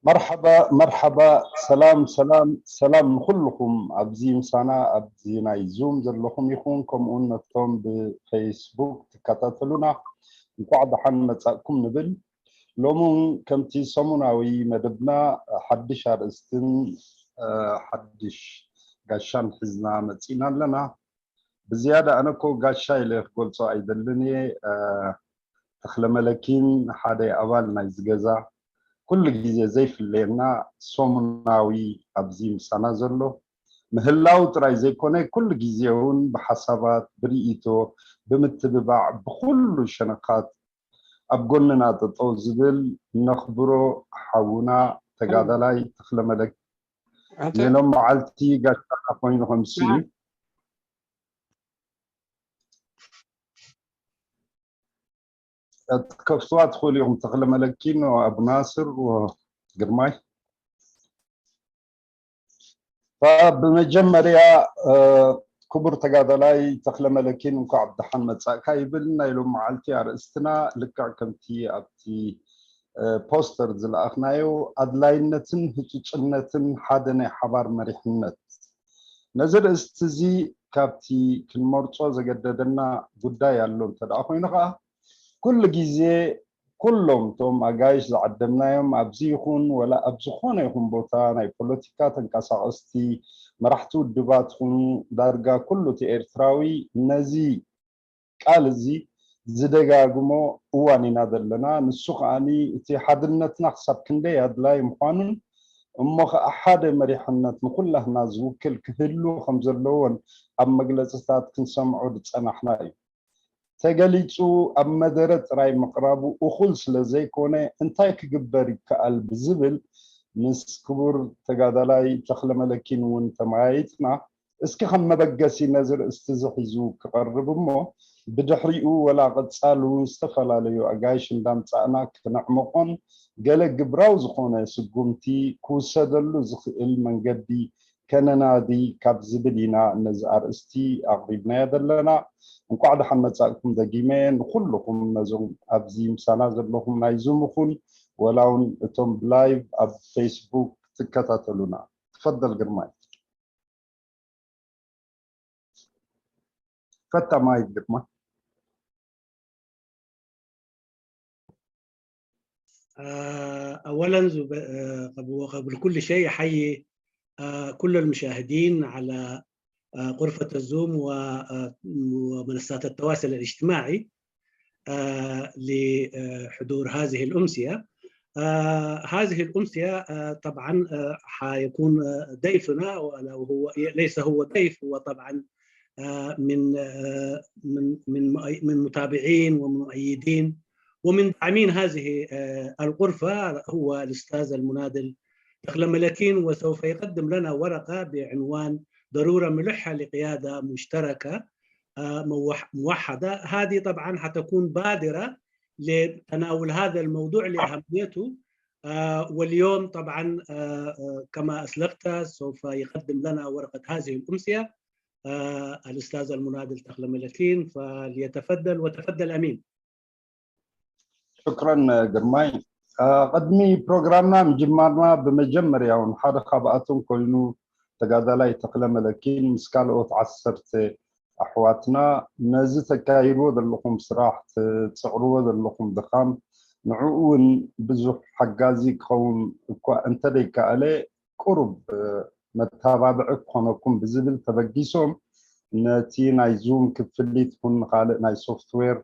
መርሓባ መርሓባ፣ ሰላም ሰላም ሰላም ንኹልኹም ኣብዚ ምሳና ኣብዚ ናይ ዙም ዘለኹም ይኹን፣ ከምኡውን ነቶም ብፌስቡክ ትከታተሉና እንኳዕ ደሓን መጻእኩም ንብል። ሎሚ እውን ከምቲ ሰሙናዊ መደብና ሓድሽ ኣርእስትን ሓድሽ ጋሻን ሒዝና መጺእና ኣለና። ብዝያዳ ኣነ እኮ ጋሻ ኢለ ክገልጾ ኣይደልን እየ። ተኽለ መለኪን ሓደ ኣባል ናይዚ ገዛ፣ ኩሉ ግዜ ዘይፍለየና ሰሙናዊ ኣብዚ ምሳና ዘሎ ምህላው ጥራይ ዘይኮነ፣ ኩሉ ግዜ እውን ብሓሳባት፣ ብርእይቶ፣ ብምትብባዕ፣ ብኹሉ ሸነኻት ኣብ ጎንና ጠጠው ዝብል ነኽብሮ ሓውና ተጋዳላይ ተኽለ መለኪን ሎም መዓልቲ ጋሻና ኮይኑ ከምስዩ። ትከፍትዋ ትኽእሉ ኢኹም፣ ተኽለ መለኪን፣ ኣቡ ናስር፣ ግርማይ። ብመጀመርያ ክቡር ተጋዳላይ ተኽለ መለኪን እንኳዕ ብደሓን መጻእካ ይብል። ናይ ሎም መዓልቲ ኣርእስትና ልክዕ ከምቲ ኣብቲ ፖስተር ዝለኣኽናዮ ኣድላይነትን ህጹጽነትን ሓደ ናይ ሓባር መሪሕነት። ነዚ ርእስቲ እዚ ካብቲ ክንመርጾ ዘገደደና ጉዳይ ኣሎ እንተ ደኣ ኮይኑ ከኣ፣ ኩሉ ግዜ ኩሎም እቶም ኣጋይሽ ዝዓደምናዮም ኣብዚ ይኹን ወላ ኣብ ዝኾነ ይኹን ቦታ ናይ ፖለቲካ ተንቀሳቐስቲ፣ መራሕቲ ውድባት ይኹኑ፣ ዳርጋ ኩሉ እቲ ኤርትራዊ ነዚ ቃል እዚ ዝደጋግሞ እዋን ኢና ዘለና። ንሱ ከኣኒ እቲ ሓድነትና ክሳብ ክንደይ ኣድላይ ምዃኑን እሞ ኸኣ ሓደ መሪሕነት ንኹላህና ዝውክል ክህሉ ከም ዘለዎን ኣብ መግለጽታት ክንሰምዖ ዝጸናሕና እዩ። ተገሊጹ ኣብ መደረ ጥራይ ምቕራቡ እኹል ስለ ዘይኮነ እንታይ ክግበር ይከኣል ብዝብል ምስ ክቡር ተጋዳላይ ተኽለ መለኪን እውን ተመያይጥና። እስኪ ከም መበገሲ ነዚ ርእስቲ እዚ ሒዙ ክቐርብ እሞ ብድሕሪኡ ወላ ቀጻሉ ዝተፈላለዩ ኣጋይሽ እንዳምጻእና ክነዕምቖን ገለ ግብራዊ ዝኾነ ስጉምቲ ክውሰደሉ ዝኽእል መንገዲ ከነናዲ ካብ ዝብል ኢና ነዚ ኣርእስቲ ኣቕሪብናዮ ዘለና። እንቋዕ ደሓን መጻእኩም ደጊመ ንኹልኹም ነዞም ኣብዚ ምሳና ዘለኹም ናይ ዙም ይኹን ወላ እውን እቶም ብላይቭ ኣብ ፌስቡክ ትከታተሉና። ትፈደል ግርማይ። ፈታ ማይክ ግርማ። آه، أولا زب- آه، قبل قبل كل شيء أحيي آه، كل المشاهدين على آه، غرفة الزوم و- آه، ومنصات التواصل الاجتماعي آه، لحضور هذه الأمسية. آه، هذه الأمسية آه، طبعا آه، حيكون آه، ضيفنا، وهو ليس هو ضيف، هو طبعا آه، من آه، من من مؤي- من متابعين ومؤيدين ومن داعمين هذه آه، الغرفة، هو الأستاذ المناضل تخلى ملكين، وسوف يقدم لنا ورقة بعنوان ضرورة ملحة لقيادة مشتركة آه، موح- موحدة. هذه طبعا حتكون بادرة لتناول هذا الموضوع لأهميته. آه، واليوم طبعا آه، آه، كما أسلفت سوف يقدم لنا ورقة هذه الأمسية آه، الأستاذ المناضل تخلى ملكين، فليتفضل. وتفضل أمين. ሽክረን ግርማይ። ቅድሚ ፕሮግራምና ምጅማርና ብመጀመርያ እውን ሓደ ካብኣቶም ኮይኑ ተጋዳላይ ተኽለ መለኪን ምስ ካልኦት ዓሰርተ ኣሕዋትና ነዚ ተካይድዎ ዘለኹም ስራሕ ትፅዕርዎ ዘለኹም ድኻም ንዕኡ እውን ብዙሕ ሓጋዚ ክኸውን እኳ እንተደይከኣለ ቁሩብ መተባብዒ ክኾነኩም ብዝብል ተበጊሶም ነቲ ናይ ዙም ክፍሊት ይኹን ንኻልእ ናይ ሶፍትዌር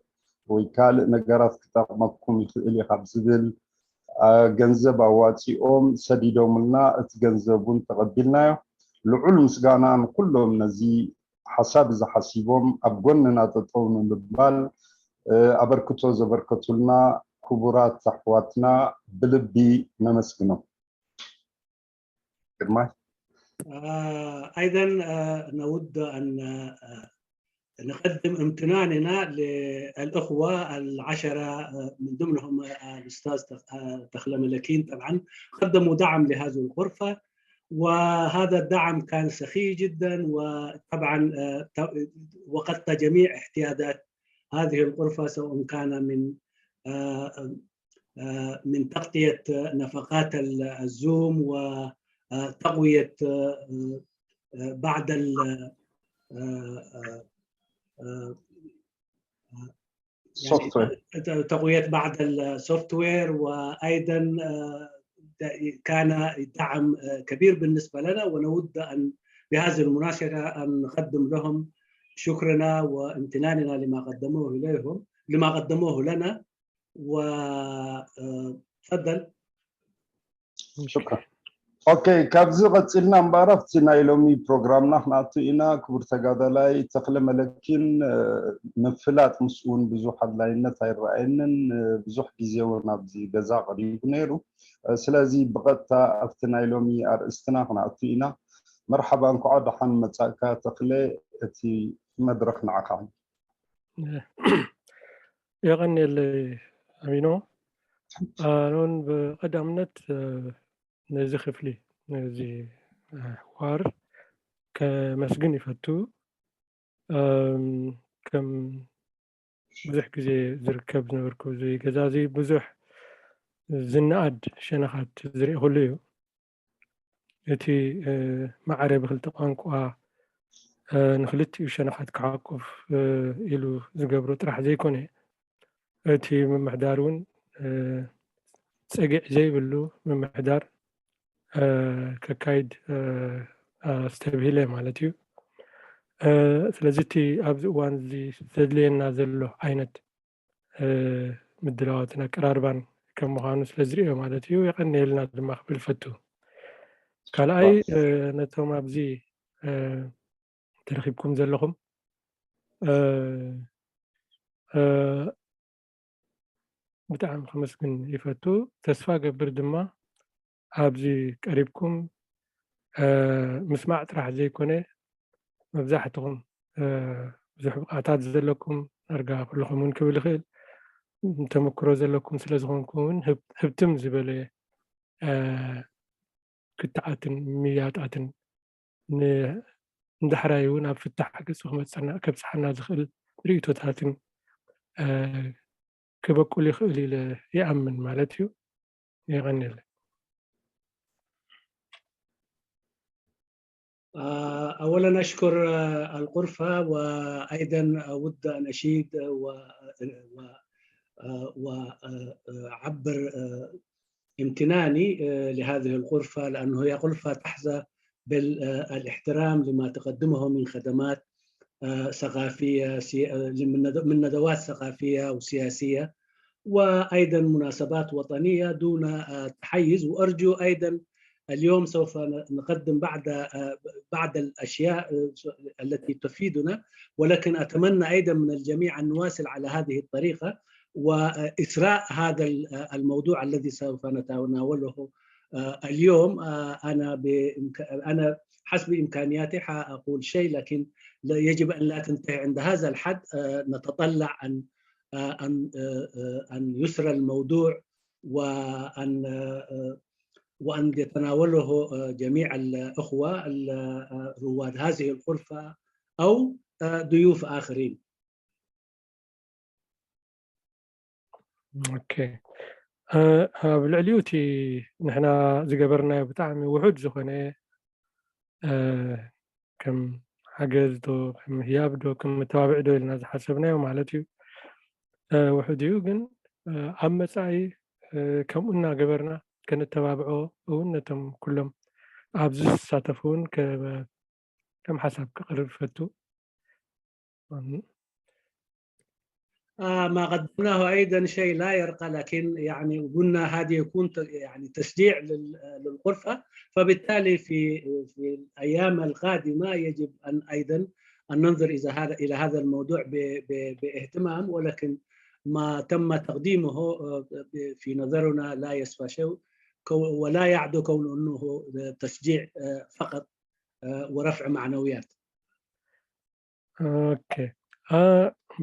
ወይ ካልእ ነገራት ክጠቕመኩም ይኽእል እዩ ካብ ዝብል ገንዘብ ኣዋፂኦም ሰዲዶምልና እቲ ገንዘብ እውን ተቐቢልናዮ። ልዑል ምስጋና ንኩሎም ነዚ ሓሳብ እዚ ሓሲቦም ኣብ ጎንና ጠጠው ንምባል ኣበርክቶ ዘበርከቱልና ክቡራት ኣሕዋትና ብልቢ ነመስግኖም። ግርማይ أيضا نود أن نقدم امتناننا للأخوة العشرة من ضمنهم الأستاذ تخلى ملكين طبعا قدموا دعم لهذه الغرفة، وهذا الدعم كان سخي جدا. وطبعا وغطى جميع احتياجات هذه الغرفة سواء كان من من تغطية نفقات الزوم وتقوية بعض تقوية بعض ال software، وأيضا كان دعم كبير بالنسبة لنا، ونود أن بهذه المناسبة أن نقدم لهم شكرنا وامتناننا لما قدموه إليهم، لما قدموه لنا. و تفضل. شكرا. ኦኬ፣ ካብዚ ቀፂልና እምበኣር ኣብቲ ናይ ሎሚ ፕሮግራምና ክንኣቱ ኢና። ክቡር ተጋዳላይ ተኽለ መለኪን፣ ምፍላጥ ምስኡ እውን ብዙሕ ኣድላይነት ኣይረኣየንን። ብዙሕ ግዜ እውን ኣብዚ ገዛ ቀሪቡ ነይሩ። ስለዚ ብቐጥታ ኣብቲ ናይ ሎሚ ኣርእስትና ክንኣቱ ኢና። መርሓባ፣ እንኳዕ ደሓን መጻእካ ተኽለ፣ እቲ መድረኽ ንዓኻ። የቐንየለይ ኣሚኖ። ኣነውን ብቐዳምነት ነዚ ክፍሊ፣ ነዚ ሕዋር ከመስግን ይፈቱ። ከም ብዙሕ ግዜ ዝርከብ ዝነበርኩ፣ እዚ ገዛ እዚ ብዙሕ ዝነኣድ ሸነኻት ዝርእኹሉ እዩ። እቲ ማዕረ ብክልተ ቋንቋ ንክልቲኡ ሸነኻት ክሓቁፍ ኢሉ ዝገብሮ ጥራሕ ዘይኮነ፣ እቲ ምምሕዳር እውን ፀጊዕ ዘይብሉ ምምሕዳር ከካይድ ኣስተብሂለ ማለት እዩ። ስለዚ እቲ ኣብዚ እዋን እዚ ዘድልየና ዘሎ ዓይነት ምድላዋትን ኣቀራርባን ከም ምዃኑ ስለ ዝርእዮ ማለት እዩ። የቐንየልና ድማ ክብል ፈቱ። ካልኣይ ነቶም ኣብዚ ተረኺብኩም ዘለኹም ብጣዕሚ ከመስግን ይፈቱ። ተስፋ ገብር ድማ ኣብዚ ቀሪብኩም ምስማዕ ጥራሕ ዘይኮነ መብዛሕትኹም ብዙሕ ብቕዓታት ዘለኩም ዳርጋ ኩልኹም እውን ክብል ይኽእል ተመክሮ ዘለኩም ስለ ዝኾንኩም እውን ህብትም ዝበለ ክትዓትን ምያጣትን ንዳሕራይ እውን ኣብ ፍታሕ ገፁ ክመፀና ከብፅሓና ዝኽእል ርእቶታትን ክበቁል ይኽእል ኢለ ይኣምን ማለት እዩ። የቐንየለይ። أولا أشكر الغرفة، وأيضا أود أن أشيد وأعبر امتناني لهذه الغرفة، لأنه هي غرفة تحظى بالاحترام لما تقدمه من خدمات ثقافية، من ندوات ثقافية وسياسية، وأيضا مناسبات وطنية دون تحيز. وأرجو أيضا اليوم سوف نقدم بعد بعض الأشياء التي تفيدنا، ولكن أتمنى أيضا من الجميع أن نواصل على هذه الطريقة وإثراء هذا الموضوع الذي سوف نتناوله اليوم. أنا أنا حسب إمكانياتي حأقول شيء، لكن يجب أن لا تنتهي عند هذا الحد. نتطلع أن أن أن يثرى الموضوع، وأن وأن يتناوله جميع الأخوة رواد هذه الغرفة أو ضيوف آخرين. ኦኬ፣ ኣብ ልዕሊኡ እቲ ንሕና ዝገበርናዮ ብጣዕሚ ውሑድ ዝኾነ ከም ሓገዝ ዶ ከም ህያብ ዶ ከም መተባብዒ ዶ ኢልና ዝሓሰብናዮ ማለት እዩ። ውሑድ እዩ፣ ግን ኣብ መፃኢ ከምኡ እናገበርና ከነተባብዖ እውን ነቶም ኩሎም ኣብዚ ዝሳተፉ እውን ከም ሓሳብ ክቕርብ ፈቱ። آه، ما قدمناه أيضا شيء لا يرقى، لكن يعني قلنا هذه يكون يعني تشجيع للغرفة. فبالتالي في في الأيام القادمة يجب أن أيضا أن ننظر إذا هذا إلى هذا الموضوع باهتمام، ولكن ما تم تقديمه في نظرنا لا يسوى شيء، ولا يعدو كون أنه تشجيع فقط ورفع معنويات. ኦኬ፣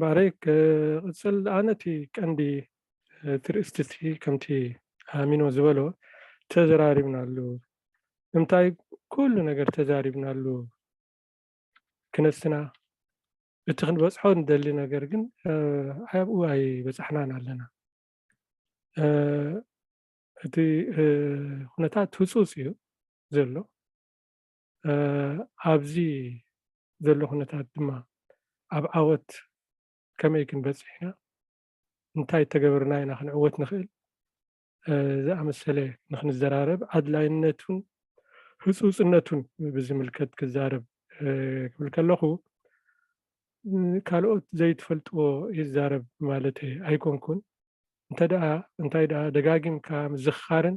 ባረይ ክቕፅል። ኣነ እቲ ቀንዲ ትርእስቲ እቲ ከምቲ ኣሚኖ ዝበሎ ተዘራሪብናሉ። ንምንታይ ኩሉ ነገር ተዛሪብናሉ ክነስና፣ እቲ ክንበፅሖ ንደሊ ነገር ግን ኣብኡ ኣይበፃሕናን ኣለና። እቲ ኩነታት ህፁፅ እዩ ዘሎ። ኣብዚ ዘሎ ኩነታት ድማ ኣብ ዓወት ከመይ ክንበፅሕ ኢና፣ እንታይ ተገበርና ኢና ክንዕወት ንኽእል ዝኣመሰለ ንክንዘራረብ ኣድላይነቱን ህፁፅነቱን ብዝምልከት ክዛረብ ክብል ከለኹ ካልኦት ዘይትፈልጥዎ ይዛረብ ማለት ኣይኮንኩን። እንተ ደኣ እንታይ ደኣ ደጋጊምካ ምዝኽኻርን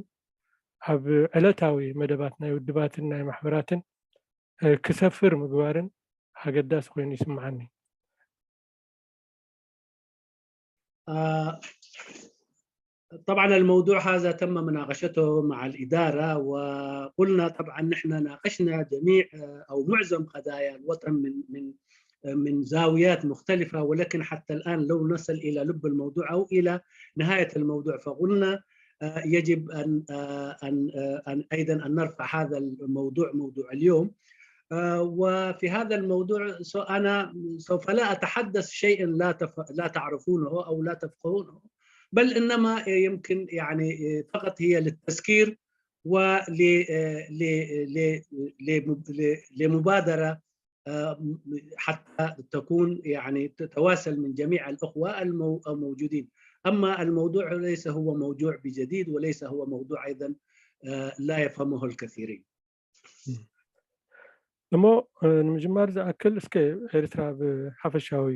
ኣብ ዕለታዊ መደባት ናይ ውድባትን ናይ ማሕበራትን ክሰፍር ምግባርን ኣገዳሲ ኮይኑ ይስምዓኒ። طبعا الموضوع هذا تم مناقشته مع الإدارة، وقلنا طبعا نحن ناقشنا جميع أو معظم قضايا الوطن من من من زاويات مختلفة، ولكن حتى الآن لو نصل إلى لب الموضوع أو إلى نهاية الموضوع، فقلنا يجب أن أن أن أيضا أن نرفع هذا الموضوع، موضوع اليوم. وفي هذا الموضوع أنا سوف لا أتحدث شيئا لا لا تعرفونه أو لا تفقهونه، بل إنما يمكن يعني فقط هي للتذكير ول لمبادرة حتى تكون يعني تتواسل من جميع الأخوة الموجودين. أما الموضوع ليس هو موضوع بجديد، وليس هو موضوع أيضا لا يفهمه الكثيرين. እሞ ንምጅማር ዝኣክል እስከ ኤርትራ ብሓፈሻዊ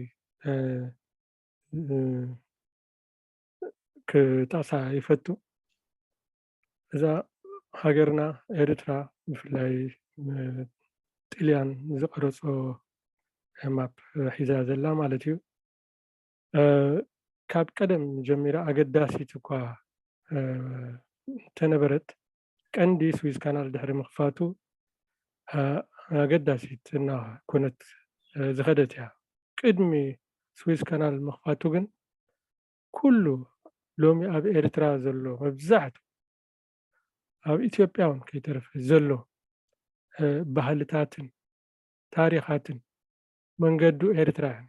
ክጠቕሳ ይፈቱ። እዛ ሃገርና ኤርትራ ብፍላይ ጥልያን ዝቐረጾ ማፕ ሒዛ ዘላ ማለት እዩ። ካብ ቀደም ጀሚራ ኣገዳሲት እኳ እንተነበረት፣ ቀንዲ ስዊዝ ካናል ድሕሪ ምኽፋቱ ኣገዳሲት እናኮነት ዝኸደት እያ። ቅድሚ ስዊዝ ካናል ምኽፋቱ ግን ኩሉ ሎሚ ኣብ ኤርትራ ዘሎ መብዛሕቱ ኣብ ኢትዮጵያ እውን ከይተረፈ ዘሎ ባህልታትን ታሪኻትን መንገዱ ኤርትራ እዩ።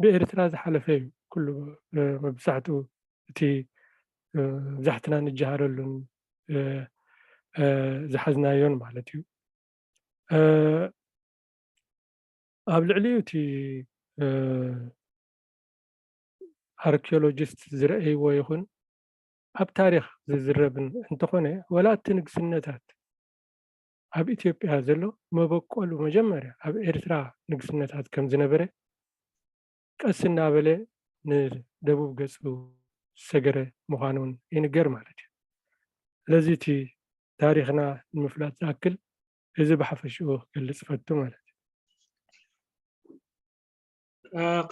ብኤርትራ ዝሓለፈ እዩ ኩሉ መብዛሕትኡ እቲ መብዛሕትና ንጀሃረሉን ዝሓዝናዮን ማለት እዩ። ኣብ ልዕሊኡ እቲ ኣርኪኦሎጂስት ዝረኣይዎ ይኹን ኣብ ታሪኽ ዝዝረብን እንተኾነ፣ ወላ እቲ ንግስነታት ኣብ ኢትዮጵያ ዘሎ መበቆሉ መጀመርያ ኣብ ኤርትራ ንግስነታት ከም ዝነበረ ቀስ እናበለ ንደቡብ ገጹ ዝሰገረ ምዃኑ እውን ይንገር ማለት እዩ። ስለዚ እቲ ታሪኽና ንምፍላጥ ዝኣክል እዚ ብሓፈሽኡ ክገልጽ ፈቱ ማለት እዩ።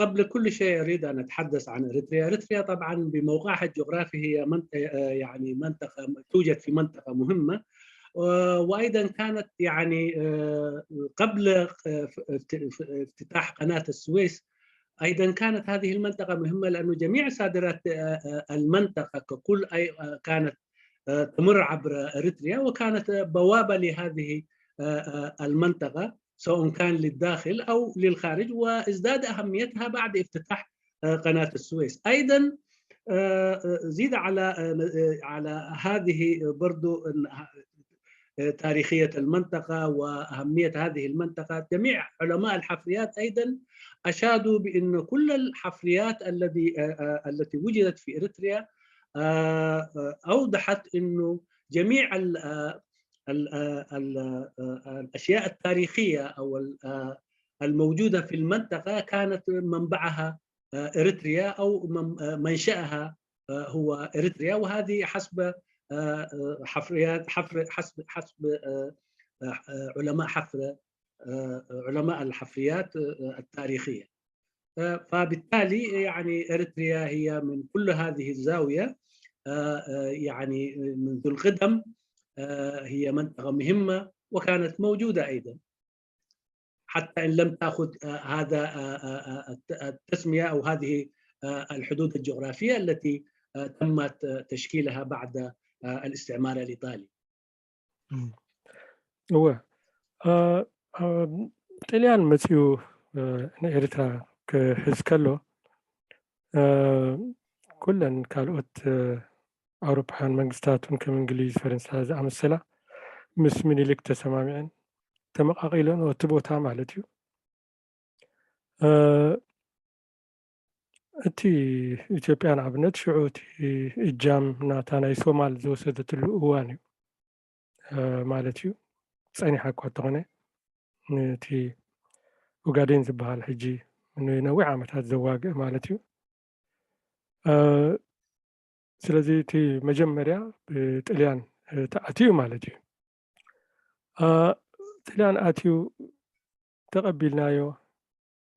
قبل كل شيء أريد أن أتحدث عن إريتريا. إريتريا طبعا بموقعها الجغرافي هي منطقة، يعني منطقة توجد في منطقة مهمة، وأيضا كانت يعني قبل افتتاح قناة السويس أيضا كانت هذه المنطقة مهمة، لأنه جميع صادرات المنطقة ككل أي كانت تمر عبر إريتريا، وكانت بوابة لهذه المنطقة سواء كان للداخل أو للخارج، وازداد أهميتها بعد افتتاح قناة السويس. أيضا زيد على على هذه برضو تاريخية المنطقة وأهمية هذه المنطقة، جميع علماء الحفريات أيضا أشادوا بأن كل الحفريات الذي التي وجدت في إريتريا أوضحت أنه جميع الأشياء التاريخية أو الموجودة في المنطقة كانت منبعها إريتريا أو منشأها هو إريتريا، وهذه حسب حفريات حفر حسب حسب علماء حفر علماء الحفريات التاريخية. فبالتالي يعني إريتريا هي من كل هذه الزاوية يعني منذ القدم هي منطقة مهمة وكانت موجودة أيضا، حتى إن لم تأخذ هذا التسمية أو هذه الحدود الجغرافية التي تمت تشكيلها بعد الاستعمار الإيطالي. እወ፣ ጥልያን መፂኡ ንኤርትራ ክሕዝ ከሎ ኩለን ካልኦት ኣውሮፓውያን መንግስታት እውን ከም እንግሊዝ፣ ፈረንሳ ዝኣመሰላ ምስ ምኒልክ ተሰማሚዐን ተመቓቒለን እቲ ቦታ ማለት እዩ። እቲ ኢትዮጵያ ንኣብነት ሽዑ እቲ እጃም ናታ ናይ ሶማል ዝወሰደትሉ እዋን እዩ ማለት እዩ። ጸኒሓ እኳ እንተኾነ ነቲ ኡጋዴን ዝበሃል ሕጂ ንነዊሕ ዓመታት ዘዋግእ ማለት እዩ። ስለዚ እቲ መጀመርያ ብጥልያን ተኣትዩ ማለት እዩ። ጥልያን ኣትዩ ተቐቢልናዮ፣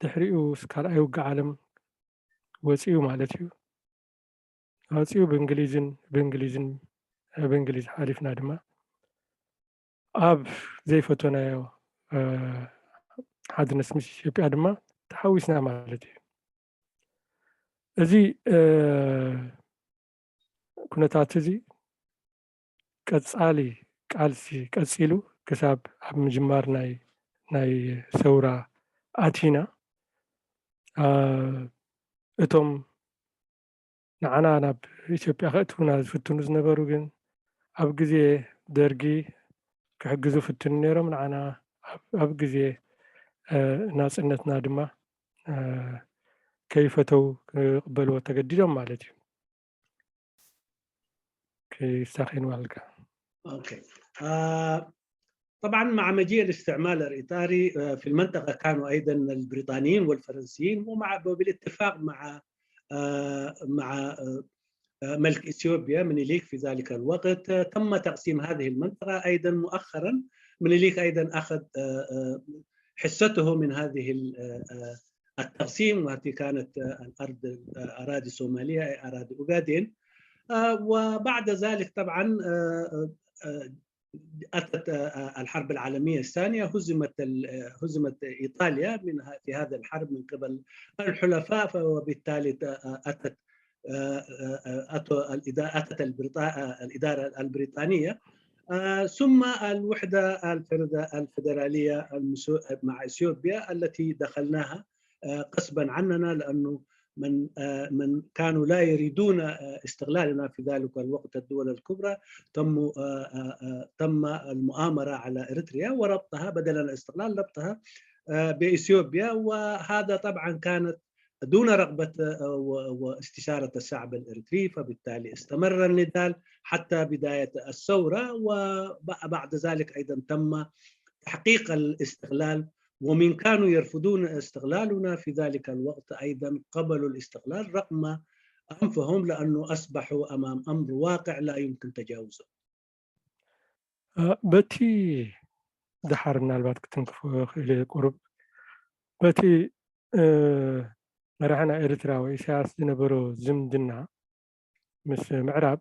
ድሕሪኡ ካልኣይ ውግእ ዓለም ወፂኡ ማለት እዩ። ኣፂኡ ብእንግሊዝን ብእንግሊዝን ብእንግሊዝ ሓሊፍና ድማ ኣብ ዘይፈተናዮ ሓድነት ምስ ኢትዮጵያ ድማ ተሓዊስና ማለት እዩ። እዚ ኩነታት እዚ ቀፃሊ ቃልሲ ቀፂሉ ክሳብ ኣብ ምጅማር ናይ ናይ ሰውራ ኣቲና። እቶም ንዓና ናብ ኢትዮጵያ ከእትውና ዝፍትኑ ዝነበሩ ግን ኣብ ግዜ ደርጊ ክሕግዙ ፍትኑ ነይሮም። ንዓና ኣብ ግዜ ናፅነትና ድማ ከይፈተው ክቕበልዎ ተገዲዶም ማለት እዩ። كيستخدم والقة. اوكي. آه طبعا مع مجيء الاستعمار الايطالي آه في المنطقه كانوا ايضا البريطانيين والفرنسيين ومع بالاتفاق مع آه مع آه ملك اثيوبيا منيليك في ذلك الوقت آه تم تقسيم هذه المنطقه ايضا مؤخرا. منيليك ايضا اخذ آه حصته من هذه التقسيم، والتي كانت الأرض أراضي صومالية، أي أراضي أوغادين. وبعد ذلك طبعا أتت الحرب العالمية الثانية، هزمت هزمت إيطاليا من في هذه الحرب من قبل الحلفاء، وبالتالي أتت أتت الإدارة البريطانية، ثم الوحدة الفدرالية مع إثيوبيا التي دخلناها غصبا عننا، لأنه من من كانوا لا يريدون استغلالنا في ذلك الوقت الدول الكبرى، تم تم المؤامرة على إريتريا وربطها بدلا الاستقلال، ربطها بإثيوبيا، وهذا طبعا كانت دون رغبة واستشارة الشعب الإريتري، فبالتالي استمر النضال حتى بداية الثورة، وبعد ذلك أيضا تم تحقيق الاستقلال، ومن كانوا يرفضون استقلالنا في ذلك الوقت أيضا قبلوا الاستقلال رغم أنفهم، لأنه أصبحوا أمام أمر واقع لا يمكن تجاوزه. በቲ ድሓር ምናልባት ክትንክፎ ክእል እየ ቁሩብ። በቲ መራሒ ናይ ኤርትራ ወይ ኢሳያስ ዝነበሮ ዝምድና ምስ ምዕራብ፣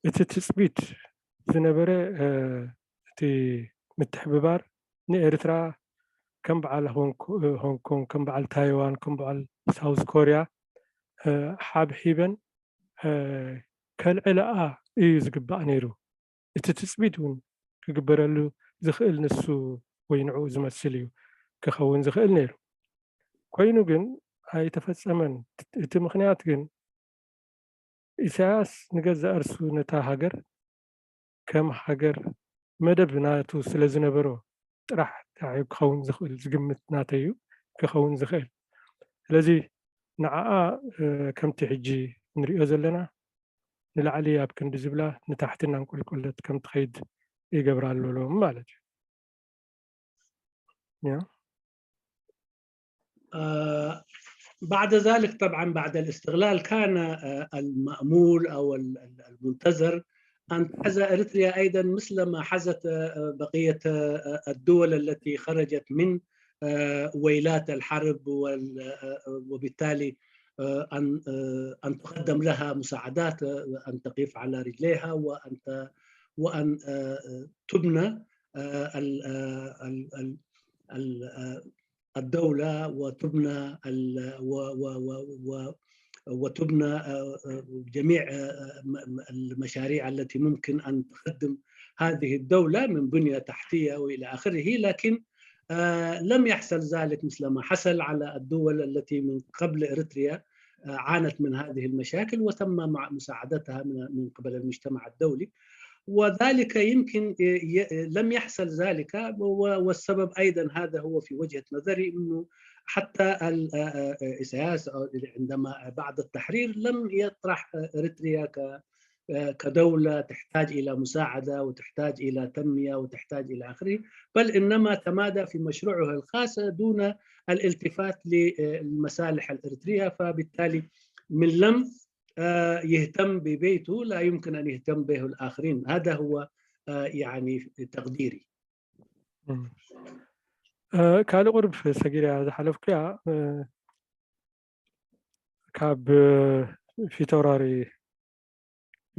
እቲ ትጽቢት ዝነበረ እቲ ምትሕብባር ንኤርትራ ከም በዓል ሆንግ ኮንግ፣ ከም በዓል ታይዋን፣ ከም በዓል ሳውዝ ኮርያ ሓብሒበን ከልዕልኣ እዩ ዝግባእ ነይሩ። እቲ ትጽቢት እውን ክግበረሉ ዝኽእል ንሱ ወይ ንዕኡ ዝመስል እዩ ክኸውን ዝኽእል ነይሩ። ኮይኑ ግን ኣይተፈጸመን። እቲ ምኽንያት ግን ኢሳያስ ንገዛእ ርእሱ ነታ ሃገር ከም ሃገር መደብ ናቱ ስለ ዝነበሮ ጥራሕ እዩ ክኸውን ዝኽእል፣ ዝግምት ናተይ እዩ ክኸውን ዝኽእል። ስለዚ ንዓኣ ከምቲ ሕጂ ንሪኦ ዘለና ንላዕሊ ኣብ ክንዲ ዝብላ ንታሕቲ እናንቆልቆለት ከም ትኸይድ ይገብራ ኣሎ ሎም ማለት እዩ። بعد ذلك طبعا بعد الاستقلال كان المأمول أو المنتظر أن تحظى إريتريا أيضا مثل ما حظت بقية الدول التي خرجت من ويلات الحرب، وبالتالي أن أن تقدم لها مساعدات، أن تقف على رجليها، وأن وأن تبنى الدولة وتبنى وتبنى جميع المشاريع التي ممكن أن تخدم هذه الدولة من بنية تحتية وإلى آخره، لكن لم يحصل ذلك مثل ما حصل على الدول التي من قبل إريتريا. عانت من هذه المشاكل، وتم مع مساعدتها من من قبل المجتمع الدولي. وذلك يمكن ي- لم يحصل ذلك، و- والسبب أيضا هذا هو في وجهة نظري، أنه حتى ال- إساياس عندما بعد التحرير لم يطرح إريتريا ك- كدولة تحتاج إلى مساعدة وتحتاج إلى تنمية وتحتاج إلى آخره، بل إنما تمادى في مشروعه الخاص دون الالتفات للمصالح الإريترية. فبالتالي من لم يهتم ببيته لا يمكن أن يهتم به الآخرين. هذا هو يعني تقديري. ካልእ ቁርብ ሰጊርያ ዝሓለፍኩያ ካብ ፊተውራሪ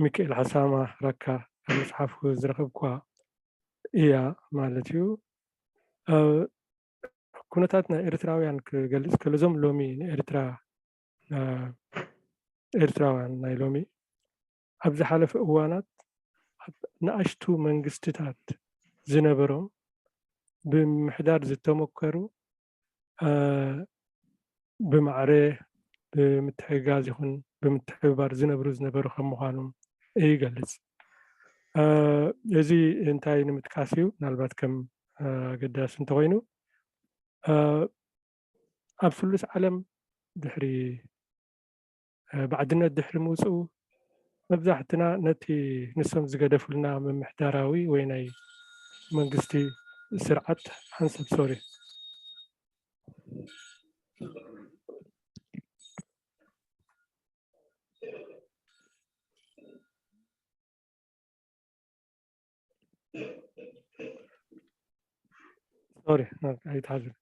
ሚካኤል ሓሳማ ራካ ኣብ መፅሓፉ ዝረኸብኳ እያ ማለት እዩ። ኩነታት ናይ ኤርትራውያን ክገልፅ ከለዞም ሎሚ ንኤርትራ ኤርትራውያን ናይ ሎሚ ኣብ ዝሓለፈ እዋናት ንኣሽቱ መንግስትታት ዝነበሮም ብምምሕዳር ዝተመከሩ ብማዕረ ብምትሕግጋዝ ይኹን ብምትሕብባር ዝነብሩ ዝነበሩ ከም ምዃኑ ይገልፅ። እዚ እንታይ ንምጥቃስ እዩ? ምናልባት ከም ኣገዳሲ እንተኮይኑ ኣብ ስሉስ ዓለም ድሕሪ ባዕድነት ድሕሪ ምውፅኡ መብዛሕትና ነቲ ንሶም ዝገደፉልና ምምሕዳራዊ ወይ ናይ መንግስቲ ስርዓት ሓንሳብ ሶሪ ሶሪ ኣይትሓዝን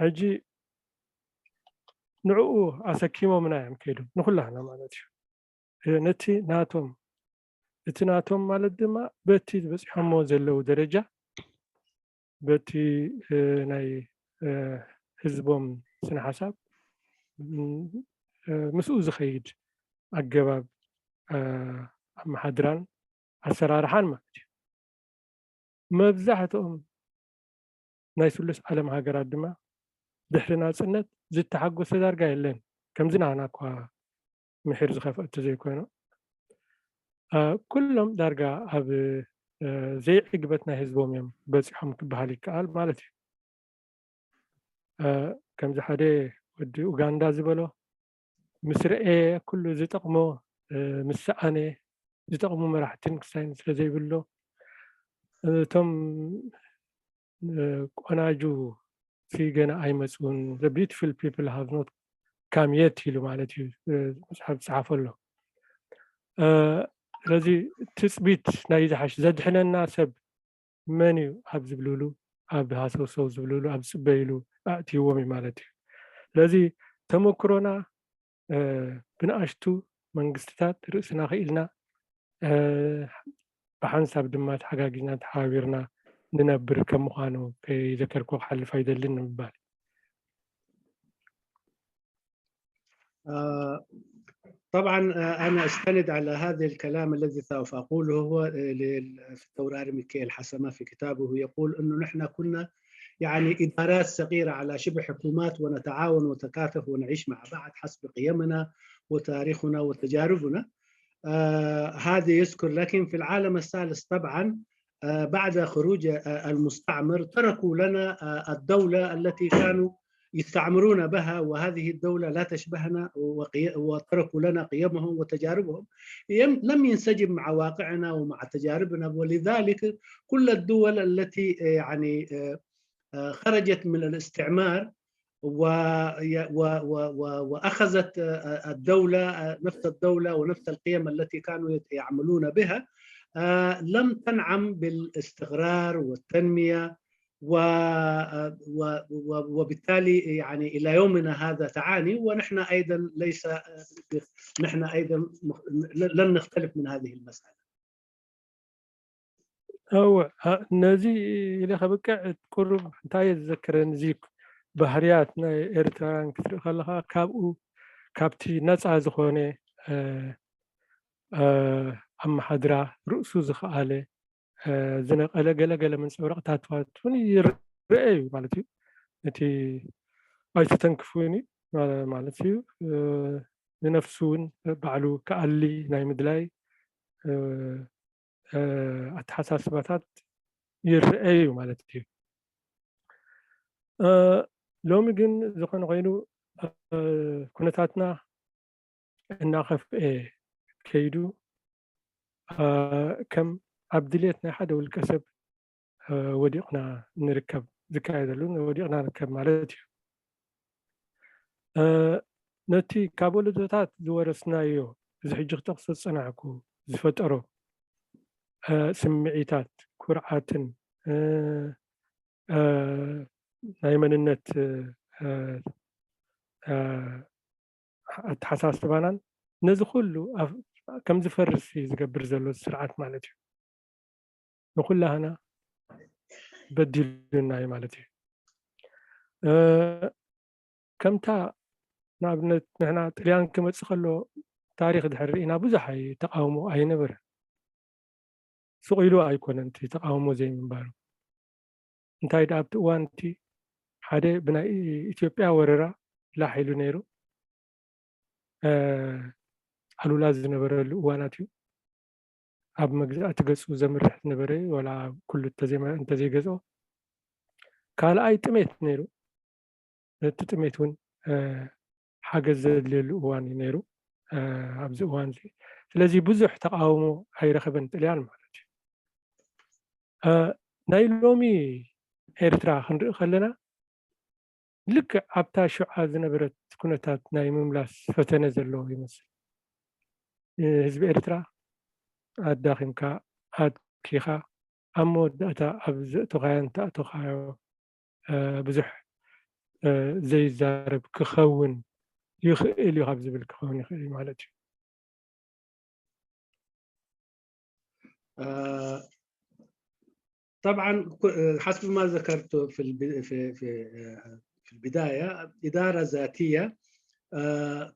ሕጂ ንዕኡ ኣሰኪሞምና እዮም ከይዶም ንኩላህና ማለት እዩ። ነቲ ናቶም እቲ ናቶም ማለት ድማ በቲ ዝበፂሖሞ ዘለዉ ደረጃ በቲ ናይ ህዝቦም ስነ ሓሳብ ምስኡ ዝኸይድ ኣገባብ ኣመሓድራን ኣሰራርሓን ማለት እዩ። መብዛሕትኦም ናይ ስሉስ ዓለም ሃገራት ድማ ድሕሪ ናፅነት ዝተሓጎሰ ዳርጋ የለን። ከምዚ ናህና እኳ ምሒር ዝኸፍአ እንተዘይኮይኑ ኩሎም ዳርጋ ኣብ ዘይዕግበት ናይ ህዝቦም እዮም በፂሖም ክበሃል ይከኣል ማለት እዩ። ከምዚ ሓደ ወዲ ኡጋንዳ ዝበሎ ምስ ረኤ ኩሉ ዝጠቕሞ ምስ ሰኣነ ዝጠቕሙ መራሕትን ክሳይን ስለ ዘይብሎ እቶም ቆናጁ ሲ ገና ኣይመፅኡን the beautiful people have not come yet ኢሉ ማለት እዩ መፅሓፍ ዝፀሓፈ ኣሎ። ስለዚ ትፅቢት ናይ ዝሓሽ ዘድሕነና ሰብ መን እዩ ኣብ ዝብልሉ ኣብ ሃሰውሰው ዝብልሉ ኣብ ዝፅበይሉ ኣእትይዎም እዩ ማለት እዩ። ስለዚ ተመክሮና ብንኣሽቱ መንግስትታት ርእስና ክኢልና ብሓንሳብ ድማ ተሓጋጊዝና ተሓባቢርና ንነብር ከም ምዃኑ ከይዘከርኩ ክሓልፍ ኣይደልን ንምባል። طبعا أنا أستند على هذا الكلام الذي سوف أقوله هو في التوراري ميكائيل حسمة في كتابه يقول أنه نحن كنا يعني إدارات صغيرة على شبه حكومات ونتعاون ونتكاتف ونعيش مع بعض حسب قيمنا وتاريخنا وتجاربنا. هذا يذكر لكن في العالم الثالث طبعا بعد خروج المستعمر تركوا لنا الدولة التي كانوا يستعمرون بها وهذه الدولة لا تشبهنا وتركوا لنا قيمهم وتجاربهم لم ينسجم مع واقعنا ومع تجاربنا ولذلك كل الدول التي يعني خرجت من الاستعمار وأخذت الدولة نفس الدولة ونفس القيم التي كانوا يعملون بها لم تنعم بالاستقرار والتنمية و وبالتالي يعني الى يومنا هذا تعاني ونحن ايضا ليس نحن ايضا لم نختلف من هذه المساله. እወ ነዚ ኢለ ከብቅዕ ቁሩብ እንታይ እየ ዝዘክረኒ እዚ ባህርያት ናይ ኤርትራውያን ክትርኢ ከለኻ ካብኡ ካብቲ ነፃ ዝኾነ ኣመሓድራ ርእሱ ዝኸኣለ ዝነቐለ ገለገለ መንፀብረቕታት እውን ይረአ እዩ ማለት እዩ። እቲ ኣይተተንክፉን እዩ ማለት እዩ። ንነፍሱ እውን ባዕሉ ክኣሊ ናይ ምድላይ ኣተሓሳስባታት ይረአ እዩ ማለት እዩ። ሎሚ ግን ዝኾነ ኮይኑ ኩነታትና እናኸፍኤ ከይዱ ከም ኣብ ድሌት ናይ ሓደ ውልቀ ሰብ ወዲቕና ንርከብ፣ ዝካየደሉ ወዲቕና ንርከብ ማለት እዩ። ነቲ ካብ ወለዶታት ዝወረስናዮ፣ እዚ ሕጂ ክጠቕሶ ዝጸናሕኩ፣ ዝፈጠሮ ስምዒታት ኩርዓትን ናይ መንነት ኣተሓሳስባናን፣ ነዚ ኩሉ ከም ዝፈርስ እዩ ዝገብር ዘሎ ስርዓት ማለት እዩ። ንኩላህና በዲሉና እዩ ማለት እዩ። ከምታ ንኣብነት ንሕና ጥልያን ክመጽእ ከሎ ታሪኽ ድሕሪ ርኢና ብዙሕ ተቃውሞ ኣይነበረን። ስቕ ኢሉ ኣይኮነን እቲ ተቃውሞ ዘይምንባሩ። እንታይ ደኣ ኣብቲ እዋን እቲ ሓደ ብናይ ኢትዮጵያ ወረራ ላሕ ኢሉ ነይሩ። ኣሉላ ዝነበረሉ እዋናት እዩ። ኣብ መግዛእቲ ገጹ ዘምርሕ ዝነበረ ዋላ ኩሉ እንተዘይገዝኦ፣ ካልኣይ ጥሜት ነይሩ። ነቲ ጥሜት እውን ሓገዝ ዘድልየሉ እዋን እዩ ነይሩ ኣብዚ እዋን እዚ። ስለዚ ብዙሕ ተቃውሞ ኣይረኸበን ጥልያን ማለት እዩ። ናይ ሎሚ ኤርትራ ክንርኢ ከለና ልክዕ ኣብታ ሽዓ ዝነበረት ኩነታት ናይ ምምላስ ፈተነ ዘለዎ ይመስል። ህዝቢ ኤርትራ ኣዳኺምካ፣ ኣድኪኻ፣ ኣብ መወዳእታ ኣብ ዘእተኻዮን ተኣተኻዮ ብዙሕ ዘይዛረብ ክኸውን ይኽእል እዩ ካብ ዝብል ክኸውን ይኽእል እዩ ማለት እዩ። طبعا حسب ما ذكرت في في في في البداية، إدارة ذاتية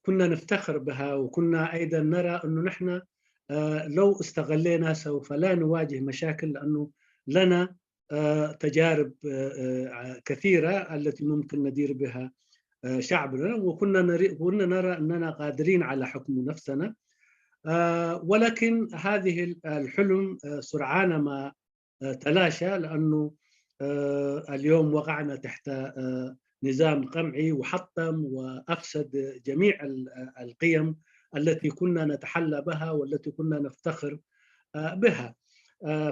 كنا نفتخر بها، وكنا أيضا نرى أنه نحن لو استغلينا سوف لا نواجه مشاكل، لأنه لنا تجارب كثيرة التي ممكن ندير بها شعبنا، وكنا نرى أننا قادرين على حكم نفسنا. ولكن هذه الحلم سرعان ما تلاشى، لأنه اليوم وقعنا تحت نظام قمعي وحطم وأفسد جميع القيم التي كنا نتحلى بها والتي كنا نفتخر بها.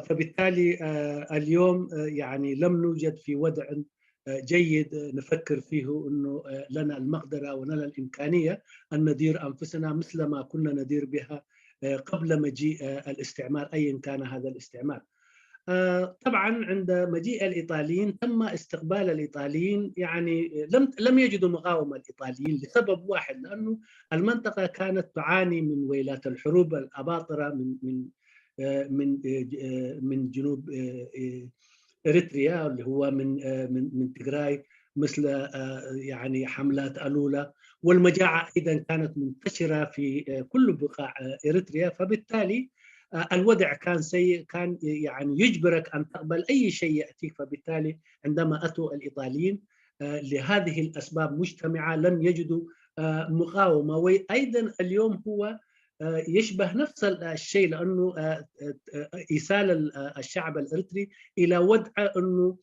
فبالتالي اليوم يعني لم نوجد في وضع جيد نفكر فيه أنه لنا المقدرة ولنا الإمكانية أن ندير أنفسنا مثل ما كنا ندير بها قبل مجيء الاستعمار، أيا كان هذا الاستعمار. طبعا عند مجيء الإيطاليين تم استقبال الإيطاليين، يعني لم لم يجدوا مقاومة الإيطاليين لسبب واحد، لأنه المنطقة كانت تعاني من ويلات الحروب الأباطرة من من من من جنوب إريتريا، اللي هو من من من تجراي، مثل يعني حملات ألولا، والمجاعة أيضا كانت منتشرة في كل بقاع إريتريا. فبالتالي الوضع كان سيء، كان يعني يجبرك أن تقبل أي شيء يأتيك. فبالتالي عندما أتوا الإيطاليين لهذه الأسباب مجتمعة لم يجدوا مقاومة. وأيضا اليوم هو يشبه نفس الشيء، لأنه إيصال الشعب الإريتري إلى وضع أنه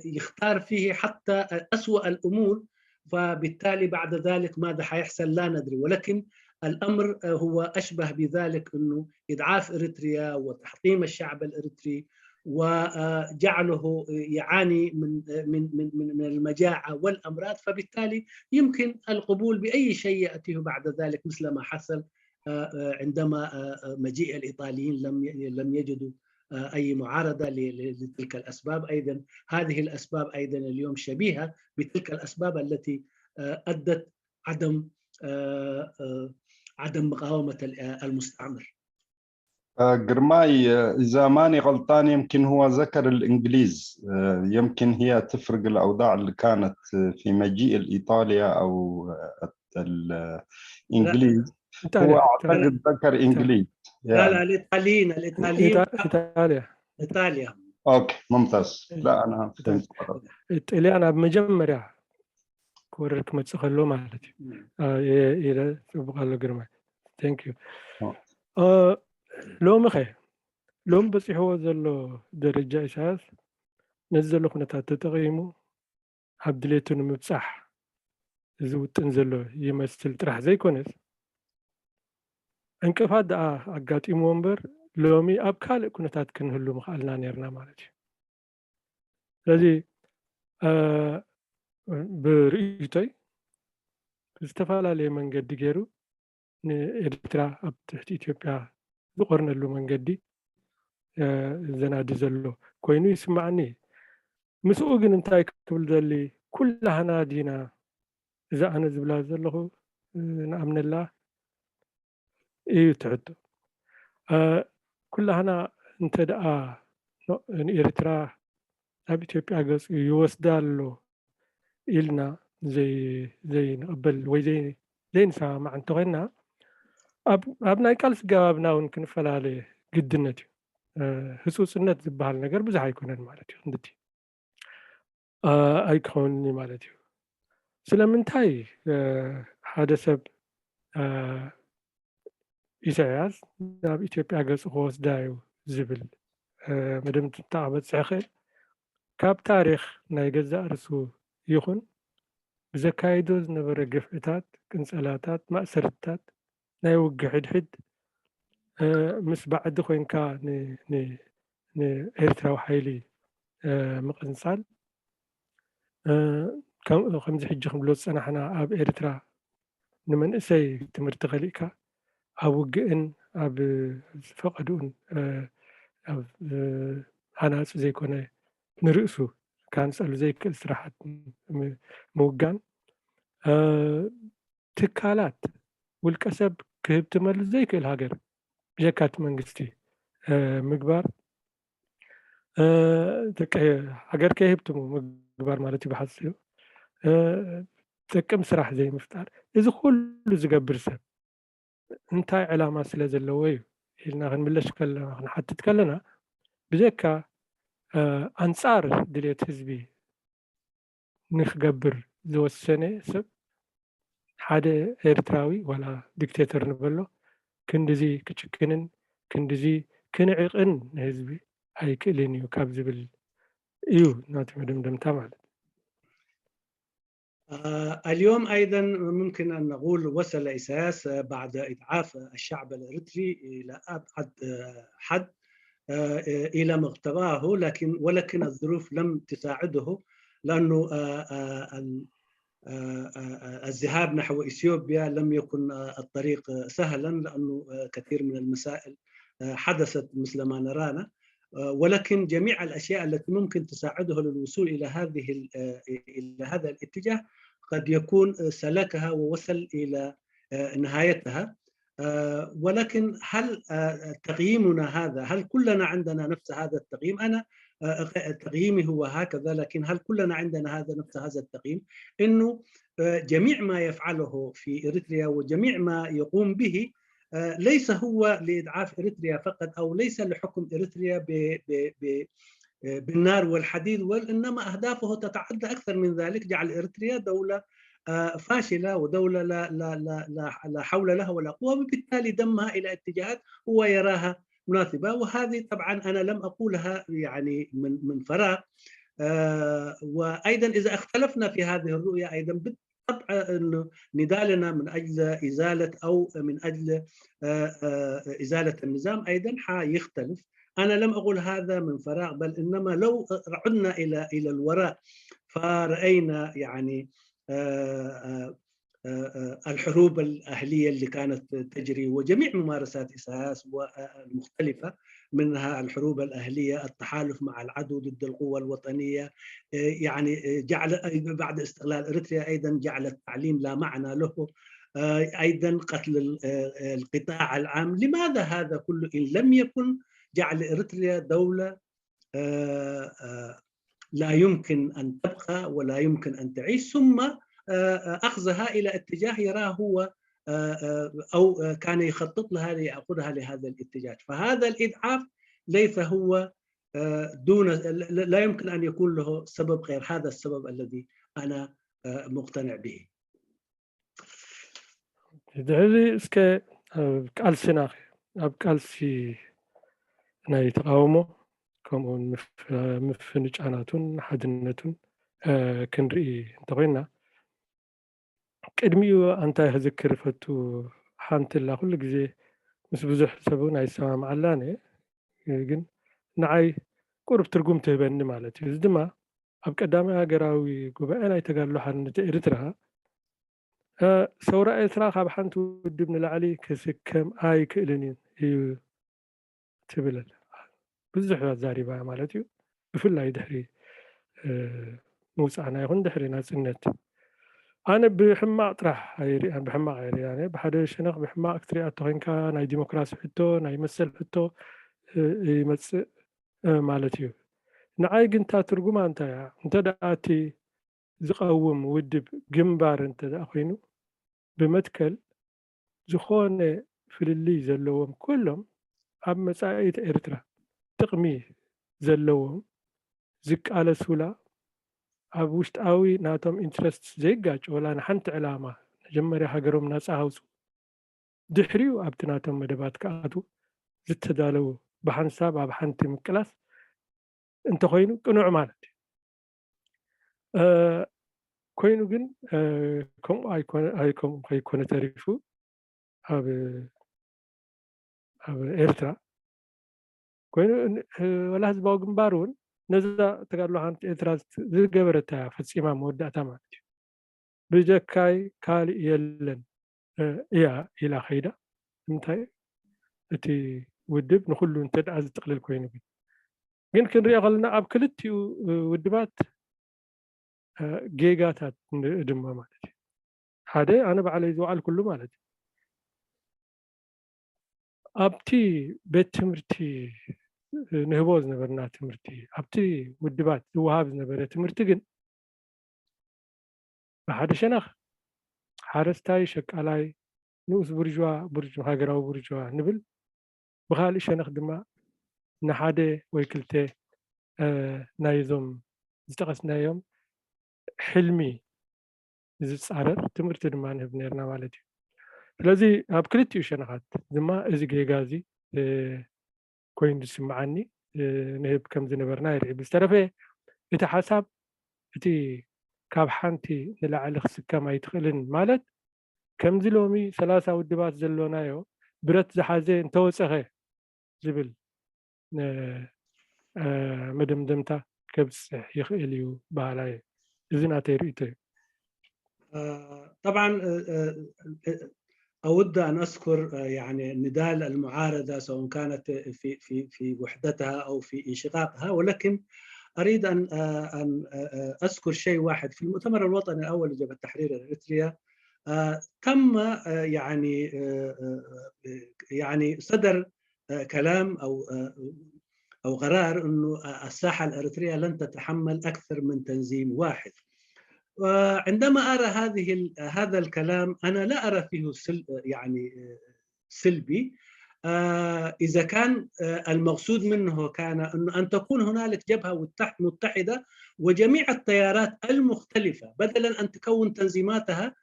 يختار فيه حتى أسوأ الأمور، فبالتالي بعد ذلك ماذا حيحصل لا ندري. ولكن الأمر هو أشبه بذلك، أنه إضعاف إريتريا وتحطيم الشعب الإريتري وجعله يعاني من من من من المجاعة والأمراض، فبالتالي يمكن القبول بأي شيء يأتيه بعد ذلك، مثل ما حصل عندما مجيء الإيطاليين لم لم يجدوا أي معارضة لتلك الأسباب. أيضا هذه الأسباب أيضا اليوم شبيهة بتلك الأسباب التي أدت عدم عدم مقاومة المستعمر. ግርማይ፣ إذا ماني غلطان يمكن هو ذكر الإنجليز، يمكن هي تفرق الأوضاع اللي كانت في مجيء الإيطاليا أو الإنجليز. هو أعتقد ذكر إنجليز. لا لا، الإيطاليين، الإيطاليين. إيطاليا. إيطاليا. أوكي، ممتاز. لا، أنا فهمت غلط. ጥልያን ኣብ መጀመርያ ክወርድ ክመፅእ ከሎ ማለት እዩ። ኢለ ፅቡቅ ኣሎ ግርማ። ሎሚ ኸ ሎም በፂሕዎ ዘሎ ደረጃ ኢሳያስ ነዚ ዘሎ ኩነታት ተጠቒሙ ኣብ ድሌቱ ንምብፃሕ እዚ ውጥን ዘሎ ይመስል ጥራሕ ዘይኮነስ ዕንቅፋት ደኣ ኣጋጢምዎ እምበር ሎሚ ኣብ ካልእ ኩነታት ክንህሉ ምኽኣልና ነርና ማለት እዩ። ስለዚ ብርእይቶይ ብዝተፈላለየ መንገዲ ገይሩ ንኤርትራ ኣብ ትሕቲ ኢትዮጵያ ዝቆርነሉ መንገዲ ዘናዲ ዘሎ ኮይኑ ይስማዓኒ። ምስኡ ግን እንታይ ክብል ደሊ ኩላህና ዲና እዛ ኣነ ዝብላ ዘለኹ ንኣምነላ እዩ ትሕቶ። ኩላህና እንተ ደኣ ንኤርትራ ናብ ኢትዮጵያ ገጹ ይወስዳ ኣሎ ኢልና ዘይንቕበል ወይ ዘይንሰማማዕ እንተኾይና ኣብ ናይ ቃልሲ ገባብና እውን ክንፈላለ ግድነት እዩ። ህፁፅነት ዝበሃል ነገር ብዙሕ ኣይኮነን ማለት እዩ። ክንድቲ ኣይክኸውንኒ ማለት እዩ። ስለምንታይ ሓደ ሰብ ኢሳያስ ናብ ኢትዮጵያ ገፁ ክወስዳ እዩ ዝብል መደምድምታ ክበፅሕ ይኽእል? ካብ ታሪኽ ናይ ገዛእ ርሱ ይኹን ብዘካይዶ ዝነበረ ግፍዕታት፣ ቅንፀላታት፣ ማእሰርትታት፣ ናይ ውግእ ሕድሕድ ምስ ባዕዲ ኮይንካ ንኤርትራዊ ሓይሊ ምቕንፃል ከምዚ ሕጂ ክንብሎ ዝፀናሕና ኣብ ኤርትራ ንመንእሰይ ትምህርቲ ከሊእካ ኣብ ውግእን ኣብ ዝፈቐድኡን ኣብ ሃናፂ ዘይኮነ ንርእሱ ካንፀሉ ዘይክእል ስራሓት ምውጋን ትካላት ውልቀ ሰብ ክህብትመሉ ዘይክእል ሃገር ብጀካ እቲ መንግስቲ ምግባር ሃገር ከይህብትሙ ምግባር ማለት እዩ ብሓፂሩ። ጠቅም ስራሕ ዘይምፍጣር። እዚ ኩሉ ዝገብር ሰብ እንታይ ዕላማ ስለ ዘለዎ እዩ ኢልና ክንምለሽ ከለና ክንሓትት ከለና ብጀካ ኣንፃር ድሌት ህዝቢ ንክገብር ዝወሰነ ሰብ ሓደ ኤርትራዊ ዋላ ዲክቴተር ንበሎ ክንድዚ ክጭክንን ክንድዚ ክንዕቕን ንህዝቢ ኣይክእልን እዩ ካብ ዝብል እዩ ናቲ መደምደምታ ማለት። اليوم أيضا ممكن أن نقول وصل إساس بعد إضعاف الشعب الإريتري إلى أبعد حد إلى مغتباه، لكن ولكن الظروف لم تساعده، لأنه الذهاب نحو إثيوبيا لم يكن الطريق سهلا، لأنه كثير من المسائل حدثت مثل ما نرانا. ولكن جميع الأشياء التي ممكن تساعده للوصول إلى هذه إلى هذا الاتجاه قد يكون سلكها ووصل إلى نهايتها. ولكن هل تقييمنا هذا، هل كلنا عندنا نفس هذا التقييم؟ أنا تقييمي هو هكذا، لكن هل كلنا عندنا هذا نفس هذا التقييم؟ إنه جميع ما يفعله في إريتريا وجميع ما يقوم به ليس هو لإضعاف إريتريا فقط، أو ليس لحكم إريتريا ب ب ب بالنار والحديد، وإنما أهدافه تتعدى أكثر من ذلك، جعل إريتريا دولة فاشلة ودولة لا لا لا لا لا حول لها ولا قوة، وبالتالي دمها إلى اتجاهات هو يراها مناسبة. وهذه طبعا أنا لم أقولها يعني من من فراغ. وأيضا إذا اختلفنا في هذه الرؤية أيضا بالطبع أنه نضالنا من أجل إزالة أو من أجل إزالة النظام أيضا حيختلف. أنا لم أقل هذا من فراغ، بل إنما لو عدنا إلى إلى الوراء فرأينا يعني الحروب الأهلية اللي كانت تجري وجميع ممارسات إساس المختلفة، منها الحروب الأهلية، التحالف مع العدو ضد القوة الوطنية، يعني جعل بعد استقلال إريتريا أيضا جعل التعليم لا معنى له، أيضا قتل القطاع العام. لماذا هذا كله إن لم يكن جعل إريتريا دولة لا يمكن أن تبقى ولا يمكن أن تعيش، ثم أخذها إلى اتجاه يراه هو أو كان يخطط لها ليأخذها لهذا الاتجاه. فهذا الإضعاف ليس هو دون، لا يمكن أن يكون له سبب غير هذا السبب الذي أنا مقتنع به. ድሕሪ እስከ ኣብ ቃልስና ኣብ ቃልሲ ናይ ተቃውሞ ከምኡውን ምፍንጫናቱን ሓድነቱን ክንርኢ እንተኮይና ቅድሚኡ ኣንታይ ክዝክር ፈቱ ሓንቲ ላ ኩሉ ግዜ ምስ ብዙሕ ሰብ እውን ኣይሰማምዓላን ግን ንዓይ ቁርብ ትርጉም ትህበኒ ማለት እዩ። እዚ ድማ ኣብ ቀዳማይ ሃገራዊ ጉባኤ ናይ ተጋድሎ ሓርነት ኤርትራ ሰውራ ኤርትራ ካብ ሓንቲ ውድብ ንላዕሊ ክስከም ኣይክእልን እዩ ትብል ብዙሕ ዛሪባ ማለት እዩ። ብፍላይ ድሕሪ ምውፃእና ይኹን ድሕሪ ናፅነት ኣነ ብሕማቕ ጥራሕ ኣይሪኣን ብሕማቕ ኣይሪኣን ብሓደ ሸነኽ ብሕማቕ ክትሪኣ እተኮይንካ ናይ ዲሞክራሲ ሕቶ ናይ መሰል ሕቶ ይመፅእ ማለት እዩ። ንዓይ ግን እታ ትርጉማ እንታይ እያ? እንተ ደኣ እቲ ዝቐውም ውድብ ግንባር እንተ ደኣ ኮይኑ ብመትከል ዝኾነ ፍልልይ ዘለዎም ኩሎም ኣብ መጻኢት ኤርትራ ጥቕሚ ዘለዎም ዝቃለሱላ ኣብ ውሽጣዊ ናቶም ኢንትረስት ዘይጋጭ ወላ ንሓንቲ ዕላማ መጀመርያ ሃገሮም ናጻ ሃውፁ ድሕሪኡ ኣብቲ ናቶም መደባት ክኣትዉ ዝተዳለዉ ብሓንሳብ ኣብ ሓንቲ ምቅላስ እንተኮይኑ ቅኑዕ ማለት እዩ። ኮይኑ ግን ከምኡ ኣይኮነ ከይኮነ ተሪፉ ኣብ ኣብ ኤርትራ ኮይኑ ወላ ህዝባዊ ግንባር እውን ነዛ ተጋድሎ ሓንቲ ኤርትራ ዝገበረታ ፈፂማ መወዳእታ ማለት እዩ። ብጀካይ ካልእ የለን እያ ኢላ ከይዳ። ንምንታይ እቲ ውድብ ንኩሉ እንተ ደኣ ዝጥቕልል ኮይኑ ግን ግን ክንሪኦ ከለና ኣብ ክልቲኡ ውድባት ጌጋታት ድማ ማለት እዩ። ሓደ ኣነ ባዕለይ ዝወዓልኩሉ ማለት እዩ። ኣብቲ ቤት ትምህርቲ ንህቦ ዝነበርና ትምህርቲ ኣብቲ ውድባት ዝወሃብ ዝነበረ ትምህርቲ ግን ብሓደ ሸነኽ ሓረስታይ ሸቃላይ ንኡስ ቡርዥዋ ቡርዥ ሃገራዊ ቡርዥዋ ንብል ብካልእ ሸነኽ ድማ ንሓደ ወይ ክልተ ናይዞም ዝጠቐስናዮም ሕልሚ ዝፃረር ትምህርቲ ድማ ንህብ ነርና ማለት እዩ። ስለዚ ኣብ ክልቲኡ ሸነኻት ድማ እዚ ጌጋ እዚ ኮይኑ ዝስምዓኒ ንህብ ከም ዝነበርና ይርኢ። ብዝተረፈ እቲ ሓሳብ እቲ ካብ ሓንቲ ንላዕሊ ክስከም ኣይትኽእልን ማለት ከምዚ ሎሚ ሰላሳ ውድባት ዘሎናዮ ብረት ዝሓዘ እንተወፀኸ ዝብል መደምደምታ ከብፅሕ ይኽእል እዩ በሃላይ። እዚ ናተይ ርእይቶ እዩ። طبعا أود أن أذكر يعني نضال المعارضة سواء كانت في في في وحدتها أو في انشقاقها، ولكن أريد أن أن أذكر شيء واحد. في المؤتمر الوطني الأول لجبهة تحرير إريتريا تم يعني يعني صدر كلام أو أو قرار أنه الساحة الإريترية لن تتحمل أكثر من تنظيم واحد. وعندما أرى هذه هذا الكلام أنا لا أرى فيه سل يعني سلبي. إذا كان المقصود منه كان أنه أن تكون هنالك جبهة متحدة وجميع التيارات المختلفة بدلا أن تكون تنظيماتها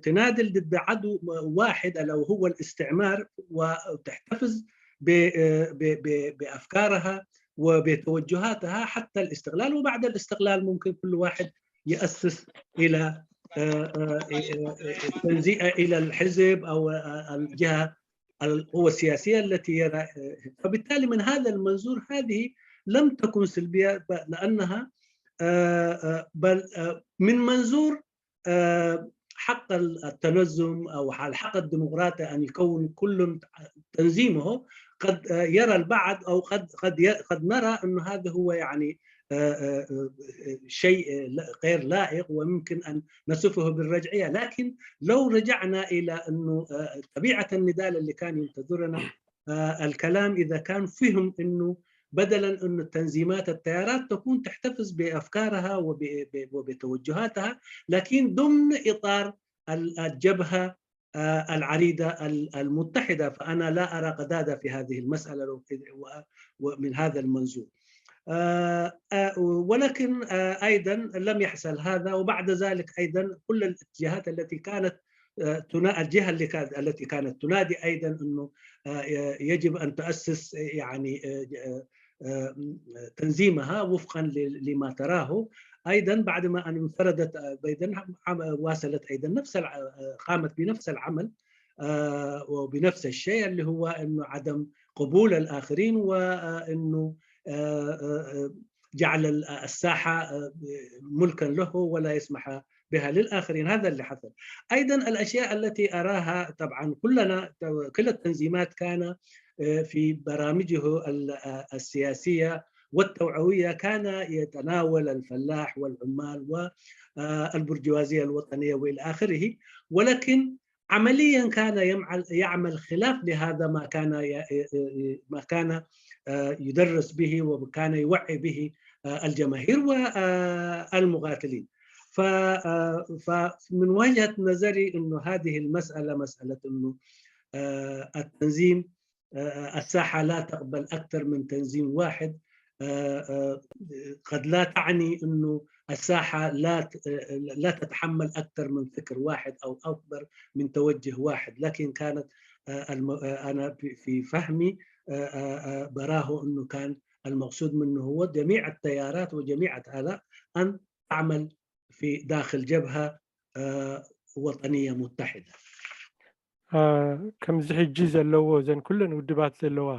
تنادل ضد عدو واحد ألا وهو الاستعمار وتحتفظ بأفكارها وبتوجهاتها حتى الاستقلال، وبعد الاستقلال ممكن كل واحد يأسس إلى تنزيئة إلى الحزب أو الجهة القوة السياسية التي يرى. فبالتالي من هذا المنظور هذه لم تكن سلبية لأنها بل من منظور حق التنظم أو الحق الديمقراطي أن يكون كل تنظيمه قد يرى البعض أو قد قد قد نرى أنه هذا هو يعني شيء غير لائق وممكن أن نصفه بالرجعية، لكن لو رجعنا إلى أنه طبيعة النضال اللي كان ينتظرنا الكلام إذا كان فهم أنه بدلا أن التنظيمات التيارات تكون تحتفظ بأفكارها وبتوجهاتها لكن ضمن إطار الجبهة العريضة المتحدة. فأنا لا أرى قدادة في هذه المسألة ومن هذا المنظور. آه، آه، ولكن آه، أيضا لم يحصل هذا. وبعد ذلك أيضا كل الاتجاهات التي كانت آه، تنا- الجهة اللي كانت التي كانت تنادي أيضا أنه آه، يجب أن تؤسس يعني آه، آه، آه، تنظيمها وفقا ل- لما تراه. أيضا بعد ما أن انفردت آه، بيدن عم- واصلت أيضا نفس الع- آه، قامت بنفس العمل آه، وبنفس الشيء اللي هو أنه عدم قبول الآخرين، وأنه آه، آه، آه، جعل ال- الساحة آه، ملكا له ولا يسمح بها للآخرين. هذا اللي حصل. أيضا الأشياء التي أراها طبعا كلنا، كلا التنظيمات كان آه، في برامجه ال- آه، السياسية والتوعوية كان يتناول الفلاح والعمال والبرجوازية الوطنية وإلى آخره، ولكن عمليا كان يعمل خلاف لهذا ما كان ما كان يدرس به وكان يوعي به الجماهير والمقاتلين. فمن وجهة نظري أنه هذه المسألة مسألة أنه التنظيم الساحة لا تقبل أكثر من تنظيم واحد قد لا تعني أنه الساحة لا لا تتحمل أكثر من فكر واحد أو أكبر من توجه واحد، لكن كانت أنا في فهمي براه أنه كان المقصود منه هو جميع التيارات وجميع هذا أن تعمل في داخل جبهة وطنية متحدة. ከምዚ ሕጂ ዘለዎ እዘን ኩለን ውድባት ዘለዋ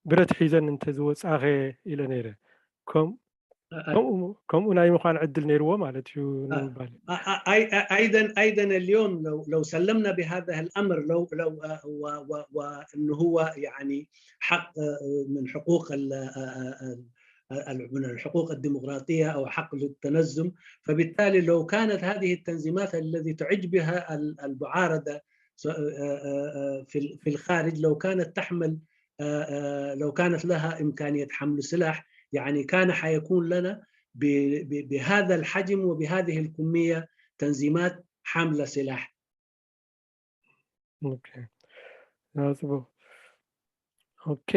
ብረት ሒዘን እንተዝወፃኸ ኢለ ነይረ። ከምኡ ናይ ምዃን ዕድል ነይርዎ ማለት እዩ ንምባል። أيضا أيضا اليوم لو لو سلمنا بهذا الأمر، لو لو وأنه هو يعني حق من حقوق من الحقوق الديمقراطية أو حق للتنظم. فبالتالي لو كانت هذه التنظيمات الذي تعج بها المعارضة في الخارج، لو كانت تحمل لو كانت لها إمكانية حمل سلاح، يعني كان حيكون لنا بهذا الحجم وبهذه الكمية تنظيمات حاملة سلاح. ኦኬ። ጽቡቕ። ኦኬ።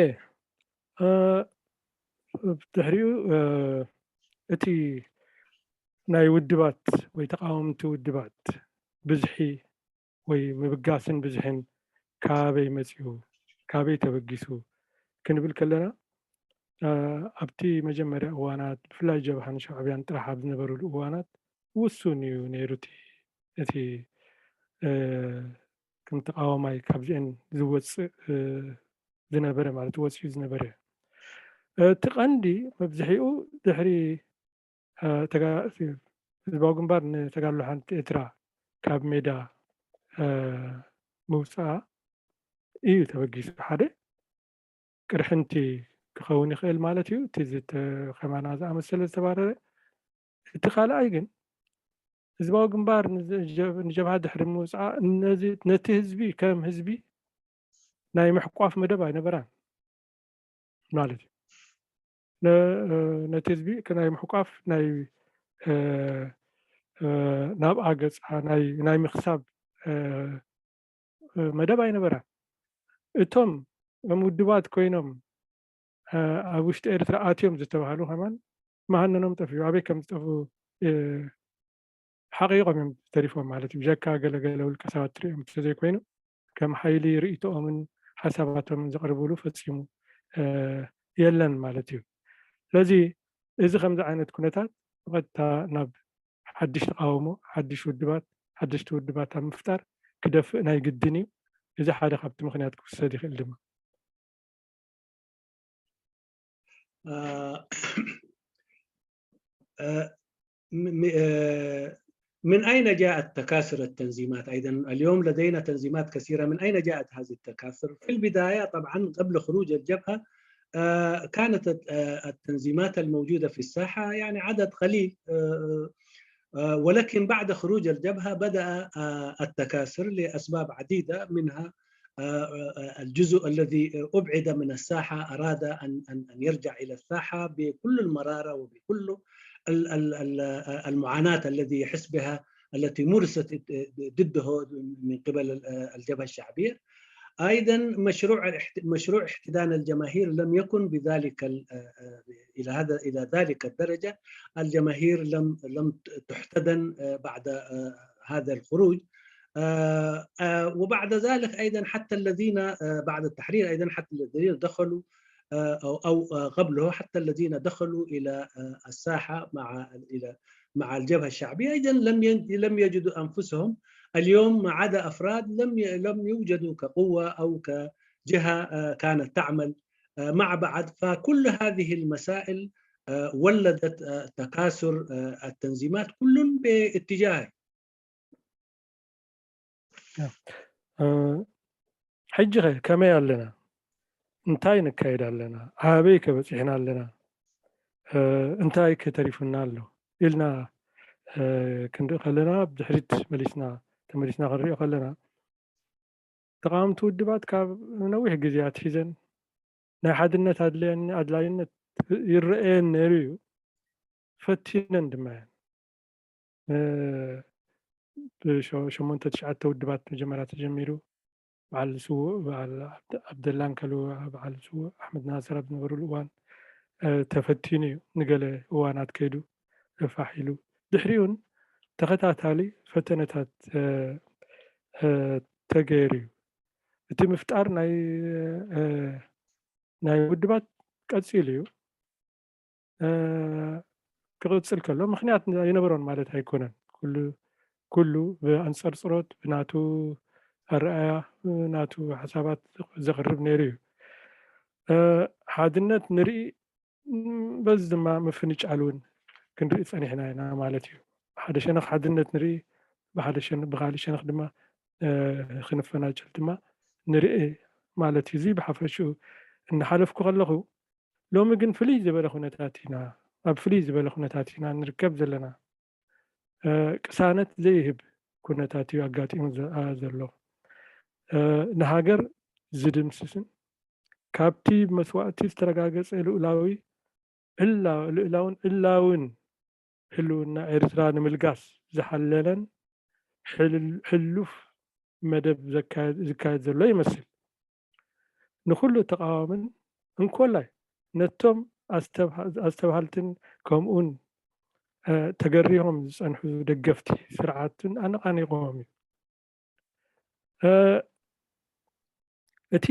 ድሕሪኡ እቲ ናይ ውድባት ወይ ተቃወምቲ ውድባት ብዝሒ ወይ ምብጋስን ብዝሕን ካበይ መፂኡ፣ ካበይ ተበጊሱ ክንብል ከለና ኣብቲ መጀመርያ እዋናት ብፍላይ ጀብሃን ሻዕብያን ጥራሕ ኣብ ዝነበሩሉ እዋናት ውሱን እዩ ነይሩ እቲ ከም ተቃዋማይ ካብዚአን ዝወፅእ ዝነበረ ማለት ወፂኡ ዝነበረ እቲ ቀንዲ መብዝሒኡ ድሕሪ ህዝባዊ ግንባር ንተጋድሎ ሓርነት ኤርትራ ካብ ሜዳ ምውፃኣ እዩ ተበጊሱ። ሓደ ቅርሕንቲ ክኸውን ይኽእል ማለት እዩ፣ እቲ ከማና ዝኣመሰለ ዝተባረረ። እቲ ካልኣይ ግን ህዝባዊ ግንባር ንጀብሃ ድሕሪ ምውፃኣ ነቲ ህዝቢ ከም ህዝቢ ናይ ምሕቋፍ መደብ ኣይነበራን ማለት እዩ። ነቲ ህዝቢ ናይ ምሕቋፍ ናይ ናብኣ ገፃ ናይ ምክሳብ መደብ ኣይነበራን። እቶም ከም ውድባት ኮይኖም ኣብ ውሽጢ ኤርትራ ኣትዮም ዝተባህሉ ከማን መሃነኖም ጠፍኡ። ኣበይ ከም ዝጠፍኡ ሓቂቆም እዮም ተሪፎም ማለት እዩ። ብጀካ ገለገለ ውልቀ ሰባት ትሪኦም እንተዘይኮይኑ ከም ሓይሊ ርእይቶኦምን ሓሳባቶምን ዘቕርብሉ ፈጺሙ የለን ማለት እዩ። ስለዚ እዚ ከምዚ ዓይነት ኩነታት ብቐጥታ ናብ ሓድሽ ተቃውሞ፣ ሓድሽ ውድባት፣ ሓደሽቲ ውድባት ኣብ ምፍጣር ክደፍእ ናይ ግድን እዩ። እዚ ሓደ ካብቲ ምኽንያት ክውሰድ ይኽእል ድማ። من أين جاءت تكاثر التنظيمات؟ أيضا اليوم لدينا تنظيمات كثيرة، من أين جاءت هذه التكاثر؟ في البداية طبعا قبل خروج الجبهة كانت التنظيمات الموجودة في الساحة يعني عدد قليل، ولكن بعد خروج الجبهة بدأ التكاثر لأسباب عديدة، منها الجزء الذي أبعد من الساحة أراد أن يرجع إلى الساحة بكل المرارة وبكل المعاناة الذي يحس بها التي مورست ضده من قبل الجبهة الشعبية. أيضا مشروع الاحت- مشروع احتضان الجماهير لم يكن بذلك ال- آه، آه، إلى هذا إلى ذلك الدرجة. الجماهير لم لم تحتضن آه، بعد آه، هذا الخروج. آه، آه، وبعد ذلك أيضا حتى الذين آه، بعد التحرير أيضا حتى الذين دخلوا آه، أو أو آه، قبله حتى الذين دخلوا إلى آه، الساحة مع إلى مع الجبهة الشعبية أيضا لم ين- لم يجدوا أنفسهم. اليوم ما عدا أفراد لم ي- لم يوجدوا كقوة أو كجهة آه، كانت تعمل آه، مع بعض. فكل هذه المسائل آه، ولدت آه، تكاثر آه، التنظيمات كل باتجاهه. ሕጂ ኸ ከመይ ኣለና? እንታይ ነካይድ ኣለና? ኣበይ ከ በፂሕና ኣለና? እንታይ ከ ተሪፉና ኣሎ ኢልና ክንርኢ ከለና፣ ብድሕሪት መሊስና ተመሊስና ክንሪኦ ከለና፣ ተቃወምቲ ውድባት ካብ ነዊሕ ግዜ ኣትሒዘን ናይ ሓድነት ኣድላይነት ይረኣየን ነይሩ እዩ። ፈቲነን ድማ እየን። ብሸሞንተ ትሽዓተ ውድባት መጀመርያ ተጀሚሩ፣ በዓል ስዉእ በዓል ዓብደላን ከሉ በዓል ስዉእ ኣሕመድ ናስር ኣብ ዝነበሩሉ እዋን ተፈቲኑ እዩ። ንገለ እዋናት ከይዱ ፋሕ ኢሉ፣ ድሕሪኡን ተኸታታሊ ፈተነታት ተገይሩ እዩ። እቲ ምፍጣር ናይ ናይ ውድባት ቀፂሉ እዩ። ክቕፅል ከሎ ምኽንያት ኣይነበሮን ማለት ኣይኮነን። ኩሉ ብኣንፀርፅሮት ብናቱ ኣረኣያ ናቱ ሓሳባት ዘቕርብ ነይሩ እዩ። ሓድነት ንርኢ በዚ ድማ ምፍንጫል እውን ክንርኢ ፀኒሕና ኢና ማለት እዩ። ሓደ ሸነኽ ሓድነት ንርኢ፣ ብካሊእ ሸነኽ ድማ ክንፈናጨል ድማ ንርኢ ማለት እዩ። እዚ ብሓፈሽኡ እናሓለፍኩ ከለኹ ሎሚ ግን ፍልይ ዝበለ ኩነታት ኢና ኣብ ፍልይ ዝበለ ኩነታት ኢና ንርከብ ዘለና። ቅሳነት ዘይህብ ኩነታት እዩ ኣጋጢሙ ዘሎ። ንሃገር ዝድምስስን ካብቲ መስዋእቲ ዝተረጋገፀ ልኡላዊ ልኡላውን ዕላውን ህልውና ኤርትራ ንምልጋስ ዝሓለለን ሕሉፍ መደብ ዝካየድ ዘሎ ይመስል። ንኩሉ ተቃዋምን እንኮላይ ነቶም ኣስተብሃልትን ከምኡን ተገሪሆም ዝፀንሑ ደገፍቲ ስርዓትን ኣነቃኒቆም እዩ። እቲ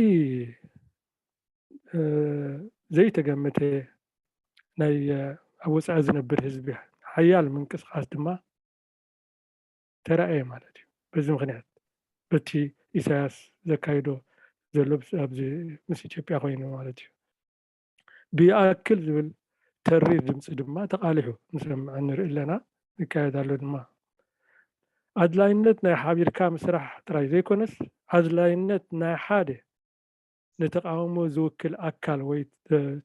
ዘይተገመተ ናይ ኣብ ወፃኢ ዝነብር ህዝቢ ሓያል ምንቅስቃስ ድማ ተራእየ ማለት እዩ። በዚ ምክንያት በቲ ኢሳያስ ዘካይዶ ዘሎ ኣብዚ ምስ ኢትዮጵያ ኮይኑ ማለት እዩ። ብይኣክል ዝብል ተሪር ድምፂ ድማ ተቃሊሑ ንሰምዕ ንርኢ ኣለና፣ ይካየድ ኣሎ ድማ። ኣድላይነት ናይ ሓቢርካ ምስራሕ ጥራይ ዘይኮነስ ኣድላይነት ናይ ሓደ ንተቃውሞ ዝውክል ኣካል ወይ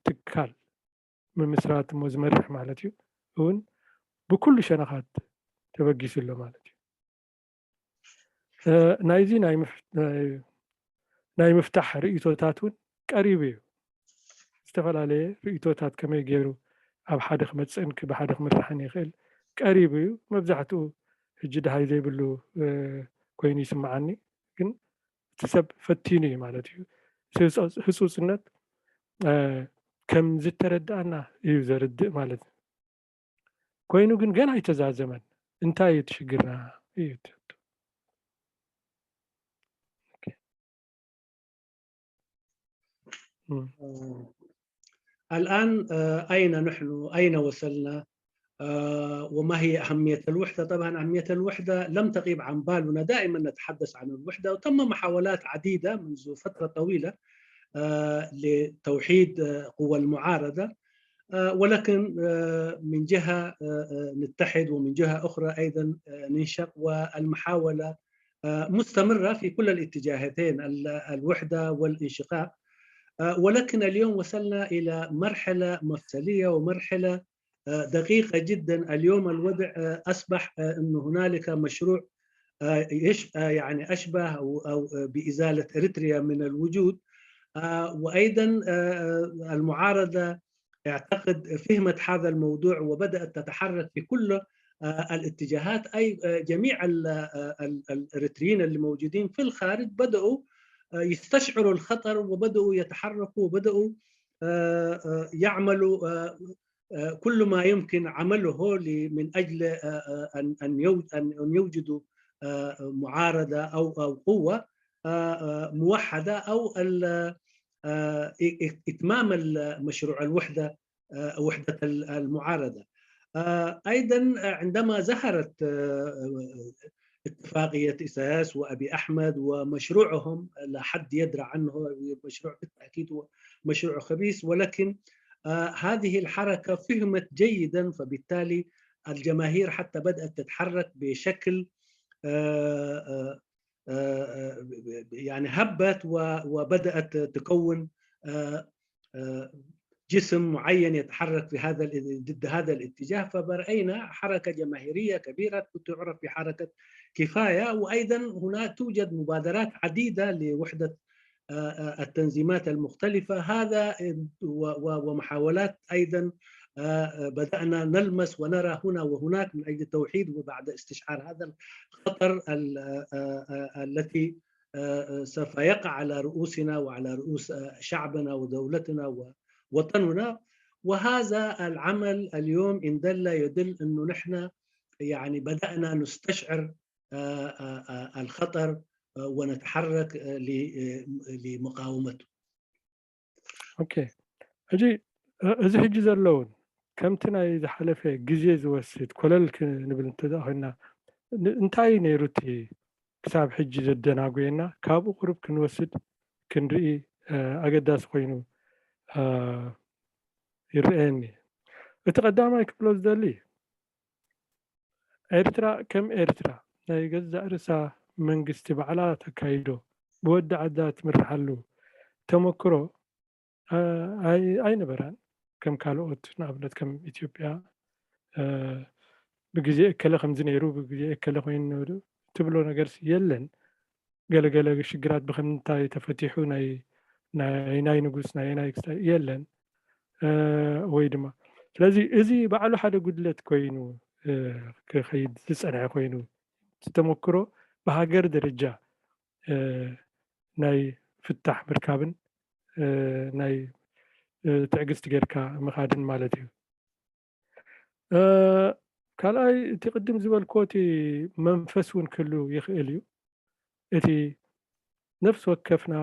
ትካል ምምስራት እሞ ዝመርሕ ማለት እዩ እውን ብኩሉ ሸነኻት ተበጊሱ ኣሎ ማለት እዩ። ናይዚ ናይ ምፍታሕ ርእይቶታት እውን ቀሪቡ እዩ። ዝተፈላለየ ርእይቶታት ከመይ ገይሩ ኣብ ሓደ ክመፅእን ብሓደ ክምራሕን ይኽእል ቀሪቡ እዩ። መብዛሕትኡ ሕጂ ደሃይ ዘይብሉ ኮይኑ ይስምዓኒ፣ ግን እቲ ሰብ ፈቲኑ እዩ ማለት እዩ። ህፁፅነት ከም ዝተረዳእና እዩ ዘርድእ ማለት እዩ። ኮይኑ ግን ገና ኣይተዛዘመን። እንታይ እዩ እቲ ሽግርና እዩ እቲ ሕቶ። الآن أين نحن؟ أين وصلنا؟ وما هي أهمية الوحدة؟ طبعا أهمية الوحدة لم تغيب عن بالنا، دائما نتحدث عن الوحدة، وتم محاولات عديدة منذ فترة طويلة لتوحيد قوى المعارضة، ولكن من جهة نتحد ومن جهة أخرى أيضا ننشق، والمحاولة مستمرة في كل الاتجاهتين، الوحدة والانشقاق. ولكن اليوم وصلنا إلى مرحلة مفصلية ومرحلة دقيقة جدا. اليوم الوضع أصبح أنه هنالك مشروع يعني أشبه أو بإزالة إريتريا من الوجود. وأيضا المعارضة اعتقد فهمت هذا الموضوع وبدأت تتحرك في كل الاتجاهات، أي جميع الإريتريين اللي موجودين في الخارج بدأوا آه، يستشعروا الخطر، وبدأوا يتحركوا، وبدأوا، آه، آه، يعملوا، آه، آه، كل ما يمكن عمله ل-، من أجل، آه، آه، أن، أن يو-، أن، أن يوجدوا، آه، معارضة أو، أو قوة، آه، آه، موحدة، أو ال-، آه، إ-، إ-، إتمام ال-، مشروع الوحدة، آه، وحدة ال-، المعارضة. آه، أيضًا عندما ظهرت، آه، اتفاقية إيساياس وأبي أحمد ومشروعهم، لا حد يدرى عنه، مشروع بالتأكيد هو مشروع خبيث، ولكن، آه، هذه الحركة فهمت جيدًا، فبالتالي الجماهير حتى بدأت تتحرك بشكل، آه، آه، آه، آه، يعني هبت و-، وبدأت تكون، آه، آه، جسم معين يتحرك في هذا ال-، ضد هذا الاتجاه، فرأينا حركة جماهيرية كبيرة تعرف بحركة كفاية. وأيضًا هناك توجد مبادرات عديدة لوحدة، آه، آه، التنظيمات المختلفة. هذا و-، و-، ومحاولات أيضًا، آه، آه، بدأنا نلمس ونرى هنا وهناك من أجل التوحيد، وبعد استشعار هذا الخطر ال-، آه، آه، آه، التي، آه، آه، سوف يقع على رؤوسنا وعلى رؤوس، آه، شعبنا ودولتنا ووطننا. وهذا العمل اليوم إن دل يدل أنه نحن يعني بدأنا نستشعر، آه، آه، آه، الخطر، آه، ونتحرك، آه، ل-، آه، لمقاومته. ኦኬ፣ ሕጂ፣ እ-፣ እዚ ሕጂ ዘሎ እውን ከምቲ ናይ ዝሓለፈ ግዜ ዝወስድ ኮለል ክንብል እንተ ደኣ ኮይንና፣ ን-፣ እንታይ እዩ ነይሩ እቲ ክሳብ ሕጂ ዘደናጎየና? ካብኡ ቁሩብ ክንወስድ ክንርኢ፣ እ፣ ኣገዳሲ ኮይኑ፣ እ፣ ይረኣየኒ። እቲ ቀዳማይ ክብሎ ዝደሊ፣ ኤርትራ ከም ኤርትራ ናይ ገዛእ ርእሳ መንግስቲ ባዕላ ተካይዶ፣ ብወዲ ዓዳ ትምርሓሉ ተመክሮ፣ እ፣ ኣይ-፣ ኣይነበራን። ከም ካልኦት፣ ንኣብነት ከም ኢትዮጵያ፣ እ፣ ብግዜ እከለ ከምዚ ነይሩ፣ ብግዜ እከለ ኮይኑ ነይሩ ትብሎ ነገርሲ የለን። ገለ ገለ ሽግራት ብኸምንታይ ተፈቲሑ፣ ናይ፣ ናይ፣ ናይ ንጉስ፣ ናይ፣ ናይ ክስታይ የለን። እ፣ ወይ ድማ፣ ስለዚ እዚ ባዕሉ ሓደ ጉድለት ኮይኑ፣ እ፣ ክኸይድ ዝጸንሐ ኮይኑ፣ እቲ ተመክሮ ብሃገር ደረጃ፣ እ፣ ናይ ፍታሕ ምርካብን፣ እ፣ ናይ፣ እ፣ ትዕግስቲ ጌርካ ምኻድን ማለት እዩ። እ፣ ካልኣይ፣ እቲ ቅድም ዝበልክዎ፣ እቲ መንፈስ እውን ክህሉ ይኽእል እዩ። እቲ ነፍሲ ወከፍና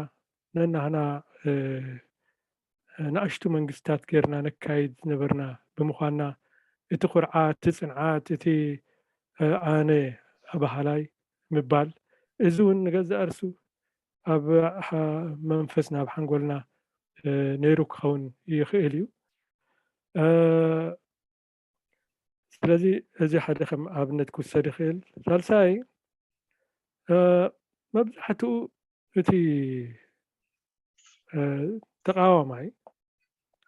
ነናህና፣ እ፣ ንኣሽቱ መንግስታት ጌርና ነካይድ ዝነበርና ብምዃንና፣ እቲ ኩርዓት፣ እቲ ጽንዓት፣ እቲ፣ እ፣ ኣነ ኣባሃላይ ምባል፣ እዚ እውን ንገዛእ ርእሱ ኣብ ሓ-፣ መንፈስና፣ ኣብ ሓንጎልና፣ እ፣ ነይሩ ክኸውን ይኽእል እዩ። እ፣ ስለዚ እዚ ሓደ ከም ኣብነት ክውሰድ ይኽእል። ሳልሳይ፣ እ፣ መብዛሕትኡ እቲ፣ እ፣ ተቃዋማይ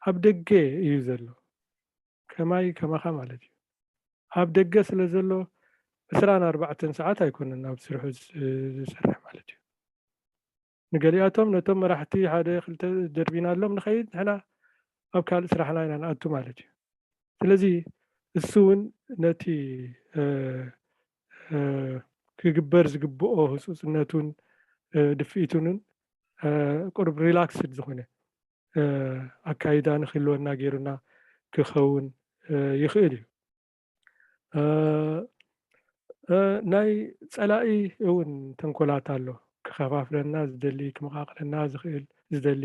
ኣብ ደገ እዩ ዘሎ። ከማይ ከማኻ ማለት እዩ። ኣብ ደገ ስለ ዘሎ ዕስራን ኣርባዕተን ሰዓት ኣይኮነን ኣብ ስርሑ ዝ-፣ ዝሰርሕ ማለት እዩ። ንገሊኣቶም፣ ነቶም መራሕቲ ሓደ ክልተ ደርቢናሎም ንኸይድ፣ ንሕና ኣብ ካልእ ስራሕና ኢና ንኣቱ ማለት እዩ። ስለዚ እሱ እውን ነቲ፣ እ፣ እ፣ ክግበር ዝግብኦ ህጹጽነቱን፣ እ፣ ድፍኢቱንን፣ እ፣ ቁሩብ ሪላክስድ ዝኾነ፣ እ፣ ኣካይዳ ንክህልወና ገይሩና ክኸውን፣ እ፣ ይኽእል እዩ። እ፣ እ፣ ናይ ጸላኢ እውን ተንኮላት ኣሎ። ክኸፋፍለና ዝደሊ፣ ክመቓቕለና ዝኽእል፣ ዝደሊ፣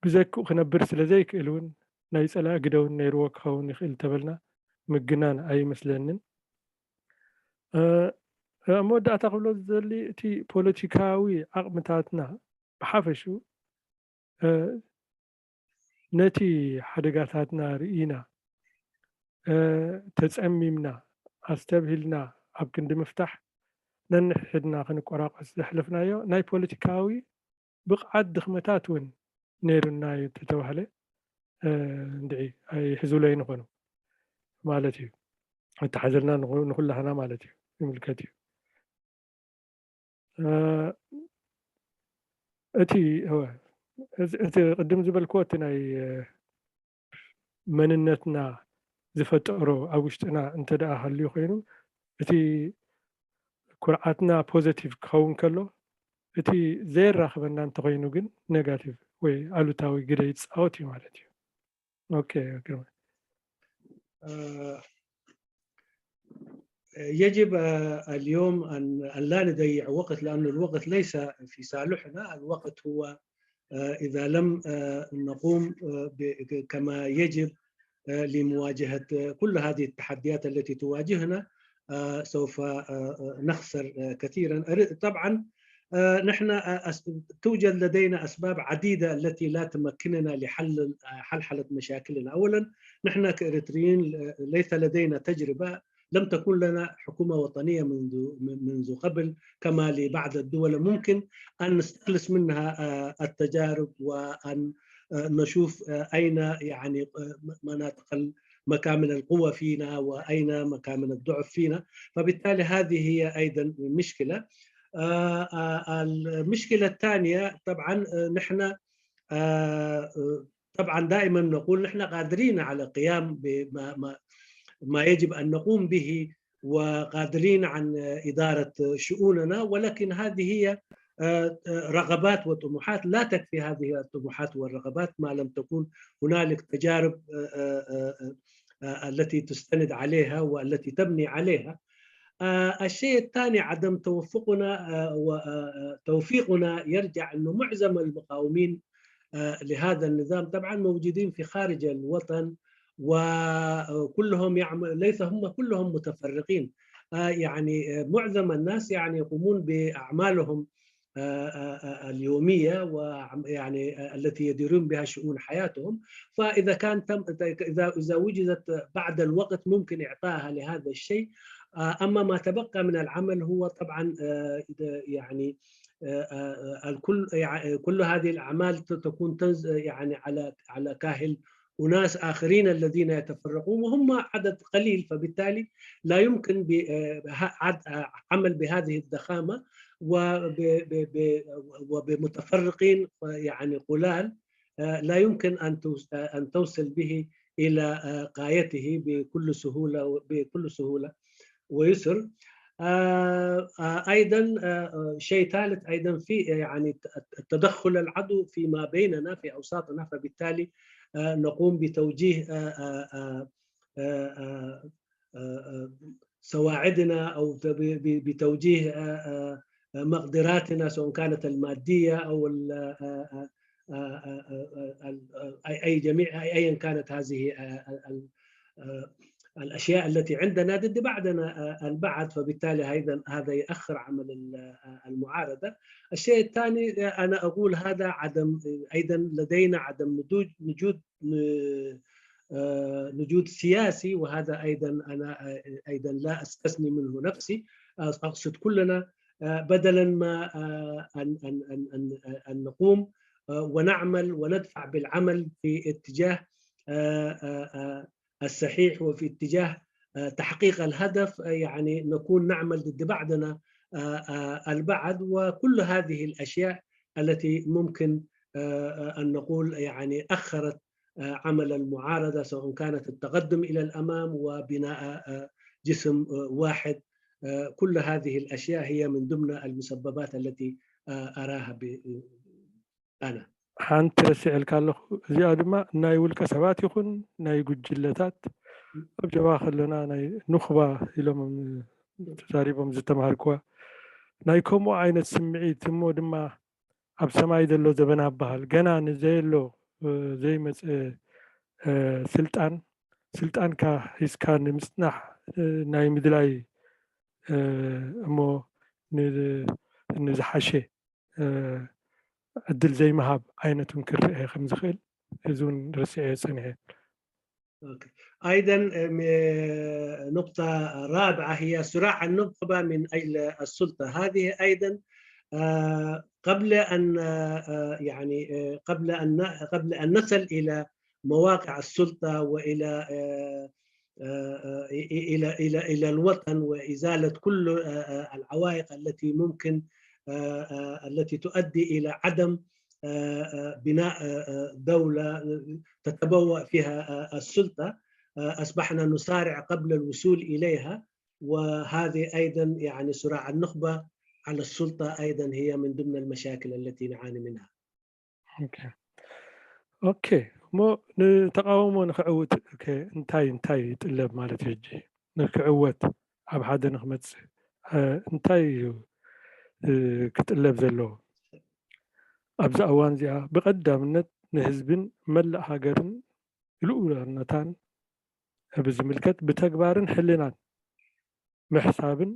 ብዘክኡ ክነብር ስለ ዘይክእል እውን ናይ ጸላኢ ግደ እውን ነይርዎ ክኸውን ይኽእል እንተበልና ምግናን ኣይመስለንን። እ፣ ኣብ መወዳእታ ክብሎ ዝደሊ፣ እቲ ፖለቲካዊ ዓቕምታትና ብሓፈሽኡ፣ እ፣ ነቲ ሓደጋታትና ርኢና፣ እ፣ ተጸሚምና፣ ኣስተብሂልና ኣብ ክንዲ ምፍታሕ ነንሕድና ክንቆራቆስ ዘሕለፍናዮ ናይ ፖለቲካዊ ብቕዓት ድኽመታት እውን ነይሩና እዩ እንተተባህለ፣ እ፣ እንድዒ ኣይሕዙለይን ይኾኑ ማለት እዩ። ኣተሓዘልና ንኹ-፣ ንኹላህና ማለት እዩ፣ ይምልከት እዩ። እ፣ እቲ፣ እወ፣ እዚ፣ እቲ ቅድም ዝበልክዎ፣ እቲ ናይ፣ እ፣ መንነትና ዝፈጠሮ ኣብ ውሽጥና እንተ ደኣ ሃልዩ ኮይኑ፣ እቲ ኩርዓትና ፖዘቲቭ ክኸውን ከሎ፣ እቲ ዘየራኽበና እንተኾይኑ ግን ኔጋቲቭ ወይ ኣሉታዊ ግደ ይፃወት እዩ ማለት እዩ። ኦኬ ግርማ። آه، يجب آه، اليوم أن أن لا نضيع وقت، لأن الوقت ليس في صالحنا. الوقت هو آه، إذا لم آه، نقوم آه، ب- كما يجب آه، لمواجهة آه، كل هذه التحديات التي تواجهنا، آه، سوف آه، آه، نخسر آه، كثيرا. أر- طبعا آه، نحن آه، أس- توجد لدينا أسباب عديدة التي لا تمكننا لحل آه، حلحلة مشاكلنا. أولا، نحن كإريتريين آه، ليس لدينا تجربة، لم تكن لنا حكومة وطنية منذ منذ قبل كما لبعض الدول. ممكن أن نستخلص منها آه، التجارب، وأن آه، نشوف آه، أين يعني آه، مناطق ال- مكامن القوة فينا، وأين مكامن الضعف فينا. فبالتالي هذه هي أيضا مشكلة. آه، آه، المشكلة الثانية طبعا آه، نحن آه، آه، طبعا دائما نقول نحن قادرين على قيام بما ما ما يجب أن نقوم به، وقادرين عن إدارة شؤوننا، ولكن هذه هي آه، آه، رغبات وطموحات. لا تكفي هذه الطموحات والرغبات ما لم تكن هنالك تجارب آه، آه، آه، آه، التي تستند عليها والتي تبني عليها. آه، الشيء الثاني عدم توفقنا آه، و- آه، آه، توفيقنا يرجع أنه معظم المقاومين آه، لهذا النظام طبعا موجودين في خارج الوطن، وكلهم يعمل، ليس هم كلهم متفرقين. آه، يعني آه، معظم الناس يعني يقومون بأعمالهم آه، آه، آه، اليومية، ويعني آه، التي يديرون بها شؤون حياتهم. فإذا كان تم إذا إذا وجدت بعد الوقت ممكن إعطائها لهذا الشيء. آه، أما ما تبقى من العمل هو طبعا آه، إذا يعني آه، آه، آه، الكل يعني كل هذه الأعمال ت- تكون تنز يعني على على كاهل أناس آخرين الذين يتفرقون، وهم عدد قليل، فبالتالي لا يمكن ب- آه، ه- عد- آه، عمل بهذه الضخامة وب- ب- ب- وبمتفرقين يعني قلال. آه، لا يمكن أن توس- آه، أن توصل به إلى آه، غايته بكل سهولة بكل سهولة ويسر. آه، آه، أيضا آه، آه، شيء ثالث أيضا في يعني التدخل العضو فيما بيننا في أوساطنا، فبالتالي آه، نقوم بتوجيه آه، آه، آه، آه، آه، آه، آه، سواعدنا أو ب- ب- بتوجيه آه، آه، آه، مقدراتنا سواء كانت المادية أو ال- آه، آه، آه، آه، آه، ال- آه، أي أي جميع أي- أيا كانت هذه آه، ال- ال- آه، الأشياء التي عندنا ضد بعضنا آه، البعض، فبالتالي أيضا هذا يأخر عمل ال- آه، المعارضة. الشيء الثاني آه، أنا أقول هذا عدم أيضا لدينا عدم نضوج نجود آه، نجود سياسي، وهذا أيضا أنا آه، أيضا لا أستثني منه نفسي. آه، أقصد كلنا آه، بدلا ما آه، أن أن أن أن أن نقوم آه، ونعمل وندفع بالعمل في اتجاه آه، آه، آه، الصحيح وفي اتجاه آه، تحقيق الهدف، آه، يعني نكون نعمل ضد بعضنا آه، آه، البعض، وكل هذه الأشياء التي ممكن آه، آه، أن نقول يعني أخرت آه، عمل المعارضة، سواء كانت التقدم إلى الأمام وبناء آه، جسم آه، واحد. آه، كل هذه الأشياء هي من ضمن المسببات التي آه، أراها ب- أنا. ሓንቲ ረሲዐልካ ኣለኹ። እዚኣ ድማ ናይ ውልቀ ሰባት ይኹን ናይ ጉጅለታት ኣብ ጀብሃ ከለና ናይ ኑኽባ ኢሎም ተዛሪቦም ዝተምሃርኩዋ ናይ ከምኡ ዓይነት ስምዒት እሞ ድማ ኣብ ሰማይ ዘሎ ዘበና በሃል ገና ንዘየሎ እ፣ ዘይመፀ እ፣ ስልጣን ስልጣንካ ሒዝካ ንምፅናሕ እ፣ ናይ ምድላይ እ፣ እሞ ን- ንዝሓሸ እ፣ ዕድል ዘይምሃብ ዓይነት እውን ክረአ ከም ዝኽእል እዚ እውን ረሲዐ ፀኒሐ። أوكي. أيضا آه، م- آه، نقطة رابعة هي صراع النخبة من أجل السلطة. هذه أيضا آه، قبل أن آه، آه، يعني آه، قبل أن ن- قبل أن نصل إلى مواقع السلطة وإلى آه، آه، آه، إلى إلى إلى الوطن وإزالة كل آه، آه، العوائق التي ممكن آه، آه، التي تؤدي إلى عدم آه، آه، بناء آه، آه، دولة تتبوأ فيها آه، السلطة. آه، أصبحنا نسارع قبل الوصول إليها، وهذه أيضا يعني صراع النخبة على السلطة أيضا هي من ضمن المشاكل التي نعاني منها. ኦኬ ኦኬ እሞ ንተቃውሞ ንክዕውት ከ እንታይ እንታይ ይጥለብ ማለት እዩ? ሕጂ ንክዕወት ኣብ ሓደ ንክመፅእ እንታይ እዩ ክጥለብ ዘለዎ? ኣብዚ እዋን እዚኣ ብቀዳምነት ንህዝብን መላእ ሃገርን ልኡላውነታን ብዝምልከት ብተግባርን ሕልናን ምሕሳብን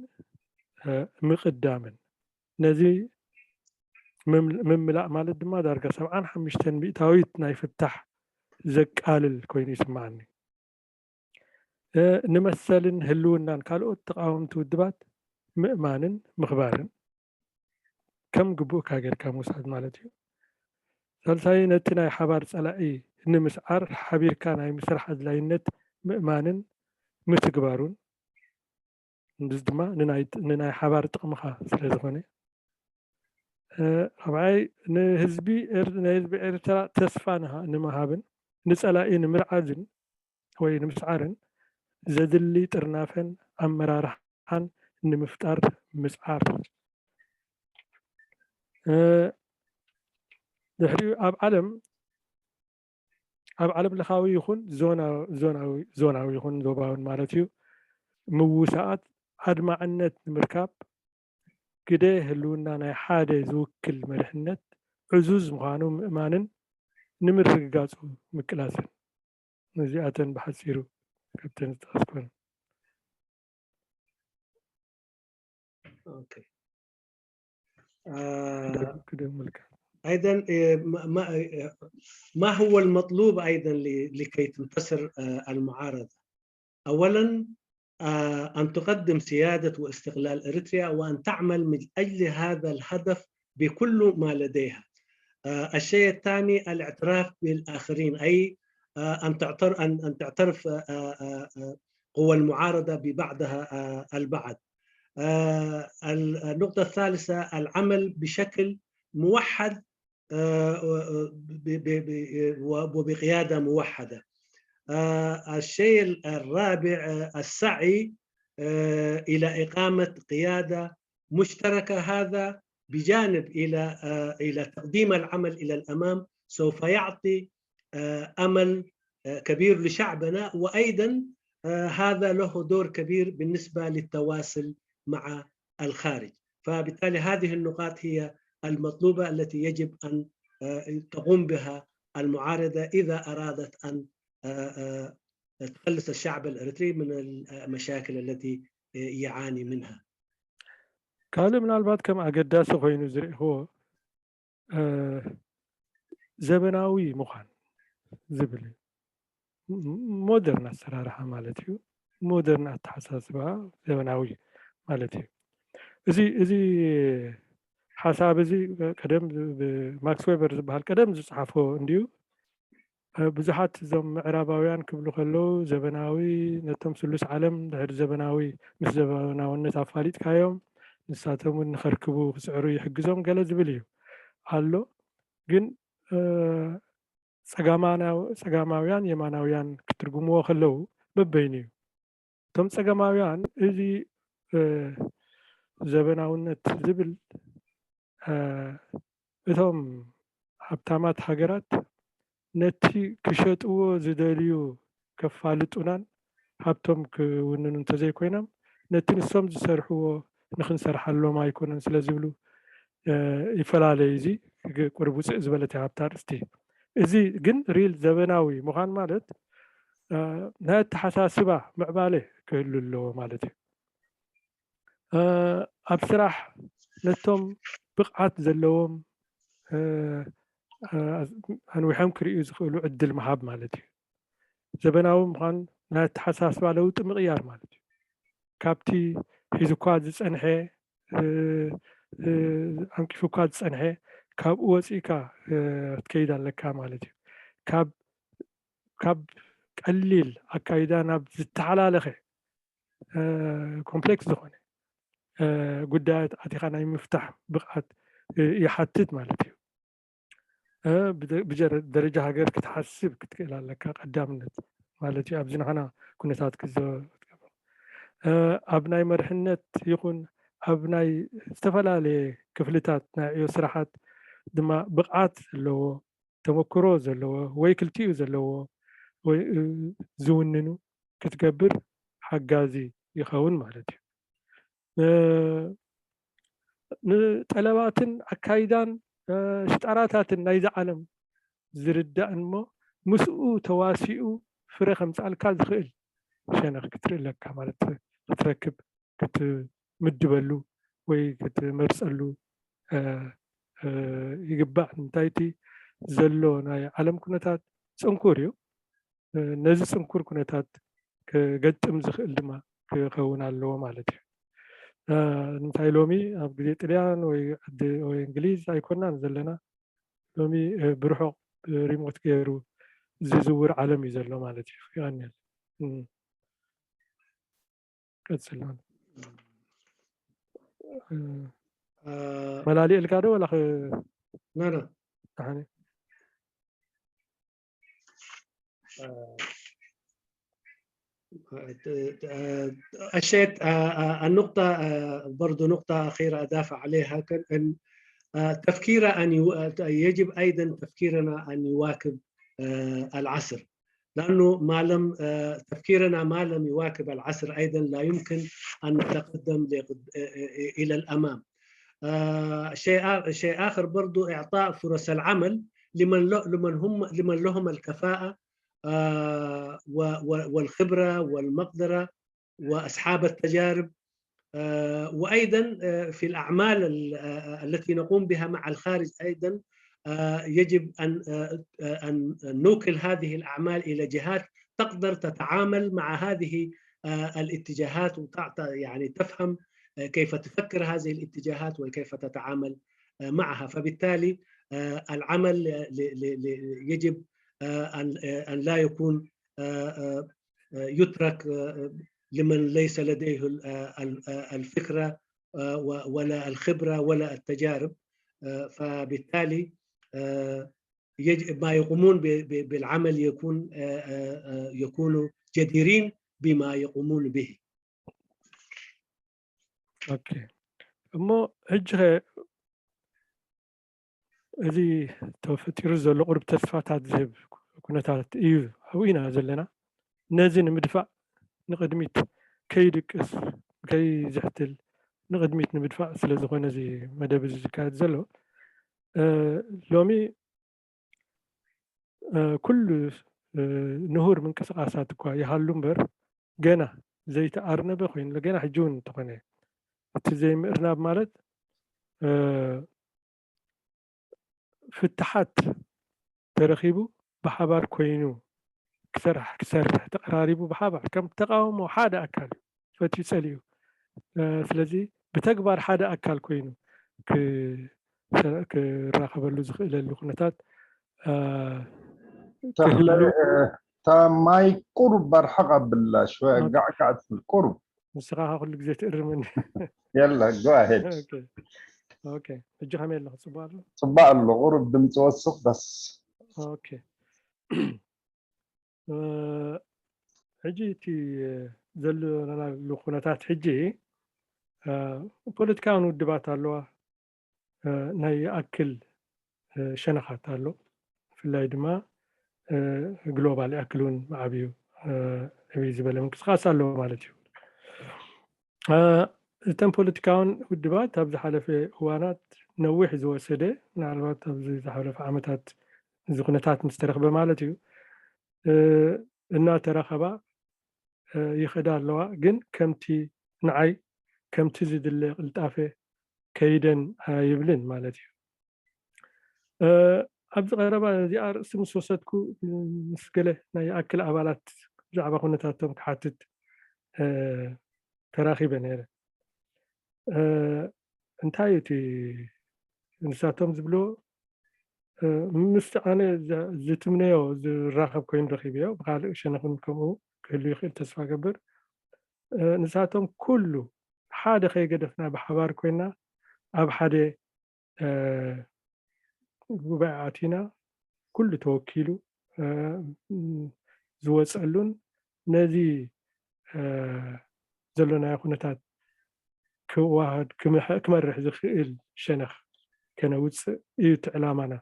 ምቕዳምን። ነዚ ምምላእ ማለት ድማ ዳርጋ ሰብዓን ሓሙሽተን ሚእታዊት ናይ ፍታሕ ዘቃልል ኮይኑ ይስምዓኒ። ንመሰልን ህልውናን ካልኦት ተቃወምቲ ውድባት ምእማንን ምኽባርን ከም ግቡእካ ጌርካ ምውሳድ ማለት እዩ። ሳልሳይ ነቲ ናይ ሓባር ጸላኢ ንምስዓር ሓቢርካ ናይ ምስራሕ ኣድላይነት ምእማንን ምትግባሩን። እዚ ድማ ንናይ ሓባር ጥቕምኻ ስለ ዝኾነ። ራብዓይ ንህዝቢ ናይ ህዝቢ ኤርትራ ተስፋ ንምሃብን ንጸላኢ ንምርዓድን ወይ ንምስዓርን ዘድሊ ጥርናፈን ኣመራርሓን ንምፍጣር ምጽዓር። ድሕሪኡ ኣብ ዓለም ኣብ ዓለም ለኻዊ ይኹን ዞናዊ ይኹን ዞባውን ማለት እዩ ምውሳኣት ኣድማዕነት ንምርካብ ግደ ህልውና ናይ ሓደ ዝውክል መሪሕነት ዕዙዝ ምዃኑ ምእማንን ንምርግጋጹ ምቅላስን። እዚኣተን ብሓጺሩ ካብተን ዝጠቐስኩን። أيضا ما هو المطلوب أيضا لكي تنتصر المعارضة؟ أولا أن تقدم سيادة واستقلال إريتريا وأن تعمل من أجل هذا الهدف بكل ما لديها. الشيء الثاني الاعتراف بالآخرين، أي أن تعترف أن تعترف قوى المعارضة ببعضها البعض. النقطة الثالثة العمل بشكل موحد وبقيادة موحدة. الشيء الرابع السعي إلى إقامة قيادة مشتركة، هذا بجانب إلى إلى تقديم العمل إلى الأمام سوف يعطي أمل كبير لشعبنا، وأيضا هذا له دور كبير بالنسبة للتواصل مع الخارج. فبالتالي هذه النقاط هي المطلوبة التي يجب أن تقوم بها المعارضة إذا أرادت أن تخلص الشعب الإريتري من المشاكل التي يعاني منها. ካልእ ምናልባት ከም ኣገዳሲ ኮይኑ ዝርእይዎ ዘበናዊ ምዃን ዝብል እዩ። ሞደርን ኣሰራርሓ ማለት እዩ። ሞደርን ኣተሓሳስባ ዘበናዊ ማለት እዩ። እዚ እዚ ሓሳብ እዚ ቀደም ማክስ ዌበር ዝበሃል ቀደም ዝፀሓፎ እንድዩ። ብዙሓት እዞም ምዕራባውያን ክብሉ ከለዉ ዘበናዊ ነቶም ስሉስ ዓለም ድሕሪ ዘበናዊ ምስ ዘበናውነት ኣፋሊጥካዮም ንሳቶም እውን ንኸርክቡ ክፅዕሩ ይሕግዞም ገለ ዝብል እዩ ኣሎ። ግን ጸጋማውያን የማናውያን ክትርጉምዎ ከለዉ በበይኑ እዩ። እቶም ጸጋማውያን እዚ ዘበናውነት ዝብል እቶም ሃብታማት ሃገራት ነቲ ክሸጥዎ ዝደልዩ ከፋልጡናን ሃብቶም ክውንኑ እንተዘይኮይኖም ነቲ ንሶም ዝሰርሕዎ ንክንሰርሓሎም ኣይኮነን ስለ ዝብሉ ይፈላለዩ። እዚ ቁርብ ውፅእ ዝበለት ሃብታ ኣርእስቲ። እዚ ግን ሪል ዘበናዊ ምዃን ማለት ናይ ኣተሓሳስባ ምዕባለ ክህሉ ኣለዎ ማለት እዩ። ኣብ ስራሕ ነቶም ብቕዓት ዘለዎም ኣንዊሖም ክርእዩ ዝኽእሉ ዕድል ምሃብ ማለት እዩ። ዘበናዊ ምዃን ናይ ኣተሓሳስባ ለውጢ ምቕያር ማለት እዩ። ካብቲ ሒዙኳ ዝጸንሐ ኣንቂፉኳ ዝጸንሐ ካብኡ ወፂእካ ክትከይድ ኣለካ ማለት እዩ። ካብ ካብ ቀሊል ኣካይዳ ናብ ዝተሓላለኸ ኮምፕሌክስ ዝኾነ ጉዳያት ኣቲኻ ናይ ምፍታሕ ብቕዓት ይሓትት ማለት እዩ። ብደረጃ ሃገር ክትሓስብ ክትክእል ኣለካ ቀዳምነት ማለት እዩ። ኣብዚ ንኸና ኩነታት ክዘ ኣብ ናይ መርሕነት ይኹን ኣብ ናይ ዝተፈላለየ ክፍልታት ናይ ዕዮ ስራሓት ድማ ብቕዓት ዘለዎ፣ ተመክሮ ዘለዎ ወይ ክልቲኡ ዘለዎ ወይ ዝውንኑ ክትገብር ሓጋዚ ይኸውን ማለት እዩ። ንጠለባትን ኣካይዳን ሽጣራታትን ናይዚ ዓለም ዝርዳእ እሞ ምስኡ ተዋሲኡ ፍረ ከምፅኣልካ ዝኽእል ሸነኽ ክትርኢ ኣለካ ማለት ክትረክብ ክትምድበሉ ወይ ክትመርፀሉ ይግባእ። እንታይ እቲ ዘሎ ናይ ዓለም ኩነታት ፅንኩር እዩ። ነዚ ፅንኩር ኩነታት ክገጥም ዝኽእል ድማ ክኸውን ኣለዎ ማለት እዩ። ንምንታይ ሎሚ ኣብ ግዜ ጥልያን ወይ እንግሊዝ ኣይኮናን ዘለና። ሎሚ ብርሑቕ ሪሞት ገይሩ ዝዝውር ዓለም እዩ ዘሎ ማለት እዩ። ይቀንል ቀፅል መላሊእልካ ዶ ወላ ኖ ኖ الشيء النقطة برضو نقطة أخيرة أدافع عليها أن تفكير أن يجب أيضا تفكيرنا أن يواكب العصر، لأنه ما لم تفكيرنا ما لم يواكب العصر أيضا لا يمكن أن نتقدم إلى الأمام. شيء شيء آخر برضو إعطاء فرص العمل لمن لمن هم لمن لهم الكفاءة والخبرة والمقدرة وأصحاب التجارب، وأيضا في الأعمال التي نقوم بها مع الخارج أيضا يجب أن أن نوكل هذه الأعمال إلى جهات تقدر تتعامل مع هذه الاتجاهات وتعطى يعني تفهم كيف تفكر هذه الاتجاهات وكيف تتعامل معها. فبالتالي العمل يجب أن لا يكون يترك لمن ليس لديه الفكرة ولا الخبرة ولا التجارب. فبالتالي ما يقومون بالعمل يكون يكونوا جديرين بما يقومون به. ኦኬ እሞ ሕጂ ኸ እዚ ተፈጢሩ ዘሎ ቁሩብ ተስፋታት ዝህብ ኩነታት እዩ ኣብኡ ኢና ዘለና። ነዚ ንምድፋእ ንቕድሚት ከይድቅስ ከይዝሕትል ንቕድሚት ንምድፋእ ስለ ዝኾነ እዚ መደብ እዚ ዝካየድ ዘሎ ሎሚ ኩሉ ንሁር ምንቅስቃሳት እኳ ይሃሉ እምበር ገና ዘይተኣርነበ ኮይኑ ገና ሕጂ እውን እንተኾነ እቲ ዘይምእርናብ ማለት ፍትሓት ተረኺቡ ብሓባር ኮይኑ ክሰርሕ ክሰርሕ ተቐራሪቡ ብሓባር ከም ተቃውሞ ሓደ ኣካል እዩ ፈትዩ ፀሊኡ ስለዚ ብተግባር ሓደ ኣካል ኮይኑ ክራኸበሉ ዝኽእለሉ ኩነታት ተኽለ እታ ማይ ቁሩብ ኣርሕቕ ኣብላ ሽወ ጋዕጋዕ ትብል ቁሩብ ንስኻ ኩሉ ግዜ ትእርምኒ የላ go ahead ሕጂ ከመይ ኣለኹ ፅቡቅ ኣሎ ፅቡቅ ኣሎ ቁሩብ ድምፂ ወስኽ በስ ኦኬ ሕጂ እቲ ዘለናሉ ኩነታት ሕጂ ፖለቲካውን ውድባት ኣለዋ ናይ ይኣክል ሸነኻት ኣሎ ብፍላይ ድማ ግሎባል ይኣክል እውን ዓብዩ ዕብይ ዝበለ ምንቅስቃስ ኣለዎ ማለት እዩ እተን ፖለቲካውን ውድባት ኣብ ዝሓለፈ እዋናት ነዊሕ ዝወሰደ ምናልባት ኣብዚ ዝሓለፈ ዓመታት እዚ ኩነታት ምስ ተረኽበ ማለት እዩ እናተራኸባ ይኸዳ ኣለዋ ግን ከምቲ ንዓይ ከምቲ ዝድለ ቅልጣፈ ከይደን ኣይብልን ማለት እዩ ኣብዚ ቀረባ እዚኣ ርእሲ ምስ ወሰድኩ ምስ ገለ ናይ ይኣክል ኣባላት ብዛዕባ ኩነታቶም ክሓትት ተራኺበ ነይረ እንታይ እቲ ንሳቶም ዝብሎ ምስቲ ኣነ ዝትምነዮ ዝራኸብ ኮይኑ ረኺበዮ ብካልእ ሸነኽን ከምኡ ክህሉ ይኽእል ተስፋ ገብር ንሳቶም ኩሉ ሓደ ከይገደፍና ብሓባር ኮይና ኣብ ሓደ ጉባኤ ኣቲና ኩሉ ተወኪሉ ዝወፀሉን ነዚ ዘሎናዮ ኩነታት ክዋሃድ ክመርሕ ዝኽእል ሸነኽ ከነውፅእ እዩ እቲ ዕላማና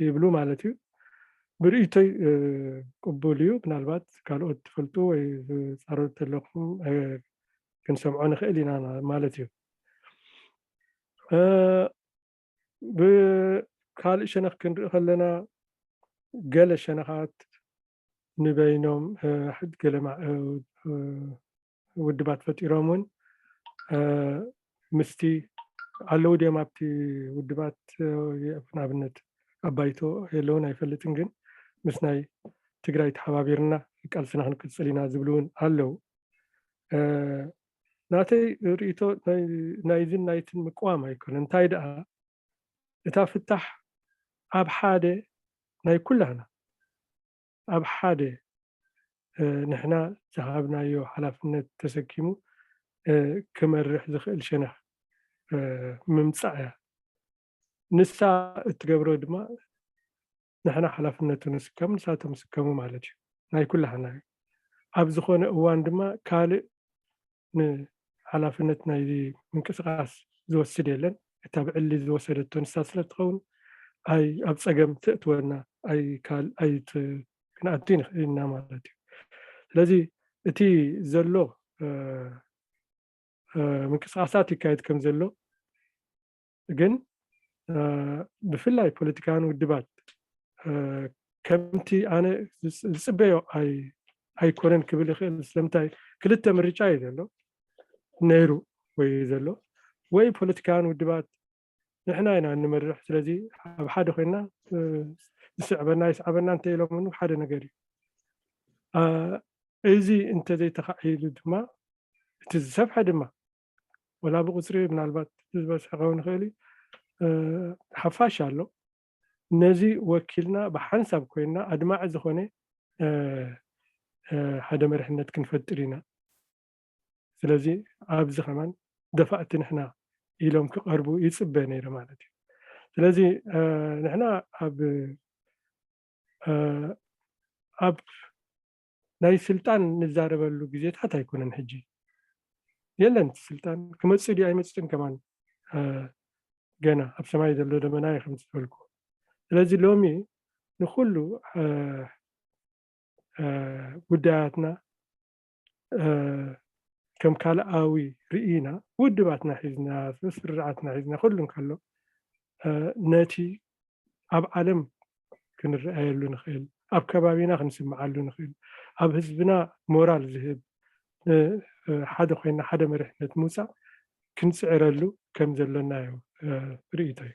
ይብሉ ማለት እዩ። ብርእይቶይ ቅቡል እዩ። ምናልባት ካልኦት ትፈልጡ ወይ ዝፃረሩ ተለኹም ክንሰምዖ ንኽእል ኢና ማለት እዩ። ብካልእ ሸነኽ ክንርኢ ከለና ገለ ሸነኻት ንበይኖም ገለ ውድባት ፈጢሮም እውን ምስቲ ኣለዉ ድዮም ኣብቲ ውድባት ንኣብነት ኣባይቶ የለውን ኣይፈልጥን ግን ምስ ናይ ትግራይ ተሓባቢርና ቃልስና ክንቅፅል ኢና ዝብሉ እውን ኣለዉ። ናተይ ርእቶ ናይዝን ናይትን ምቅዋም ኣይኮነ እንታይ ደኣ እታ ፍታሕ ኣብ ሓደ ናይ ኩላህና ኣብ ሓደ ንሕና ዝሃብናዮ ሓላፍነት ተሰኪሙ ክመርሕ ዝኽእል ሸነኽ ምምፃእ እያ። ንሳ እትገብሮ ድማ ንሕና ሓላፍነቱ ንስከም ንሳቶም ስከሙ ማለት እዩ። ናይ ኩላህና እዩ። ኣብ ዝኾነ እዋን ድማ ካልእ ንሓላፍነት ናይዚ ምንቅስቃስ ዝወስድ የለን። እታ ብዕሊ ዝወሰደቶ ንሳ ስለ ትኸውን ኣብ ፀገም ተእትወና ኣይካል ኣይት ክንኣቱ ንኽእል ኢና ማለት እዩ። ስለዚ እቲ ዘሎ ምንቅስቃሳት ይካየድ ከም ዘሎ ግን ብፍላይ ፖለቲካውያን ውድባት ከምቲ ኣነ ዝፅበዮ ኣይኮነን ክብል ይኽእል። ስለምንታይ ክልተ ምርጫ እዩ ዘሎ ነይሩ ወይ ዘሎ ወይ ፖለቲካውያን ውድባት ንሕና ኢና እንመርሕ ስለዚ ኣብ ሓደ ኮይና ዝስዕበና ይስዓበና እንተ ኢሎም ሓደ ነገር እዩ። እዚ እንተዘይተኻዒሉ ድማ እቲ ዝሰፍሐ ድማ ወላ ብቁፅሪ ምናልባት ዝበዝሐ ክኸውን ይኽእል እዩ ሓፋሽ ኣሎ። ነዚ ወኪልና ብሓንሳብ ኮይና ኣድማዒ ዝኾነ ሓደ መሪሕነት ክንፈጥር ኢና። ስለዚ ኣብዚ ከማን ደፋእቲ ንሕና ኢሎም ክቐርቡ ይፅበ ነይረ ማለት እዩ። ስለዚ ንሕና ኣብ ኣብ ናይ ስልጣን ንዛረበሉ ግዜታት ኣይኮነን ሕጂ የለን። ስልጣን ክመፅእ ድዩ ኣይመፅእን ከማን ገና ኣብ ሰማይ ዘሎ ደመና እዩ ከም ዝበልኩ። ስለዚ ሎሚ ንኩሉ ጉዳያትና ከም ካልኣዊ ርኢና ውድባትና ሒዝና ስርዓትና ሒዝና ኩሉ እንከሎ ነቲ ኣብ ዓለም ክንረኣየሉ ንኽእል፣ ኣብ ከባቢና ክንስምዓሉ ንኽእል፣ ኣብ ህዝብና ሞራል ዝህብ ሓደ ኮይና ሓደ መሪሕነት ምውፃእ ክንፅዕረሉ ከም ዘሎና እዩ ርእይቶይ።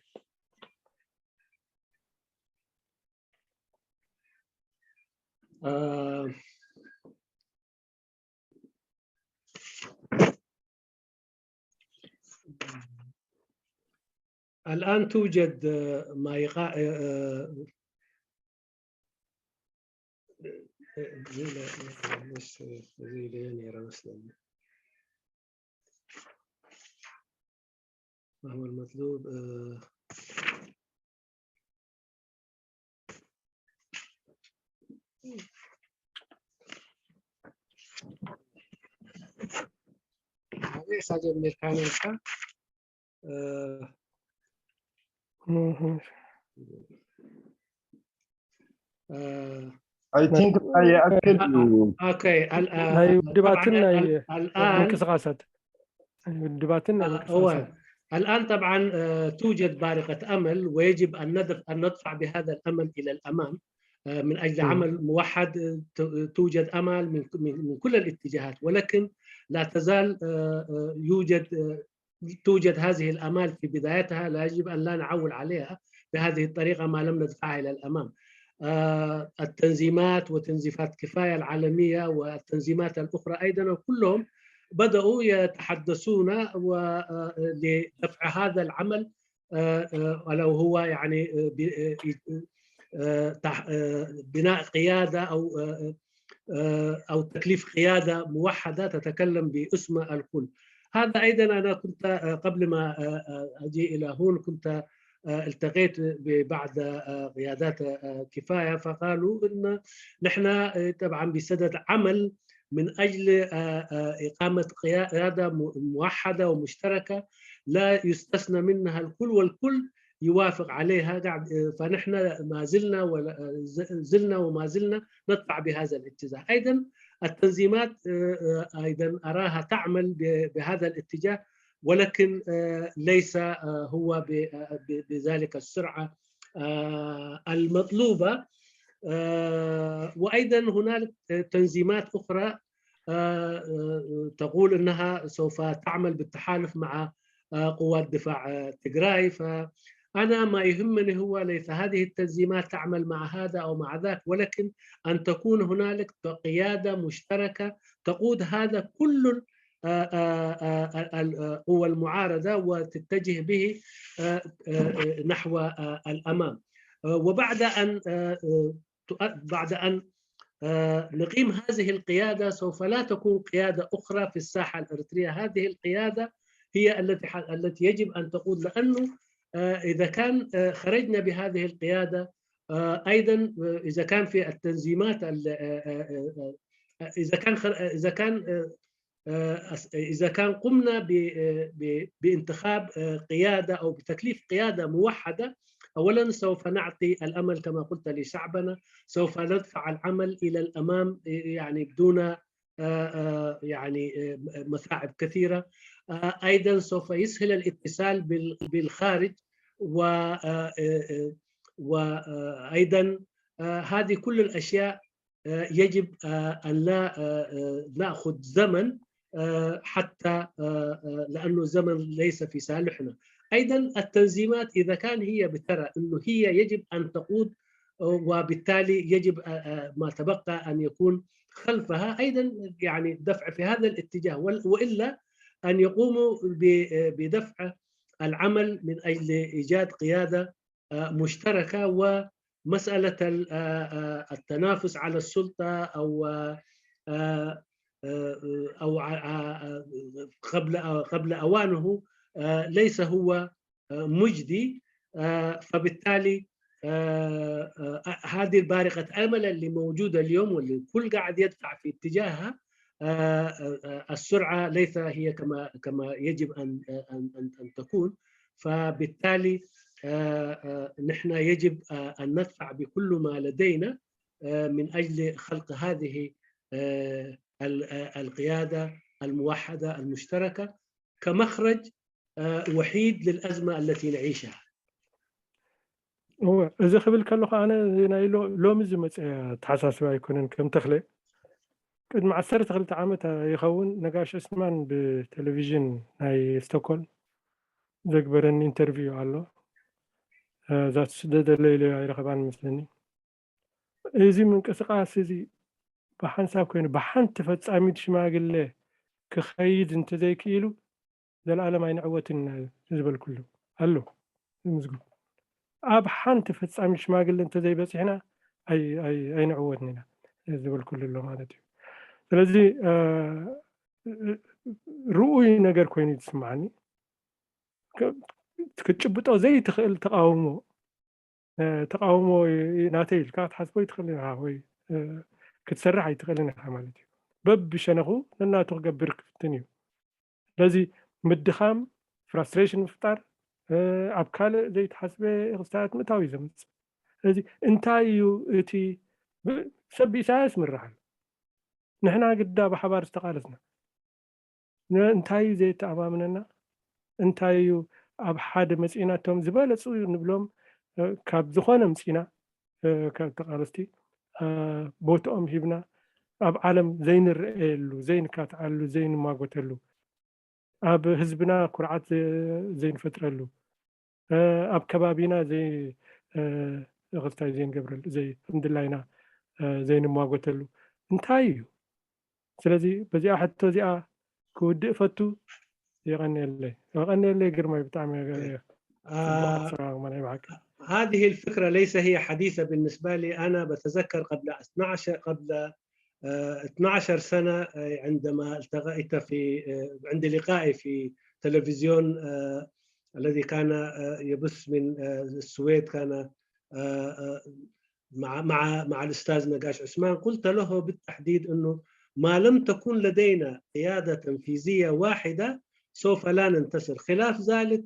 الآن توجد ما يقا ما هو المطلوب ሬሳ ጀሚርካ ነርካ ናይ ውድባትን ናይ ምንቅስቃሳት ናይ ውድባትን ናይ ምንቅስቃሳት الآن طبعا توجد بارقة أمل ويجب أن ندفع بهذا الأمل إلى الأمام من أجل عمل موحد توجد أمل من كل الاتجاهات ولكن لا تزال يوجد توجد هذه الآمال في بدايتها لا يجب أن لا نعول عليها بهذه الطريقة ما لم ندفعها إلى الأمام التنظيمات وتنظيفات كفاية العالمية والتنظيمات الأخرى أيضا كلهم بدأوا يتحدثون لدفع هذا العمل ولو هو يعني بناء قيادة أو أو تكليف قيادة موحدة تتكلم باسم الكل. هذا أيضا أنا كنت قبل ما أجي إلى هون كنت التقيت ببعض قيادات كفاية فقالوا إن نحن طبعا بصدد عمل من أجل إقامة قيادة موحدة ومشتركة لا يستثنى منها الكل، والكل يوافق عليها. فنحن ما زلنا زلنا وما زلنا ندفع بهذا الاتجاه. أيضا التنظيمات أيضا أراها تعمل بهذا الاتجاه، ولكن ليس هو بذلك السرعة المطلوبة. وأيضا هنالك تنظيمات أخرى تقول أنها سوف تعمل بالتحالف مع قوات دفاع تجراي. فأنا ما يهمني هو ليس هذه التنظيمات تعمل مع هذا أو مع ذاك، ولكن أن تكون هنالك قيادة مشتركة تقود هذا كل قوى المعارضة وتتجه به نحو الأمام. وبعد أن بعد أن نقيم هذه القيادة سوف لا تكون قيادة أخرى في الساحة الإريترية. هذه القيادة هي التي التي يجب أن تقود، لأنه إذا كان خرجنا بهذه القيادة، أيضا إذا كان في التنظيمات إذا كان إذا كان إذا كان قمنا بانتخاب قيادة أو بتكليف قيادة موحدة، أولا سوف نعطي الأمل كما قلت لشعبنا، سوف ندفع العمل إلى الأمام يعني بدون يعني متاعب كثيرة. أيضا سوف يسهل الاتصال بالخارج، و وأيضا هذه كل الأشياء يجب أن لا نأخذ زمن حتى لأنه الزمن ليس في صالحنا. أيضا التنظيمات إذا كان هي بترى أنه هي يجب أن تقود، وبالتالي يجب ما تبقى أن يكون خلفها أيضا يعني دفع في هذا الاتجاه، وإلا أن يقوموا بدفع العمل من أجل إيجاد قيادة مشتركة، ومسألة التنافس على السلطة أو أو قبل قبل أوانه ليس هو مجدي. فبالتالي هذه البارقة أمل اللي موجودة اليوم واللي الكل قاعد يدفع في اتجاهها، السرعة ليس هي كما كما يجب أن أن أن تكون. فبالتالي نحن يجب أن ندفع بكل ما لدينا من أجل خلق هذه القيادة الموحدة المشتركة كمخرج وحيد للأزمة التي نعيشها. እወ፣ እዚ ክብል ከለኹ ኣነ እዚ ናይ ሎሚ ዝመፀ ኣተሓሳስባ ኣይኮነን። ከም ተኽለ ቅድሚ ዓሰርተ ክልተ ዓመት ይኸውን ነጋሽ ዑስማን ብቴሌቪዥን ናይ ስቶኮልም ዘግበረኒ ኢንተርቪው ኣሎ። እዛ ትስደደለ ኢለ ኣይረኸባን መስለኒ። እዚ ምንቅስቃስ እዚ ብሓንሳብ ኮይኑ ብሓንቲ ፈጻሚት ሽማግለ ክኸይድ እንተዘይክኢሉ ዘላለም ኣይንዕወትን ዝበልኩሉ ኣሎ። ዝምዝግብ ኣብ ሓንቲ ፈጻሚት ሽማግለ እንተዘይበፂሕና ኣይንዕወትን ኢና ዝበልኩሉ ኣሎ ማለት እዩ። ስለዚ ርኡይ ነገር ኮይኑ ዝስማዓኒ ክትጭብጦ ዘይትኽእል ተቃውሞ ተቃውሞ ናተይ ኢልካ ክትሓስቦ ይትኽእል ኢኻ ወይ ክትሰርሕ ኣይትኽእልን ኢኻ ማለት እዩ። በብሸነኹ ነናቱ ክገብር ክፍትን እዩ። ስለዚ ምድኻም፣ ፍራስትሬሽን ምፍጣር፣ ኣብ ካልእ ዘይተሓስበ ክስታት ምእታው እዩ ዘምፅእ። ስለዚ እንታይ እዩ እቲ ሰብ ብኢሳያስ ምራሕ ኣሎ። ንሕና ግዳ ብሓባር ዝተቃለስና እንታይ እዩ ዘየተኣማምነና? እንታይ እዩ ኣብ ሓደ መፂእና እቶም ዝበለፁ ንብሎም ካብ ዝኾነ ምፂና ካብ ተቃለስቲ ቦትኦም ሂብና ኣብ ዓለም ዘይንረአየሉ ዘይንካትዓሉ ዘይንማጎተሉ ኣብ ህዝብና ኩርዓት ዘይንፈጥረሉ ኣብ ከባቢና ዘይ ይቕርታ ዘይንገብረሉ ዘይ ከም ድላይና ዘይንሟጎተሉ እንታይ እዩ? ስለዚ በዚኣ ሕቶ እዚኣ ክውድእ ፈቱ። የቐንየለይ የቐንየለይ ግርማይ ብጣዕሚ هذه الفكرة ليس هي حديثة بالنسبة لي. أنا بتذكر قبل اثنعش قبل اثنعش سنة عندما التقيت في عند لقائي في تلفزيون الذي كان يبث من السويد كان مع مع مع الاستاذ نقاش عثمان قلت له بالتحديد انه ما لم تكن لدينا قيادة تنفيذية واحدة سوف لا ننتصر. خلاف ذلك،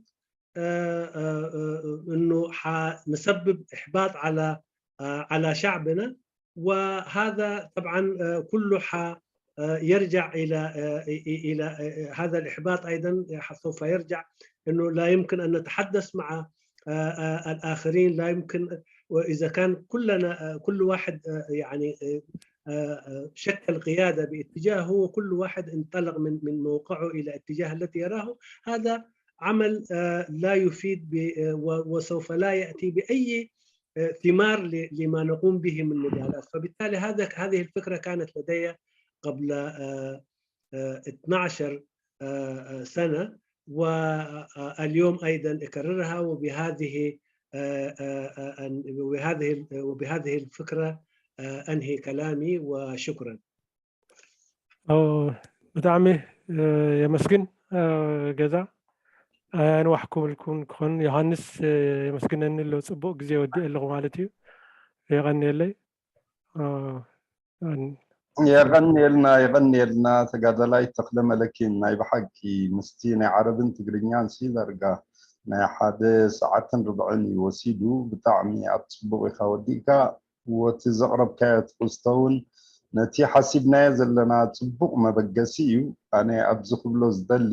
آه، آه، آه، إنه حنسبب إحباط على، آه، على شعبنا، وهذا طبعًا، آه، كله ح آه، يرجع إلى، آه، إلى، آه، هذا الإحباط أيضًا سوف يرجع، إنه لا يمكن أن نتحدث مع، آه، آه، الآخرين، لا يمكن، وإذا كان كلنا، آه، كل واحد، آه، يعني، آه، آه، آه، شكل قيادة باتجاه، هو كل واحد انطلق من، من موقعه إلى اتجاه التي يراه، هذا عمل، آه، لا يفيد ب-، آه، و-، وسوف لا يأتي بأي، آه، ثمار ل-، لما نقوم به من مجالات. فبالتالي هذا، هذه الفكرة كانت لدي قبل، آه، آه، اثنعش، آه، آه، سنة، واليوم أيضًا أكررها، وبهذه، آه، آه، آه، أن-، وبهذه ال-، وبهذه الفكرة، آه، أنهي كلامي، وشكرًا. ብጣዕሚ የመስግን። ገዛ ኣንዋሕኩም ልኩም ክኾን ዮሃንስ፣ የመስግነኒ ኣሎ። ፅቡቅ ግዜ ወዲእ ኣለኹ ማለት እዩ። የቐንየለይ። የቐንየልና፣ የቐንየልና ተጋዳላይ ተኽለ መለኪን። ናይ ብሓቂ ምስቲ ናይ ዓረብን ትግርኛን ሲ ዳርጋ ናይ ሓደ ሰዓትን ርብዕን እዩ ወሲዱ። ብጣዕሚ ኣብ ፅቡቕ ኢኻ ወዲእካ። ወቲ ዘቕረብካዮ ትሕዝቶ እውን ነቲ ሓሲብናዮ ዘለና ፅቡቕ መበገሲ እዩ። ኣነ ኣብዚ ክብሎ ዝደሊ፣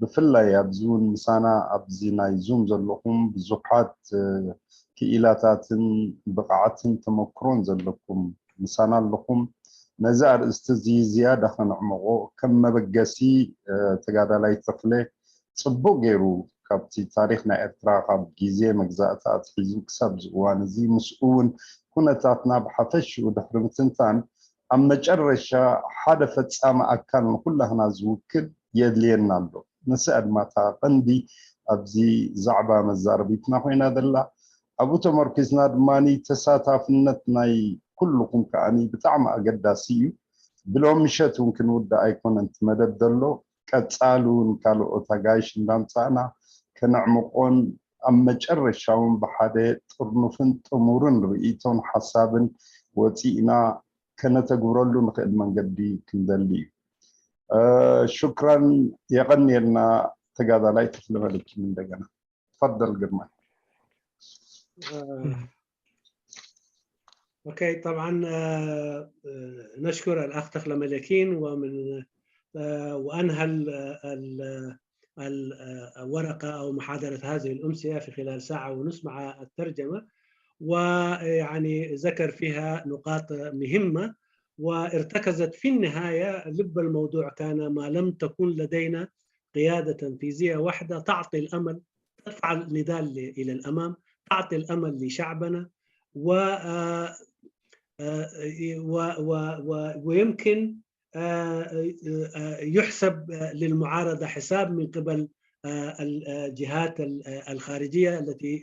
ብፍላይ ኣብዚ እውን ምሳና ኣብዚ ናይ ዙም ዘለኹም ብዙሓት ክኢላታትን ብቕዓትን ተመክሮን ዘለኩም ምሳና ኣለኹም። ነዚ ኣርእስቲ እዚ ዝያዳ ከነዕምቖ ከም መበገሲ ተጋዳላይ ተኽለ ጽቡቕ ገይሩ ካብቲ ታሪኽ ናይ ኤርትራ ካብ ግዜ መግዛእቲ ኣትሒዙ ክሳብ እዚ እዋን እዚ ምስኡ እውን ኩነታትና ብሓፈሽኡ ድሕሪ ምትንታን ኣብ መጨረሻ ሓደ ፈጻሚ ኣካል ንኩላህና ዝውክል የድልየና ኣሎ። ንስኣ ድማ እታ ቀንዲ ኣብዚ ዛዕባ መዛረቢትና ኮይና ዘላ። ኣብኡ ተመርኪዝና ድማ ተሳታፍነት ናይ ኩልኹም ከኣ ብጣዕሚ ኣገዳሲ እዩ። ብሎም ምሸት እውን ክንውዳእ ኣይኮነን እቲ መደብ ዘሎ። ቀጻሊ እውን ካልኦት ኣጋይሽ እንዳምጻእና ከነዕምቆን ኣብ መጨረሻ እውን ብሓደ ጥርኑፍን ጥሙርን ርእይቶን ሓሳብን ወጺእና ከነተግብረሉ ንኽእል መንገዲ ክንደሊ እዩ። ሽክራን የቐንየልና ተጋዳላይ ተኽለ መለኪን እንደገና። تفضل ግርማ። أوكي، طبعا، آه، آه، نشكر الأخ تخلى ملكين ومن، آه، وأنهى ال- ال- ال- الورقة أو محاضرة هذه الأمسية في خلال ساعة ونصف مع الترجمة، ويعني ذكر فيها نقاط مهمة، وارتكزت في النهاية لب الموضوع كان ما لم تكن لدينا قيادة تنفيذية واحدة تعطي الأمل، تدفع النضال إلى الأمام، تعطي الأمل لشعبنا، و، آه، آه، و، و، و، ويمكن، آه، آه، يحسب للمعارضة حساب من قبل، آه، الجهات ال-، آه، الخارجية التي،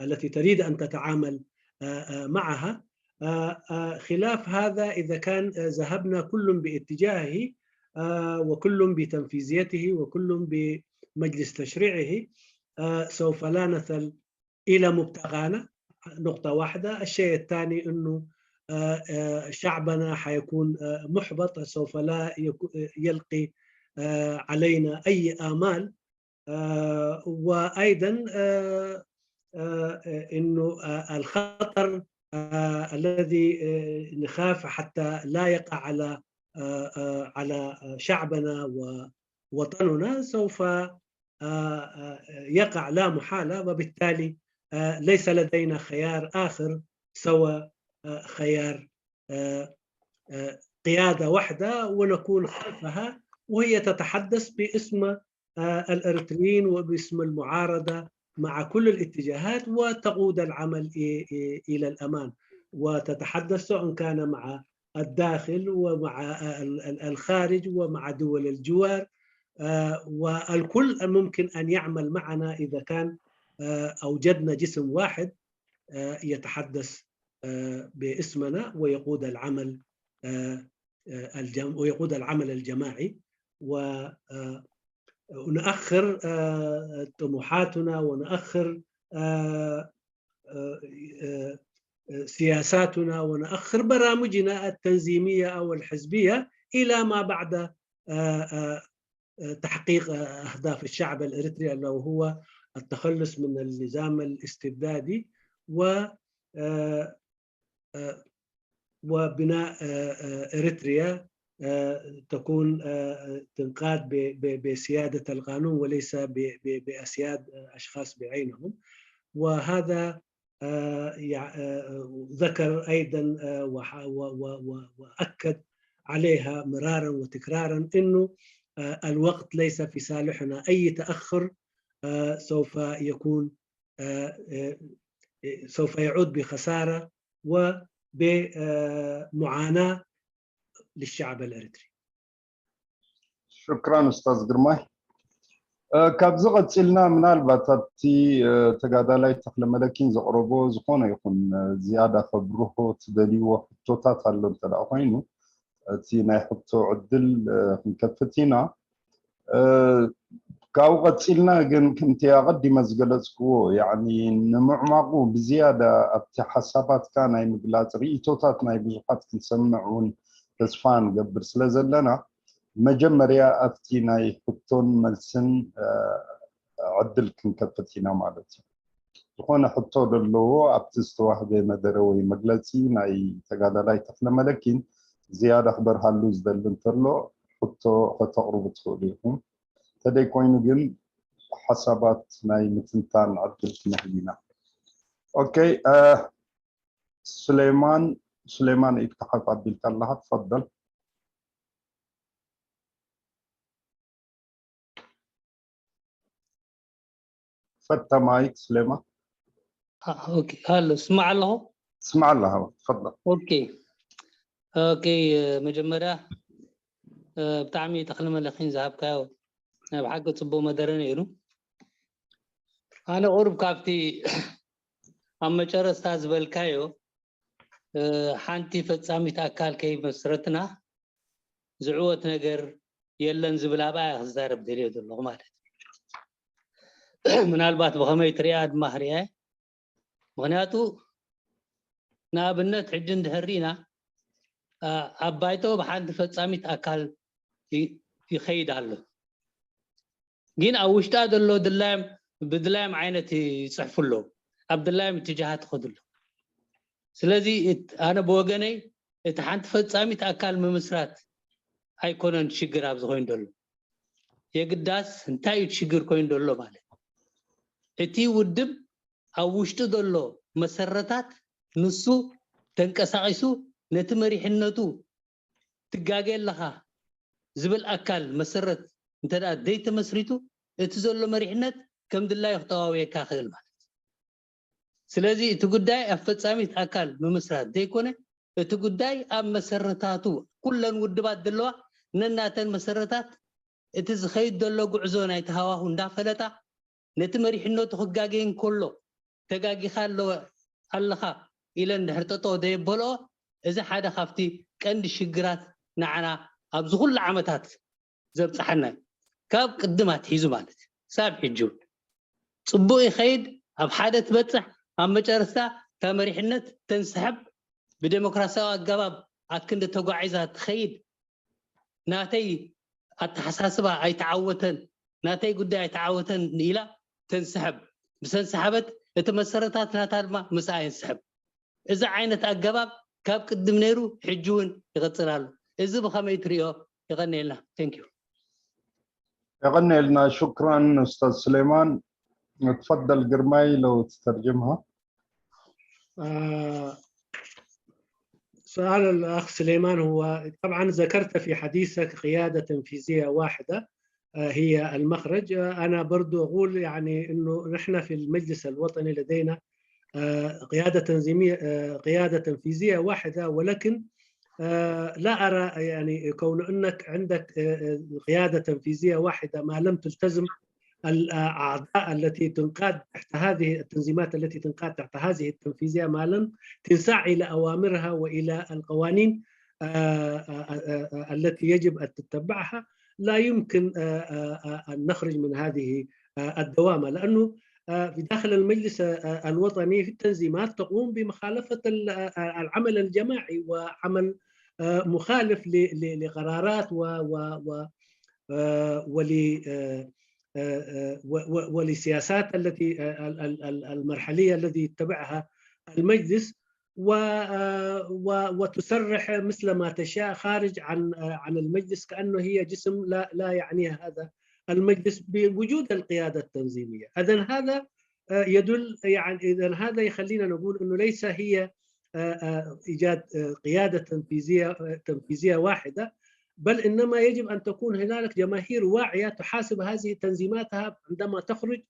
آه، التي تريد أن تتعامل، آه، آه، معها. آه، آه، خلاف هذا، إذا كان، آه، ذهبنا كل باتجاهه، آه، وكل بتنفيذيته وكل بمجلس تشريعه، آه، سوف لا نصل إلى مبتغانا، نقطة واحدة. الشيء الثاني أنه، آه، آه، شعبنا حيكون، آه، محبط، سوف لا يكو-، يلقي، آه، علينا أي آمال. آه، وأيضًا، آه، آه، آه، إنه، آه، الخطر، آه، الذي، آه، نخاف حتى لا يقع على، آه، آه، على شعبنا ووطننا سوف، آه، آه، يقع لا محالة، وبالتالي، آه، ليس لدينا خيار آخر سوى، آه، خيار، آه، آه، قيادة واحدة ونكون خلفها، وهي تتحدث باسم، آه، الإريتريين وباسم المعارضة مع كل الاتجاهات، وتقود العمل إ-، إ-، إلى الأمام، وتتحدث سواء كان مع الداخل ومع ال-، ال-، الخارج ومع دول الجوار، آه، والكل ممكن أن يعمل معنا إذا كان، آه، أوجدنا جسم واحد، آه، يتحدث، آه، باسمنا ويقود العمل، آه، آه، الجم-، ويقود العمل الجماعي، و، آه، ونأخر، آه، طموحاتنا، ونأخر، آه، آه، آه، سياساتنا ونأخر برامجنا التنظيمية أو الحزبية إلى ما بعد تحقيق أهداف الشعب الإريتري، ألا وهو التخلص من النظام الاستبدادي و وبناء إريتريا تكون تنقاد بسيادة القانون وليس بأسياد أشخاص بعينهم. وهذا ذكر أيضا وأكد عليها مرارا وتكرارا أنه الوقت ليس في صالحنا. أي تأخر سوف يكون سوف يعود بخسارة وبمعاناة للشعب الإريتري. ሽክራን ኡስታዝ ግርማይ። ካብዚ ቀፂልና ምናልባት ኣብቲ ተጋዳላይ ተክለ መለኪን ዘቕረቦ ዝኾነ ይኹን ዝያዳ ከብርሆ ትደልይዎ ሕቶታት ኣሎ እንተ ደኣ ኮይኑ እቲ ናይ ሕቶ ዕድል ክንከፍት ኢና። ካብኡ ቀፂልና ግን ከምቲ ኣቐዲመ ዝገለፅክዎ ያኒ ንምዕማቑ ብዝያዳ ኣብቲ ሓሳባትካ ናይ ምግላፅ ርእይቶታት ናይ ብዙሓት ክንሰምዕ እውን ተስፋ ንገብር ስለ ዘለና መጀመርያ ኣብቲ ናይ ሕቶን መልስን ዕድል ክንከፍት ኢና ማለት እዩ። ዝኾነ ሕቶ ዘለዎ ኣብቲ ዝተዋህበ መደረ ወይ መግለፂ ናይ ተጋዳላይ ተክለ መለኪን ዝያዳ ክበርሃሉ ዝደሊ እንተሎ ሕቶ ከተቕርቡ ትኽእሉ ኢኹም። ተደይ ኮይኑ ግን ሓሳባት ናይ ምትንታን ዕድል ክንህብ ኢና። ኦኬ፣ ሱሌማን ሱሌማን ኢድካ ሓፍ ኣቢልካ ኣለኻ፣ ትፈደል። ፈታ ማይክ ሱሌማን። ኦኬ፣ ሃሎ፣ ስማዕ ኣለኹ። ስማዕ ኣለኻ፣ ትፈደል። ኦኬ፣ ኦኬ፣ መጀመርያ ብጣዕሚ ተኽለ መለኪን ዝሃብካዮ ናይ ብሓቂ ጽቡቕ መደረ ነይሩ። ኣነ ቁሩብ ካብቲ ኣብ መጨረስታ ዝበልካዮ ሓንቲ ፈጻሚት ኣካል ከይመስረትና ዝዕወት ነገር የለን ዝብል ኣብኣ ክዛረብ ደልዮ ዘለኹ ማለት እዩ። ምናልባት ብኸመይ ትሪኣ ድማ ክሪኣ። ምኽንያቱ ንኣብነት ሕጂ እንድሕር ርኢና ኣብ ባይቶ ብሓንቲ ፈጻሚት ኣካል ይኸይድ ኣሎ። ግን ኣብ ውሽጣ ዘሎ ድላዮም ብድላዮም ዓይነት ይፅሕፉ ኣለዉ። ኣብ ድላዮም እትጃሃት ይኸዱ ኣለዉ። ስለዚ ኣነ ብወገነይ እቲ ሓንቲ ፈጻሚት ኣካል ምምስራት ኣይኮነን ሽግር ኣብዚ ኮይኑ ዘሎ። የግዳስ እንታይ እዩ ሽግር ኮይኑ ዘሎ ማለት እቲ ውድብ ኣብ ውሽጡ ዘሎ መሰረታት ንሱ ተንቀሳቒሱ ነቲ መሪሕነቱ ትጋገ ኣለኻ ዝብል ኣካል መሰረት እንተ ደኣ ዘይተመስሪቱ እቲ ዘሎ መሪሕነት ከም ድላዩ ክጠዋውየካ ክእል ማለት እዩ። ስለዚ እቲ ጉዳይ ኣብ ፈጻሚት ኣካል ምምስራት ዘይኮነ እቲ ጉዳይ ኣብ መሰረታቱ ኩለን ውድባት ዘለዋ ነናተን መሰረታት እቲ ዝኸይድ ዘሎ ጉዕዞ ናይ ተሃዋሁ እንዳፈለጣ ነቲ መሪሕነቱ ክጋገ እንከሎ ተጋጊኻ ኣለወ ኣለኻ ኢለን ድሕር ጠጠው ዘየበልኦ እዚ ሓደ ካብቲ ቀንዲ ሽግራት ንዓና ኣብዚ ኩሉ ዓመታት ዘብፅሓና እዩ። ካብ ቅድም ኣትሒዙ ማለት እዩ። ሳብ ሕጂ እውን ፅቡቅ ይኸይድ፣ ኣብ ሓደ ትበፅሕ፣ ኣብ መጨረስታ እታ መሪሕነት ተንስሕብ ብዴሞክራሲያዊ ኣገባብ ኣክንዲ ተጓዒዛ ትኸይድ ናተይ ኣተሓሳስባ ኣይተዓወተን ናተይ ጉዳይ ኣይተዓወተን ኢላ ተንስሕብ። ብሰንስሓበት እቲ መሰረታት ናታ ድማ ምስኣ የንስሕብ። እዚ ዓይነት ኣገባብ ካብ ቅድም ነይሩ ሕጂ እውን ይቐፅል ኣሎ። እዚ ብኸመይ ትሪኦ? የቐንየልና። Thank you። የቐንየልና። ሽክራን ኡስታዝ ስሌማን። تفضل ግርማይ لو تترجمها. سؤال الأخ سليمان هو طبعا ذكرت في حديثك قيادة تنفيذية واحدة هي المخرج. أنا برضو أقول يعني أنه نحن في المجلس الوطني لدينا قيادة تنظيمية قيادة تنفيذية واحدة ولكن لا أرى يعني كون أنك عندك قيادة تنفيذية واحدة ما لم تلتزم الأعضاء التي تنقاد تحت هذه التنظيمات التي تنقاد تحت هذه التنفيذية ما لم تنساع إلى أوامرها وإلى القوانين التي يجب أن تتبعها لا يمكن أن نخرج من هذه الدوامة لأنه آه، في داخل المجلس، آه، آه، الوطني في التنظيمات تقوم بمخالفة ال-، آه، آه، العمل الجماعي وعمل، آه، مخالف ل-، ل-، لقرارات و-، و-، و-، آه، ول-، آه، آه، آه، و-، و-، ولسياسات التي، آه، ال-، ال-، ال-، المرحلية الذي يتبعها المجلس و-، آه، و-، وتسرح مثل ما تشاء خارج عن، آه، عن المجلس، كأنه هي جسم لا، لا يعنيها هذا المجلس بوجود القيادة التنظيمية. إذن هذا، آه، يدل، يعني، إذن هذا يخلينا نقول أنه ليس هي، آه، آه، إيجاد، آه، قيادة تنفيذية، آه، تنفيذية واحدة، بل إنما يجب أن تكون هنالك جماهير واعية تحاسب هذه تنظيماتها عندما تخرج،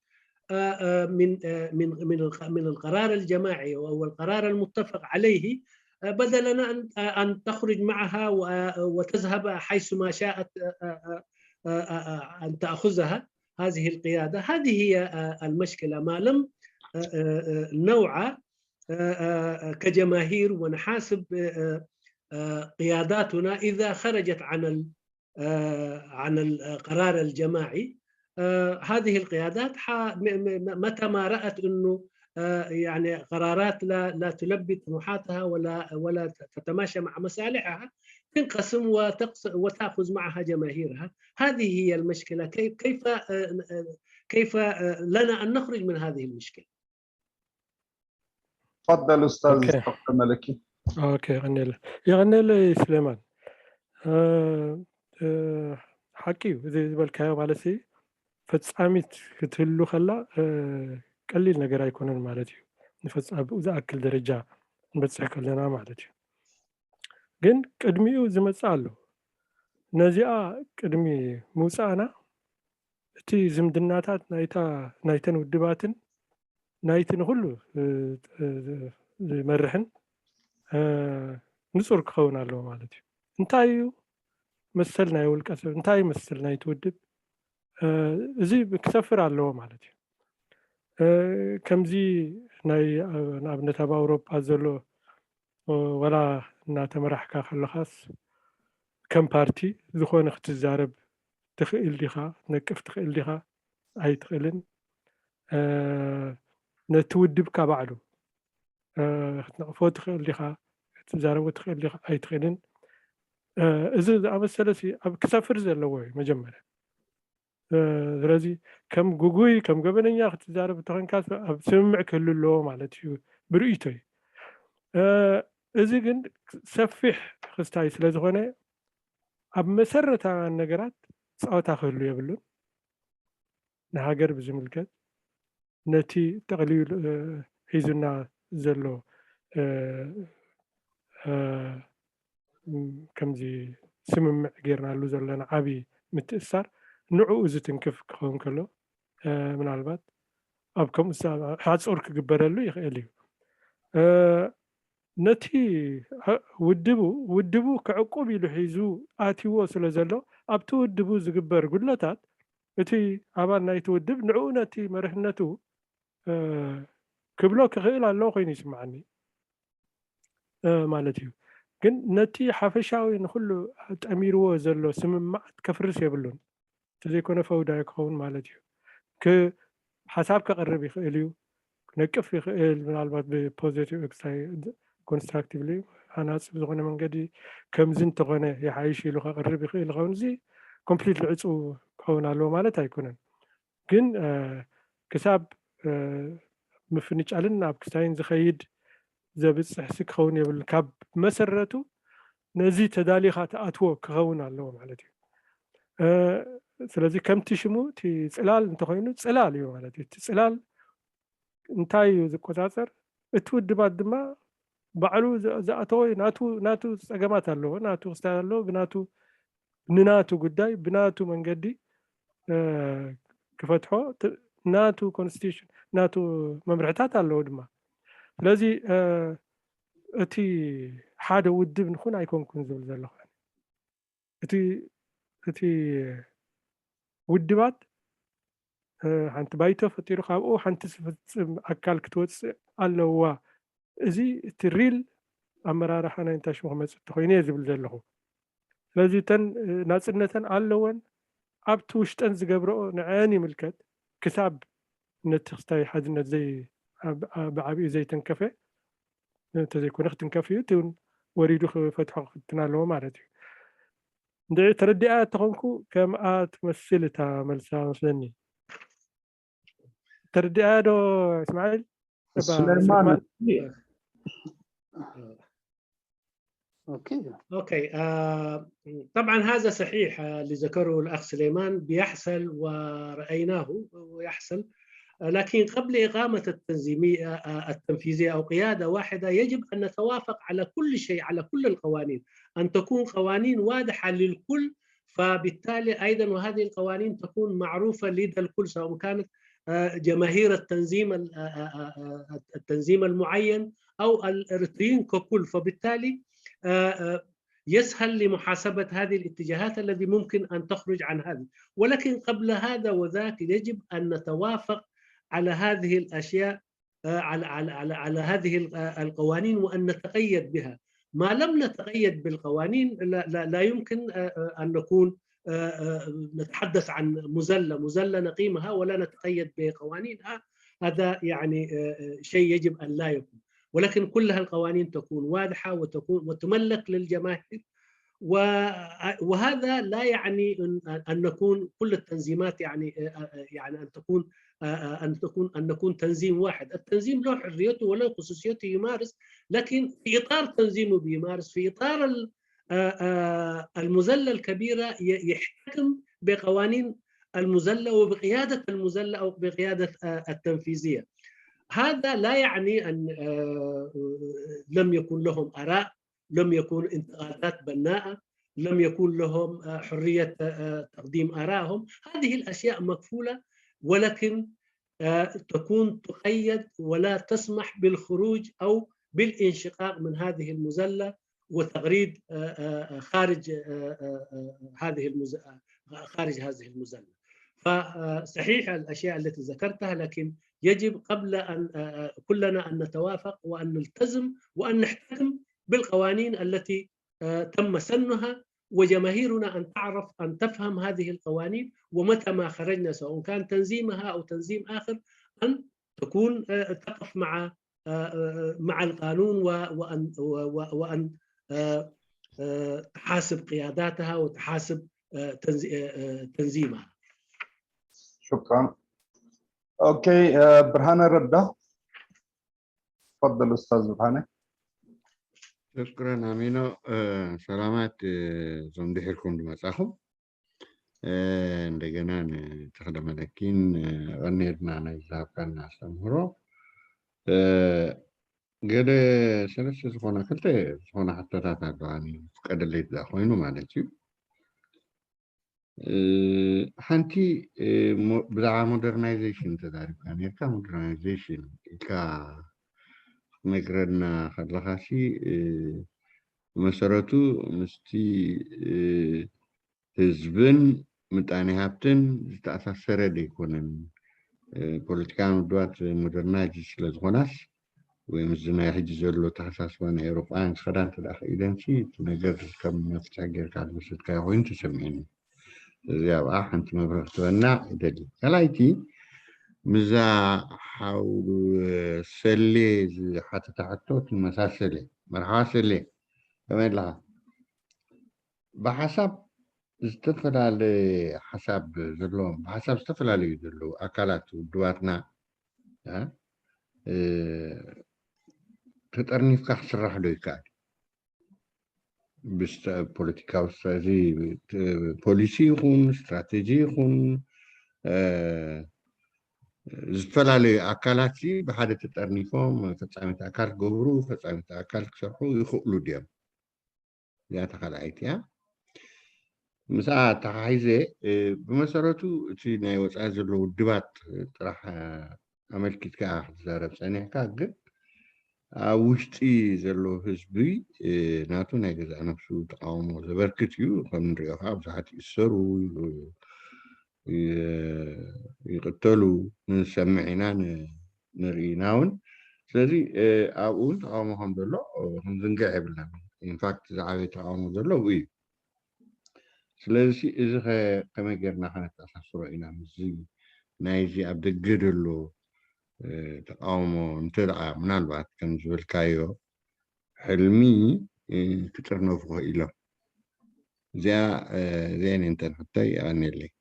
آه، آه، من، آه، من، من الق-، من القرار الجماعي أو القرار المتفق عليه، آه، بدل أن، آه، أن تخرج معها و-، آه، وتذهب حيث ما شاءت، آه، آه، آه، آه، آه، أن تأخذها هذه القيادة. هذه هي، آه، المشكلة، ما لم، آه، آه، آه، نوعى، آه، آه، آه، كجماهير ونحاسب، آه، آه، آه، قياداتنا إذا خرجت عن ال-، آه، عن القرار الجماعي. آه، هذه القيادات ح-، م-، م-، م-، متى ما رأت أنه، آه، يعني، قرارات لا، لا تلبي طموحاتها ولا، ولا ت-، تتماشى مع مصالحها، تنقسم وتقس-، وتأخذ معها جماهيرها. هذه هي المشكلة. كيف، كيف، آه، آه، كيف، آه، لنا أن نخرج من هذه المشكلة؟ تفضل أستاذ أوكي. دكتور ملكي. ኦኬ፣ የቐኔለ የቐኔለ ስሌማን። እ፣ እ፣ ሓቂ እዩ እዚ ዝበልካዮ። ማለት ሲ ፈጻሚት ክትህሉ ከላ፣ እ፣ ቀሊል ነገር ኣይኮነን ማለት እዩ። ንፈጻ-፣ ኣብኡ ዝኣክል ደረጃ ንበጽሕ ከለና ማለት እዩ። ግን ቅድሚኡ ዝመጽእ ኣሎ። ነዚኣ ቅድሚ ምውጻእና እቲ ዝምድናታት ናይታ፣ ናይተን ውድባትን ናይቲ ንኹሉ፣ እ፣ እ፣ ዝመርሕን፣ እ፣ ንጹር ክኸውን ኣለዎ ማለት እዩ። እንታይ እዩ መሰል ናይ ውልቀ ሰብ፣ እንታይ እዩ መሰል ናይቲ ውድብ፣ እ፣ እዚ ክሰፍር ኣለዎ ማለት እዩ። እ፣ ከምዚ ናይ፣ እ፣ ንኣብነት ኣብ ኣውሮጳ ዘሎ፣ እ፣ ዋላ እናተመራሕካ ከለኻስ ከም ፓርቲ ዝኾነ ክትዛረብ ትኽእል ዲኻ? ትነቅፍ ትኽእል ዲኻ? ኣይትኽእልን። እ፣ ነቲ ውድብካ ባዕሉ፣ እ፣ ክትነቕፎ ትኽእል ዲኻ? ክትዛረቦ ትኽእል ዲኻ? ኣይትኽእልን። እ፣ እዚ ዝኣመሰለ ሲ ኣብ ክሰፍር ዘለዎ እዩ መጀመርያ። እ፣ ስለዚ ከም ግጉይ፣ ከም ገበነኛ ክትዛረብ እንተኾይንካ ኣብ ስምምዕ ክህሉ ኣለዎ ማለት እዩ ብርእይቶይ። እ፣ እዚ ግን ሰፊሕ ክስታይ ስለ ዝኾነ ኣብ መሰረታውያን ነገራት ጸወታ ክህሉ የብሉን። ንሃገር ብዝምልከት ነቲ ጠቕሊሉ፣ እ፣ ሒዙና ዘሎ፣ እ፣ እ፣ ም፣ ከምዚ ስምምዕ ጌርናሉ ዘለና ዓቢ ምትእስሳር ንዕኡ ዝትንክፍ ክኸውን ከሎ፣ እ፣ ምናልባት ኣብ ከምኡ ሳ-፣ ሓጹር ክግበረሉ ይኽእል እዩ። እ፣ ነቲ፣ እ፣ ውድቡ፣ ውድቡ ክዕቁብ ኢሉ ሒዙ ኣትይዎ ስለ ዘሎ ኣብቲ ውድቡ ዝግበር ጉድለታት እቲ ኣባል ናይቲ ውድብ ንዕኡ ነቲ መርሕነቱ፣ እ፣ ክብሎ ክኽእል ኣለዎ ኮይኑ ይስምዓኒ፣ እ፣ ማለት እዩ። ግን ነቲ ሓፈሻዊ ንኹሉ ጠሚርዎ ዘሎ ስምምዓት ከፍርስ የብሉን። እንተዘይኮነ ፈውዳዮ ክኸውን ማለት እዩ። ክ-፣ ሓሳብ ከቕርብ ይኽእል እዩ፣ ክነቅፍ ይኽእል፣ ምናልባት ብፖዚቲቭ ኤክሳይ-፣ ኮንስትራክቲቭሊ፣ ሃናጺ ብዝኾነ መንገዲ፣ ከምዚ እንተኾነ ይሓይሽ ኢሉ ከቕርብ ይኽእል ይኸውን። እዚ ኮምፕሊትሊ ዕጹው ክኸውን ኣለዎ ማለት ኣይኮነን። ግን፣ እ፣ ክሳብ፣ እ፣ ምፍንጫልን ናብ ክስታይን ዝኸይድ ዘብጽሕሲ ክኸውን የብሉን። ካብ መሰረቱ ነዚ ተዳሊኻ ትኣትዎ ክኸውን ኣለዎ ማለት እዩ። እ፣ ስለዚ ከምቲ ሽሙ እቲ ጽላል እንተኾይኑ ጽላል እዩ ማለት እዩ። እቲ ጽላል እንታይ እዩ ዝቆጻጸር? እቲ ውድባት ድማ ባዕሉ ዝ-፣ ዝኣተዎ እዩ። ናቱ፣ ናቱ ጸገማት ኣለዎ፣ ናቱ ክስታይ ኣለዎ፣ ብናቱ፣ ንናቱ ጉዳይ ብናቱ መንገዲ፣ እ፣ ክፈትሖ ት-፣ ናቱ ኮንስቲቱሽን፣ ናቱ መምርሕታት ኣለዎ ድማ። ስለዚ፣ እ፣ እቲ ሓደ ውድብ ንኹን ኣይኮንኩን ዝብል ዘለኹ። እቲ፣ እቲ ውድባት፣ እ፣ ሓንቲ ባይቶ ፈጢሩ ካብኡ ሓንቲ ዝፍጽም ኣካል ክትወጽእ ኣለዋ። እዚ እቲ ሪል ኣመራርሓ ናይ እንታይ ሽሙ ክመጽእ እንተኾይኑ እየ ዝብል ዘለኹ። ስለዚ እተን፣ እ፣ ናጽነተን ኣለወን፣ ኣብቲ ውሽጠን ዝገብረኦ ንዐን ይምልከት። ክሳብ ነቲ ክስታይ ሓድነት ዘይ ብዓብኡ ዘይተንከፈ እንተዘይኮነ ክትንከፍ እዩ፣ እቲ እውን ወሪዱ ክፈትሖ ክፍትን ኣለዎ ማለት እዩ። እንድዒ ተረዲኣ ተኾንኩ ከምኣ ትመስል እታ መልሳ መስለኒ። ተረዲኣ ዶ እስማዒል? ስሌማን اوكي اوكي آه طبعا هذا صحيح اللي ذكره الاخ سليمان بيحصل ورأيناه ويحصل لكن قبل إقامة التنظيمية التنفيذية أو قيادة واحدة يجب أن نتوافق على كل شيء على كل القوانين أن تكون قوانين واضحة للكل فبالتالي أيضا وهذه القوانين تكون معروفة لدى الكل سواء كانت جماهير التنظيم التنظيم المعين أو الإريتريين ككل فبالتالي يسهل لمحاسبة هذه الاتجاهات الذي ممكن أن تخرج عن هذه ولكن قبل هذا وذاك يجب أن نتوافق على هذه الأشياء على على على, على هذه القوانين وأن نتقيد بها ما لم نتقيد بالقوانين لا, لا, لا يمكن أن نكون نتحدث عن مزلة مزلة نقيمها ولا نتقيد بقوانينها هذا يعني شيء يجب أن لا يكون ولكن كلها القوانين تكون واضحة وتكون وتملك للجماهير وهذا لا يعني أن نكون كل التنظيمات يعني يعني أن تكون أن تكون أن نكون تنظيم واحد، التنظيم له حريته وله خصوصيته يمارس، لكن في إطار تنظيمه بيمارس في إطار المذلة الكبيرة يحتكم بقوانين المذلة وبقيادة المذلة أو بقيادة التنفيذية. هذا لا يعني أن لم يكن لهم آراء، لم يكن انتقادات بناءة، لم يكن لهم حرية تقديم آرائهم. هذه الأشياء مكفولة، ولكن تكون تقيد ولا تسمح بالخروج أو بالانشقاق من هذه المذلة وتغريد خارج هذه المز... خارج هذه المذلة. فصحيح الأشياء التي ذكرتها، لكن يجب قبل أن كلنا أن نتوافق وأن نلتزم وأن نحتكم بالقوانين التي تم سنها، وجماهيرنا أن تعرف أن تفهم هذه القوانين، ومتى ما خرجنا سواء كان تنظيمها أو تنظيم آخر أن تكون تقف مع مع القانون وأن وأن تحاسب قياداتها وتحاسب تنظيمها. شكرا. اوكي، برهانه رده. تفضل استاذ برهانه. شكرا ኣሚኖ። ሰላማት እዞም ድሒርኩም ዝመጻኹም እንደገና ንተኽለ መለኪን ኣቐኒርና ናይ ዝሃብካና ኣስተምህሮ። ገለ ሰለስተ ዝኾና ክልተ ዝኾና ሕቶታት ኣለዋኒ ፍቀደለይ እዛ ኮይኑ ማለት እዩ። ሓንቲ ብዛዕባ ሞደርናይዜሽን ተዛሪብካ ነርካ። ሞደርናይዜሽን ኢልካ ክትነግረና ከለኻ ሲ ብመሰረቱ ምስቲ ህዝብን ምጣኔ ሃብትን ዝተኣሳሰረ ዘይኮነን። ፖለቲካን ውድባት ሞደርናይዝ ስለ ዝኾናስ ወይ ምስዚ ናይ ሕጂ ዘሎ ተሓሳስባ ናይ ኤውሮጳውያን ክኸዳ እንተ ደኣ ክኢለን ሲ እቲ ነገር ከም መፍትሒ ጌርካ ዝወሰድካዮ ኮይኑ ተሰሚዕኒ። እዚ ኣብኣ ሓንቲ መብርሂ ክትበና ይደሊ። ካልኣይቲ ምዛ ሓው ሰሌ ዝሓተታ ሕቶ ትመሳሰል እየ። መርሓባ ሰሌ፣ ከመይ ኣለኻ? ብሓሳብ ዝተፈላለየ ሓሳብ ዘለዎም ብሓሳብ ዝተፈላለዩ ዘለዉ ኣካላት ውድባትና ተጠርኒፍካ ክስራሕ ዶ ይከኣል? ፖለቲካዊ ፖሊሲ ይኹን ስትራቴጂ ይኹን ዝተፈላለዩ ኣካላት ብሓደ ተጠርኒፎም ፈፃሚት ኣካል ክገብሩ ፈፃሚት ኣካል ክሰርሑ ይኽእሉ ድዮም? እዚኣ ተኻልኣይቲ እያ። ምስኣ ተሓሒዘ ብመሰረቱ እቲ ናይ ወፃኢ ዘሎ ውድባት ጥራሕ ኣመልኪትካ ክትዛረብ ፀኒሕካ፣ ግን ኣብ ውሽጢ ዘሎ ህዝቢ ናቱ ናይ ገዛእ ነፍሱ ተቃውሞ ዘበርክት እዩ። ከም ንሪኦ ከዓ ብዙሓት ይእሰሩ፣ ይቅተሉ ንሰምዕ ኢና ንርኢ ኢና እውን። ስለዚ ኣብኡ እውን ተቃውሞ ከም ዘሎ ክንዝንግዕ የብልናን። ኢንፋክት ዝዓበየ ተቃውሞ ዘሎ ኣብኡ እዩ። ስለዚ እዚ ከመይ ጌርና ከነተኣሳስሮ ኢና ምስዚ ናይዚ ኣብ ደገ ዘሎ ተቃውሞ እንተ ደኣ ምናልባት ከም ዝበልካዮ ሕልሚ ክጥርነፉ ክኢሎም። እዚኣ እዚአን እንተን ሕቶይ የቐንየለይ።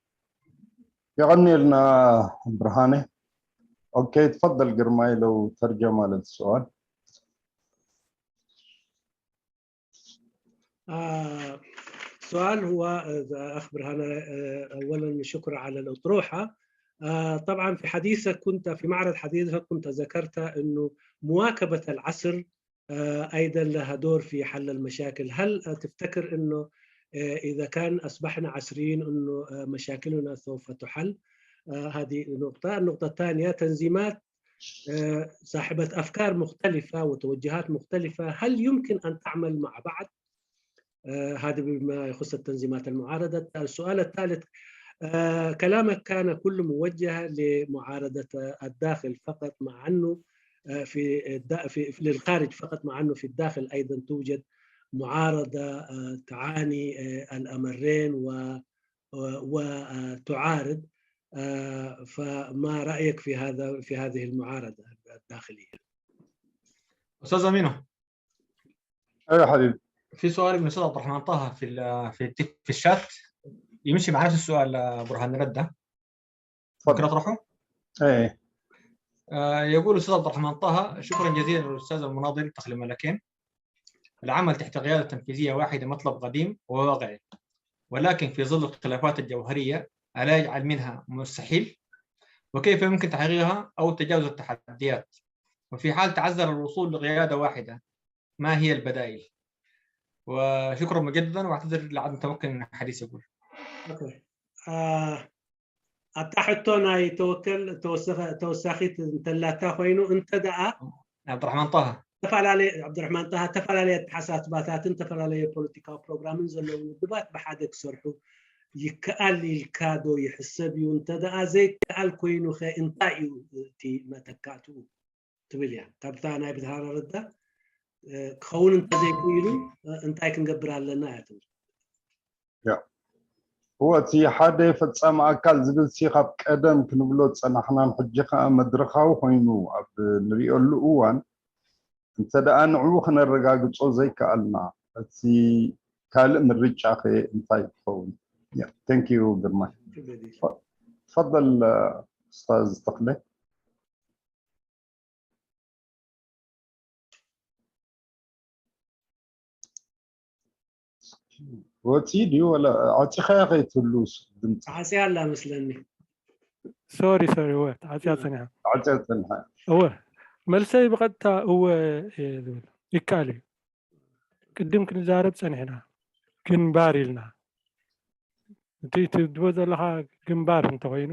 የቐንየልና ብርሃነ። ኦኬ፣ ትፈضل ግርማይ ለው ተርጀማ ለልስዋል። آه، سؤال هو، آه، أخ برهان، آه، أولا شكرا على الأطروحة. آه، طبعا في حديثك كنت، في معرض حديثك كنت ذكرت أنه مواكبة العصر، آه، أيضا لها دور في حل المشاكل. هل تفتكر أنه، آه، إذا كان أصبحنا عصريين أنه، آه، مشاكلنا سوف تحل؟ آه، هذه نقطة. النقطة الثانية، تنظيمات آه، صاحبة أفكار مختلفة وتوجهات مختلفة، هل يمكن أن تعمل مع بعض؟ آه، هذا بما يخص التنظيمات المعارضة. السؤال الثالث، آه، كلامك كان كله موجه لمعارضة الداخل فقط، مع أنه، آه، في الد-، في، في، للخارج فقط، مع أنه في الداخل أيضا توجد معارضة، آه، تعاني، آه، الأمرين و، و، وتعارض. آه، فما رأيك في هذا، في هذه المعارضة الداخلية؟ استاذ امينو، ايوه حبيبي. في سؤال من الاستاذ عبد الرحمن طه في ال- في التيك- في الشات، يمشي مع نفس السؤال، آه، برهان رده. ممكن اطرحه؟ ايه آه، يقول الاستاذ عبد الرحمن طه: شكرا جزيلا للاستاذ المناضل تخلي ملكين. العمل تحت قيادة تنفيذية واحدة مطلب قديم وواقعي، ولكن في ظل الخلافات الجوهرية ألا يجعل منها مستحيل؟ وكيف يمكن تحقيقها أو تجاوز التحديات؟ وفي حال تعذر الوصول لقيادة واحدة، ما هي البدائل؟ وشكرا مجددا، واعتذر لعدم تمكن من الحديث يقول. ኦኬ። ኣታ ሕቶ ናይ ተወከል ተወሳኺት እንተላታ ኮይኑ እንተ ደኣ عبد الرحمن طه ዝተፈላለየ ዓብድራሕማን ጣሃ ዝተፈላለየ ኣተሓሳስባታትን ዝተፈላለየ ፖለቲካዊ ፕሮግራምን ዘለዎም ውድባት ብሓደ ክሰርሑ ይከኣል ኢልካ ዶ ይሕሰብ እዩ? እንተ ደኣ ዘይከኣል ኮይኑ ኸ እንታይ እዩ እቲ መተካእትኡ ትብል እያ። ካብታ ናይ ብርሃነ ረዳ ክኸውን እንተዘይክኢሉ እንታይ ክንገብር ኣለና እያ ትብል። እወ እቲ ሓደ ፈፃሚ ኣካል ዝብል ሲ ካብ ቀደም ክንብሎ ዝፀናሕናን ሕጂ ከዓ መድረኻዊ ኮይኑ ኣብ ንሪኦሉ እዋን እንተ ደኣ ንዕኡ ክነረጋግፆ ዘይከኣልና እቲ ካልእ ምርጫ ከ እንታይ ክኸውን? Thank you ግርማይ። ትፈضل ኡስታዝ ተኽለ። ወፂኡ ድዩ ወላ ዓፂኻያ ከይትህሉ ድምፂ ዓፅያ ኣላ መስለኒ። ሶሪ ሶሪ እወ ተዓፅያ ፀኒሓ። ዓፅያ ፀኒሓ። እወ መልሰይ ብቐጥታ እወ እየ ዝብል። ይከኣል እዩ። ቅድም ክንዛረብ ፀኒሕና ግንባር ኢልና እቲ ትድቦ ዘለኻ ግንባር እንተኮይኑ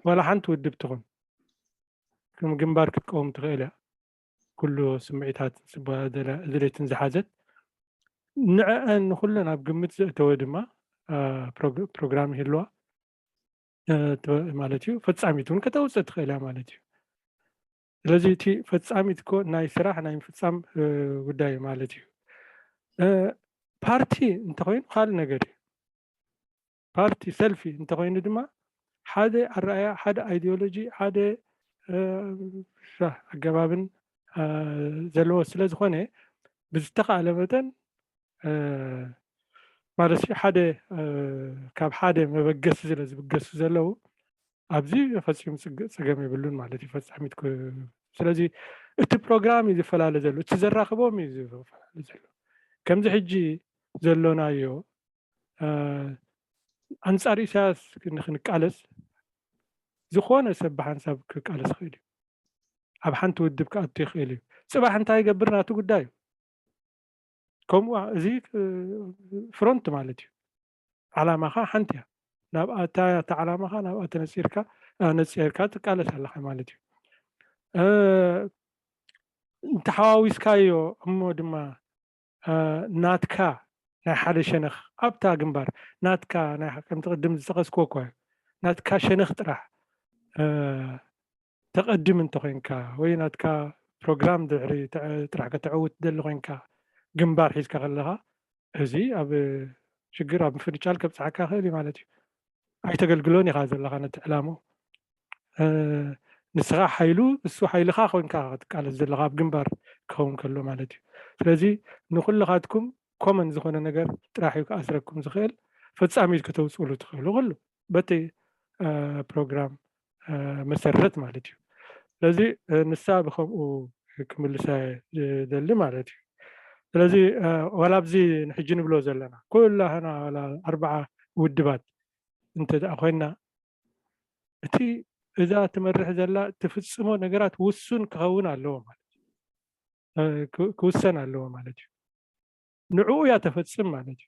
ዋላ ሓንቲ ውድብ ትኹን ከም ግንባር ክትቀውም ትኽእል እያ። ኩሉ ስምዒታት እድሌትን ዝሓዘት ንዕአን ንኩለን ኣብ ግምት ዘእተወ ድማ ፕሮግራም ይህልዋ ማለት እዩ። ፈፃሚት እውን ከተውፅእ ትኽእል እያ ማለት እዩ። ስለዚ እቲ ፈፃሚት እኮ ናይ ስራሕ ናይ ምፍፃም ጉዳይ ማለት እዩ። ፓርቲ እንተኮይኑ ካልእ ነገር እዩ። ፓርቲ ሰልፊ እንተኮይኑ ድማ ሓደ ኣረኣያ ሓደ ኣይዲዮሎጂ ሓደ ኣገባብን ዘለዎ ስለዝኮነ ብዝተካእለ መጠን ማለት ሓደ ካብ ሓደ መበገሲ ስለ ዝብገሱ ዘለዉ ኣብዚ ፈፂሙ ፀገም የብሉን ማለት እዩ። ፈፃሚት ስለዚ እቲ ፕሮግራም እዩ ዝፈላለ ዘሎ፣ እቲ ዘራክቦም እዩ ዝፈላለ ዘሎ። ከምዚ ሕጂ ዘሎናዮ ኣንፃር ኢሳያስ ንክንቃለስ ዝኾነ ሰብ ብሓንሳብ ክቃለስ ይኽእል እዩ። ኣብ ሓንቲ ውድብ ክኣቱ ይኽእል እዩ። ፅባሕ እንታይ ይገብር ናቱ ጉዳይ እዩ። ከምኡ እዚ ፍሮንት ማለት እዩ። ዓላማኻ ሓንቲ እያ። ናብኣ እታ ዓላማኻ ናብኣ ተነፂርካ ነፂርካ ትቃለስ ኣለኻ ማለት እዩ። እንተሓዋዊስካዮ እሞ ድማ ናትካ ናይ ሓደ ሸነኽ ኣብታ ግንባር ናትካ ከምቲ ቅድም ዝጠቐስክዎ እኳ እዩ። ናትካ ሸነኽ ጥራሕ ተቐድም እንተኮይንካ ወይ ናትካ ፕሮግራም ድሕሪ ጥራሕ ከተዕውት ደሊ ኮይንካ ግንባር ሒዝካ ከለኻ እዚ ኣብ ሽግር ኣብ ምፍንጫል ከብፅሓካ ይኽእል እዩ ማለት እዩ። ኣይተገልግሎን ኢኻ ዘለኻ ነቲ ዕላምኡ። ንስኻ ሓይሉ፣ እሱ ሓይልኻ ኮይንካ ክትቃለስ ዘለኻ ኣብ ግንባር ክኸውን ከሎ ማለት እዩ። ስለዚ ንኩልኻትኩም ኮመን ዝኾነ ነገር ጥራሕ እዩ ክኣስረኩም ዝኽእል፣ ፈጻሚት ከተውፅእሉ ትኽእሉ ኩሉ በቲ ፕሮግራም መሰረት ማለት እዩ። ስለዚ ንሳ ብከምኡ ክምልሳ ዝደሊ ማለት እዩ። ስለዚ ዋላ ኣብዚ ንሕጂ ንብሎ ዘለና ኩላህና ዋላ ኣርባዓ ውድባት እንተ ደኣ ኮይና፣ እቲ እዛ ትመርሕ ዘላ ትፍጽሞ ነገራት ውሱን ክኸውን ኣለዎ ማለት እዩ። ክውሰን ኣለዎ ማለት እዩ። ንዕኡ እያ ተፈጽም ማለት እዩ።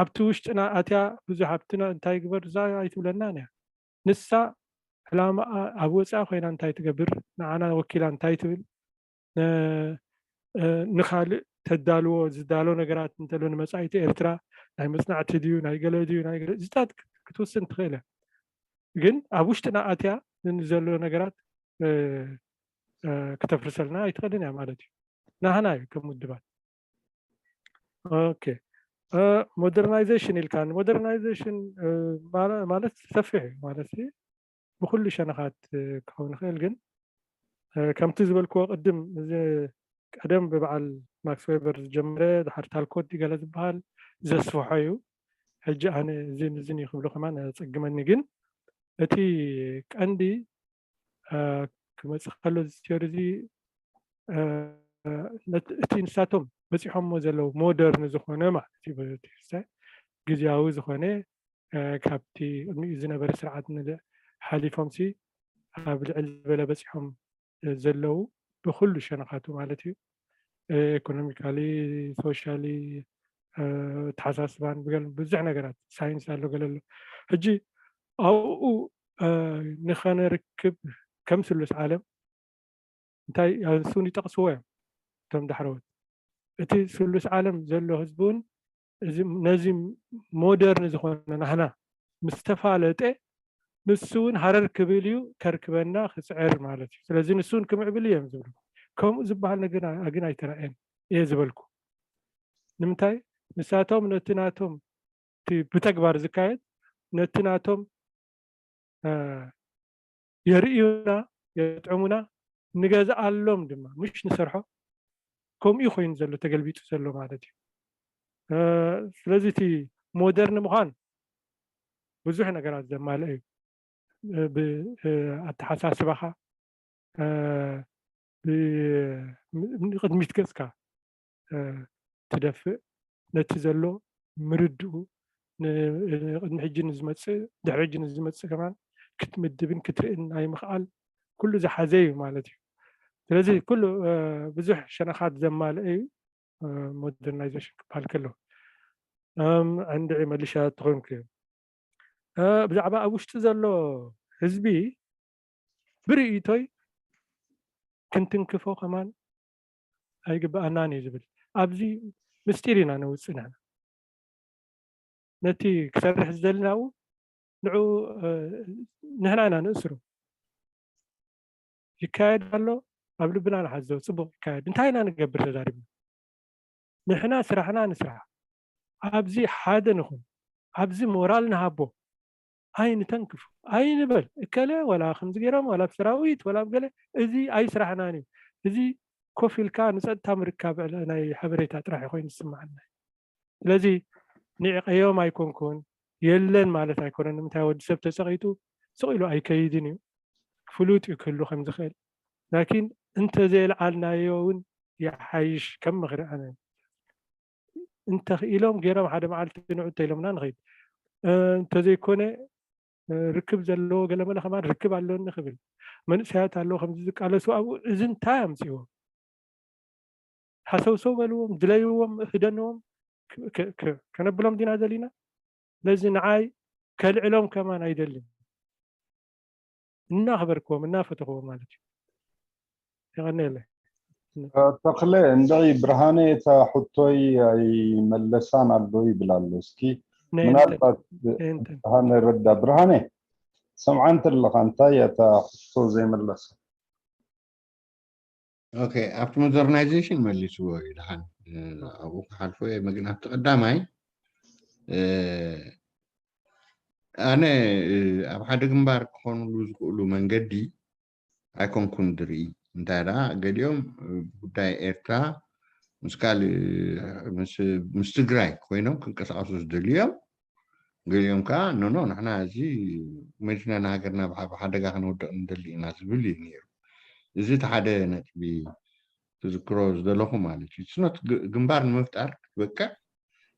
ኣብቲ ውሽጥና ኣትያ ብዙሕ ሃብትና እንታይ ግበር እዛ ኣይትብለናን እያ። ንሳ ዕላማኣ ኣብ ወፃኢ ኮይና እንታይ ትገብር፣ ንዓና ወኪላ እንታይ ትብል፣ ንካልእ ተዳልዎ ዝዳሎ ነገራት እንተሎ ንመፃኢቲ ኤርትራ ናይ መፅናዕቲ ድዩ ናይ ገለ ድዩ ናይ ገለ እዚታት ክትውስን ትኽእል እያ። ግን ኣብ ውሽጥና ኣትያ ንዘሎ ነገራት ክተፍርሰልና ኣይትኽእልን እያ ማለት እዩ። ናህና እዩ ከም ውድባት። ኦኬ፣ ሞደርናይዜሽን ኢልካ፣ ሞደርናይዜሽን ማለት ሰፊሕ እዩ ማለት ብኩሉ ሸነኻት ክኸውን ይኽእል። ግን ከምቲ ዝበልክዎ ቅድም፣ እዚ ቀደም ብበዓል ማክስ ዌበር ዝጀመረ ድሓር ታልኮት ገለ ዝበሃል ዘስፍሖ እዩ። ሕጂ ኣነ እዚን እዚን እዩ ክብሎ ከማን ኣጸግመኒ። ግን እቲ ቀንዲ ክመጽእ ከሎ እዚ ቲዮሪ እዚ እቲ ንሳቶም በጺሖሞ ዘለዉ ሞደርን ዝኾነ ማለት እዩ፣ ግዝያዊ ዝኾነ ካብቲ ቅድሚኡ ዝነበረ ስርዓት ንልዕ ሓሊፎምሲ ኣብ ልዕል ዝበለ በፂሖም ዘለዉ ብኩሉ ሸነኻቱ ማለት እዩ። ኢኮኖሚካሊ፣ ሶሻሊ፣ ተሓሳስባን ብገል ብዙሕ ነገራት ሳይንስ ኣሎ ገለ ኣሎ። ሕጂ ኣብኡ ንኸነርክብ ከም ስሉስ ዓለም እንታይ ንሱ እውን ይጠቕስዎ እዮም እቶም ዳሕረዎት። እቲ ስሉስ ዓለም ዘሎ ህዝቢ እውን ነዚ ሞደርን ዝኾነ ናህና ምስ ተፋለጠ ንሱ እውን ሃረር ክብል እዩ ከርክበና ክፅዕር ማለት እዩ። ስለዚ ንሱ እውን ክምዕብል እዮም ዝብሉ። ከምኡ ዝበሃል ነገር ግን ኣይተራእየን እየ ዝበልኩ። ንምንታይ ንሳቶም ነቲ ናቶም ብተግባር ዝካየድ ነቲ ናቶም የርእዩና፣ የጥዕሙና፣ ንገዝኣሎም ድማ ምሽ ንሰርሖ። ከምኡ ኮይኑ ዘሎ ተገልቢጡ ዘሎ ማለት እዩ። ስለዚ እቲ ሞደርን ምዃን ብዙሕ ነገራት ዘማልአ እዩ። ብኣተሓሳስባኻ ንቅድሚት ገፅካ ትደፍእ፣ ነቲ ዘሎ ምርድኡ ንቅድሚ ሕጂ ንዝመፅእ ድሕሪ ሕጂ ንዝመፅእ ከማን ክትምድብን ክትርእን ናይ ምኽኣል ኩሉ ዝሓዘ እዩ ማለት እዩ። ስለዚ ኩሉ ብዙሕ ሸነኻት ዘማልአ እዩ ሞደርናይዜሽን ክበሃል ከሎ። ዕንድዒ መሊሻ ትኾንኩ ብዛዕባ ኣብ ውሽጢ ዘሎ ህዝቢ ብርእይቶይ ክንትንክፎ ከማን ኣይግብኣናን እዩ ዝብል። ኣብዚ ምስጢር ኢና ነውፅእ ንሕና። ነቲ ክሰርሕ ዝደሊ ናብኡ ንዑ ንሕና ኢና ንእስሩ። ይካየድ ኣሎ፣ ኣብ ልብና ንሓዞ፣ ፅቡቕ ይካየድ። እንታይ ኢና ንገብር ተዛሪብና? ንሕና ስራሕና ንስራሕ። ኣብዚ ሓደ ንኹን፣ ኣብዚ ሞራል ንሃቦ። ኣይንተንክፉ፣ ኣይንበል እከለ ወላ ከምዚ ገይሮም ወላ ብሰራዊት ወላ ብገለ፣ እዚ ኣይስራሕናን እዩ። እዚ ኮፍ ኢልካ ንፀጥታ ምርካብ ናይ ሓበሬታ ጥራሕ ኮይኑ ዝስማዓና። ስለዚ ንዕቀዮም ኣይኮንኩን የለን ማለት ኣይኮነን። ንምንታይ ወዲ ሰብ ተፀቂጡ ስቕ ኢሉ ኣይከይድን እዩ። ፍሉጥ እዩ ክህሉ ከም ዝኽእል። ላኪን እንተዘየልዓልናዮ እውን ይሓይሽ ከም ምኽሪ ኣነ። እንተኽኢሎም ገይሮም ሓደ መዓልቲ ንዑ እንተኢሎምና ንኸይድ። እንተዘይኮነ ርክብ ዘለዎ ገለመለ ከማን ርክብ ኣለኒ ክብል። መንእሰያት ኣለዉ ከምዚ ዝቃለሱ ኣብኡ፣ እዚ እንታይ ኣምፅዎ? ሃሰውሰው በልዎም፣ ድለይዎም፣ ህደንዎም ከነብሎም ዲና ደሊና? ስለዚ ንዓይ ከልዕሎም ከማን ኣይደልን። እናኽበርክዎም እናፈተኽዎም ማለት እዩ። የቐንየለይ። ተኽለ እንድዒ ብርሃነ እታ ሕቶይ ኣይመለሳን ኣሎ ይብል ኣሎ። እስኪ ምናልባት ብርሃነ ረዳ፣ ብርሃነ ሰምዓ እንተለኻ እንታይ እያ እታ ሕቶ ዘይመለሳ? ኦኬ፣ ኣብቲ ሞደርናይዜሽን መሊስዎ እዩ። ደሓን ኣብኡ ክሓልፎ እየ። መግን ኣብቲ ቀዳማይ ኣነ ኣብ ሓደ ግንባር ክኾኑሉ ዝኽእሉ መንገዲ ኣይኮንኩን ዝርኢ። እንታይ ደኣ ገሊኦም ጉዳይ ኤርትራ ምስ ካልእ ምስ ትግራይ ኮይኖም ክንቀሳቐሱ ዝደልዩ እዮም። ገሊኦም ከዓ ኖኖ ንሕና እዚ መዲና ንሃገርና ብሓደጋ ከነወድቕ ንደሊ ኢና ዝብል እዩ ነይሩ። እዚ እቲ ሓደ ነጥቢ ክዝክሮ ዝደለኹ ማለት እዩ። ስኖት ግንባር ንምፍጣር ክትበቅዕ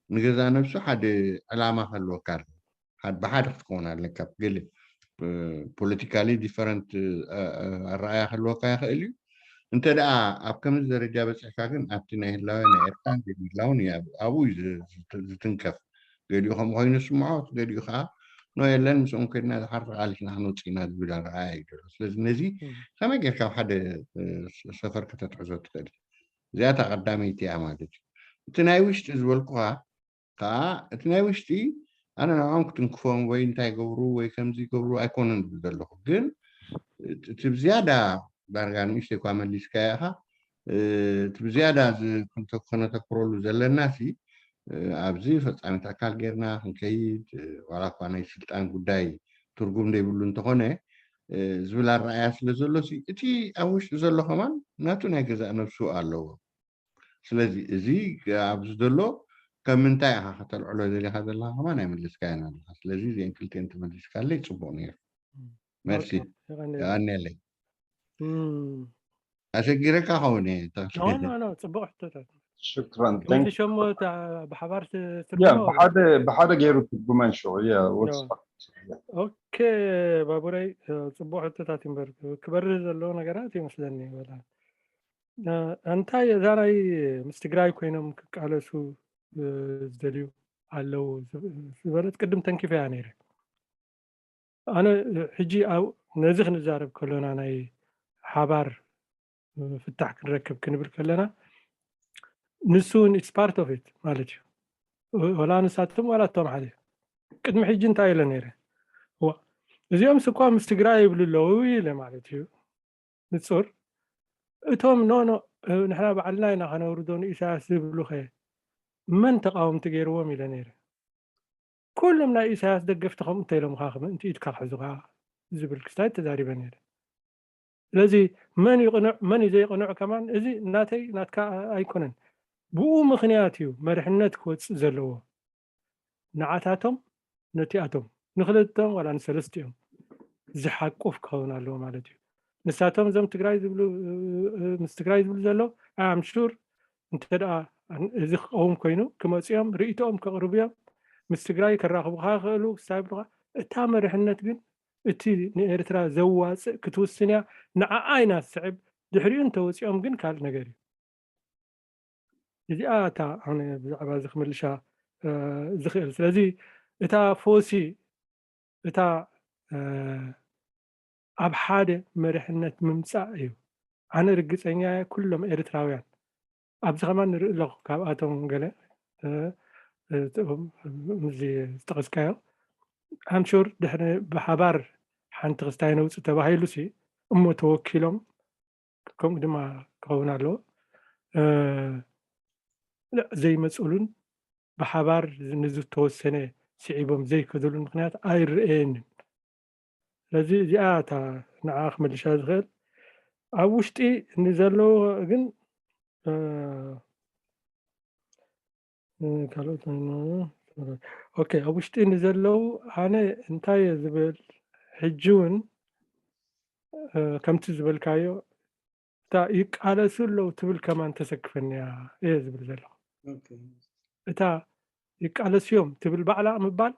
ንገዛ ነብሱ ሓደ ዕላማ ከልወካ ኣሎ። ብሓደ ክትከውን ኣለካ። ገለ ፖለቲካሊ ዲፈረንት ኣረኣያ ከልወካ ይኽእል እዩ። እንተ ደኣ ኣብ ከምዚ ደረጃ በፂሕካ ግን ኣብቲ ናይ ህላወ ናይ ኤርትራን ዘይምህላውን ኣብኡ እዩ ዝትንከፍ። ገሊኡ ከምኡ ኮይኑ ዝስምዖ፣ ገሊኡ ከዓ ኖ የለን ምስኦም ኮይድና ዝሓርፍ ቃሊስና ክንወፅእ ኢና ዝብል ኣረኣያ እዩ ዘሎ። ስለዚ ነዚ ከመይ ጌርካ ኣብ ሓደ ሰፈር ከተትሕዞ ትኽእል? እዚኣታ ቀዳመይቲ እያ ማለት እዩ። እቲ ናይ ውሽጢ ዝበልኩኻ ከዓ እቲ ናይ ውሽጢ ኣነ ንዕኦም ክትንክፎም ወይ እንታይ ገብሩ ወይ ከምዚ ገብሩ ኣይኮነን ዝብል ዘለኹ። ግን እቲ ብዝያዳ ዳርጋ ንእሽተይ እኳ መሊስካዮ ኢኻ። እቲ ብዝያዳ ከነተኩረሉ ዘለና ሲ ኣብዚ ፈፃሚት ኣካል ጌርና ክንከይድ ዋላ እኳ ናይ ስልጣን ጉዳይ ትርጉም ዘይብሉ እንተኾነ ዝብል ኣረኣያ ስለ ዘሎ ሲ እቲ ኣብ ውሽጢ ዘሎ ከማን ናቱ ናይ ገዛእ ነብሱ ኣለዎ። ስለዚ እዚ ኣብዚ ዘሎ ከም ምንታይ ኢኻ ከተልዕሎ ደሊኻ ዘለኻ ከማን ኣይመለስካዮን ኣለኻ። ስለዚ እዚአን ክልቲአን ተመሊስካለይ ጽቡቕ ነይሩ። መርሲ። የቐንየለይ። ኣሸጊረካ ኸውን እየ። ጽቡቕ ሕቶታት። ሽክራን። ከምዚ ሸሞ ብሓባር ብሓደ ገይሩ ትርጉመን ሽዑ። ኦኬ ባቡረይ፣ ጽቡቕ ሕቶታት እምበር ክበርህ ዘለዎ ነገራት ይመስለኒ። እንታይ እዛ ናይ ምስ ትግራይ ኮይኖም ክቃለሱ ዝደልዩ ኣለዉ ዝበለት ቅድም ተንኪፈያ ነይረ። ኣነ ሕጂ ነዚ ክንዛረብ ከሎና ናይ ሓባር ፍታሕ ክንረክብ ክንብል ከለና ንሱ እውን it's part of it ማለት እዩ። ወላ ንሳቶም ዋላ እቶም ሓደ ቅድሚ ሕጂ እንታይ ኢለ ነይረ? እዚኦም ስኳ ምስ ትግራይ ይብሉ ኣለዉ ኢለ ማለት እዩ። ንጹር እቶም ኖ ኖ ንሕና ባዕልና ኢና ከነውርዶ ንኢሳያስ ዝብሉኸ መን ተቃወምቲ ገይርዎም ኢለ ነይረ። ኩሎም ናይ ኢሳያስ ደገፍቲ ከምኡ እንተ ኢሎምኻ ምእንቲ ኢድካ ክሕዙኻ ዝብል ክስታይ ተዛሪበ ነይረ። ስለዚ መን ይቕኑዕ መን እዩ ዘይቕኑዕ ከማን እዚ ናተይ ናትካ ኣይኮነን። ብኡ ምኽንያት እዩ መሪሕነት ክወፅእ ዘለዎ። ንዓታቶም ነቲኣቶም ንክልተኦም ዋላ ንሰለስቲኦም ዝሓቁፍ ክኸውን ኣለዎ ማለት እዩ። ንሳቶም እዞም ትግራይ ዝብሉ ምስ ትግራይ ዝብሉ ዘለዉ ኣም ሹር እንተ ደኣ እዚ ክቀውም ኮይኑ ክመፅኦም ርእይቶኦም ከቕርቡ እዮም። ምስ ትግራይ ከራኽቡካ ይኽእሉ ክሳብ ይብሉካ። እታ መሪሕነት ግን እቲ ንኤርትራ ዘዋፅእ ክትውስን እያ። ንዓኣ ኢና ዝስዕብ። ድሕሪኡ እንተወፂኦም ግን ካልእ ነገር እዩ። እዚኣ እታ ኣነ ብዛዕባ እዚ ክምልሻ ዝኽእል። ስለዚ እታ ፎሲ እታ ኣብ ሓደ መሪሕነት ምምፃእ እዩ። ኣነ ርግፀኛ እየ ኩሎም ኤርትራውያን ኣብዚ ከማን ንርኢ ኣለኹ ካብኣቶም ገለ ምስዚ ዝጠቐስካዮ ኣምሹር ድሕሪ ብሓባር ሓንቲ ክስታይ ነውፅእ ተባሂሉ ሲ እሞ ተወኪሎም ከምኡ ድማ ክኸውን ኣለዎ። ዘይመፅሉን ብሓባር ንዝተወሰነ ስዒቦም ዘይከድሉን ምክንያት ኣይረኣየንን። ስለዚ እዚኣ እታ ንዓ ክምልሻ ዝኽእል ኣብ ውሽጢ ንዘለዎ ግን ካልኦት ኦኬ ኣብ ውሽጢ ንዘለዉ ኣነ እንታይ እየ ዝብል ሕጂ እውን ከምቲ ዝበልካዮ እታ ይቃለሱ ኣለዉ ትብል ከማን ተሰክፈኒ እያ እየ ዝብል ዘለኹ። እታ ይቃለሱ እዮም ትብል ባዕላ ምባል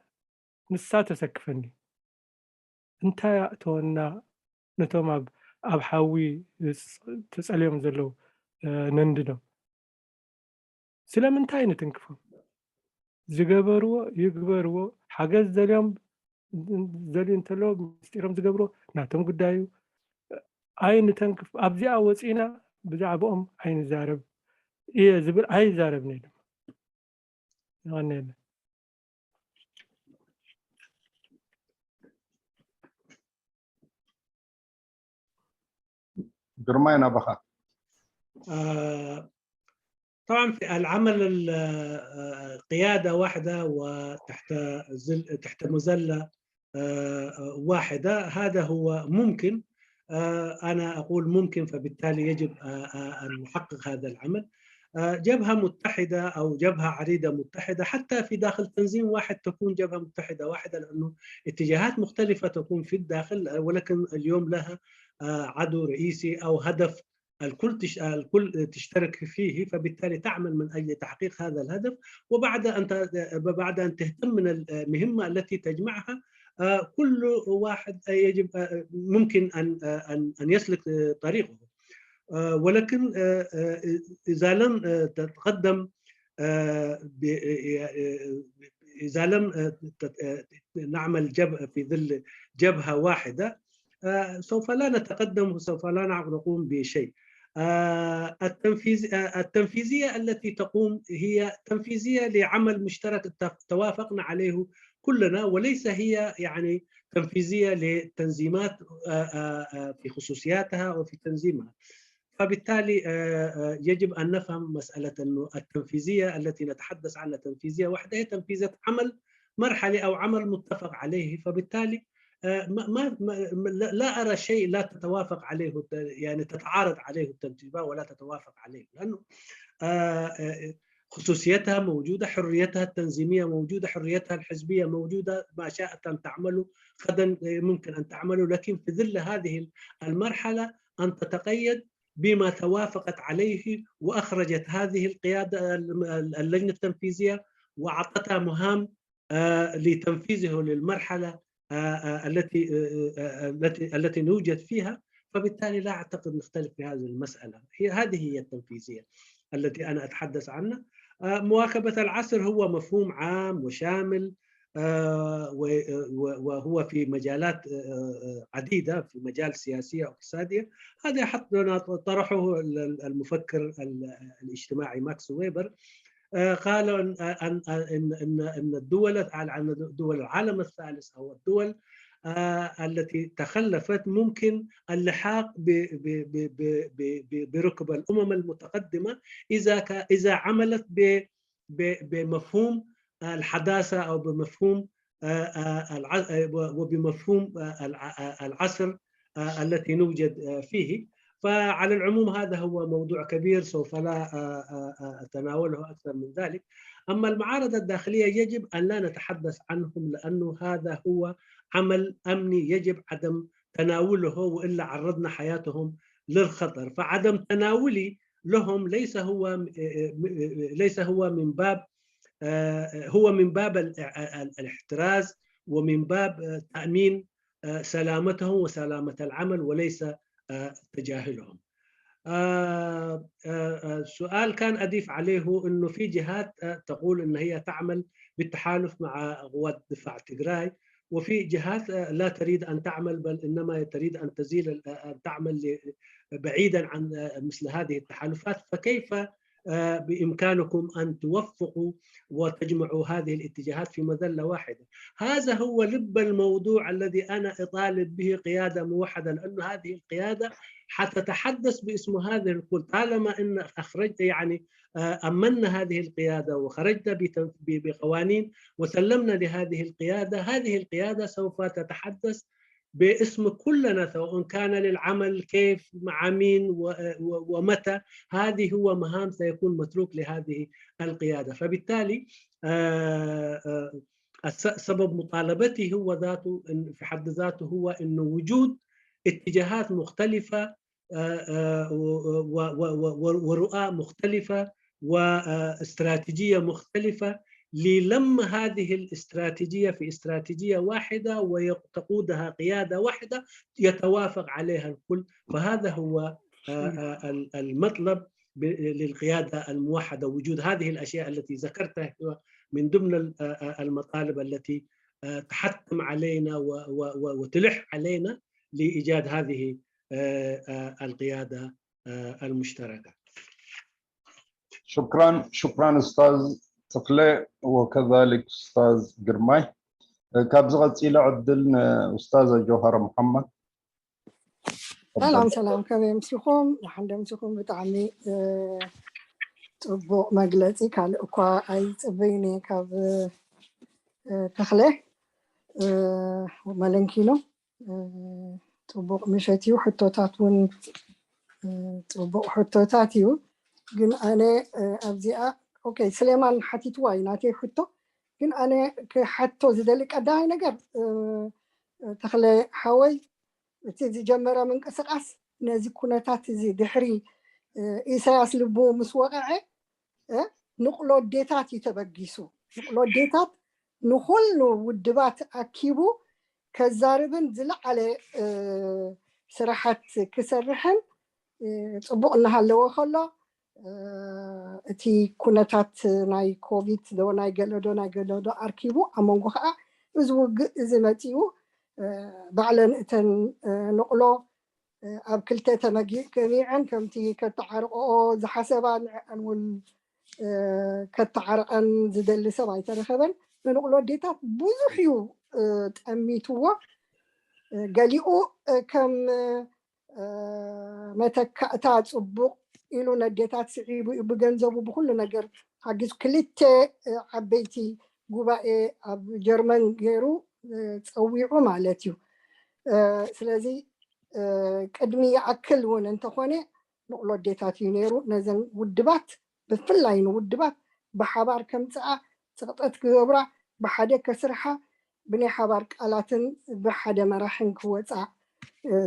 ንሳ ተሰክፈኒ። እንታይ ኣእተወና ነቶም ኣብ ኣብ ሓዊ ተጸልዮም ዘለዉ ነንድዶም? ስለምንታይ ንትንክፎም? ዝገበርዎ ይግበርዎ፣ ሓገዝ ደልዮም ደልዩ እንተሎ ምስጢሮም ዝገብርዎ ናቶም ጉዳይ እዩ። ኣይንተንክፍ ኣብዚኣ ወፂና ብዛዕባኦም ኣይንዛረብ እየ ዝብል ኣይዛረብን እየ ድማ። የቐንየለይ። ግርማይ ናባኻ። طبعا في العمل قيادة واحدة وتحت تحت مظلة واحدة. هذا هو ممكن. أنا أقول ممكن، فبالتالي يجب أن نحقق هذا العمل. جبهة متحدة أو جبهة عريضة متحدة، حتى في داخل تنظيم واحد تكون جبهة متحدة واحدة، لأنه اتجاهات مختلفة تكون في الداخل، ولكن اليوم لها عدو رئيسي أو هدف الكل تش... الكل تشترك فيه، فبالتالي تعمل من أجل تحقيق هذا الهدف. وبعد أن بعد أن تهتم من المهمة التي تجمعها، كل واحد يجب ممكن أن أن أن يسلك طريقه، ولكن إذا لم تتقدم إذا لم نعمل في ظل جبهة واحدة، سوف لا نتقدم وسوف لا نقوم بشيء. التنفيذ التنفيذية التي تقوم هي تنفيذية لعمل مشترك توافقنا عليه كلنا، وليس هي يعني تنفيذية لتنظيمات في خصوصياتها وفي تنظيمها. فبالتالي يجب أن نفهم مسألة أنه التنفيذية التي نتحدث عنها تنفيذية واحدة، هي تنفيذية عمل مرحلي أو عمل متفق عليه. فبالتالي ما ما لا أرى شيء لا تتوافق عليه، يعني تتعارض عليه التجربة ولا تتوافق عليه، لأنه خصوصيتها موجودة، حريتها التنظيمية موجودة، حريتها الحزبية موجودة، ما شاءت أن تعمله غدا ممكن أن تعمله، لكن في ظل هذه المرحلة أن تتقيد بما توافقت عليه وأخرجت هذه القيادة، اللجنة التنفيذية، وأعطتها مهام لتنفيذه للمرحلة التي التي التي نوجد فيها. فبالتالي لا أعتقد نختلف في هذه المسألة. هي هذه هي التنفيذية التي أنا أتحدث عنها. مواكبة العصر هو مفهوم عام وشامل، وهو في مجالات عديدة، في مجال سياسية واقتصادية. هذا حتى طرحه المفكر الاجتماعي ماكس ويبر. قال ان ان ان ان الدول، عن دول العالم الثالث او الدول التي تخلفت ممكن اللحاق بركب الامم المتقدمه اذا اذا عملت بمفهوم الحداثه او بمفهوم وبمفهوم العصر التي نوجد فيه. فعلى العموم هذا هو موضوع كبير سوف لا أتناوله أكثر من ذلك. أما المعارضة الداخلية يجب أن لا نتحدث عنهم، لأنه هذا هو عمل أمني يجب عدم تناوله، وإلا عرضنا حياتهم للخطر. فعدم تناولي لهم ليس هو ليس هو من باب هو من باب الاحتراز ومن باب تأمين سلامتهم وسلامة العمل، وليس تجاهلهم. سؤال كان أضيف عليه أنه في جهات تقول أن هي تعمل بالتحالف مع قوات دفاع تجراي، وفي جهات لا تريد أن تعمل، بل إنما تريد أن تزيل أن تعمل بعيدا عن مثل هذه التحالفات. فكيف بإمكانكم أن توفقوا وتجمعوا هذه الاتجاهات في مذلة واحدة؟ هذا هو لب الموضوع الذي أنا أطالب به قيادة موحدة، لأن هذه القيادة حتتحدث باسم هذه الكل. طالما أن أخرج يعني أمنا هذه القيادة وخرجنا بقوانين وسلمنا لهذه القيادة، هذه القيادة سوف تتحدث باسم كلنا، سواء كان للعمل كيف، مع مين، ومتى. هذه هو مهام سيكون متروك لهذه القيادة. فبالتالي سبب مطالبتي هو ذاته في حد ذاته هو أنه وجود اتجاهات مختلفة ورؤى مختلفة واستراتيجية مختلفة للم هذه الاستراتيجية في استراتيجية واحدة وتقودها قيادة واحدة يتوافق عليها الكل. فهذا هو المطلب للقيادة الموحدة، وجود هذه الأشياء التي ذكرتها من ضمن المطالب التي تحتم علينا وتلح علنا لإيجاد هذه القيادة المشتركة. شكرا شكرا استاذ تخلي وكذلك استاذ قرماي. ካብዚ ቀፂለ ዕድል ንኡስታዝ ጀውሃር መሓመድ። ሰላም ሰላም፣ ከመይ ምስልኹም? ደሓን ዶ ምስልኹም? ብጣዕሚ ጽቡቕ መግለፂ፣ ካልእ እኳ ኣይፅበይን እየ ካብ ተኽለ። መለንኪኖ። ፅቡቕ ምሸት እዩ። ሕቶታት እውን ፅቡቕ ሕቶታት እዩ። ግን ኣነ ኣብዚኣ ኦኬ፣ ስሌማን ሓቲትዋ እዩ ናተይ ሕቶ። ግን ኣነ ክሓቶ ዝደሊ ቀዳማይ ነገር፣ ተኽለ ሓወይ፣ እቲ ዝጀመረ ምንቅስቃስ ነዚ ኩነታት እዚ ድሕሪ ኢሳያስ ልቡ ምስ ወቐዐ፣ ንቕሎ ኣዴታት እዩ ተበጊሱ። ንቕሎ ኣዴታት ንኹሉ ውድባት ኣኪቡ ከዛርብን ዝለዓለ ስራሓት ክሰርሕን፣ ፅቡቕ እናሃለወ ከሎ፣ እቲ ኩነታት ናይ ኮቪድ ዶ ናይ ገለዶ ናይ ገለዶ ኣርኪቡ፣ ኣብ መንጎ ከዓ እዚ ውግእ እዚ መፂኡ፣ ባዕለን እተን ንቕሎ ኣብ ክልተ ተመጊ-፣ ገሚዐን ከምቲ ከተዓርቕኦ ዝሓሰባ ንዕአን እውን ከተዓርቐን ዝደሊ ሰብ ኣይተረኸበን። ንንቕሎ ኣዴታት ብዙሕ እዩ ጠሚትዎ። ገሊኡ ከም መተካእታ ፅቡቕ ኢሉ ነዴታት ስዒቡ እዩ፣ ብገንዘቡ ብኩሉ ነገር ሓጊዙ። ክልተ ዓበይቲ ጉባኤ ኣብ ጀርመን ገይሩ ፀዊዑ ማለት እዩ። ስለዚ ቅድሚ ይኣክል እውን እንተኾነ ንቕሎ ኣዴታት እዩ ነይሩ ነዘን ውድባት፣ ብፍላይ ንውድባት ብሓባር ከምፅኣ፣ ፅቕጠት ክገብራ፣ ብሓደ ከስርሓ፣ ብናይ ሓባር ቃላትን ብሓደ መራሕን ክወፃ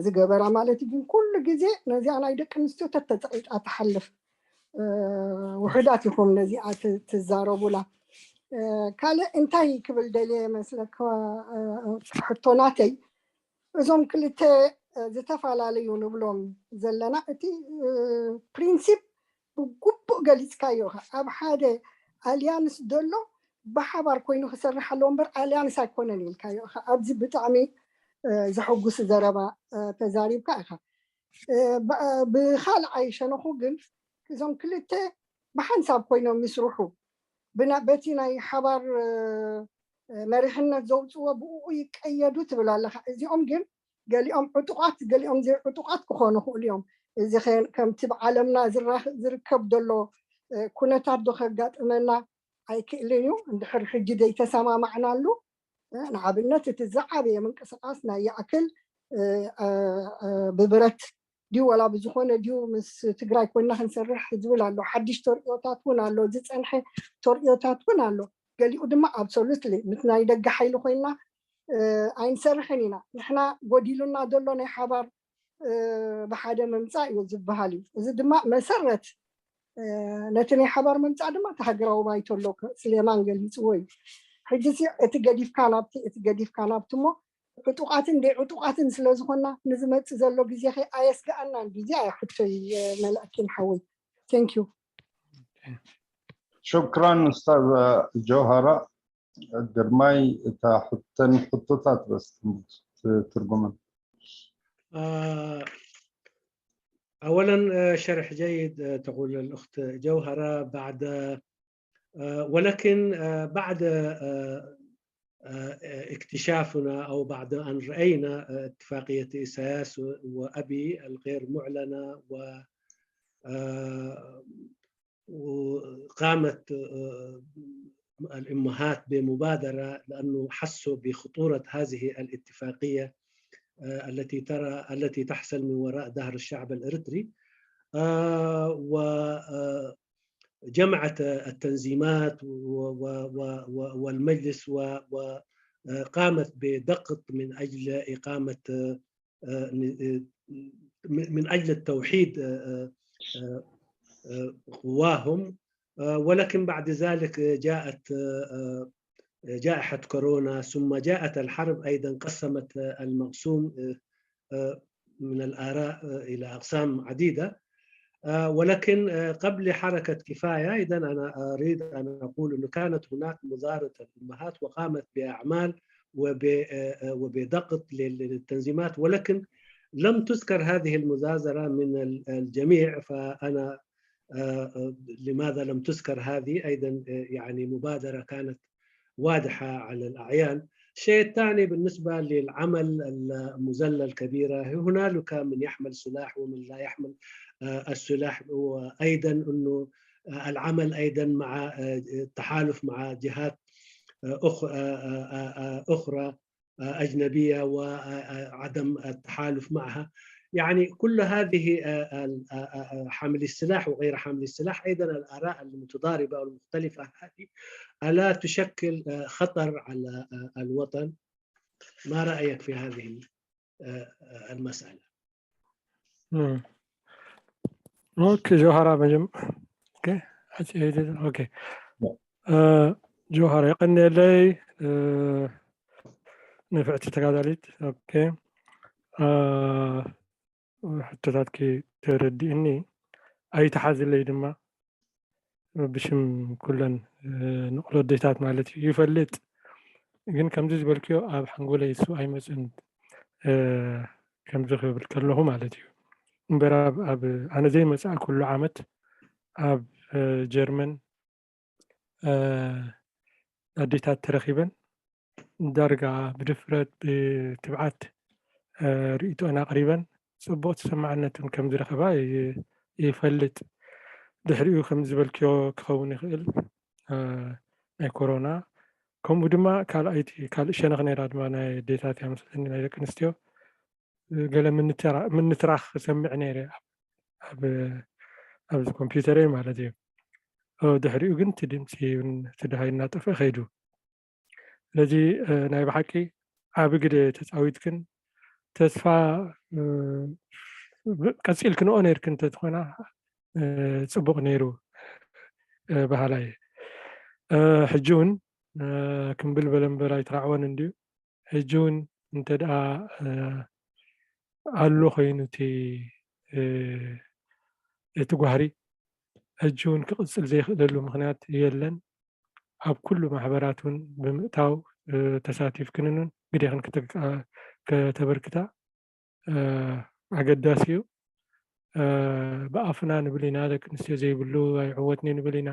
ዝገበራ ማለት እዩ። ግን ኩሉ ግዜ ነዚኣ ናይ ደቂ ኣንስትዮ ተተፀቒጣ ትሓልፍ። ውሑዳት ኢኹም ነዚኣ ትዛረቡላ። ካልእ እንታይ ክብል ደልየ መስለካ፣ ሕቶ ናተይ፣ እዞም ክልተ ዝተፈላለዩ ንብሎም ዘለና፣ እቲ ፕሪንሲፕ ብግቡእ ገሊፅካዮ ኢኻ። ኣብ ሓደ ኣልያንስ ዘሎ ብሓባር ኮይኑ ክሰርሕ ኣለዎ እምበር ኣልያንስ ኣይኮነን ኢልካዮ ኢኻ። ኣብዚ ብጣዕሚ ዘሐጉስ ዘረባ ተዛሪብካ ኢኻ። ብኻልኣይ ሸነኹ ግን እዞም ክልተ ብሓንሳብ ኮይኖም ይስርሑ፣ በቲ ናይ ሓባር መሪሕነት ዘውፅዎ ብኡ ይቀየዱ ትብል ኣለኻ። እዚኦም ግን ገሊኦም ዕጡቓት፣ ገሊኦም ዘይዕጡቓት ክኾኑ ይኽእሉ እዮም። እዚ ከምቲ ብዓለምና ዝርከብ ዘሎ ኩነታት ዶ ከጋጥመና ኣይክእልን እዩ? እንድሕር ሕጂ ዘይተሰማማዕናሉ፣ ንኣብነት እቲ ዝዓበየ ምንቅስቃስ ናይ ይኣክል ብብረት ድዩ ዋላ ብዝኾነ ድዩ ምስ ትግራይ ኮይና ክንሰርሕ ዝብል ኣሎ። ሓድሽ ተርእዮታት እውን ኣሎ፣ ዝፀንሐ ተርእዮታት እውን ኣሎ። ገሊኡ ድማ ኣብሶሉትሊ ምስ ናይ ደገ ሓይሊ ኮይና ኣይንሰርሕን ኢና፣ ንሕና ጎዲሉና ዘሎ ናይ ሓባር ብሓደ ምምፃእ እዩ ዝበሃል እዩ። እዚ ድማ መሰረት ነቲ ናይ ሓባር ምምፃእ ድማ እቲ ሃገራዊ ባይቶ ኣሎ፣ ስሌማን ገሊፅዎ እዩ። ሕጂ እቲ ገዲፍካ ናብቲ እቲ ገዲፍካ ናብቲ እሞ ዕጡቓትን ደይ ዕጡቓትን ስለ ዝኾንና ንዝመፅእ ዘሎ ግዜ ከ ኣየስግኣናን ድዩ? እዚኣ እያ ሕቶይ። መልእኪን ሓወይ። Thank you። شكرا أستاذة جوهرة. ግርማይ እታ ሕተን ሕቶታት በስ ትርጉምን أولا شرح جيد تقول الأخت جوهرة بعد ولكن بعد اكتشافنا أو بعد أن رأينا اتفاقية إيساياس وأبي الغير معلنة و وقامت الأمهات بمبادرة لأنه حسوا بخطورة هذه الاتفاقية التي ترى التي تحصل من وراء ظهر الشعب الإريتري. وجمعت التنظيمات والمجلس وقامت بضغط من أجل إقامة من أجل التوحيد قواهم. ولكن بعد ذلك جاءت جائحة كورونا، ثم جاءت الحرب أيضا قسمت المقسوم من الآراء إلى أقسام عديدة. ولكن قبل حركة كفاية أيضا أنا أريد أن أقول أنه كانت هناك مظاهرة الأمهات وقامت بأعمال وبضغط للتنظيمات، ولكن لم تذكر هذه المظاهرة من الجميع. فأنا لماذا لم تذكر هذه؟ أيضا يعني مبادرة كانت واضحة على الأعيان. الشيء الثاني بالنسبة للعمل المذلة الكبيرة، هنالك من يحمل سلاح ومن لا يحمل السلاح، وأيضا أنه العمل أيضا مع التحالف مع جهات أجنبية وعدم التحالف معها. يعني كل هذه حاملي السلاح وغير حاملي السلاح، أيضا الآراء المتضاربة والمختلفة هذه ألا تشكل خطر على الوطن؟ ما رأيك في هذه المسألة؟ ኦኬ ጆሃር መጀም ኦኬ ኦኬ ጆሃር የቀንየለይ ንፍዕቲ ተጋዳሊት። ኦኬ ሕቶታትኪ ተረዲእኒ ኣይተሓዝለይ ድማ ብሽም ኩለን ንቕሎ ኣዴታት ማለት እዩ ይፈልጥ። ግን ከምዚ ዝበልክዮ ኣብ ሓንጎለይ እሱ ኣይመፅን ከምዚ ክብል ከለኹ ማለት እዩ። እምበር ኣብ ኣነ ዘይመፅኣ ኩሉ ዓመት ኣብ ጀርመን ኣዴታት ተረኺበን ዳርጋ ብድፍረት ብትብዓት ርእይቶአን ኣቕሪበን ፅቡቕ ተሰማዕነትን ከም ዝረኸባ ይፈልጥ። ድሕሪኡ ከም ዝበልክዮ ክኸውን ይኽእል ናይ ኮሮና፣ ከምኡ ድማ ካልኣይቲ ካልእ ሸነኽ ነይራ ድማ ናይ ኣዴታት እያ መስለኒ ናይ ደቂ ኣንስትዮ ገለ ምንትራኽ ክሰምዕ ነይረ ኣብዚ ኮምፒውተረይ ማለት እዩ። ድሕሪኡ ግን እቲ ድምፂ እውን እቲ ድሃይ እናጠፍአ ከይዱ። ስለዚ ናይ ብሓቂ ዓቢ ግደ ተፃዊትክን ተስፋ ቀፂልክንኦ ነይርክን እንተትኾና ፅቡቕ ነይሩ በሃላይ። ሕጂ እውን ክምብል በለምበር ኣይትራዕወን እንድዩ። ሕጂ እውን እንተ ደኣ ኣሎ ኮይኑ እቲ እቲ ጓህሪ ሕጂ እውን ክቕፅል ዘይኽእለሉ ምኽንያት የለን። ኣብ ኩሉ ማሕበራት እውን ብምእታው ተሳቲፍክንን እውን ግዴኽን ከተበርክታ ኣገዳሲ እዩ። ብኣፍና ንብል ኢና ደቂ ኣንስትዮ ዘይብሉ ኣይዕወትን እዩ ንብል ኢና።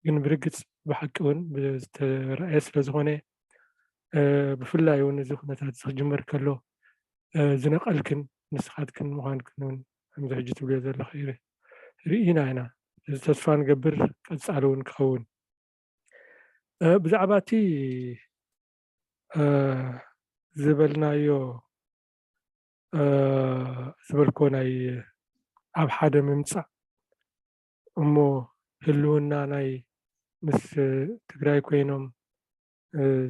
ግን ብርግፅ ብሓቂ እውን ዝተረኣየ ስለ ዝኾነ ብፍላይ እውን እዚ ኩነታት እዚ ክጅመር ከሎ ዝነቐልክን ንስኻትክን ምዃንክን እውን ከምዚ ሕጂ ትብልዮ ዘለኺ ርኢና ኢና። እዚ ተስፋ ንገብር ቀፃሊ እውን ክኸውን። ብዛዕባ እቲ ዝበልናዮ ዝበልኮ ናይ ኣብ ሓደ ምምፃእ እሞ ህልውና ናይ ምስ ትግራይ ኮይኖም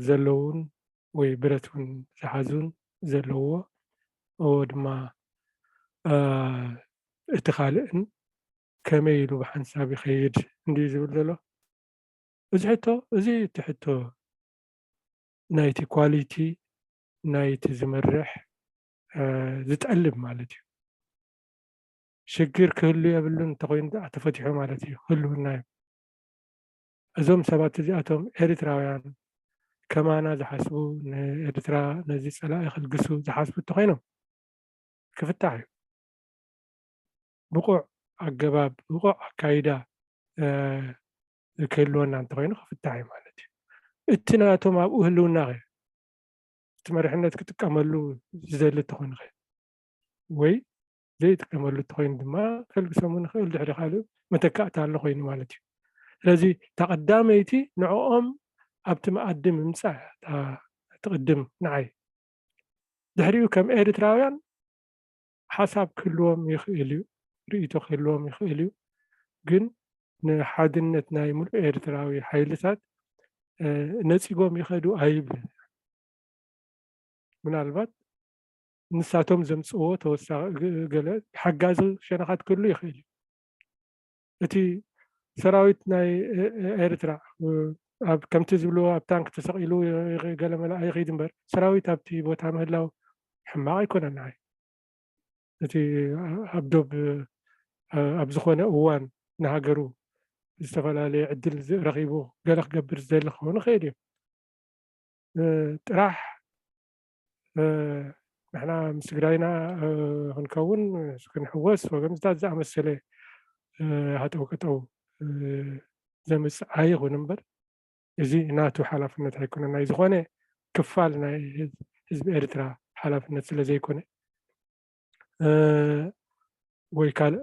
ዘለውን ወይ ብረት እውን ዝሓዙን ዘለዎ እዎ ድማ እቲ ካልእን ከመይ ኢሉ ብሓንሳብ ይኸይድ እንድዩ ዝብል ዘሎ። እዚ ሕቶ እዚ እቲ ሕቶ ናይቲ ኳሊቲ ናይቲ ዝመርሕ ዝጠልብ ማለት እዩ። ሽግር ክህሉ የብሉን እንተኮይኑ ደኣ ተፈቲሑ ማለት እዩ። ህልውና እዩ። እዞም ሰባት እዚኣቶም ኤርትራውያን ከማና ዝሓስቡ ንኤርትራ ነዚ ጸላኢ ክልግሱ ዝሓስቡ እንተኮይኖም ክፍታሕ እዩ። ብቑዕ ኣገባብ ብቑዕ ኣካይዳ ክህልወና እንተኮይኑ ክፍታሕ እዩ ማለት እዩ። እቲ ናቶም ኣብኡ ህልውና ከ እቲ መሪሕነት ክጥቀመሉ ዝደሊ እንተኮይኑ ከ ወይ ዘይጥቀመሉ እንተኮይኑ ድማ ከልግሰሙ ንክእል ድሕሪ ካልእ መተካእታ ኣሎ ኮይኑ ማለት እዩ። ስለዚ እታ ቀዳመይቲ ንዕኦም ኣብቲ መኣዲ ምምፃእ እያ እታ ትቅድም ንዓይ። ድሕሪኡ ከም ኤርትራውያን ሓሳብ ክህልዎም ይኽእል እዩ፣ ርእይቶ ክህልዎም ይኽእል እዩ። ግን ንሓድነት ናይ ሙሉእ ኤርትራዊ ሓይልታት ነፂጎም ይኸዱ ኣይብልን። ምናልባት ንሳቶም ዘምፅዎ ተወሳኺ ገለ ሓጋዚ ሸነኻት ክህሉ ይኽእል እዩ። እቲ ሰራዊት ናይ ኤርትራ ኣብ ከምቲ ዝብልዎ ኣብ ታንክ ተሰቒሉ ገለ መላእ ይኸይድ እምበር ሰራዊት ኣብቲ ቦታ ምህላው ሕማቕ ኣይኮነን ንዓይ። እቲ ኣብ ዶብ ኣብ ዝኾነ እዋን ንሃገሩ ዝተፈላለየ ዕድል ረኺቡ ገለ ክገብር ዝደሊ ክኸውን ይኽእል እዩ። ጥራሕ ንሕና ምስ ትግራይና ክንከውን ክንሕወስ ወገምዝታት ዝኣመሰለ ሃጠው ቀጠው ዘምፅእ ኣይኹን እምበር እዚ ናቱ ሓላፍነት ኣይኮነን። ናይ ዝኾነ ክፋል ናይ ህዝቢ ኤርትራ ሓላፍነት ስለ ዘይኮነ ወይ ካልእ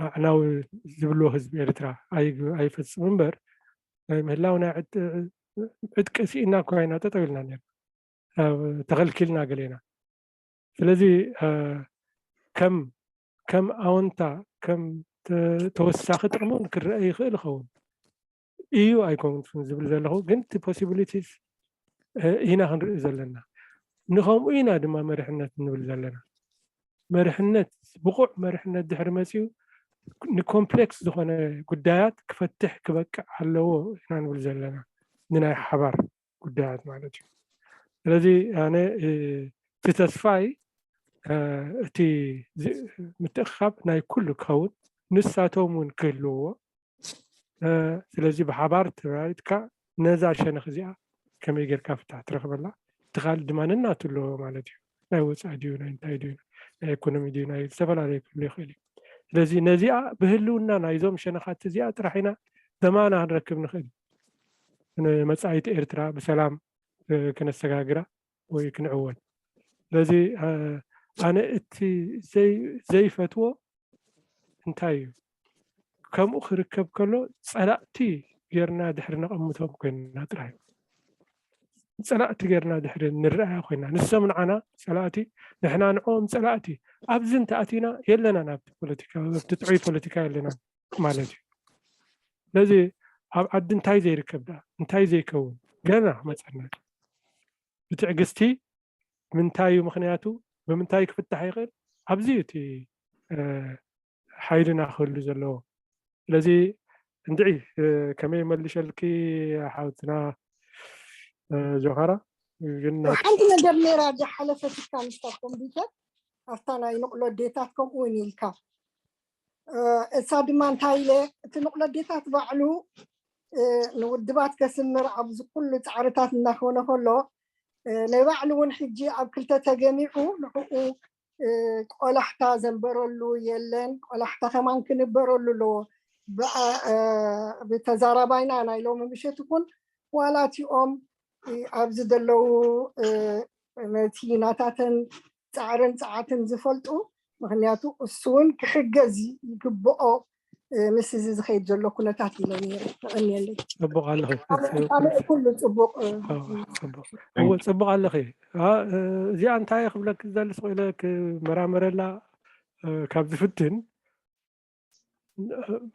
ኣዕናዊ ዝብልዎ ህዝቢ ኤርትራ ኣይፈፅም እምበር ናይ ምህላው ናይ ዕጥቂ ስኢና እኳ ኢና ጠጠው ኢልና ነርና። ተኸልኪልና ገሌና። ስለዚ ከም ከም ኣወንታ ከም ተወሳኺ ጥቕሚ እውን ክረአ ይኽእል ይኸውን እዩ ኣይኮንኩን ዝብል ዘለኹ፣ ግን እቲ possibilities ኢና ክንርኢ ዘለና። ንኸምኡ ኢና ድማ መሪሕነት ንብል ዘለና። መሪሕነት፣ ብቑዕ መሪሕነት ድሕሪ መፂኡ ንኮምፕሌክስ ዝኾነ ጉዳያት ክፈትሕ ክበቅዕ ኣለዎ ኢና ንብል ዘለና፣ ንናይ ሓባር ጉዳያት ማለት እዩ። ስለዚ ኣነ እቲ ተስፋይ እቲ ምትእኽኻብ ናይ ኩሉ ክኸውን፣ ንሳቶም እውን ክህልውዎ። ስለዚ ብሓባር ተባይትካ ነዛ ሸነኽ እዚኣ ከመይ ጌርካ ፍታሕ ትረኽበላ፣ እቲ ካልእ ድማ ነናቱ ኣለዎ ማለት እዩ። ናይ ወፃኢ ድዩ፣ ናይ እንታይ ድዩ፣ ናይ ኢኮኖሚ ድዩ፣ ናይ ዝተፈላለዩ ክህሉ ይኽእል እዩ። ስለዚ ነዚኣ ብህልውና ናይዞም ሸነኻት እዚኣ ጥራሕ ኢና ዘማና ክንረክብ ንኽእል፣ ንመፃኢት ኤርትራ ብሰላም ክነሰጋግራ ወይ ክንዕወት። ስለዚ ኣነ እቲ ዘይፈትዎ እንታይ እዩ፣ ከምኡ ክርከብ ከሎ ፀላእቲ ጌርና ድሕሪ ነቐምቶም ኮይንና ጥራይ፣ ፀላእቲ ጌርና ድሕሪ ንረኣያ ኮይና፣ ንሶም ንዓና ፀላእቲ፣ ንሕና ንዕኦም ፀላእቲ፣ ኣብዚ እንተኣቲና የለና፣ ናብቲ ፖለቲካ፣ ኣብቲ ጥዑይ ፖለቲካ የለና ማለት እዩ። ስለዚ ኣብ ዓዲ እንታይ ዘይርከብ ደኣ፣ እንታይ ዘይከውን ገና ክመፀና፣ ብትዕግስቲ ምንታይ እዩ ምኽንያቱ፣ ብምንታይ ክፍታሕ ይኽእል፣ ኣብዚ እዩ እቲ ሓይልና ክህሉ ዘለዎ። ስለዚ እንድዒ ከመይ መልሸልኪ ሓውትና ጆሃራ? ግን ሓንቲ ነገር ነይራ ዝሓለፈትካ ምስታ ኮምፒውተር ኣብታ ናይ ንቕሎ ዴታት ከምኡ እውን ኢልካ እሳ ድማ እንታይ ኢለ እቲ ንቕሎ ዴታት ባዕሉ ንውድባት ከስምር ኣብዚ ኩሉ ፃዕርታት እናኾነ ከሎ ናይ ባዕሉ እውን ሕጂ ኣብ ክልተ ተገሚዑ ንዕኡ ቆላሕታ ዘንበረሉ የለን። ቆላሕታ ከማን ክንበረሉ ኣለዎ። ብተዛራባይና ናይ ሎሚ ምሸት ይኹን ዋላ እቲኦም ኣብዚ ዘለዉ ነቲ ናታተን ፃዕርን ፀዓትን ዝፈልጡ፣ ምክንያቱ እሱ እውን ክሕገዝ ይግብኦ ምስ እዚ ዝኸይድ ዘሎ ኩነታት ኢለ ነይረ። የቐንየለይ። ፅቡቕ ኣለኺ። ካልእ ኩሉ ፅቡቕ። እዎ፣ ፅቡቕ ኣለኺ። እዚኣ እንታይ ክብለክ ዝደሊ ስቕ ኢለ ክመራመረላ ካብ ዝፍትን፣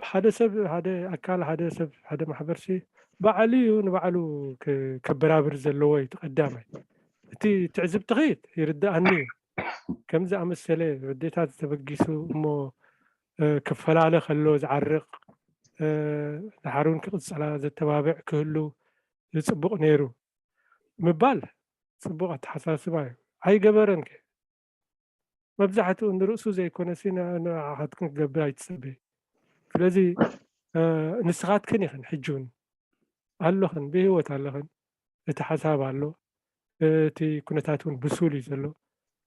ሓደ ሰብ፣ ሓደ ኣካል፣ ሓደ ሰብ፣ ሓደ ማሕበርሲ ባዕሉ እዩ ንባዕሉ ከበራብር ዘለዎ እዩ። እቲ ቀዳማይ፣ እቲ ትዕዝብትኺ ይርድኣኒ እዩ። ከምዚ ኣመሰለ ወዴታት ተበጊሱ እሞ ክፈላለ ከሎ ዝዓርቕ፣ ድሓር እውን ክቕፅላ ዘተባብዕ ክህሉ ዝፅቡቕ ነይሩ ምባል ፅቡቕ ኣተሓሳስባ እዩ። ኣይገበረን ከ? መብዛሕትኡ ንርእሱ ዘይኮነሲ ንዓኻትክን ክገብር ኣይትፅበ። ስለዚ ንስኻትክን ኢኽን ሕጂ እውን ኣለኽን፣ ብህይወት ኣለኽን። እቲ ሓሳብ ኣሎ፣ እቲ ኩነታት እውን ብሱል እዩ ዘሎ።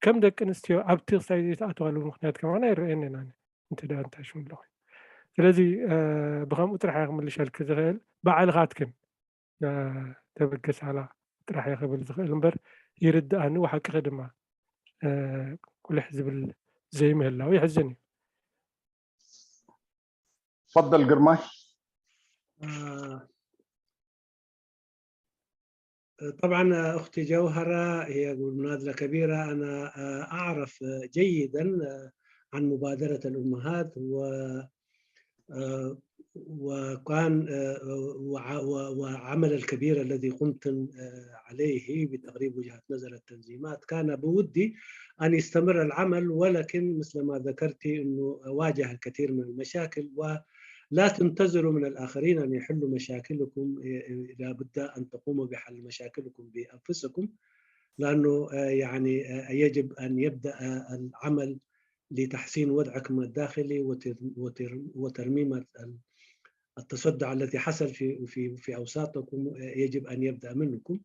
ከም ደቂ ኣንስትዮ ኣብቲ ክሳይ ዘይተኣተዋሉ ምክንያት ከማን ኣይረኣየንን ኣነ፣ እንተ ደኣ እንታይ ሽሙ ኣለኹ። ስለዚ ብኸምኡ ጥራሕ እየ ክምልሸልኪ ዝኽእል። ባዕልኻትክን ተበገሳላ ጥራሕ እየ ክብል ዝኽእል እምበር፣ ይርድኣኒ፣ ሓቅኺ ድማ ቁልሕ ዝብል ዘይምህላው የሕዝን እዩ። تفضل ግርማይ። طبعا أختي جوهرة هي مناضلة كبيرة. أنا أعرف جيدا عن مبادرة الأمهات و وكان وعمل الكبير الذي قمتم عليه بتقريب وجهة نظر التنظيمات، كان بودي أن يستمر العمل، ولكن مثل ما ذكرت أنه واجه الكثير من المشاكل، ولا تنتظروا من الآخرين أن يحلوا مشاكلكم، لا بد أن تقوموا بحل مشاكلكم بأنفسكم، لأنه يعني يجب أن يبدأ العمل لتحسين وضعكم الداخلي وترميم التصدع الذي حصل في في في اوساطكم يجب ان يبدا منكم.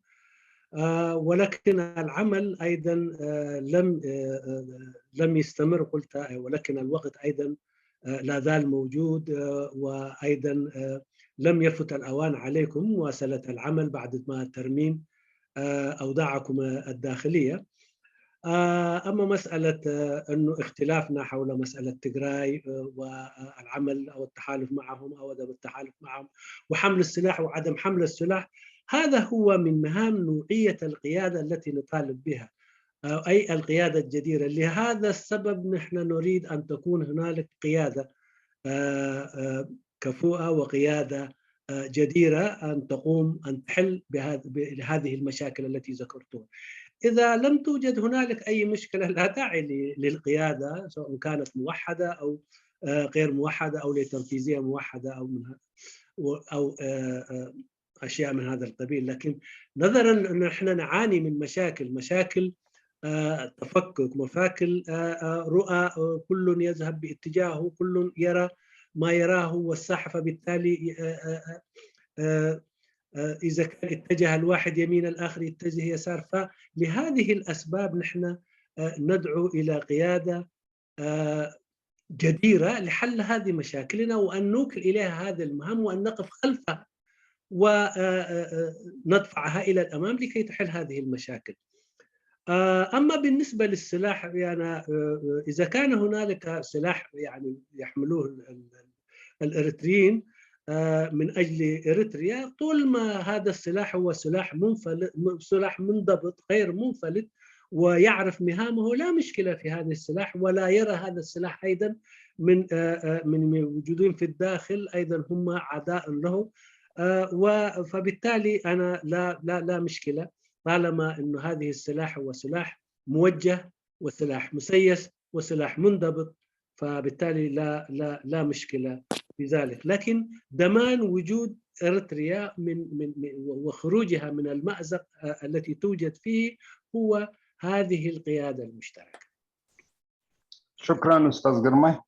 ولكن العمل ايضا لم لم يستمر، قلت، ولكن الوقت ايضا لا زال موجود، وايضا لم يفت الاوان عليكم مواصله العمل بعد ما ترميم اوضاعكم الداخليه. آه، أما مسألة آه، أنه اختلافنا حول مسألة تجراي آه، والعمل أو التحالف معهم أو عدم التحالف معهم وحمل السلاح وعدم حمل السلاح، هذا هو من مهام نوعية القيادة التي نطالب بها، آه، أي القيادة الجديرة. لهذا السبب نحن نريد أن تكون هنالك قيادة آه، آه، كفوءة وقيادة آه، جديرة أن تقوم أن تحل بهذه المشاكل التي ذكرتها. إذا لم توجد هنالك أي مشكلة، لا داعي للقيادة، سواء كانت موحدة أو آه، غير موحدة أو لتنفيذية موحدة أو من أو آه، آه، أشياء من هذا القبيل. لكن نظرا أن احنا نعاني من مشاكل مشاكل آه، تفكك، مشاكل آه، آه، رؤى، آه، كل يذهب باتجاهه، كل يرى ما يراه والساحة، فبالتالي آه، آه، آه، آه، إذا كان اتجه الواحد يمين الآخر يتجه يسار. فلهذه الأسباب نحن آه، ندعو إلى قيادة آه، جديرة لحل هذه مشاكلنا، وأن نوكل إليها هذه المهام، وأن نقف خلفها وندفعها إلى الأمام لكي تحل هذه المشاكل. آه، أما بالنسبة للسلاح، يعني آه، إذا كان هنالك سلاح يعني يحملوه الإريتريين آه، من أجل إريتريا، طول ما هذا السلاح هو سلاح منفلت، سلاح منضبط غير منفلت، ويعرف مهامه، لا مشكلة في هذا السلاح، ولا يرى هذا السلاح أيضا من آه، آه، من موجودين في الداخل أيضا هم عداء له. فبالتالي أنا لا لا لا مشكلة طالما أنه هذه السلاح هو سلاح موجه وسلاح مسيس وسلاح منضبط، فبالتالي لا لا لا مشكله في ذلك. لكن ضمان وجود اريتريا من من وخروجها من المازق التي توجد فيه هو هذه القياده المشتركه. شكرا استاذ قرمي.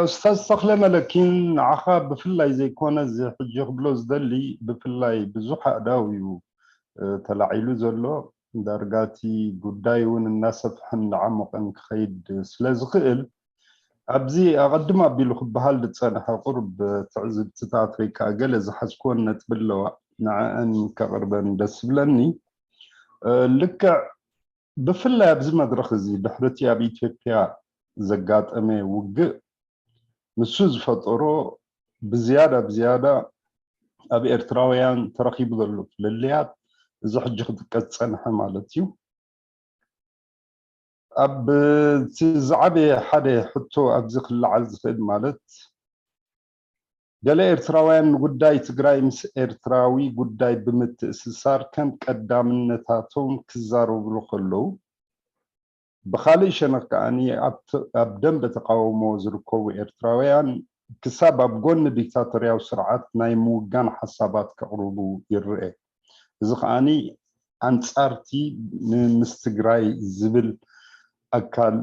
استاذ صخله ملكين عخا بفلاي زي كون زي حجي قبلو زدلي بفلاي بزوحة داويو تلعيلو زلو ዳርጋ እቲ ጉዳይ እውን እናሰፍሐን እናዓሞቐን ክኸይድ ስለ ዝኽእል ኣብዚ ኣቐድም ኣቢሉ ክበሃል ዝፀንሐ ቁሩብ ትዕዝብትታት ወይ ከዓ ገለ ዝሓዝክወን ነጥቢ ኣለዋ ንዐአን ከቕርበን ደስ ዝብለኒ ልክዕ ብፍላይ ኣብዚ መድረኽ እዚ ድሕርቲ ኣብ ኢትዮጵያ ዘጋጠመ ውግእ ንሱ ዝፈጠሮ ብዝያዳ ብዝያዳ ኣብ ኤርትራውያን ተረኺቡ ዘሎ ፍልልያት እዚ ሕጂ ክጥቀስ ዝጸንሐ ማለት እዩ። ኣብ እቲ ዝዓበየ ሓደ ሕቶ ኣብዚ ክለዓል ዝኽእል ማለት ገለ ኤርትራውያን ንጉዳይ ትግራይ ምስ ኤርትራዊ ጉዳይ ብምትእስሳር ከም ቀዳምነታቶም ክዛረብሉ ከለዉ ብኻልእ ሸነኽ ከኣ ኣብ ደንበ ተቃውሞ ዝርከቡ ኤርትራውያን ክሳብ ኣብ ጎኒ ዲክታቶርያዊ ስርዓት ናይ ምውጋን ሓሳባት ከቕርቡ ይረአ። እዚ ከኣ ኣንጻርቲ ምስ ትግራይ ዝብል ኣካል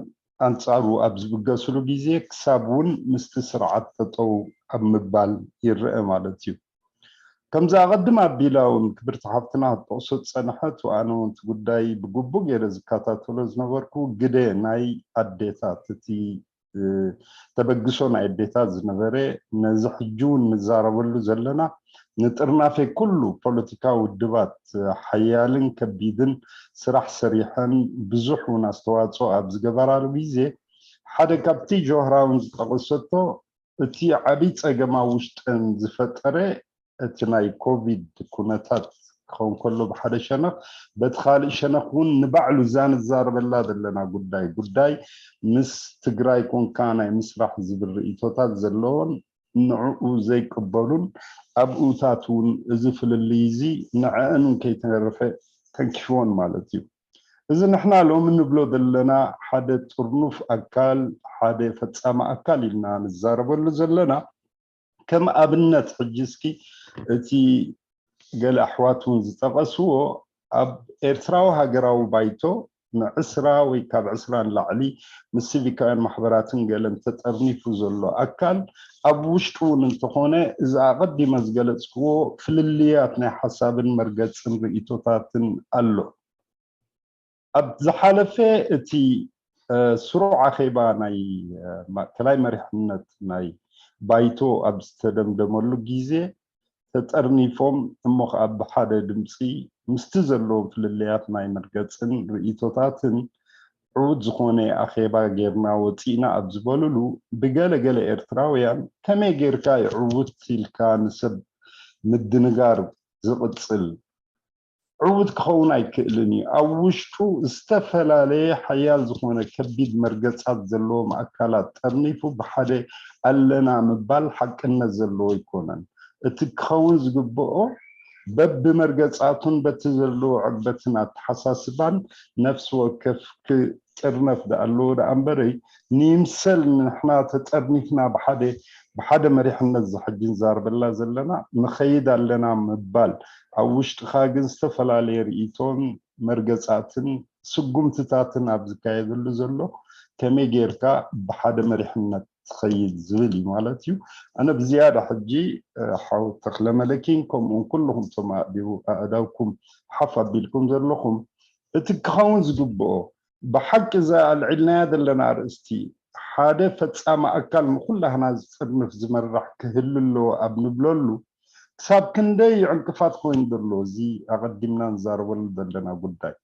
ኣንጻሩ ኣብ ዝብገስሉ ግዜ ክሳብ እውን ምስቲ ስርዓት ጠጠው ኣብ ምባል ይረአ ማለት እዩ። ከምዚ ኣቐድም ኣቢላ እውን ክብርቲ ሓፍትና ክትጠቕሶ ዝጸንሐት ኣነ እውን እቲ ጉዳይ ብግቡእ ገይረ ዝከታተሎ ዝነበርኩ ግደ ናይ ኣዴታት እቲ ተበግሶ ናይ ኣዴታት ዝነበረ ነዚ ሕጂ እውን ንዛረበሉ ዘለና ንጥርናፌ ኩሉ ፖለቲካዊ ውድባት ሓያልን ከቢድን ስራሕ ሰሪሐን ብዙሕ እውን ኣስተዋፅኦ ኣብ ዝገበራሉ ግዜ ሓደ ካብቲ ጆሃራ እውን ዝጠቐሰቶ እቲ ዓብዪ ፀገም ኣብ ውሽጠን ዝፈጠረ እቲ ናይ ኮቪድ ኩነታት ክኸውን ከሎ ብሓደ ሸነኽ በቲ ካልእ ሸነኽ እውን ንባዕሉ እዛ ንዛረበላ ዘለና ጉዳይ ጉዳይ ምስ ትግራይ ኮንካ ናይ ምስራሕ ዝብል ርእቶታት ዘለዎን ንዕኡ ዘይቅበሉን ኣብኡታት እውን እዚ ፍልልይ እዚ ንዐአን እውን ከይተረፈ ተንኪፍዎን ማለት እዩ። እዚ ንሕና ሎሚ ንብሎ ዘለና ሓደ ጥርኑፍ ኣካል ሓደ ፈፃሚ ኣካል ኢልና ንዛረበሉ ዘለና ከም ኣብነት ሕጂ እስኪ እቲ ገለ ኣሕዋት እውን ዝጠቐስዎ ኣብ ኤርትራዊ ሃገራዊ ባይቶ ንዕስራ ወይ ካብ ዕስራ ንላዕሊ ምስ ሲቪካውያን ማሕበራትን ገለን ተጠርኒፉ ዘሎ ኣካል ኣብ ውሽጡ እውን እንተኾነ እዚ ኣቐዲመ ዝገለፅክዎ ፍልልያት ናይ ሓሳብን መርገፅን ርእቶታትን ኣሎ። ኣብ ዝሓለፈ እቲ ስሩዕ ኣኼባ ናይ ማእከላይ መሪሕነት ናይ ባይቶ ኣብ ዝተደምደመሉ ግዜ ተጠርኒፎም እሞ ከዓ ብሓደ ድምፂ ምስቲ ዘለዎም ፍልልያት ናይ መርገፅን ርእቶታትን ዕዉት ዝኾነ ኣኼባ ጌርና ወፂእና ኣብ ዝበሉሉ፣ ብገለ ገለ ኤርትራውያን ከመይ ጌርካ እዩ ዕዉት ኢልካ ንሰብ ምድንጋር ዝቕፅል? ዕዉት ክኸውን ኣይክእልን እዩ። ኣብ ውሽጡ ዝተፈላለየ ሓያል ዝኾነ ከቢድ መርገጻት ዘለዎም ኣካላት ጠርኒፉ ብሓደ ኣለና ምባል ሓቅነት ዘለዎ ኣይኮነን። እቲ ክኸውን ዝግብኦ በብመርገጻቱን በቲ ዘለዎ ዕግበትን ኣተሓሳስባን ነፍሲ ወከፍ ክጥርነፍ ደኣ ኣለዎ ደኣ እምበረይ፣ ንይምሰል ንሕና ተጠርኒፍና ብሓደ ብሓደ መሪሕነት ዝሕጂ ንዛረበላ ዘለና ንኸይድ ኣለና ምባል፣ ኣብ ውሽጥኻ ግን ዝተፈላለየ ርእይቶን መርገጻትን ስጉምትታትን ኣብ ዝካየደሉ ዘሎ ከመይ ጌርካ ብሓደ መሪሕነት ትኸይድ ዝብል እዩ ማለት እዩ። ኣነ ብዝያዳ ሕጂ ሓው ተኽለመለኪን ከምኡውን ኩልኹም ቶም ኣእዳውኩም ሓፍ ኣቢልኩም ዘለኹም እቲ ክኸውን ዝግብኦ ብሓቂ እዛ ኣልዒልናያ ዘለና ኣርእስቲ ሓደ ፈጻሚ ኣካል ንኹላህና ዝጥርንፍ ዝመራሕ ክህሉ ኣለዎ ኣብ ንብለሉ ክሳብ ክንደይ እዩ ዕንቅፋት ኮይኑ ዘሎ እዚ ኣቐዲምና ንዛረበሉ ዘለና ጉዳይ።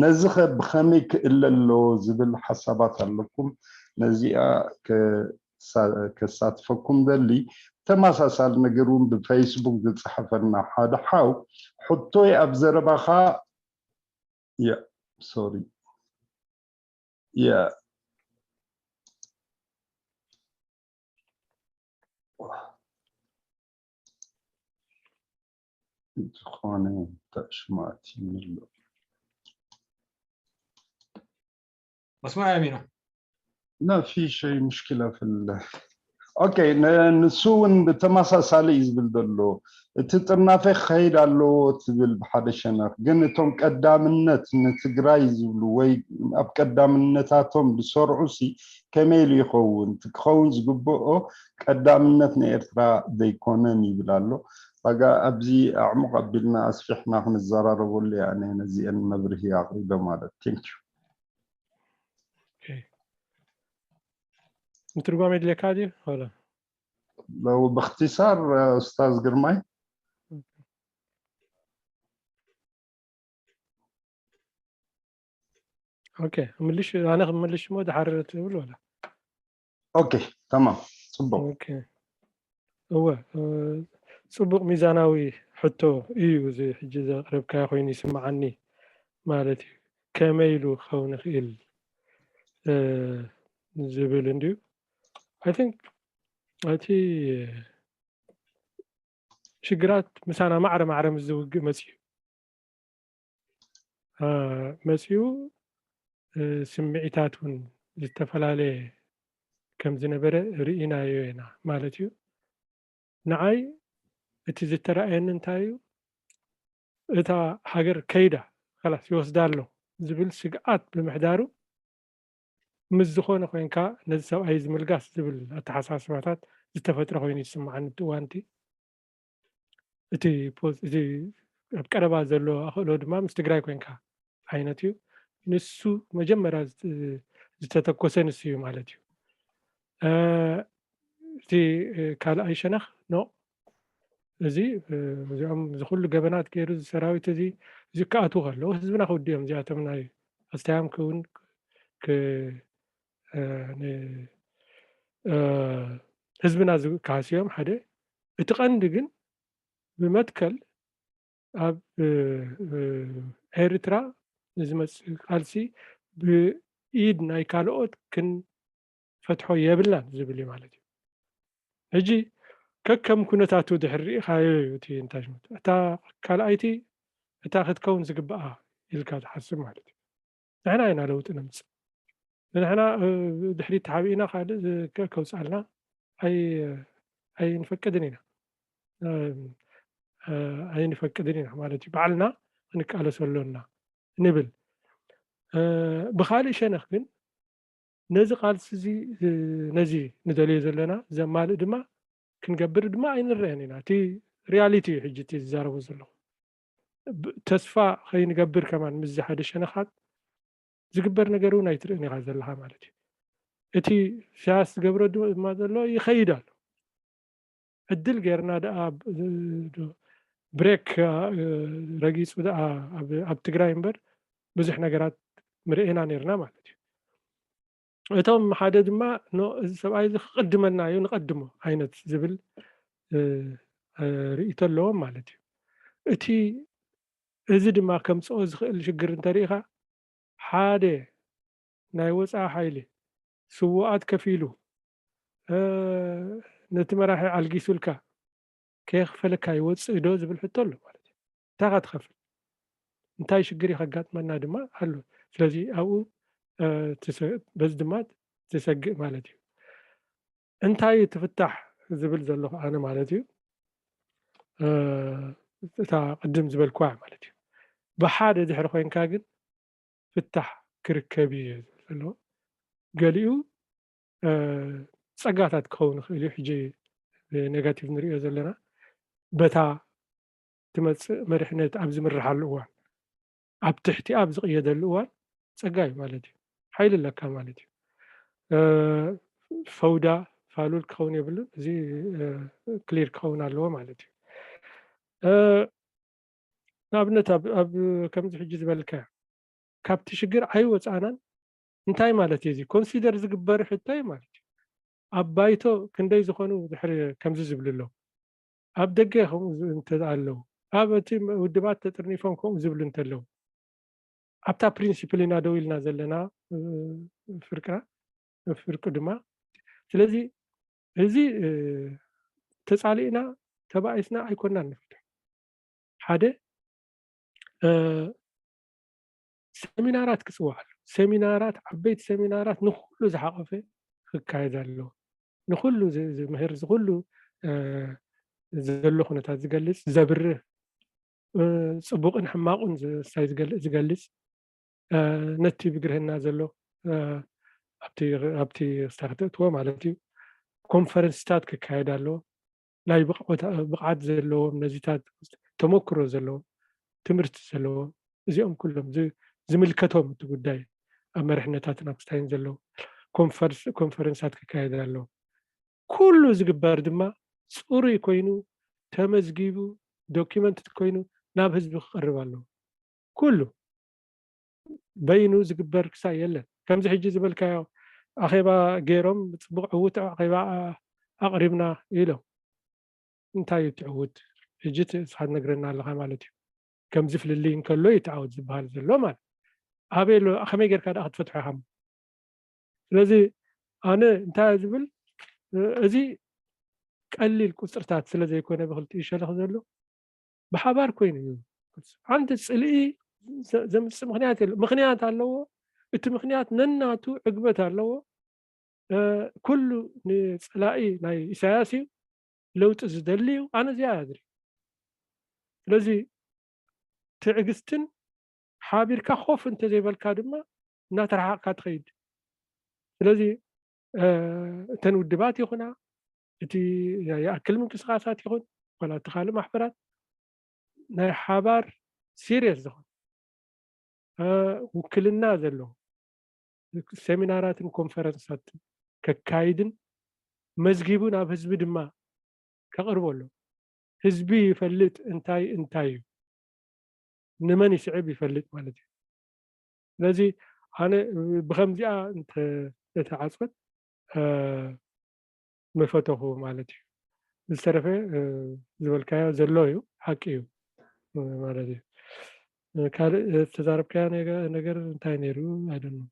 ነዚ ኸ ብኸመይ ክእለ ኣለዎ ዝብል ሓሳባት ኣለኩም? ነዚኣ ከሳትፈኩም ደሊ። ተመሳሳሊ ነገር እውን ብፌስቡክ ዝፀሓፈልና ሓደ ሓው ሕቶይ ኣብ ዘረባኻ ያ ሶሪ ያ ዝኾነ ተሽማት ይምሎ مسموع يا مينا لا في شيء مشكلة في ال ኦኬ ንሱ እውን ብተመሳሳሊ እዩ ዝብል ዘሎ እቲ ጥርናፈ ክኸይድ ኣለዎ ትብል ብሓደ ሸነኽ ግን እቶም ቀዳምነት ንትግራይ ዝብሉ ወይ ኣብ ቀዳምነታቶም ዝሰርዑ ሲ ከመይ ኢሉ ይኸውን እቲ ክኸውን ዝግብኦ ቀዳምነት ንኤርትራ ዘይኮነን ይብል ኣሎ ዋጋ ኣብዚ ኣዕሙቕ ኣቢልና ኣስፊሕና ክንዘራረበሉ እያ ነዚአን መብርሂ ኣቕሪበ ማለት ቴንኪዩ ምትርጓም የድልየካ ድዩ? ሆላ ለው باختصار أستاذ ግርማይ ኦኬ ምልሽ ኣነ ክምልሽ ሞ ድሓር ትብል ወላ ኦኬ ተማም ፅቡቅ ኦኬ እወ ፅቡቅ ሚዛናዊ ሕቶ እዩ እዚ ሕጂ ዘቅረብካዮ ኮይኑ ይስምዓኒ ማለት እዩ ከመይ ኢሉ ክኸውን ይኽእል ዝብል እንድዩ I think እቲ ሽግራት ምሳና ማዕረ ማዕረ ምስ ዝውግእ መፅዩ መፅዩ ስምዒታት እውን ዝተፈላለየ ከም ዝነበረ ርኢናዮ ኢና ማለት እዩ ንዓይ እቲ ዝተረኣየኒ እንታይ እዩ እታ ሃገር ከይዳ ላስ ይወስዳ ኣሎ ዝብል ስግኣት ብምሕዳሩ ምስ ዝኾነ ኮይንካ ነዚ ሰብኣይ ዝምልጋስ ዝብል ኣተሓሳስባታት ዝተፈጥረ ኮይኑ ይስምዓኒ እቲ እዋንቲ እቲ እቲ ኣብ ቀረባ ዘሎ ኣኽእሎ ድማ ምስ ትግራይ ኮይንካ ዓይነት እዩ ንሱ መጀመርያ ዝተተኮሰ ንሱ እዩ ማለት እዩ እቲ ካልኣይ ሸነኽ ኖ እዚ እዚኦም ዝኩሉ ገበናት ገይሩ ሰራዊት እዚ እዚ ክኣትዉ ከለዉ ህዝብና ክውድዮም እዚኣቶም ናይ ኣስተያም ክውን ህዝብና ክሃስዮም ሓደ እቲ ቀንዲ ግን ብመትከል ኣብ ኤርትራ ንዝመፅእ ቃልሲ ብኢድ ናይ ካልኦት ክንፈትሖ የብልናን ዝብል እዩ ማለት እዩ ሕጂ ከከም ኩነታቱ ድሕር ርኢኻዮ እዩ እቲ እንታይ ሽሙ እታ ካልኣይቲ እታ ክትከውን ዝግብኣ ኢልካ ትሓስብ ማለት እዩ ንሕና ኢና ለውጢ ነምፅእ ንሕና ድሕሪት ተሓቢእና ካልእ ከውፅኣልና ኣይንፈቅድን ኢና ኣይንፈቅድን ኢና ማለት እዩ ባዕልና ክንቃለሶ ኣሎና ንብል ብካልእ ሸነኽ ግን ነዚ ቃልሲ እዚ ነዚ ንደልዮ ዘለና ዘማልእ ድማ ክንገብር ድማ ኣይንረአን ኢና እቲ ሪያሊቲ እዩ ሕጂ እቲ ዝዛረቦ ዘለኹ ተስፋ ከይንገብር ከማን ምስዚ ሓደ ሸነኻት ዝግበር ነገር እውን ኣይትርእን ኢኻ ዘለኻ ማለት እዩ እቲ ኢሳያስ ዝገብሮ ድማ ዘሎ ይኸይድ ኣሎ ዕድል ገይርና ደኣ ብሬክ ረጊፁ ደኣ ኣብ ትግራይ እምበር ብዙሕ ነገራት ምርኤና ነርና ማለት እዩ እቶም ሓደ ድማ፣ "ኖ፣ እዚ ሰብኣይ እዚ ክቕድመና እዩ፣ ንቐድሞ" ዓይነት ዝብል፣ እ፣ እ፣ ርእይቶ ኣለዎም ማለት እዩ። እቲ፣ እዚ ድማ ከምጽኦ ዝኽእል ሽግር እንተሪኢኻ፣ ሓደ ናይ ወጻኢ ሓይሊ ስዉኣት ከፊሉ፣ እ፣ ነቲ መራሒ ኣልጊሱልካ ከየኽፈለካ ይወጽእ ዶ ዝብል ሕቶ ኣሎ ማለት እዩ። እንታይ ኢኻ ትኸፍል? እንታይ ሽግር እዩ ከጋጥመና ድማ ኣሎ። ስለዚ ኣብኡ፣ እ፣ ትሰ-፣ በዚ ድማ ትሰግእ ማለት እዩ። እንታይ እዩ ትፍታሕ ዝብል ዘለኹ ኣነ ማለት እዩ፣ እ፣ እታ ቅድም ዝበልኩዋ ማለት እዩ። ብሓደ ድሕሪ ኮይንካ ግን ፍታሕ ክርከብ እዩ ዝብል ዘለዎ። ገሊኡ፣ እ፣ ጸጋታት ክኸውን ይኽእል እዩ። ሕጂ ብኔጋቲቭ ንሪኦ ዘለና፣ በታ ትመጽእ መሪሕነት ኣብ ዝምርሓሉ እዋን፣ ኣብ ትሕቲ ኣብ ዝቕየደሉ እዋን ጸጋ እዩ ማለት እዩ። ሓይሊ ኣለካ ማለት እዩ። እ፣ ፈውዳ ፋሉል ክኸውን የብሉን። እዚ፣ እ፣ ክሊር ክኸውን ኣለዎ ማለት እዩ። እ፣ ንኣብነት ኣብ፣ ኣብ ከምዚ ሕጂ ዝበልካዮ ካብቲ ሽግር ኣይወጻእናን እንታይ ማለት እዩ? እዚ ኮንሲደር ዝግበር ሕቶ እዩ ማለት እዩ። ኣብ ባይቶ ክንደይ ዝኾኑ ድሕሪ ከምዚ ዝብሉ ኣለዉ? ኣብ ደገ ከምኡ ዝ-፣ እንተ ኣለዉ፣ ኣብ እቲ ውድባት ተጥርኒፎም ከምኡ ዝብሉ እንተለዉ፣ ኣብታ ፕሪንሲፕል ኢና ደው ኢልና ዘለና፣ እ፣ ፍርቅና፣ ፍርቁ ድማ። ስለዚ እዚ፣ እ፣ ተጻሊእና ተባኢስና ኣይኮናን ንፍትሕ። ሓደ፣ እ፣ ሰሚናራት ክጽዋዕ ኣሎ። ሰሚናራት፣ ዓበይቲ ሰሚናራት ንኹሉ ዝሓቆፈ ክካየድ ኣለዎ። ንኹሉ ዝ-፣ ዝምህር፣ ዝኹሉ፣ እ፣ ዘሎ ኩነታት ዝገልጽ፣ ዘብርህ፣ እ፣ ጽቡቕን ሕማቑን ዝ-፣ ሳይ ዝገል-፣ ዝገልጽ፣ እ፣ ነቲ ብግርህና ዘሎ፣ እ፣ ኣብቲ፣ ኣብቲ ክስታይ ክትእትዎ ማለት እዩ። ኮንፈረንስታት ክካየድ ኣለዎ። ናይ ብቕዖታ-፣ ብቕዓት ዘለዎም፣ ነዚታት ተመክሮ ዘለዎም፣ ትምህርቲ ዘለዎም፣ እዚኦም ኩሎም ዝ-፣ ዝምልከቶም እቲ ጉዳይ ኣብ መሪሕነታትን ኣብ ክስታይን ዘለዉ ኮንፈርስ-፣ ኮንፈረንሳት ክካየድ ኣለዎ። ኩሉ ዝግበር ድማ ጽሩይ ኮይኑ፣ ተመዝጊቡ፣ ዶኪመንት ኮይኑ ናብ ህዝቢ ክቐርብ ኣለዎ። ኩሉ በይኑ ዝግበር ክሳይ የለን። ከምዚ ሕጂ ዝበልካዮ ኣኼባ ገይሮም፣ ጽቡቕ ዕዉት ኣኼባ ኣቕሪብና ኢሎም። እንታይ እዩ እቲ ዕዉት? ሕጂ እቲ ንስኻ ትነግረና ኣለኻ ማለት እዩ። ከምዚ ፍልልይ እንከሎ እዩ እቲ ዓወት ዝበሃል ዘሎ ማለት። ኣበይ ኣሎ? ከመይ ጌርካ ደኣ ክትፈትሖ ኢኻ? ስለዚ ኣነ እንታይ እየ ዝብል፣ እ፣ እዚ ቀሊል ቁጽርታት ስለ ዘይኮነ ብክልቲኡ ሸነኽ ዘሎ፣ ብሓባር ኮይኑ እዩ። ሓንቲ ጽልኢ ዘ-፣ ዘምጽእ ምኽንያት የለ። ምኽንያት ኣለዎ። እቲ ምኽንያት ነናቱ ዕግበት ኣለዎ። እ፣ ኩሉ ንጸላኢ ናይ ኢሳያስ እዩ፣ ለውጢ ዝደሊ እዩ። ኣነ እዚኣ እያ ዝርኢ። ስለዚ ትዕግስትን ሓቢርካ ኮፍ እንተዘይበልካ ድማ እናተረሓቕካ ትኸይድ። ስለዚ፣ እ፣ እተን ውድባት ይኹና፣ እቲ ይኣክል ምንቅስቃሳት ይኹን፣ ዋላ እቲ ካልእ ማሕበራት ናይ ሓባር ሲሪየስ ዝኾነ፣ እ፣ ውክልና ዘለዎ ሴሚናራትን ኮንፈረንሳትን ከካይድን መዝጊቡ ናብ ህዝቢ ድማ ከቕርቦ ኣሎ። ህዝቢ ይፈልጥ እንታይ እንታይ እዩ፣ ንመን ይስዕብ ይፈልጥ ማለት እዩ። ስለዚ ኣነ ብኸምዚኣ እንተ-፣ እንተተዓጽወት፣ እ፣ ምፈተኹ ማለት እዩ። ዝተረፈ፣ እ፣ ዝበልካዮ ዘሎ እዩ፣ ሓቂ እዩ፣ እ፣ ማለት እዩ። እ፣ ካልእ ዝተዛረብካዮ ነገ-፣ ነገር እንታይ ነይሩ? I don't know።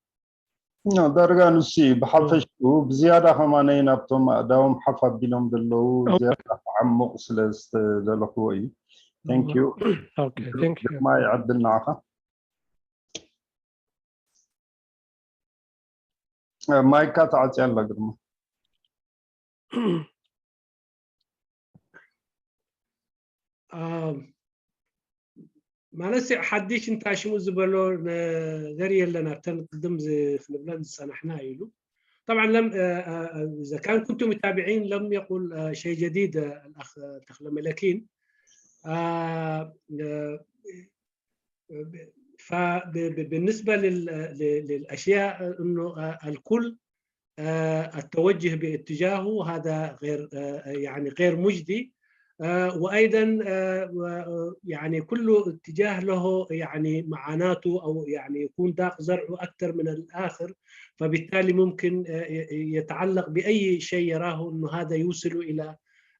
ኖ፣ ዳርጋ ንሱ እዩ። ብሓፈሽኡ ብዝያዳ ከማነይ ናብቶም ኣእዳዎም ሓፍ ኣቢሎም ዘለዉ ኦኬ። ዝያዳ ክዓሙቕ ስለ ዝተደለኽዎ እዩ። Thank you። ኦኬ፣ thank you። ግርማይ፣ ዕድል ንዓኻ። እ፣ ማይካ ተዓጽያ ኣላ ግርማ። አ፣ ማለት ሓድሽ እንታይ ሽሙ ዝበሎ ነገር የለን፣ ኣብተን ቅድም ዝ-፣ ክንብለን ዝጸናሕና ኢሉ። طبعًا لم، አ፣ አ፣ አ፣ إذا كان كنتم متابعين لم يقل، አ፣ شيء جديد، አ፣ الأخ ተኽለ መለኪን። አ፣ አ፣ ف-، ب-، ب-، بالنسبة لل-، ل-، للأشياء إنه، አ፣ الكل، አ፣ التوجه باتجاهه هذا غير، አ، يعني غير مجدي. آه، وأيضًا، آه، و-، يعني كل اتجاه له يعني معاناته، أو يعني يكون داق زرعه أكثر من الآخر، فبالتالي ممكن، آه، ي-، يتعلق بأي شيء يراه أنه هذا يوصل إلى،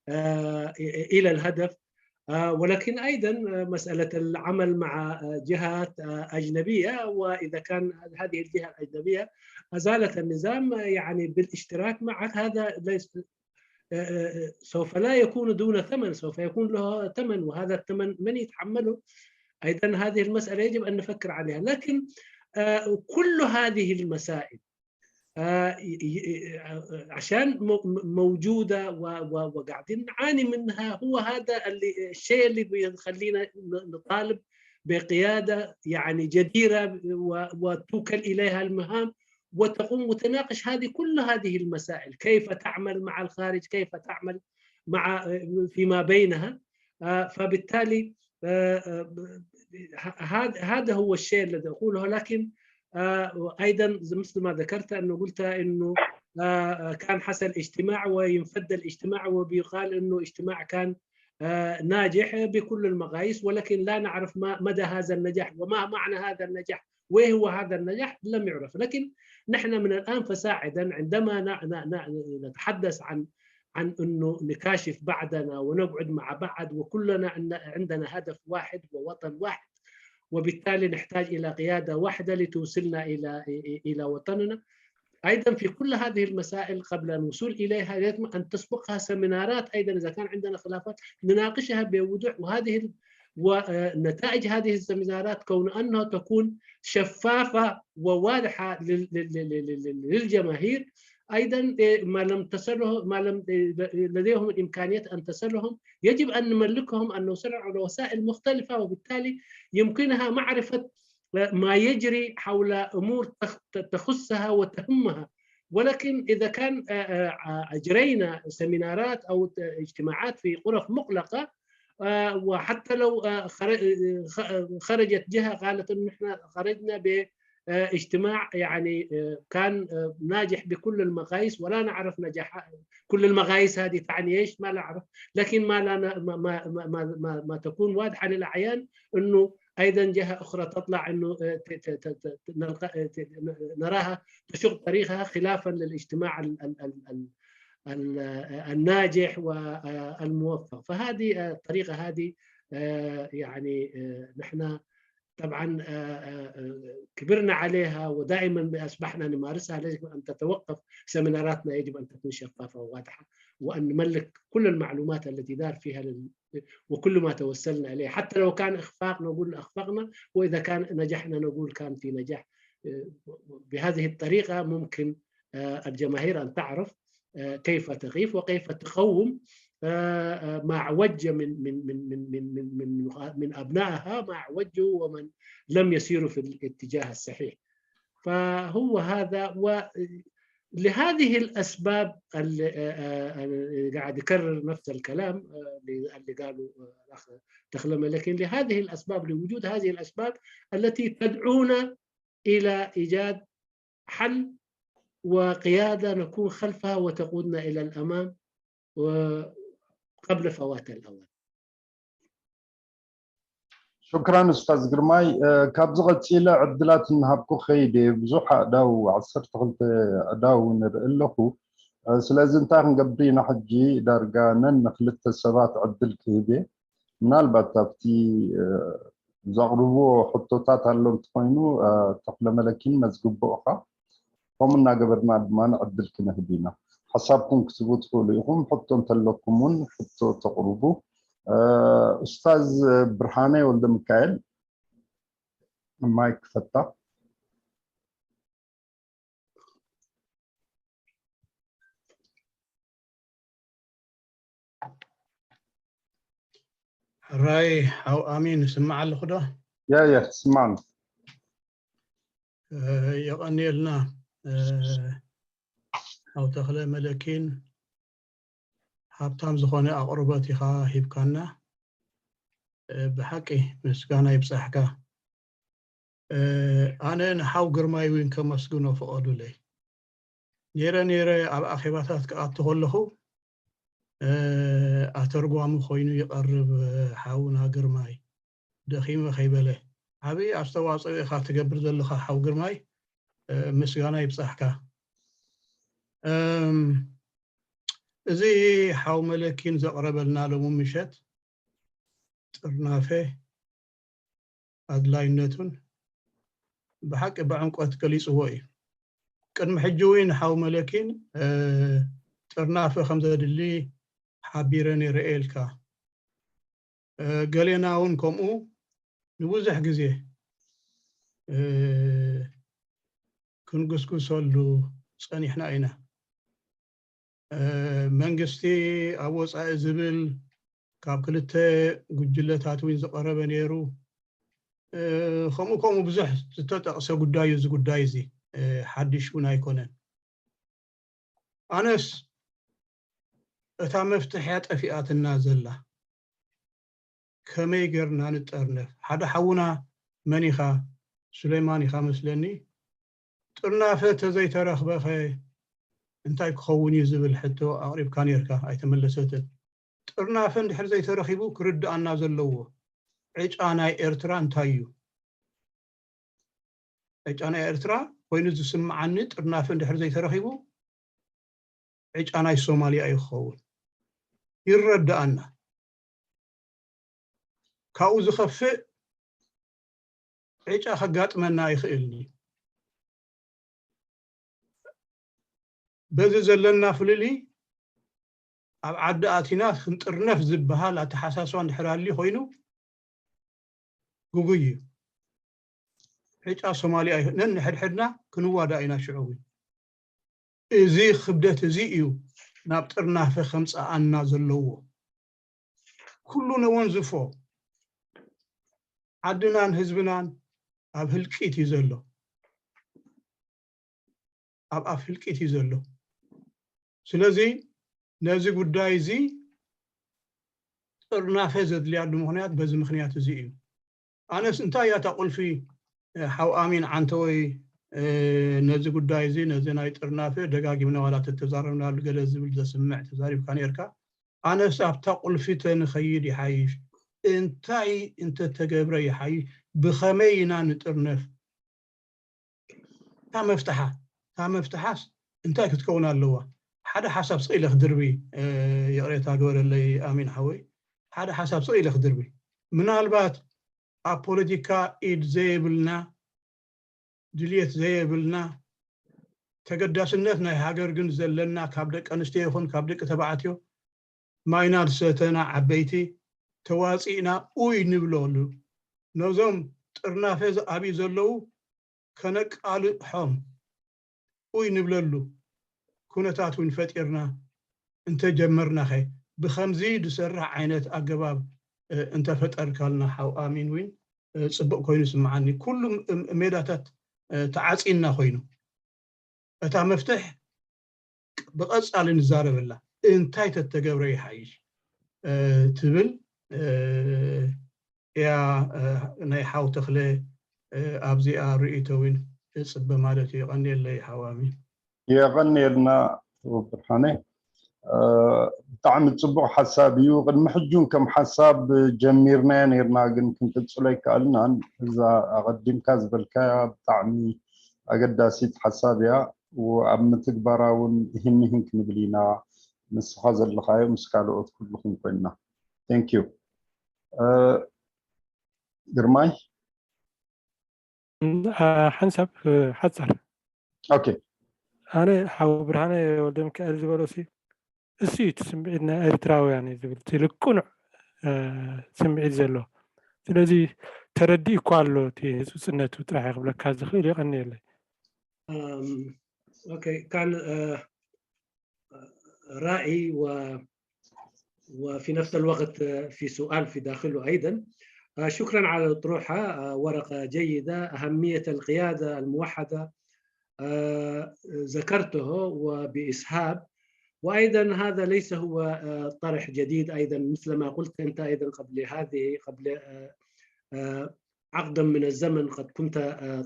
آه، إلى الهدف. آه، ولكن أيضًا، آه، مسألة العمل مع، آه، جهات، آه، أجنبية، وإذا كان هذه الجهة الأجنبية أزالت النظام، آه، يعني بالاشتراك معك، هذا ليس، آه، آه، آه، سوف لا يكون دون ثمن، سوف يكون له ثمن، وهذا الثمن من يتحمله؟ أيضًا هذه المسألة يجب أن نفكر عليها. لكن، آه، كل هذه المسائل، آه، ي-، ي-، آه، عشان م-، م-، موجودة و-، و-، وقاعدين نعاني منها، هو هذا اللي، الشيء اللي بيخلينا ن-، نطالب بقيادة يعني جديرة و-، وتوكل إليها المهام، وتقوم وتناقش هذه، كل هذه المسائل، كيف تعمل مع الخارج، كيف تعمل مع، فيما بينها. آه، فبالتالي، آه، آه، ب-، ه-، هذا، هذا هو الشيء الذي أقوله. لكن، آه، أيضًا زي، مثل ما ذكرت، أنه قلت أنه، آه، آه، كان حصل اجتماع وينفد الاجتماع وبيقال أنه اجتماع كان، آه، ناجح بكل المقاييس، ولكن لا نعرف ما مدى هذا النجاح وما معنى هذا النجاح، وإيه هو هذا النجاح لم يعرف. لكن نحن من الآن فصاعدا عندما ن-، ن-، ن-، نتحدث عن، عن أنه نكاشف بعضنا ونقعد مع بعض، وكلنا عن-، عندنا هدف واحد ووطن واحد، وبالتالي نحتاج إلى قيادة واحدة لتوصلنا إلى، إلى وطننا. أيضًا في كل هذه المسائل قبل الوصول إليها يجب أن تسبقها سيمينارات، أيضًا إذا كان عندنا خلافات نناقشها بوضوح، وهذه ال-، ونتائج هذه السيمينارات كون أنها تكون شفافة وواضحة لل-، لل-، لل-، لل-، لل-، للجماهير. أيضًا، إيه، ما لم تصله، ما لم، إيه، لديهم الإمكانية أن تصلهم، يجب أن نملكهم، أن نوصلهم على وسائل مختلفة، وبالتالي يمكنها معرفة ما يجري حول أمور تخ-، تخصها وتهمها. ولكن إذا كان، آه، آه، أجرينا سيمينارات أو ت-، اجتماعات في غرف مغلقة، آه، وحتى لو، آه، خر-، آه، خ-، آه، خرجت جهة قالت إنه إحنا خرجنا ب، آه، اجتماع يعني، آه، كان، آه، ناجح بكل المقاييس، ولا نعرف نجاح كل المقاييس هذه تعني إيش، ما نعرف. لكن ما لا ن-، ما، ما، ما، ما، ما، ما تكون واضحة للأعيان إنه أيضًا جهة أخرى تطلع إنه، آه، ت-، ت-، ت-، ت-، نلقى، آه، ت-، نراها تشق طريقها خلافًا للاجتماع ال-، ال-، ال-، ال-، ال-، آه، الناجح والموفق. فهذه، آه، الطريقة هذه، آه، يعني، آه، نحن طبعًا، آه، آه، آه، كبرنا عليها ودائمًا أصبحنا نمارسها. يجب أن تتوقف سيميناراتنا، يجب أن تكون شفافة وواضحة، وأن نملك كل المعلومات التي دار فيها لل-، وكل ما توصلنا إليه، حتى لو كان إخفاق نقول أخفقنا، وإذا كان نجحنا نقول كان في نجاح. آه، بهذه الطريقة ممكن، آه، الجماهير أن تعرف، آه، كيف تقف وكيف تقوم، آه، آه، ما عوج من، من، من، من، من، من، من، من أبنائها، ما عوجوا ومن لم يسيروا في الاتجاه الصحيح. فهو هذا، ولهذه الأسباب ال-، آه، آه، آه، قاعد يكرر نفس الكلام، آه، اللي، اللي قاله، آه، الأخ تخلمة، لكن لهذه الأسباب، لوجود هذه الأسباب التي تدعونا إلى إيجاد حل وقيادة نكون خلفها وتقودنا إلى الأمام وقبل فوات الأوان. ሽክራን ኡስታዝ ግርማይ። እ፣ ካብዚ ቀፂለ ዕድላት እናሃብኩ ከይድ እየ። ብዙሕ ኣእዳው፣ ዓሰርተ ክልተ ኣእዳው ንርኢ ኣለኹ። እ፣ ስለዚ እንታይ ክንገብር ኢና ሕጂ? ዳርጋ ነን ንክልተ ሰባት ዕድል ክህብ እየ። ምናልባት ኣብቲ፣ እ፣ ዘቕርብዎ ሕቶታት ኣሎ እንተኾይኑ፣ እ፣ ተኽለ መለኪን መዝግቦ ኢኻ። ከምኡ እናገበርና ድማ ዕድል ክንህብ ኢና። ሓሳብኩም ክትህቡ ትኽእሉ ኢኹም። ሕቶ እንተለኩም እውን ሕቶ ተቕርቡ። እ፣ ኡስታዝ ብርሃነ ወልደ ሚካኤል ማይክ ክፈታ። ሕራይ ሓው ኣሚን፣ ስማዕ ኣለኹ ዶ? ያ ያ፣ ትስማዕ ኣሎ። እ፣ የቐንየልና። እ፣ ሓው ተኽለ መለኪን፣ ሃብታም ዝኾነ ኣቕርቦት ኢኻ ሂብካና። እ፣ ብሓቂ ምስጋና ይብጻሕካ። እ፣ ኣነ ንሓው ግርማይ እውን ከመስግኖ ፍቐዱለይ። ነይረ ነይረ ኣብ ኣኼባታት ክኣቱ ከለኹ፣ ኣተርጓሚ ኮይኑ ይቐርብ። ሓውና ግርማይ ደኺመ ከይበለ ዓብዪ ኣስተዋፅኦ ኢኻ ትገብር ዘለኻ ሓው ግርማይ፣ ምስጋና ይብፃሕካ። እዚ ሓው መለኪን ዘቕረበልና ሎሚ ምሸት ጥርናፈ ኣድላይነቱን ብሓቂ ብዕምቆት ገሊፅዎ እዩ። ቅድሚ ሕጂ እውን ሓው መለኪን ጥርናፈ ከም ዘድሊ ሓቢረ ነይረ እየ ኢልካ። ገሌና እውን ከምኡ ንብዙሕ ግዜ ክንጉስጉሰሉ ፀኒሕና ኢና። መንግስቲ ኣብ ወፃኢ ዝብል ካብ ክልተ ጉጅለታት እውን ዝቐረበ ነይሩ። ከምኡ ከምኡ ብዙሕ ዝተጠቕሰ ጉዳይ እዩ። እዚ ጉዳይ እዚ ሓድሽ እውን ኣይኮነን። ኣነስ እታ መፍትሕያ ጠፊኣትና ዘላ፣ ከመይ ገርና ንጠርነፍ? ሓደ ሓውና መን ኢኻ? ሱሌማን ኢኻ መስለኒ። ጥርናፈ ተዘይተረኽበኸ እንታይ ክኸውን እዩ ዝብል ሕቶ ኣቕሪብካ ነርካ፣ ኣይተመለሰትን። ጥርናፈ እንድሕር ዘይተረኺቡ ክርድኣና ዘለዎ ዕጫ ናይ ኤርትራ እንታይ እዩ? ዕጫ ናይ ኤርትራ ኮይኑ ዝስምዓኒ ጥርናፈ እንድሕር ዘይተረኺቡ ዕጫ ናይ ሶማልያ እዩ ክኸውን። ይረድኣና። ካብኡ ዝኸፍእ ዕጫ ከጋጥመና ይኽእል እዩ። በዚ ዘለና ፍልልይ ኣብ ዓዲ ኣቲና ክንጥርነፍ ዝበሃል ኣተሓሳስባ እንድሕር ኣልዩ ኮይኑ ግጉይ እዩ። ዕጫ ሶማልያ እዩ። ነንሕድሕድና ክንዋዳእ ኢና ሽዑ እውን። እዚ ክብደት እዚ እዩ ናብ ጥርናፈ ከምፅኣና ዘለዎ። ኩሉ ነወንዝፎ። ዓድናን ህዝብናን ኣብ ህልቂት እዩ ዘሎ። ኣብ ኣፍ ህልቂት እዩ ዘሎ። ስለዚ ነዚ ጉዳይ እዚ ጥርናፈ ዘድልያሉ ምኽንያት በዚ ምኽንያት እዚ እዩ። ኣነስ እንታይ እያ እታ ቁልፊ? ሓው ኣሚን ዓንተወይ፣ ነዚ ጉዳይ እዚ፣ ነዚ ናይ ጥርናፈ ደጋጊምና ዋላ ተተዛረብናሉ ገለ ዝብል ዘስምዕ ተዛሪብካ ነርካ። ኣነስ ኣብታ ቁልፊ ተንኸይድ ይሓይሽ። እንታይ እንተተገብረ ይሓይሽ? ብኸመይ ኢና ንጥርነፍ? እታ መፍትሓ፣ እታ መፍትሓስ እንታይ ክትከውን ኣለዋ? ሓደ ሓሳብ ስቕ ኢለ ክድርቢ፣ ይቕሬታ ግበረለይ ኣሚን ሓወይ፣ ሓደ ሓሳብ ስቕ ኢለ ክድርቢ። ምናልባት ኣብ ፖለቲካ ኢድ ዘየብልና፣ ድልየት ዘየብልና፣ ተገዳስነት ናይ ሃገር ግን ዘለና፣ ካብ ደቂ ኣንስትዮ ይኹን ካብ ደቂ ተባዕትዮ ማይና ዝሰተና ዓበይቲ ተዋፂእና ኡይ ንብለሉ፣ ነዞም ጥርናፈ ዝኣብዩ ዘለዉ ከነቃልሖም ኡይ ንብለሉ ኩነታት እውን ፈጢርና እንተጀመርናኸ፣ ብኸምዚ ዝሰርሕ ዓይነት ኣገባብ እንተፈጠርካልና ሓው ኣሚን እውን ፅቡቕ ኮይኑ ይስምዓኒ። ኩሉ ሜዳታት ተዓፂና ኮይኑ እታ መፍትሕ ብቐፃሊ ንዛረበላ እንታይ ተተገብረ ይሓይሽ ትብል እያ። ናይ ሓው ተኽለ ኣብዚኣ ርእይቶ እውን እፅበ ማለት እዩ። የቐንየለይ ሓው ኣሚን። የቐንየልና ብርሃነ። ብጣዕሚ ፅቡቕ ሓሳብ እዩ። ቅድሚ ሕጂ እውን ከም ሓሳብ ጀሚርናዮ ነይርና፣ ግን ክንቅፅሎ ኣይከኣልናን። እዛ ኣቐዲምካ ዝበልካያ ብጣዕሚ ኣገዳሲት ሓሳብ እያ። ኣብ ምትግባራ እውን ይህን ይህን ክንብል ኢና። ንስኻ ዘለኻዮ ምስ ካልኦት ኩልኹም ኮይንና። Thank you። ግርማይ? ሓንሳብ ሓፃር። Okay። ኣነ ሓው ብርሃነ ወልደሚካኤል ዝበሎ ሲ እሱ እዩ እቲ ስምዒት ናይ ኤርትራውያን እዩ ዝብል እቲ ልቁኑዕ ስምዒት ዘሎ። ስለዚ ተረዲኡ እኳ ኣሎ እቲ ህፁፅነቱ ጥራሕ ክብለካ ዝኽእል። የቐንየለይ። Okay. كان رأي و وفي نفس الوقت في سؤال في داخله أيضا. شكرا على الأطروحة، ورقة جيدة. أهمية القيادة الموحدة ذكرته وبإسهاب، وأيضا هذا ليس هو طرح جديد أيضا، مثل ما قلت أنت أيضا قبل هذه قبل عقدا من الزمن قد كنت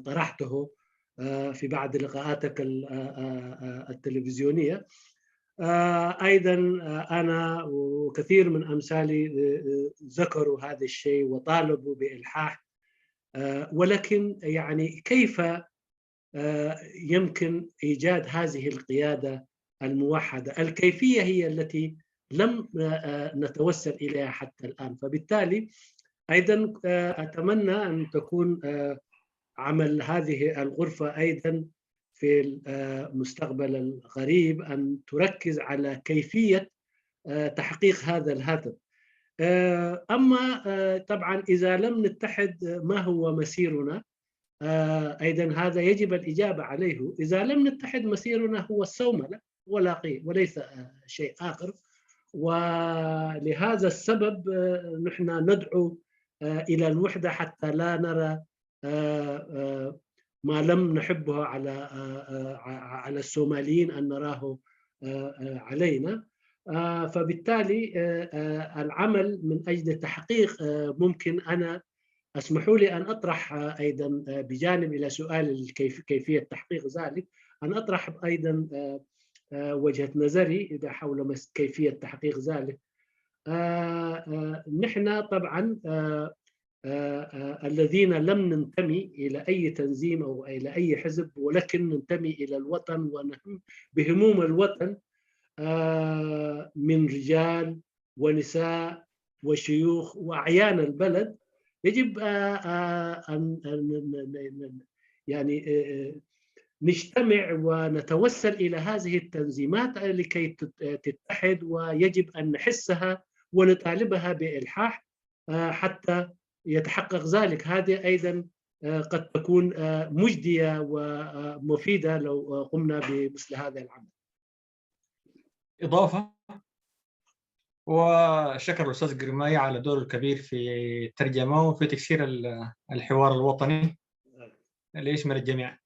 طرحته في بعض لقاءاتك التلفزيونية. آه، أيضًا، آه، أنا وكثير من أمثالي، آه، آه، ذكروا هذا الشيء وطالبوا بإلحاح. آه، ولكن يعني كيف، آه، يمكن إيجاد هذه القيادة الموحدة؟ الكيفية هي التي لم، آه، آه، نتوصل إليها حتى الآن. فبالتالي أيضًا، آه، أتمنى أن تكون، آه، عمل هذه الغرفة أيضًا في المستقبل القريب أن تركز على كيفية، آه، تحقيق هذا الهدف. آه، أما، آه، طبعًا إذا لم نتحد، آه، ما هو مسيرنا؟ آه، أيضًا هذا يجب الإجابة عليه. إذا لم نتحد، مسيرنا هو الصوملة ولا غير، وليس، آه، شيء آخر. ولهذا السبب، آه، نحن ندعو، آه، إلى الوحدة حتى لا نرى، آه، آه، ما لم نحبه على، آه، آه، ع-، على الصوماليين أن نراه، آه، آه، علينا. آه، فبالتالي، آه، آه، العمل من أجل تحقيق، آه، ممكن أنا اسمحوا لي أن أطرح، آه، أيضًا، آه، بجانب إلى سؤال الكيف-، كيفية تحقيق ذلك، أن أطرح أيضًا، آه، آه، وجهة نظري إذا حول مس-، كيفية تحقيق ذلك. آه، آه، نحن طبعًا، آه، آه، آه، الذين لم ننتمي إلى أي تنظيم أو إلى أي حزب، ولكن ننتمي إلى الوطن ونهم بهموم الوطن، آه، من رجال ونساء وشيوخ وأعيان البلد، يجب، آه، آه، أن، أن، أن، أن، يعني، آه، آه، نجتمع ونتوسل إلى هذه التنظيمات لكي تت-، تتحد، ويجب أن نحسها ونطالبها بإلحاح، آه، حتى يتحقق ذلك. هذه أيضًا، آه، قد تكون، آه، مجدية ومفيدة لو، آه، قمنا بمثل هذا العمل. إضافة، وشكر الأستاذ قرماي على دوره الكبير في الترجمة وفي تكسير ال-، الحوار الوطني ليشمل الجميع.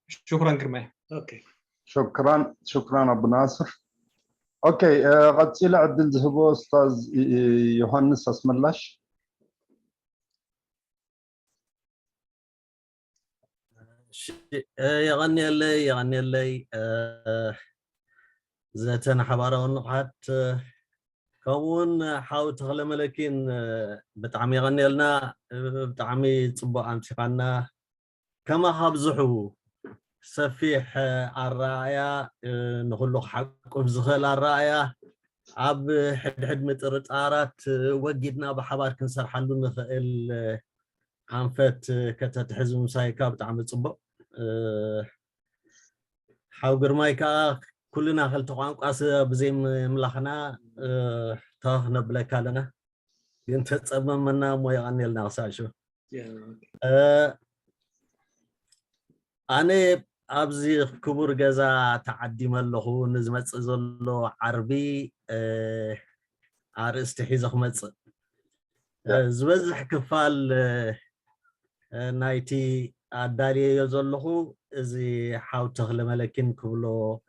شكرا قرماي. Okay. شكرا، شكرا أبو ناصر. Okay، آه، ቀጺለ ዕድል ዝህቦ ኡስታዝ ዮሃንስ ኣስመላሽ። እሺ፣ እ፣ የቐንየለይ፣ የቐንየለይ፣ እ፣ ዘተን ሓባራዊ ንቕሓት፣ እ፣ ከምኡውን ሓው ተኽለ መለኪን፣ እ፣ ብጣዕሚ የቐንየልና፣ እ፣ ብጣዕሚ ጽቡቕ ኣምሲኻና። ከማኻ ብዝሑ ሰፊሕ፣ እ፣ ኣረኣእያ፣ እ፣ ንኹሉ ክሓቁፍ ዝኽእል ኣረኣእያ፣ ኣብ ሕድሕድ ምጥርጣራት፣ እ፣ ወጊድና ብሓባር ክንሰርሓሉ ንኽእል፣ እ፣ ኣንፈት፣ እ፣ ከተትሕዝ ምሳይካ ብጣዕሚ ጽቡቕ። እ፣ ሓው ግርማይ ከኣ ኩልና ክልተ ቋንቋ ስ-፣ ብዘይ ም-፣ ምላኽና፣ እ፣ ተኸኽ ነብለካ ኣለና። ግን ተጸመመና እሞ የቐንየልና ክሳዕ ሽዑ። Yeah, okay. እ፣ ኣነ ኣብዚ ክቡር ገዛ ተዓዲመ ኣለኹ። ንዝመጽእ ዘሎ ዓርቢ፣ እ፣ ኣርእስቲ ሒዘ ክመጽእ። እ፣ ዝበዝሕ ክፋል፣ እ፣ እ፣ ናይቲ ኣዳልየዮ ዘለኹ እዚ ሓው ተኽለ መለኪን ክብሎ፣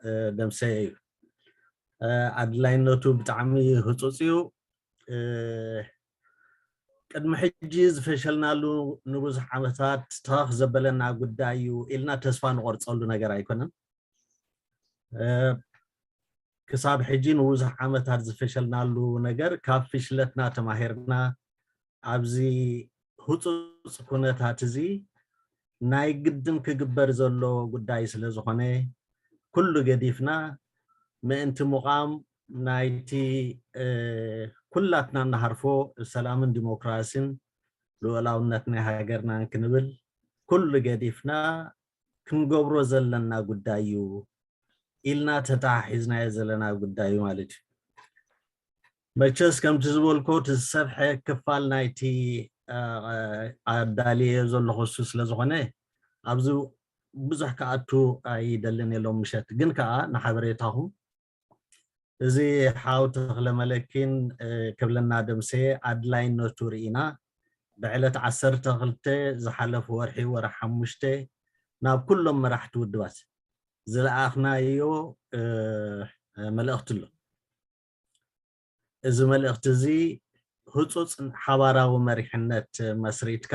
እ፣ ደምሰየ እዩ። እ፣ ኣድላይነቱ ብጣዕሚ ህጹጽ እዩ። እ፣ ቅድሚ ሕጂ ዝፈሸልናሉ ንብዙሕ ዓመታት ተኸኽ ዘበለና ጉዳይ እዩ ኢልና ተስፋ ንቖርጸሉ ነገር ኣይኮነን። እ፣ ክሳብ ሕጂ ንብዙሕ ዓመታት ዝፈሸልናሉ ነገር ካብ ፍሽለትና ተማሂርና ኣብዚ ህጹጽ ኩነታት እዚ ናይ ግድን ክግበር ዘሎ ጉዳይ ስለ ዝኾነ ኩሉ ገዲፍና ምእንቲ ምቓም ናይቲ፣ እ፣ ኩላትና እንሃርፎ ሰላምን ዲሞክራሲን ልኡላውነት ናይ ሃገርናን ክንብል ኩሉ ገዲፍና ክንገብሮ ዘለና ጉዳይ እዩ ኢልና ተተሓሒዝናዮ ዘለና ጉዳይ እዩ ማለት እዩ። መቸስ ከምቲ ዝበልኮ እቲ ዝሰፍሐ ክፋል ናይቲ፣ እ፣ ኣዳልየዮ ዘለኹ እሱ ስለ ዝኾነ ኣብዚ ብዙሕ ክኣቱ ኣይደልን የሎም ምሸት። ግን ከኣ ንሓበሬታኹም እዚ ሓው ተኽለ መለኪን፣ እ፣ ክብለና ደምሴ ኣድላይነቱ ርኢና ብዕለት ዓሰርተ ክልተ ዝሓለፈ ወርሒ፣ ወርሒ ሓሙሽተ፣ ናብ ኩሎም መራሕቲ ውድባት ዝለኣኽናዮ፣ እ፣ መልእኽቲ ኣሎ። እዚ መልእኽቲ እዚ ህጹጽ ሓባራዊ መሪሕነት መስሪትካ፣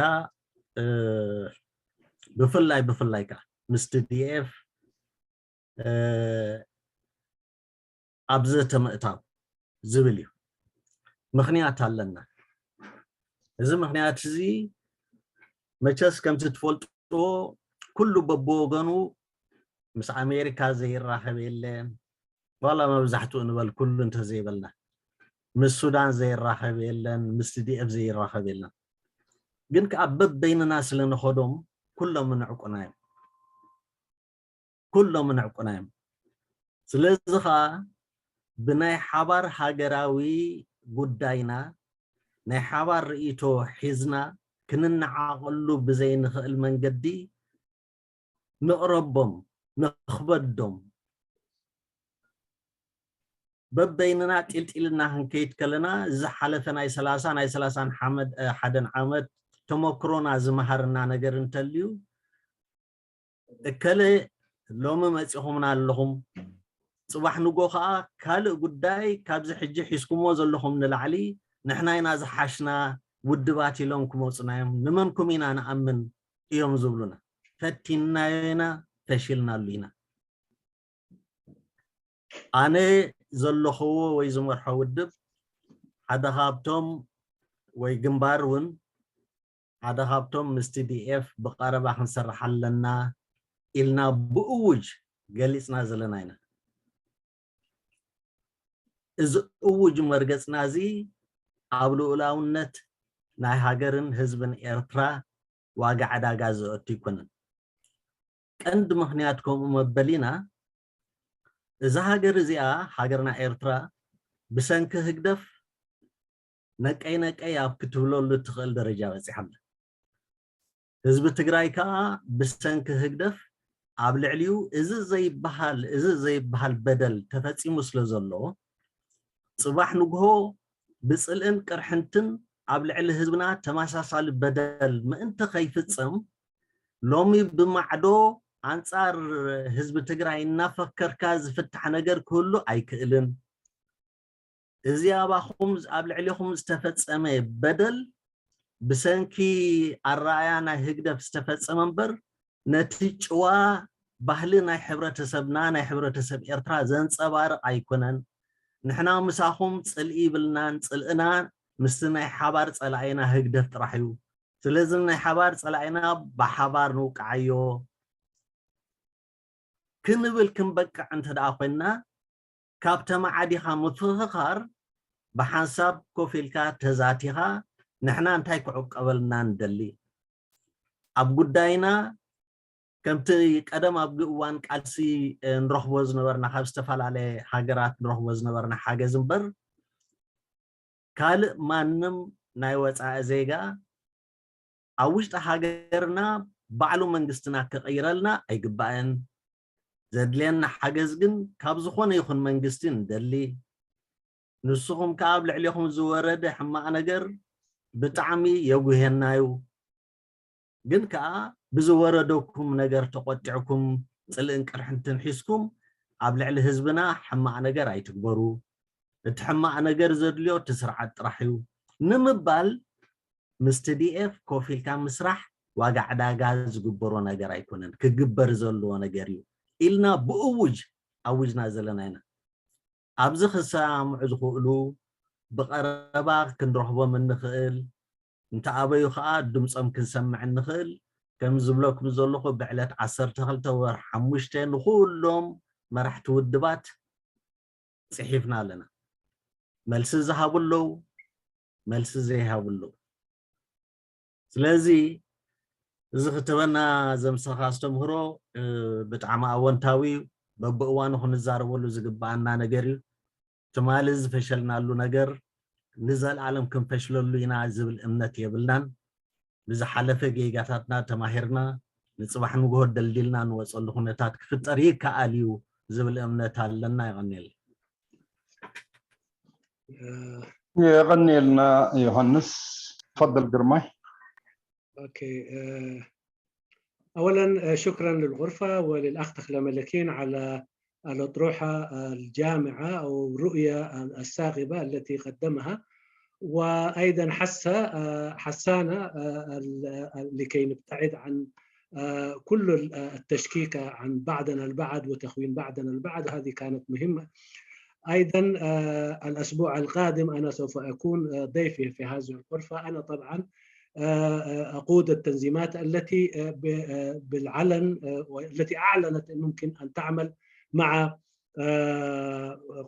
እ፣ ብፍላይ፣ ብፍላይ ከኣ ምስ ቲ ዲ ኤፍ፣ እ፣ ኣብ ዘተ ምእታው ዝብል እዩ። ምኽንያት ኣለና። እዚ ምኽንያት እዚ መቸስ ከምቲ ትፈልጥዎ ኩሉ በብወገኑ ምስ ኣሜሪካ ዘይራኸብ የለን። ዋላ መብዛሕትኡ ንበል ኩሉ እንተዘይበልና ምስ ሱዳን ዘይራኸብ የለን፣ ምስ ቲዲኤፍ ዘይራኸብ የለን። ግን ከኣ በበይንና ስለ ንኸዶም ኩሎም ንዕቁና እዮም። ኩሎም ንዕቁና እዮም። ስለዚ ኸኣ ብናይ ሓባር ሃገራዊ ጉዳይና ናይ ሓባር ርእይቶ ሒዝና ክንነዓቐሉ ብዘይንኽእል መንገዲ ንቕረቦም፣ ንኽበዶም። በበይንና ጢልጢልና ክንከይድ ከለና ዝሓለፈ ናይ ሰላሳ ናይ ሰላሳን ሓመድ- እ፣ ሓደን ዓመት ተመክሮና ዝመሃርና ነገር እንተልዩ እከለ ሎሚ መፂኹምና ኣለኹም፣ ፅባሕ ንጎ ከዓ ካልእ ጉዳይ ካብዚ ሕጂ ሒዝኩሞ ዘለኹም ንላዕሊ ንሕና ኢና ዝሓሽና ውድባት ኢሎም ክመፁና እዮም፣ ንመንኩም ኢና ንኣምን እዮም ዝብሉና። ፈቲንናዮ ኢና፣ ፈሺልናሉ ኢና። ኣነ ዘለኽዎ ወይ ዝመርሖ ውድብ ሓደ ካብቶም ወይ ግንባር እውን ሓደ ካብቶም ምስ ቲዲኤፍ ብቐረባ ክንሰርሕ ኣለና ኢልና ብእውጅ ገሊፅና ዘለና ኢና። እዚ እውጅ መርገፅና እዚ ኣብ ልኡላውነት ናይ ሃገርን ህዝብን ኤርትራ ዋጋ ዕዳጋ ዘእቱ ኣይኮነን። ቀንዲ ምኽንያት ከምኡ መበሊና እዛ ሃገር እዚኣ ሃገርና ኤርትራ ብሰንኪ ህግደፍ ነቀይ ነቀይ ኣብ ክትብለሉ እትኽእል ደረጃ በፂሓ ኣላ። ህዝቢ ትግራይ ከዓ ብሰንኪ ህግደፍ ኣብ ልዕሊኡ እዚ ዘይበሃል እዚ ዘይበሃል በደል ተፈፂሙ ስለ ዘሎ ፅባሕ ንግሆ ብፅልእን ቅርሕንትን ኣብ ልዕሊ ህዝብና ተመሳሳሊ በደል ምእንቲ ከይፍፀም ሎሚ ብማዕዶ ኣንፃር ህዝቢ ትግራይ እናፈከርካ ዝፍታሕ ነገር ክህሉ ኣይክእልን። እዚ ኣባኹም ኣብ ልዕሊኹም ዝተፈፀመ በደል ብሰንኪ ኣረኣያ ናይ ህግደፍ ዝተፈፀመ እምበር ነቲ ጭዋ ባህሊ ናይ ሕብረተሰብና ናይ ሕብረተሰብ ኤርትራ ዘንፀባርቕ ኣይኮነን። ንሕና ምሳኹም ፅልኢ ይብልናን ፅልእና ምስቲ ናይ ሓባር ፀላኢና ህግደፍ ጥራሕ እዩ። ስለዚ ናይ ሓባር ፀላኢና ብሓባር ንውቃዓዮ ክንብል ክንበቅዕ እንተ ደኣ ኮይንና ካብ ተመዓዲኻ ምፍኽኻር ብሓንሳብ ኮፍ ኢልካ ተዛቲኻ ንሕና እንታይ ክዕቀበልና ንደሊ ኣብ ጉዳይና ከምቲ ቀደም ኣብ እዋን ቃልሲ ንረኽቦ ዝነበርና ካብ ዝተፈላለየ ሃገራት ንረኽቦ ዝነበርና ሓገዝ እምበር ካልእ ማንም ናይ ወፃኢ ዜጋ ኣብ ውሽጢ ሃገርና ባዕሉ መንግስትና ክቕይረልና ኣይግባእን። ዘድልየና ሓገዝ ግን ካብ ዝኾነ ይኹን መንግስቲ ንደሊ። ንስኹም ከኣ ኣብ ልዕሌኹም ዝወረደ ሕማቕ ነገር ብጣዕሚ የጉህየና እዩ። ግን ከኣ ብዝወረደኩም ነገር ተቖጢዕኩም ጽልእን ቅርሕንትን ሒዝኩም ኣብ ልዕሊ ህዝብና ሕማቕ ነገር ኣይትግበሩ። እቲ ሕማቕ ነገር ዘድልዮ እቲ ስርዓት ጥራሕ እዩ ንምባል ምስ ቲዲኤፍ ኮፍ ኢልካ ምስራሕ ዋጋ ዕዳጋ ዝግበሮ ነገር ኣይኮነን፣ ክግበር ዘለዎ ነገር እዩ ኢልና ብእውጅ ኣዊጅና ዘለና ኢና። ኣብዚ ክሰማምዑ ዝኽእሉ ብቐረባ ክንረኽቦም እንኽእል፣ እንተኣበዩ ከዓ ድምፆም ክንሰምዕ እንኽእል። ከም ዝብለኩም ዘለኹ ብዕለት ዓሰርተ ክልተ ወር ሓሙሽተ ንኩሎም መራሕቲ ውድባት ፅሒፍና ኣለና። መልሲ ዝሃቡ ኣለዉ፣ መልሲ ዘይሃቡ ኣለዉ። ስለዚ እዚ ክትበና ዘምሰኻ ኣስተምህሮ ብጣዕሚ ኣወንታዊ እዩ። በብእዋኑ ክንዛረበሉ ዝግበኣና ነገር እዩ። ትማሊ ዝፈሸልናሉ ነገር ንዘለኣለም ክንፈሽለሉ ኢና ዝብል እምነት የብልናን። ብዝሓለፈ ጌጋታትና ተማሂርና ንፅባሕ ንግሆ ደልዲልና ንወፀሉ ኩነታት ክፍጠር ይከኣል እዩ ዝብል እምነት ኣለና። ይቐኒል። የቐኒልና ዮሃንስ። ፈضል ግርማይ። أولا شكرا للغرفة وللأخ تخلى ملكين على الأطروحة الجامعة أو الرؤية الثاقبة التي قدمها، وأيضا حس حسانا لكي نبتعد عن كل التشكيك عن بعضنا البعض وتخوين بعضنا البعض. هذه كانت مهمة. أيضا الأسبوع القادم أنا سوف أكون ضيفي في هذه الغرفة. أنا طبعا أقود التنظيمات التي بالعلن والتي أعلنت ممكن أن تعمل مع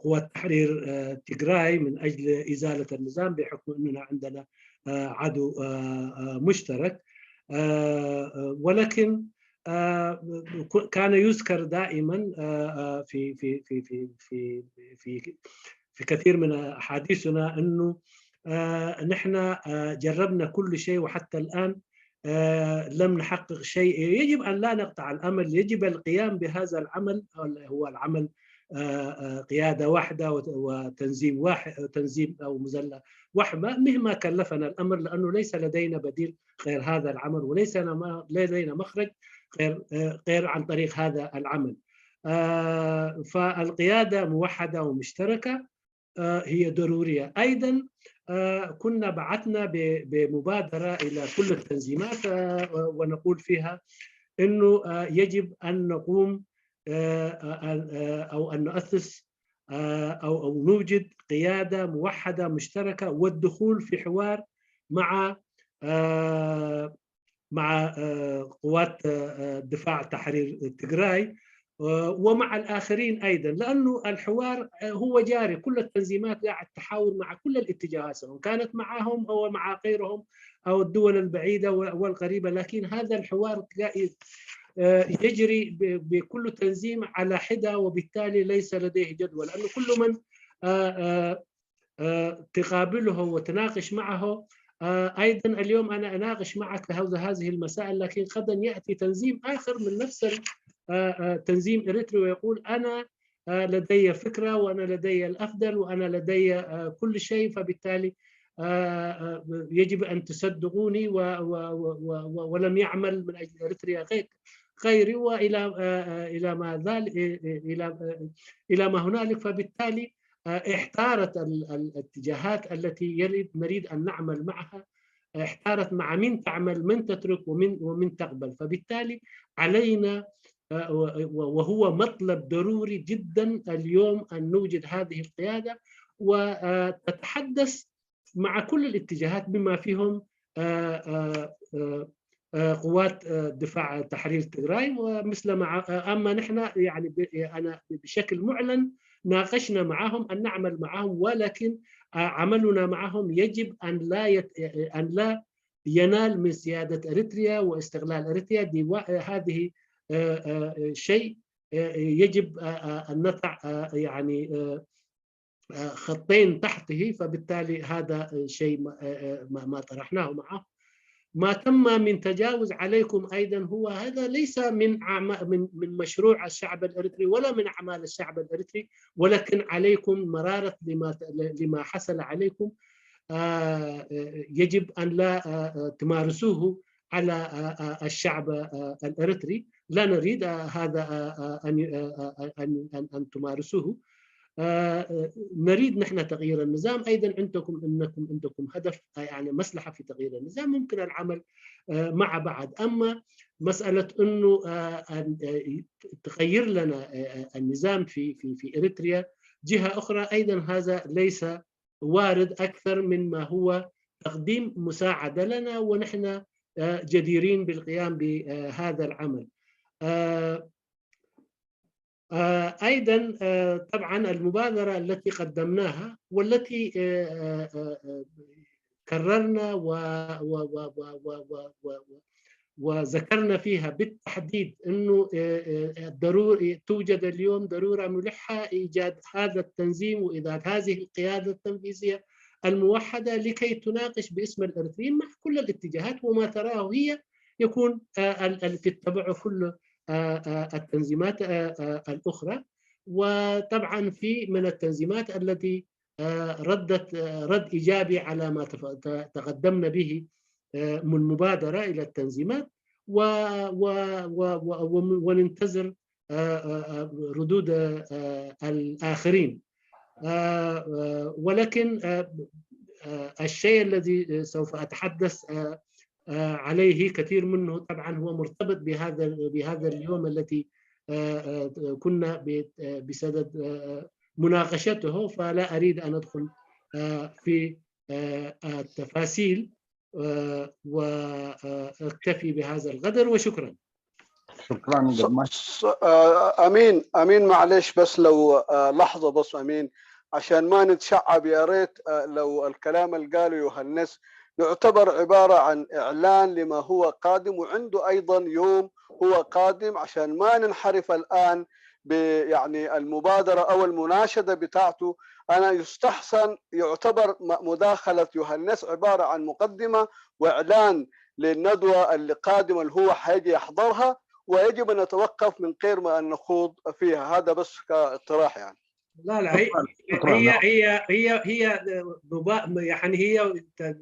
قوات تحرير تجراي من أجل إزالة النظام، بحكم أننا عندنا عدو مشترك. ولكن كان يذكر دائما في في في في في في في كثير من احاديثنا انه نحن جربنا كل شيء وحتى الان لم نحقق شيء. يجب ان لا نقطع الامل، يجب القيام بهذا العمل، هو العمل قياده واحده وتنظيم واحد، تنظيم او مزله واحده، مهما كلفنا الامر، لانه ليس لدينا بديل غير هذا العمل، وليس لدينا مخرج غير غير عن طريق هذا العمل. فالقياده موحده ومشتركه هي ضروريه. ايضا كنا بعثنا بمبادره الى كل التنظيمات ونقول فيها انه يجب ان نقوم او ان نؤسس او او نوجد قياده موحده مشتركه والدخول في حوار مع مع قوات دفاع تحرير تجراي ومع الاخرين ايضا، لانه الحوار هو جاري، كل التنظيمات قاعد تحاور مع كل الاتجاهات، سواء كانت معهم او مع غيرهم او الدول البعيده والقريبه، لكن هذا الحوار يجري بكل تنظيم على حده، وبالتالي ليس لديه جدوى، لانه كل من تقابله وتناقش معه. ايضا اليوم انا اناقش معك هذه المسائل، لكن غدا ياتي تنظيم اخر من نفس تنظيم اريتري ويقول انا لدي فكره وانا لدي الافضل وانا لدي كل شيء، فبالتالي يجب ان تصدقوني، ولم يعمل من اجل اريتريا غيري والى الى ما ذلك، الى الى ما هنالك. فبالتالي احتارت الاتجاهات التي يريد نريد ان نعمل معها، احتارت مع من تعمل، من تترك، ومن ومن تقبل. فبالتالي علينا وهو مطلب ضروري جدا اليوم ان نوجد هذه القياده وتتحدث مع كل الاتجاهات بما فيهم قوات دفاع تحرير تجراي. ومثل ما اما نحن يعني انا بشكل معلن ناقشنا معهم ان نعمل معهم، ولكن عملنا معهم يجب ان لا يت... ان لا ينال من سياده اريتريا واستغلال اريتريا. دي هذه شيء يجب ان نضع يعني خطين تحته، فبالتالي هذا شيء ما طرحناه معه. ما تم من تجاوز عليكم ايضا هو هذا ليس من من من مشروع الشعب الاريتري ولا من اعمال الشعب الاريتري، ولكن عليكم مراره لما لما حصل عليكم. يجب ان لا تمارسوه على الشعب الاريتري، لا نريد هذا ان ان ان تمارسوه. نريد نحن تغيير النظام. ايضا عندكم انكم عندكم هدف يعني مصلحه في تغيير النظام، ممكن العمل مع بعض. اما مساله انه تغير لنا النظام في في في اريتريا جهه اخرى، ايضا هذا ليس وارد اكثر من ما هو تقديم مساعده لنا، ونحن جديرين بالقيام بهذا العمل. ايضا طبعا المبادره التي قدمناها والتي كررنا و و و و و و و وذكرنا فيها بالتحديد انه ضروري توجد اليوم ضروره ملحه ايجاد هذا التنظيم وايجاد هذه القياده التنفيذيه الموحده لكي تناقش باسم الاريتريين مع كل الاتجاهات، وما تراه هي يكون تتبعه كل التنظيمات الاخرى. وطبعا في من التنظيمات التي ردت رد ايجابي على ما تقدمنا به من مبادره الى التنظيمات وننتظر ردود الاخرين. ولكن الشيء الذي سوف اتحدث عليه كثير منه طبعا هو مرتبط بهذا بهذا اليوم التي كنا بصدد مناقشته، فلا أريد أن أدخل، آه، في، آه، التفاصيل، آه، وأكتفي بهذا القدر، وشكرا. شكرا. آه، امين امين، معلش، بس لو آه، لحظه بس امين، عشان ما نتشعب، يا ريت آه، لو الكلام اللي قاله يوهنس يعتبر عباره عن اعلان لما هو قادم، وعنده ايضا يوم هو قادم، عشان ما ننحرف الان ب يعني المبادره او المناشده بتاعته. انا يستحسن يعتبر مداخله يوهنس عباره عن مقدمه واعلان للندوه اللي قادمه اللي هو حيجي يحضرها، ويجب ان نتوقف من غير ما ان نخوض فيها. هذا بس كاقتراح يعني. لا لا، هي هي هي هي هي يعني هي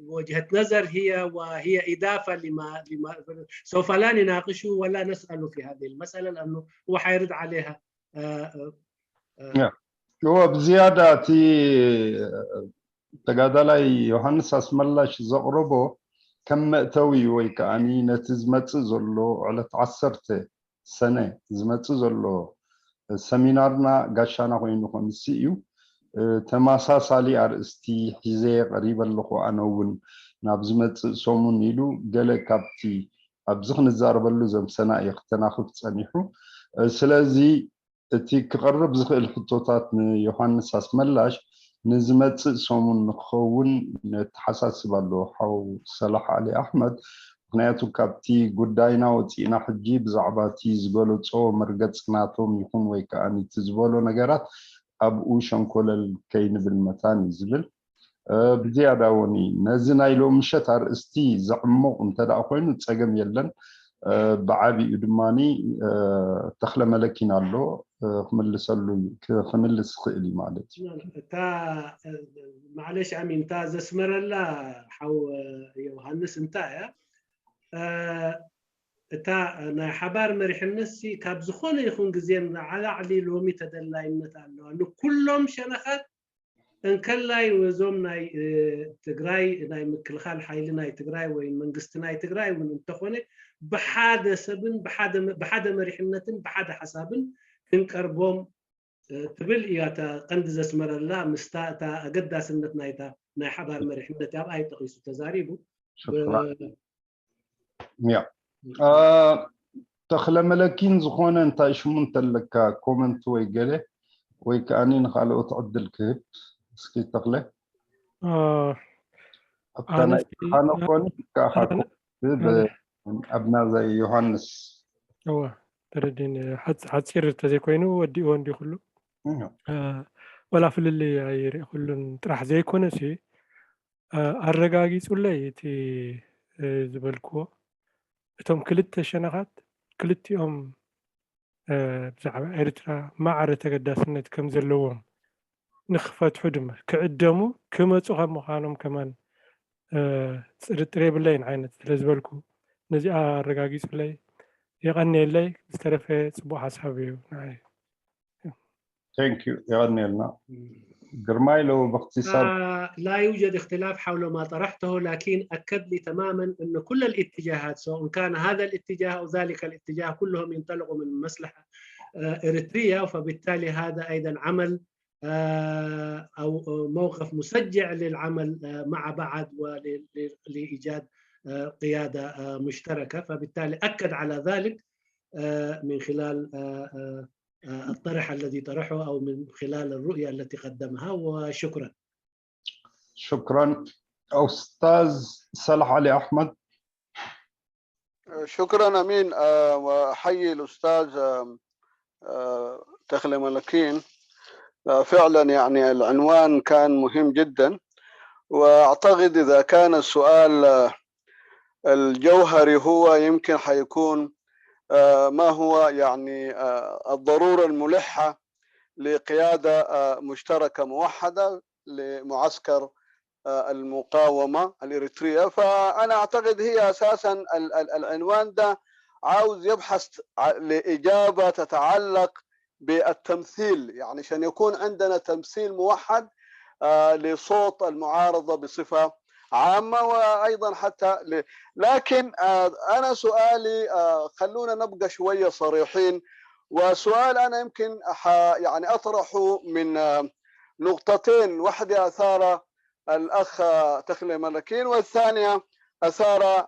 وجهه نظر، هي وهي اضافه لما لما سوف لا نناقشه ولا نساله في هذه المساله، لانه هو حيرد عليها. እወ፣ ብዝያዳ እቲ ተጋዳላይ ዮሃንስ ኣስመላሽ ዘቕረቦ ከም መእተዊ ወይ ከዓኒ ነቲ ዝመጽእ ዘሎ ዕለት ዓሰርተ ሰነ ዝመጽእ ዘሎ ሰሚናርና ጋሻና ኮይኑ ከምሲ እዩ። ተመሳሳሊ ኣርእስቲ ሒዘ ቀሪበ ኣለኹ። ኣነ እውን ናብ ዝመጽእ ሰሙን ኢሉ ገለ ካብቲ ኣብዚ ክንዛረበሉ ዘምሰና እዩ ክተናኽፍ ጸኒሑ። ስለዚ እቲ ክቐርብ ዝኽእል ሕቶታት ንዮሃንስ ኣስመላሽ ንዝመጽእ ሰሙን ንክኸውን ነተሓሳስብ ኣሎ ሓው ሰላሕ ዓሊ ኣሕመድ። ምክንያቱ ካብቲ ጉዳይና ወፂእና ሕጂ ብዛዕባ እቲ ዝገለፆ መርገፂ ናቶም ይኹን ወይ ከዓ እቲ ዝበሎ ነገራት ኣብኡ ሸንኮለል ከይንብል መታን እዩ ዝብል። ብዝያዳ እውን ነዚ ናይ ሎሚ ምሸት ኣርእስቲ ዘዕሙቕ እንተ ደኣ ኮይኑ ጸገም የለን። ብዓቢኡ ድማ ተኽለ መለኪን ኣሎ ክምልሰሉ ክምልስ ይኽእል እዩ ማለት እዩ። እታ ማዕለሽ ኣሚን እታ ዘስመረላ ሓው ዮሃንስ እንታይ እያ? እታ ናይ ሓባር መሪሕነት ካብ ዝኾነ ይኹን ግዜ ንላዕሊ ሎሚ ተደላይነት ኣለዋ። ንኩሎም ሸነኻት እንከላይ እዞም ናይ ትግራይ ናይ ምክልኻል ሓይሊ ናይ ትግራይ ወይ መንግስቲ ናይ ትግራይ እውን እንተኾነ ብሓደ ሰብን ብሓደ መሪሕነትን ብሓደ ሓሳብን ክንቀርቦም ትብል እያ እታ ቀንዲ ዘስመረላ ምስታ እታ ኣገዳስነት ናይታ ናይ ሓባር መሪሕነት ኣብኣ እዩ ጠቒሱ ተዛሪቡ። ያ ተኽለ መለኪን ዝኾነ እንታይ ሽሙ እንተለካ ኮመንት ወይ ገለ ወይ ከዓኒ ንኻልኦት ዕድል ክህብ እስኪ ተኽለ ኣነ ኮኒ ከዓኻ ኣብ ናዛይ ዮሃንስ እወ ተረዲን ሓፂር ተዘይኮይኑ ወዲእዎ እንዲ ኩሉ ወላ ፍልልይ ኣይርኢ ኩሉን ጥራሕ ዘይኮነ ሲ ኣረጋጊፁለይ እቲ ዝበልክዎ እቶም ክልተ ሸነኻት ክልቲኦም ብዛዕባ ኤርትራ ማዕረ ተገዳስነት ከም ዘለዎም ንክፈትሑ ድማ ክዕደሙ ክመፁ ከም ምዃኖም ከማን ጥርጥር የብለይን ዓይነት ስለ ዝበልኩ ነዚኣ ኣረጋጊፁለይ የቐንየለይ። ዝተረፈ ፅቡቅ ሓሳብ እዩ ንዓይ። Thank you የቐንየልና ግርማይ ለው باختصار لا يوجد اختلاف حول ما طرحته، لكن أكد لي تماما أن كل الاتجاهات سواء كان هذا الاتجاه أو ذلك الاتجاه كلهم ينطلقوا من مصلحة إريتريا، فبالتالي هذا أيضا عمل أو موقف مسجع للعمل مع بعض ولإيجاد قيادة مشتركة، فبالتالي أكد على ذلك من خلال الطرح الذي طرحه أو من خلال الرؤية التي قدمها. وشكرا. شكرا. أستاذ صلاح علي أحمد. شكرا أمين، وأحيي الأستاذ تخلي ملكين. فعلا يعني العنوان كان مهم جدا، وأعتقد إذا كان السؤال الجوهري هو يمكن حيكون ما هو يعني الضرورة الملحة لقيادة مشتركة موحدة لمعسكر المقاومة الإريترية. فأنا أعتقد هي أساسا العنوان ده عاوز يبحث لإجابة تتعلق بالتمثيل، يعني عشان يكون عندنا تمثيل موحد لصوت المعارضة بصفة عامة، وأيضا حتى ل... لكن أنا سؤالي، خلونا نبقى شوية صريحين، والسؤال أنا يمكن ح... يعني أطرحه من آه، نقطتين، واحدة أثار الأخ تخلي ملكين، والثانية أثار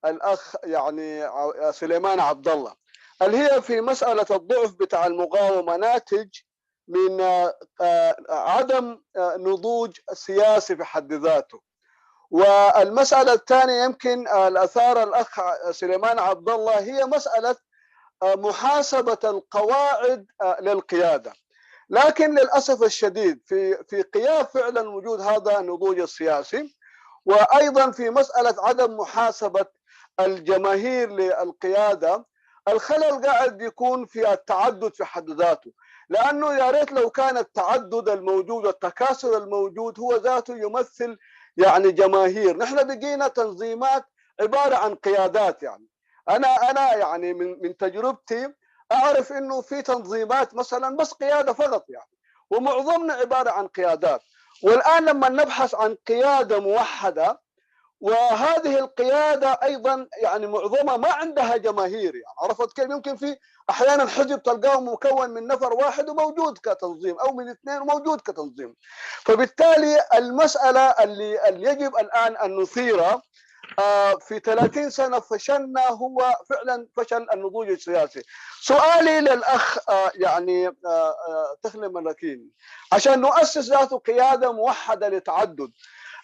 الأخ يعني ع- سليمان عبد الله، اللي هي في مسألة الضعف بتاع المقاومة ناتج من آه، آه، عدم آه، نضوج سياسي في حد ذاته. والمسألة الثانية يمكن آه، الأثار الأخ سليمان عبد الله هي مسألة آه، محاسبة القواعد آه، للقيادة. لكن للأسف الشديد في في قياس فعلا وجود هذا النضوج السياسي، وأيضا في مسألة عدم محاسبة الجماهير للقيادة، الخلل قاعد يكون في التعدد في حد ذاته. لأنه يا ريت لو كان التعدد الموجود والتكاثر الموجود هو ذاته يمثل يعني جماهير. نحن بقينا تنظيمات عبارة عن قيادات. يعني أنا أنا يعني من من تجربتي أعرف إنه في تنظيمات مثلا بس قيادة فقط، يعني، ومعظمنا عبارة عن قيادات. والآن لما نبحث عن قيادة موحدة، وهذه القيادة أيضا يعني معظمها ما عندها جماهير، يعني، عرفت كيف؟ يمكن في أحيانا حزب تلقاه مكون من نفر واحد وموجود كتنظيم، أو من اثنين وموجود كتنظيم. فبالتالي المسألة اللي, اللي يجب الآن أن نثيرها آه، في ثلاثين سنة فشلنا، هو فعلا فشل النضوج السياسي. سؤالي للأخ آه، يعني آه، آه، تخلي ملكين، عشان نؤسس ذاته قيادة موحدة لتعدد،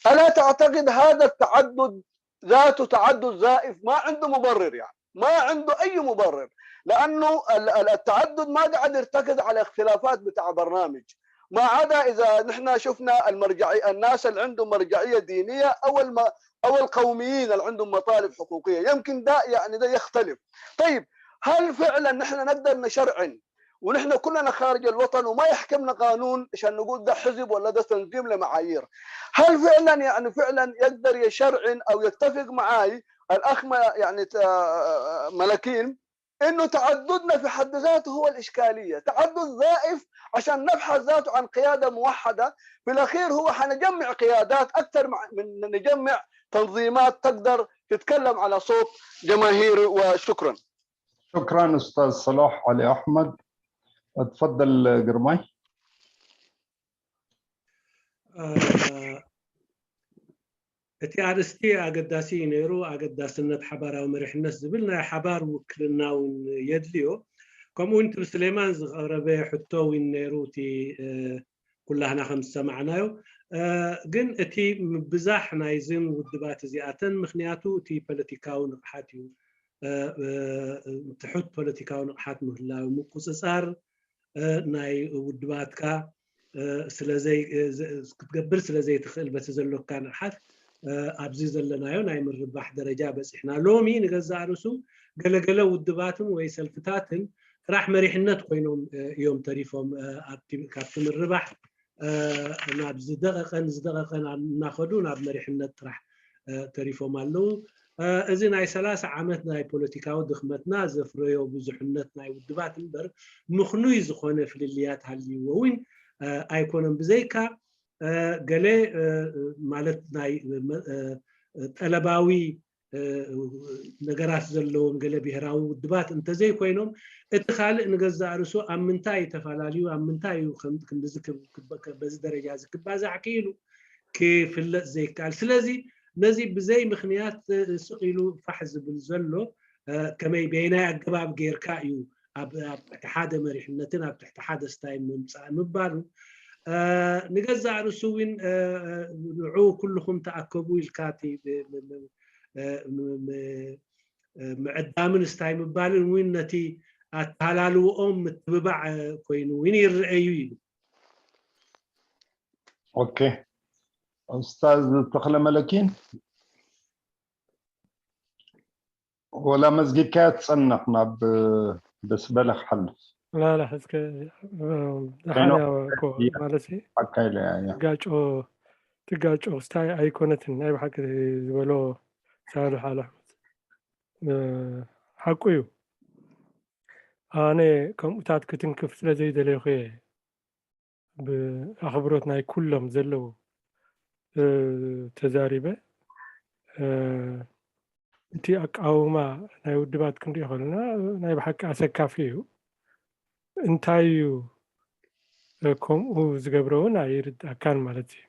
ألا تعتقد هذا التعدد ذاته تعدد زائف ما عنده مبرر؟ يعني ما عنده أي مبرر، لأنه ال- ال- التعدد ما قاعد يرتكز على اختلافات بتاع برنامج، ما عدا إذا نحن شفنا المرجعية، الناس اللي عندهم مرجعية دينية أو الم... أو القوميين اللي عندهم مطالب حقوقية، يمكن ده يعني ده يختلف. طيب، هل فعلا نحن نقدر نشرعن ونحن كلنا خارج الوطن وما يحكمنا قانون عشان نقول ده حزب ولا ده تنظيم لمعايير؟ هل فعلا يعني فعلا يقدر يشرعن أو يتفق معاي الأخ ما يعني ت- ملكين إنه تعددنا في حد ذاته هو الإشكالية، تعدد زائف عشان نبحث ذاته عن قيادة موحدة؟ في الأخير هو حنجمع قيادات أكثر مع- من نجمع تنظيمات تقدر تتكلم على صوت جماهيري. وشكرا. شكرا أستاذ صلاح علي أحمد. اتفضل قرماي. እቲ ኣርእስቲ ኣገዳሲ እዩ ነይሩ። ኣገዳስነት ሓባራዊ መሪሕነት ዝብል ናይ ሓባር ውክልና እውን የድልዮ። ከምኡ እውን እቲ ብስሌማን ዝቐረበ ሕቶ እውን ነይሩ፣ እቲ ኩላህና ከም ዝሰማዕናዮ። ግን እቲ ምብዛሕ ናይዝን ውድባት እዚኣተን ምክንያቱ እቲ ፖለቲካዊ ንቕሓት እዩ። ትሑት ፖለቲካዊ ንቕሓት ምህላው፣ ምቁፅፃር ናይ ውድባትካ ክትገብር ስለ ዘይትኽእል በቲ ዘሎካ ንቕሓት ኣብዚ ዘለናዮ ናይ ምርባሕ ደረጃ በፂሕና። ሎሚ ንገዛእ ርእሱ ገለገለ ውድባትን ወይ ሰልፍታትን ጥራሕ መሪሕነት ኮይኖም እዮም ተሪፎም። ካብቲ ምርባሕ ናብ ዝደቐቐን ዝደቐቐን እናኸዱ ናብ መሪሕነት ጥራሕ ተሪፎም ኣለዉ። እዚ ናይ ሰላሳ ዓመት ናይ ፖለቲካዊ ድኽመትና ዘፍረዮ ብዙሕነት ናይ ውድባት እምበር ምኽኑይ ዝኾነ ፍልልያት ሃልይዎ እውን ኣይኮነን። ብዘይካ ገለ ማለት ናይ ጠለባዊ ነገራት ዘለዎም ገለ ብሄራዊ ውድባት እንተዘይኮይኖም፣ እቲ ካልእ ንገዛእ ርእሱ ኣብ ምንታይ እዩ ተፈላለዩ፣ ኣብ ምንታይ እዩ ከም- ክንድዚ ክብ- ክበ- በዚ ደረጃ እዚ ክባዛዕ ክኢሉ ክፍለጥ ዘይከኣል። ስለዚ ነዚ ብዘይ ምኽንያት ስቕ ኢሉ ፋሕ ዝብል ዘሎ ከመይ በየናይ ኣገባብ ጌርካ እዩ ኣብ ኣብ ትሕቲ ሓደ መሪሕነትን ኣብ ትሕቲ ሓደ ስታይ ምምፃእ ምባሉ ንገዛእ ርእሱ እውን ንዑ ኩልኹም ተኣከቡ ኢልካ እቲ ምዕዳምን ስታይ ምባልን እውን ነቲ ኣተሃላልወኦም ምትብባዕ ኮይኑ እውን ይረአዩ ኢሉ። ኦኬ ኡስታዝ ተኽለ መለኪን ወላ መዝጊድካያ ትጸንሕ ናብ ደስ በለ ክሓልፍ ላላ ሕዝከ ደሓን ያው እኮ ማለት ሓካ ኢለ እያ ትጋጮ ትጋጮ ክስታይ ኣይኮነትን ናይ ብሓቂ ዝበሎ ሳልሕ ኣል ኣሕመድ ሓቁ እዩ ኣነ ከምኡታት ክትንክፍ ስለ ዘይደለኹ እየ ብኣኽብሮት ናይ ኩሎም ዘለዉ ተዛሪበ እቲ ኣቃውማ ናይ ውድባት ክንሪኦ ከለና ናይ ብሓቂ ኣሰካፊ እዩ እንታይ እዩ ከምኡ ዝገብሮ እውን ኣይርዳእካን ማለት እዩ።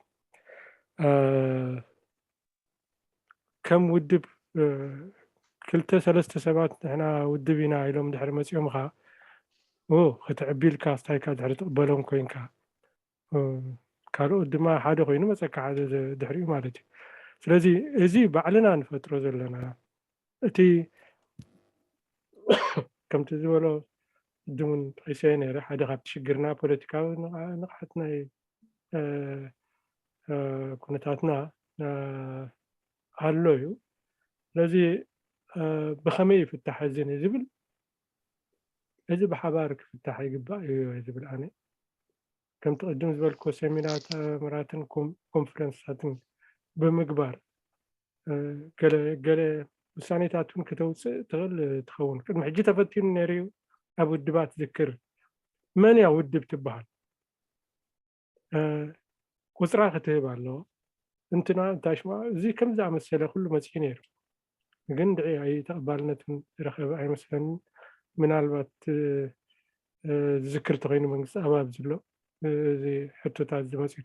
ከም ውድብ ክልተ ሰለስተ ሰባት ንሕና ውድብ ኢና ኢሎም ድሕሪ መፂኦም ኻ ክትዕቢልካ ስታይካ ድሕሪ ትቕበሎም ኮይንካ ካልኦት ድማ ሓደ ኮይኑ መፀካ ሓደ ድሕሪኡ ማለት እዩ። ስለዚ እዚ ባዕልና ንፈጥሮ ዘለና እቲ ከምቲ ዝበሎ ቅድሙን ጠቂሰዮ ነይረ ሓደ ካብቲ ሽግርና ፖለቲካዊ ንቕሓት ናይ ኩነታትና ኣሎ እዩ። ስለዚ ብኸመይ ይፍታሕ እዚ ዝብል እዚ ብሓባር ክፍታሕ ይግባእ እዩ ዝብል ኣነ። ከምቲ ቅድም ዝበልኮ ሴሚናራትን ኮንፈረንስታትን ብምግባር ገለ ውሳኔታት እውን ክተውፅእ ትኽእል ትኸውን። ቅድሚ ሕጂ ተፈቲኑ ነይሩ እዩ። ኣብ ውድባት ዝክር መን እያ ውድብ ትበሃል? ቁፅራ ክትህብ ኣለዎ። እንትና እንታይ ሽማ እዚ ከም ዝኣመሰለ ኩሉ መፅኡ ነይሩ። ግን ድዒ ተቐባልነት ዝረኸበ ኣይመስለንን። ምናልባት ዝዝክር ተኮይኑ መንግስቲ ኣባብ ዝሎ እዚ ሕቶታት ዝመፅኡ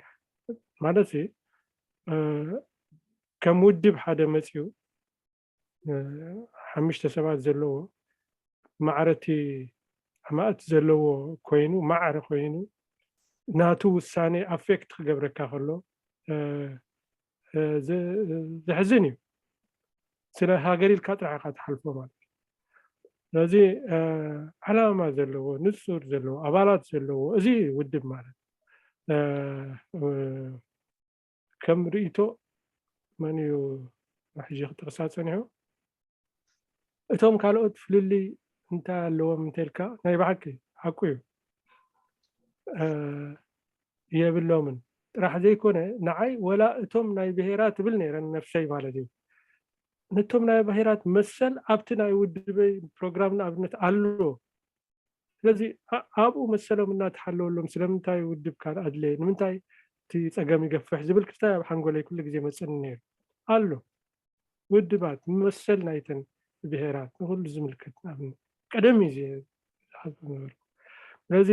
ማለት ከም ውድብ ሓደ መፅኡ ሓሙሽተ ሰባት ዘለዎ ማዕረቲ ኣማእት ዘለዎ ኮይኑ ማዕረ ኮይኑ ናቱ ውሳኔ ኣፌክት ክገብረካ ከሎ ዘሕዝን እዩ። ስለ ሃገር ኢልካ ጥራሕ ኢካ ትሓልፎ ማለት እዩ። ስለዚ ዓላማ ዘለዎ ንፁር ዘለዎ ኣባላት ዘለዎ እዚ ውድብ ማለት ከም ርእይቶ መን እዩ ሕጂ ክጠቕሳ ፀኒሑ? እቶም ካልኦት ፍልልይ እንታይ ኣለዎም እንተልካ ናይ ብሓቂ ሓቁ እዩ የብሎምን ጥራሕ ዘይኮነ ንዓይ ወላ እቶም ናይ ብሄራ ትብል ነይረን ነፍሰይ ማለት እዩ። ነቶም ናይ ብሄራት መሰል ኣብቲ ናይ ውድበይ ፕሮግራም ንኣብነት ኣሎ። ስለዚ ኣብኡ መሰሎም እናተሓለወሎም ስለምንታይ ውድብ ካል ኣድለየ ንምንታይ እቲ ፀገም ይገፍሕ ዝብል ክስታይ ኣብ ሓንጎለይ ኩሉ ግዜ መፅኒ ነይሩ ኣሎ። ውድባት መሰል ናይተን ብሄራት ንኩሉ ዝምልከት ንኣብነት ቀደም እዩ ዝሓልፎ ነበርኩ። ስለዚ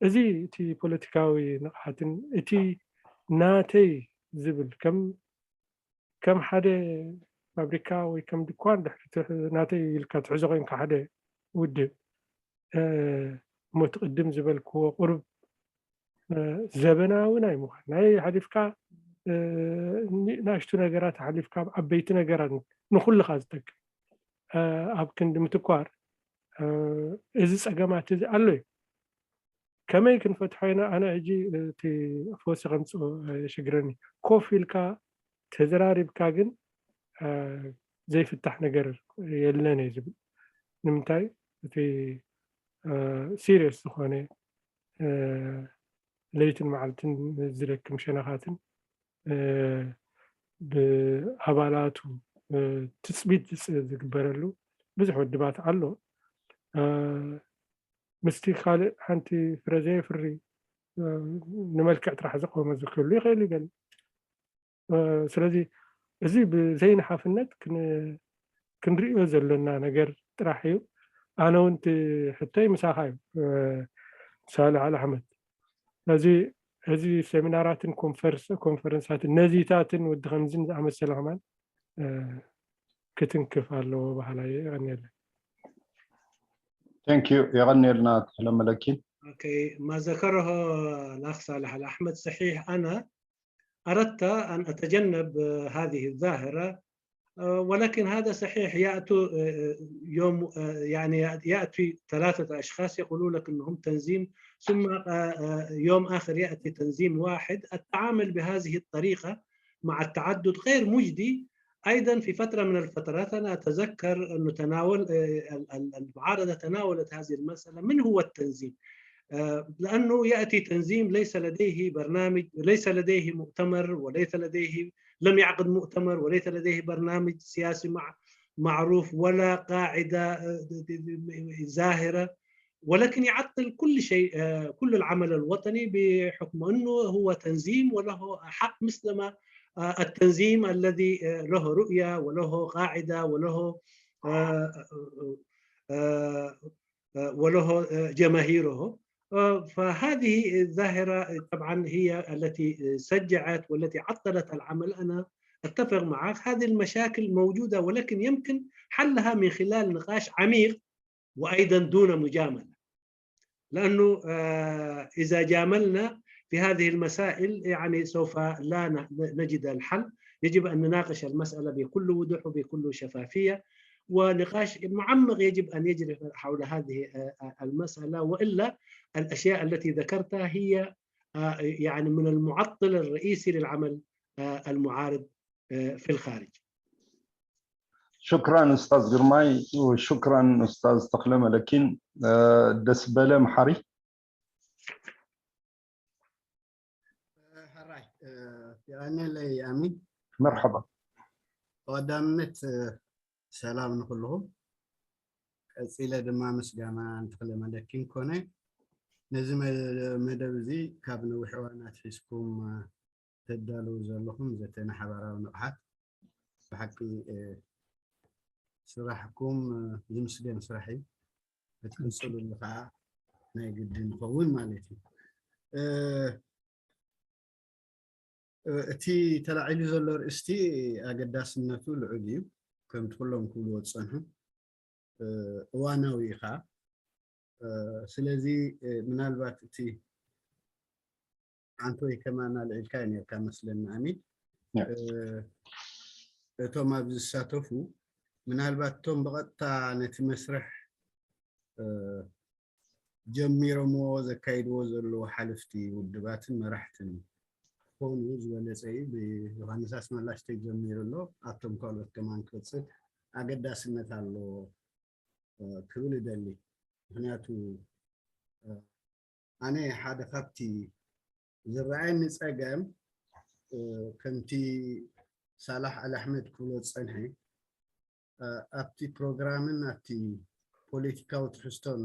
እዚ እቲ ፖለቲካዊ ንቕሓትን እቲ ናተይ ዝብል ከም ከም ሓደ ፋብሪካ ወይ ከም ድኳን ድሕሪ ናተይ ኢልካ ትሕዞ ኮይንካ ሓደ ውድብ እሞ እቲ ቅድም ዝበልክዎ ቁሩብ ዘበናዊ ናይ ምዃን ናይ ሓሊፍካ ንእሽቱ ነገራት ሓሊፍካ ዓበይቲ ነገራት ንኩልኻ ዝጠቅም ኣብ ክንዲ ምትኳር እዚ ፀገማት እዚ ኣሎ እዩ። ከመይ ክንፈትሖ ኢና? ኣነ ሕጂ እቲ ፈውሲ ከምፅኦ የሽግረኒ። ኮፍ ኢልካ ተዘራሪብካ ግን ዘይፍታሕ ነገር የለን እየ ዝብል። ንምንታይ እቲ ሲሪየስ ዝኾነ ለይትን መዓልትን ዝደክም ሸነኻትን ብኣባላቱ ትፅቢት ዝግበረሉ ብዙሕ ውድባት ኣሎ። ምስቲ ካልእ ሓንቲ ፍረ ዘየፍሪ ንመልክዕ ጥራሕ ዝቆመ ዝክህሉ ይኽእል ይገል። ስለዚ እዚ ብዘይንሓፍነት ክንሪኦ ዘለና ነገር ጥራሕ እዩ። ኣነ እውን ሕቶይ ምሳኻ እዩ ሳልሕ ኣልኣሕመድ። ስለዚ እዚ ሴሚናራትን ኮንፈረንሳትን ነዚታትን ወዲ ከምዝን ዝኣመሰለ ከማን ክትንክፍ ኣለዎ በሃላይ። የቐንየለይ። Thank you። የቐንየልና ተኽለ መለኪን። ما ذكره الأخ صالح الأحمد صحيح. أنا أردت أن أتجنب هذه الظاهرة، ولكن هذا صحيح. يأتوا يوم، يعني يأتي ثلاثة أشخاص يقولوا لك أنهم تنظيم، ثم يوم آخر يأتي تنظيم واحد. التعامل بهذه الطريقة مع التعدد غير مجدي. أيضا في فترة من الفترات أنا أتذكر أنه تناول المعارضة تناولت هذه المسألة: من هو التنظيم؟ لأنه يأتي تنظيم ليس لديه برنامج، ليس لديه مؤتمر، وليس لديه، لم يعقد مؤتمر، وليس لديه برنامج سياسي مع معروف ولا قاعدة ظاهرة، ولكن يعطل كل شيء، كل العمل الوطني، بحكم أنه هو تنظيم وله حق مثلما التنظيم الذي له رؤية وله قاعدة وله آه، وله، آه، جماهيره. آه، فهذه الظاهرة طبعًا هي التي شجعت والتي عطلت العمل. أنا أتفق معك، هذه المشاكل موجودة، ولكن يمكن حلها من خلال نقاش عميق وأيضًا دون مجاملة. لأنه، آه، إذا جاملنا في هذه المسائل، يعني، سوف لا ن-، نجد الحل. يجب أن نناقش المسألة بكل وضوح وبكل شفافية، ونقاش معمق يجب أن يجري حول هذه، آه، آه، المسألة، وإلا الأشياء التي ذكرتها هي، آه، يعني، من المعطل الرئيسي للعمل، آه، المعارض، آه، في الخارج. شكرا أستاذ قرماي، وشكرا أستاذ تخلى ملكين. آه، ደስ በለ መሓሪ። ሕራይ፣ የቐንየለይ ኣሚን። መርሓባ። ቀዳምነት፣ ሰላም ንኹልኹም። ቀፂለ ድማ ምስጋና ንተኽለ መለኪን ኮነ ነዚ መ-፣ መደብ እዚ ካብ ነዊሕ እዋን ኣትሒዝኩም ተዳልዉ ዘለኹም ዘተ ንሓባራዊ ንቕሓት ብሓቂ፣ እ፣ ስራሕኩም፣ እ፣ ዝምስገን ስራሕ እዩ። ክትቅፅሉሉ ከዓ ናይ ግድን ይኸውን ማለት እዩ። እ፣ እ፣ እቲ ተላዒሉ ዘሎ ርእስቲ ኣገዳስነቱ ልዑል እዩ። ከምቲ ኩሎም ክብልዎ ዝፀንሑ፣ እ፣ እዋናዊ እዩ ከዓ። እ፣ ስለዚ፣ እ፣ ምናልባት እቲ ኣንቶይ ከማን ኣልዒልካዮ ነርካ መስለኒ ኣሚን። ያ። እ፣ እቶም ኣብዚ ዝሳተፉ ምናልባት እቶም ብቐጥታ ነቲ መስርሕ፣ እ፣ ጀሚሮምዎ ዘካይድዎ ዘለዉ ሓለፍቲ ውድባትን መራሕትን ክኾኑ ዝበለጸ እዩ። ብዮሃንስ ኣስመላሽ ተጀሚሩ ኣሎ፣ ኣብቶም ካልኦት ከማን ክቕጽል ኣገዳስነት ኣለዎ፣ እ፣ ክብል እደሊ። ምኽንያቱ፣ እ፣ ኣነ ሓደ ካብቲ ዝረኣየኒ ጸገም፣ እ፣ ከምቲ ሳላሕ ኣል ኣሕመድ ክብሎ ዝጸንሐ፣ እ፣ ኣብቲ ፕሮግራምን ኣብቲ ፖለቲካዊ ትሕዝቶን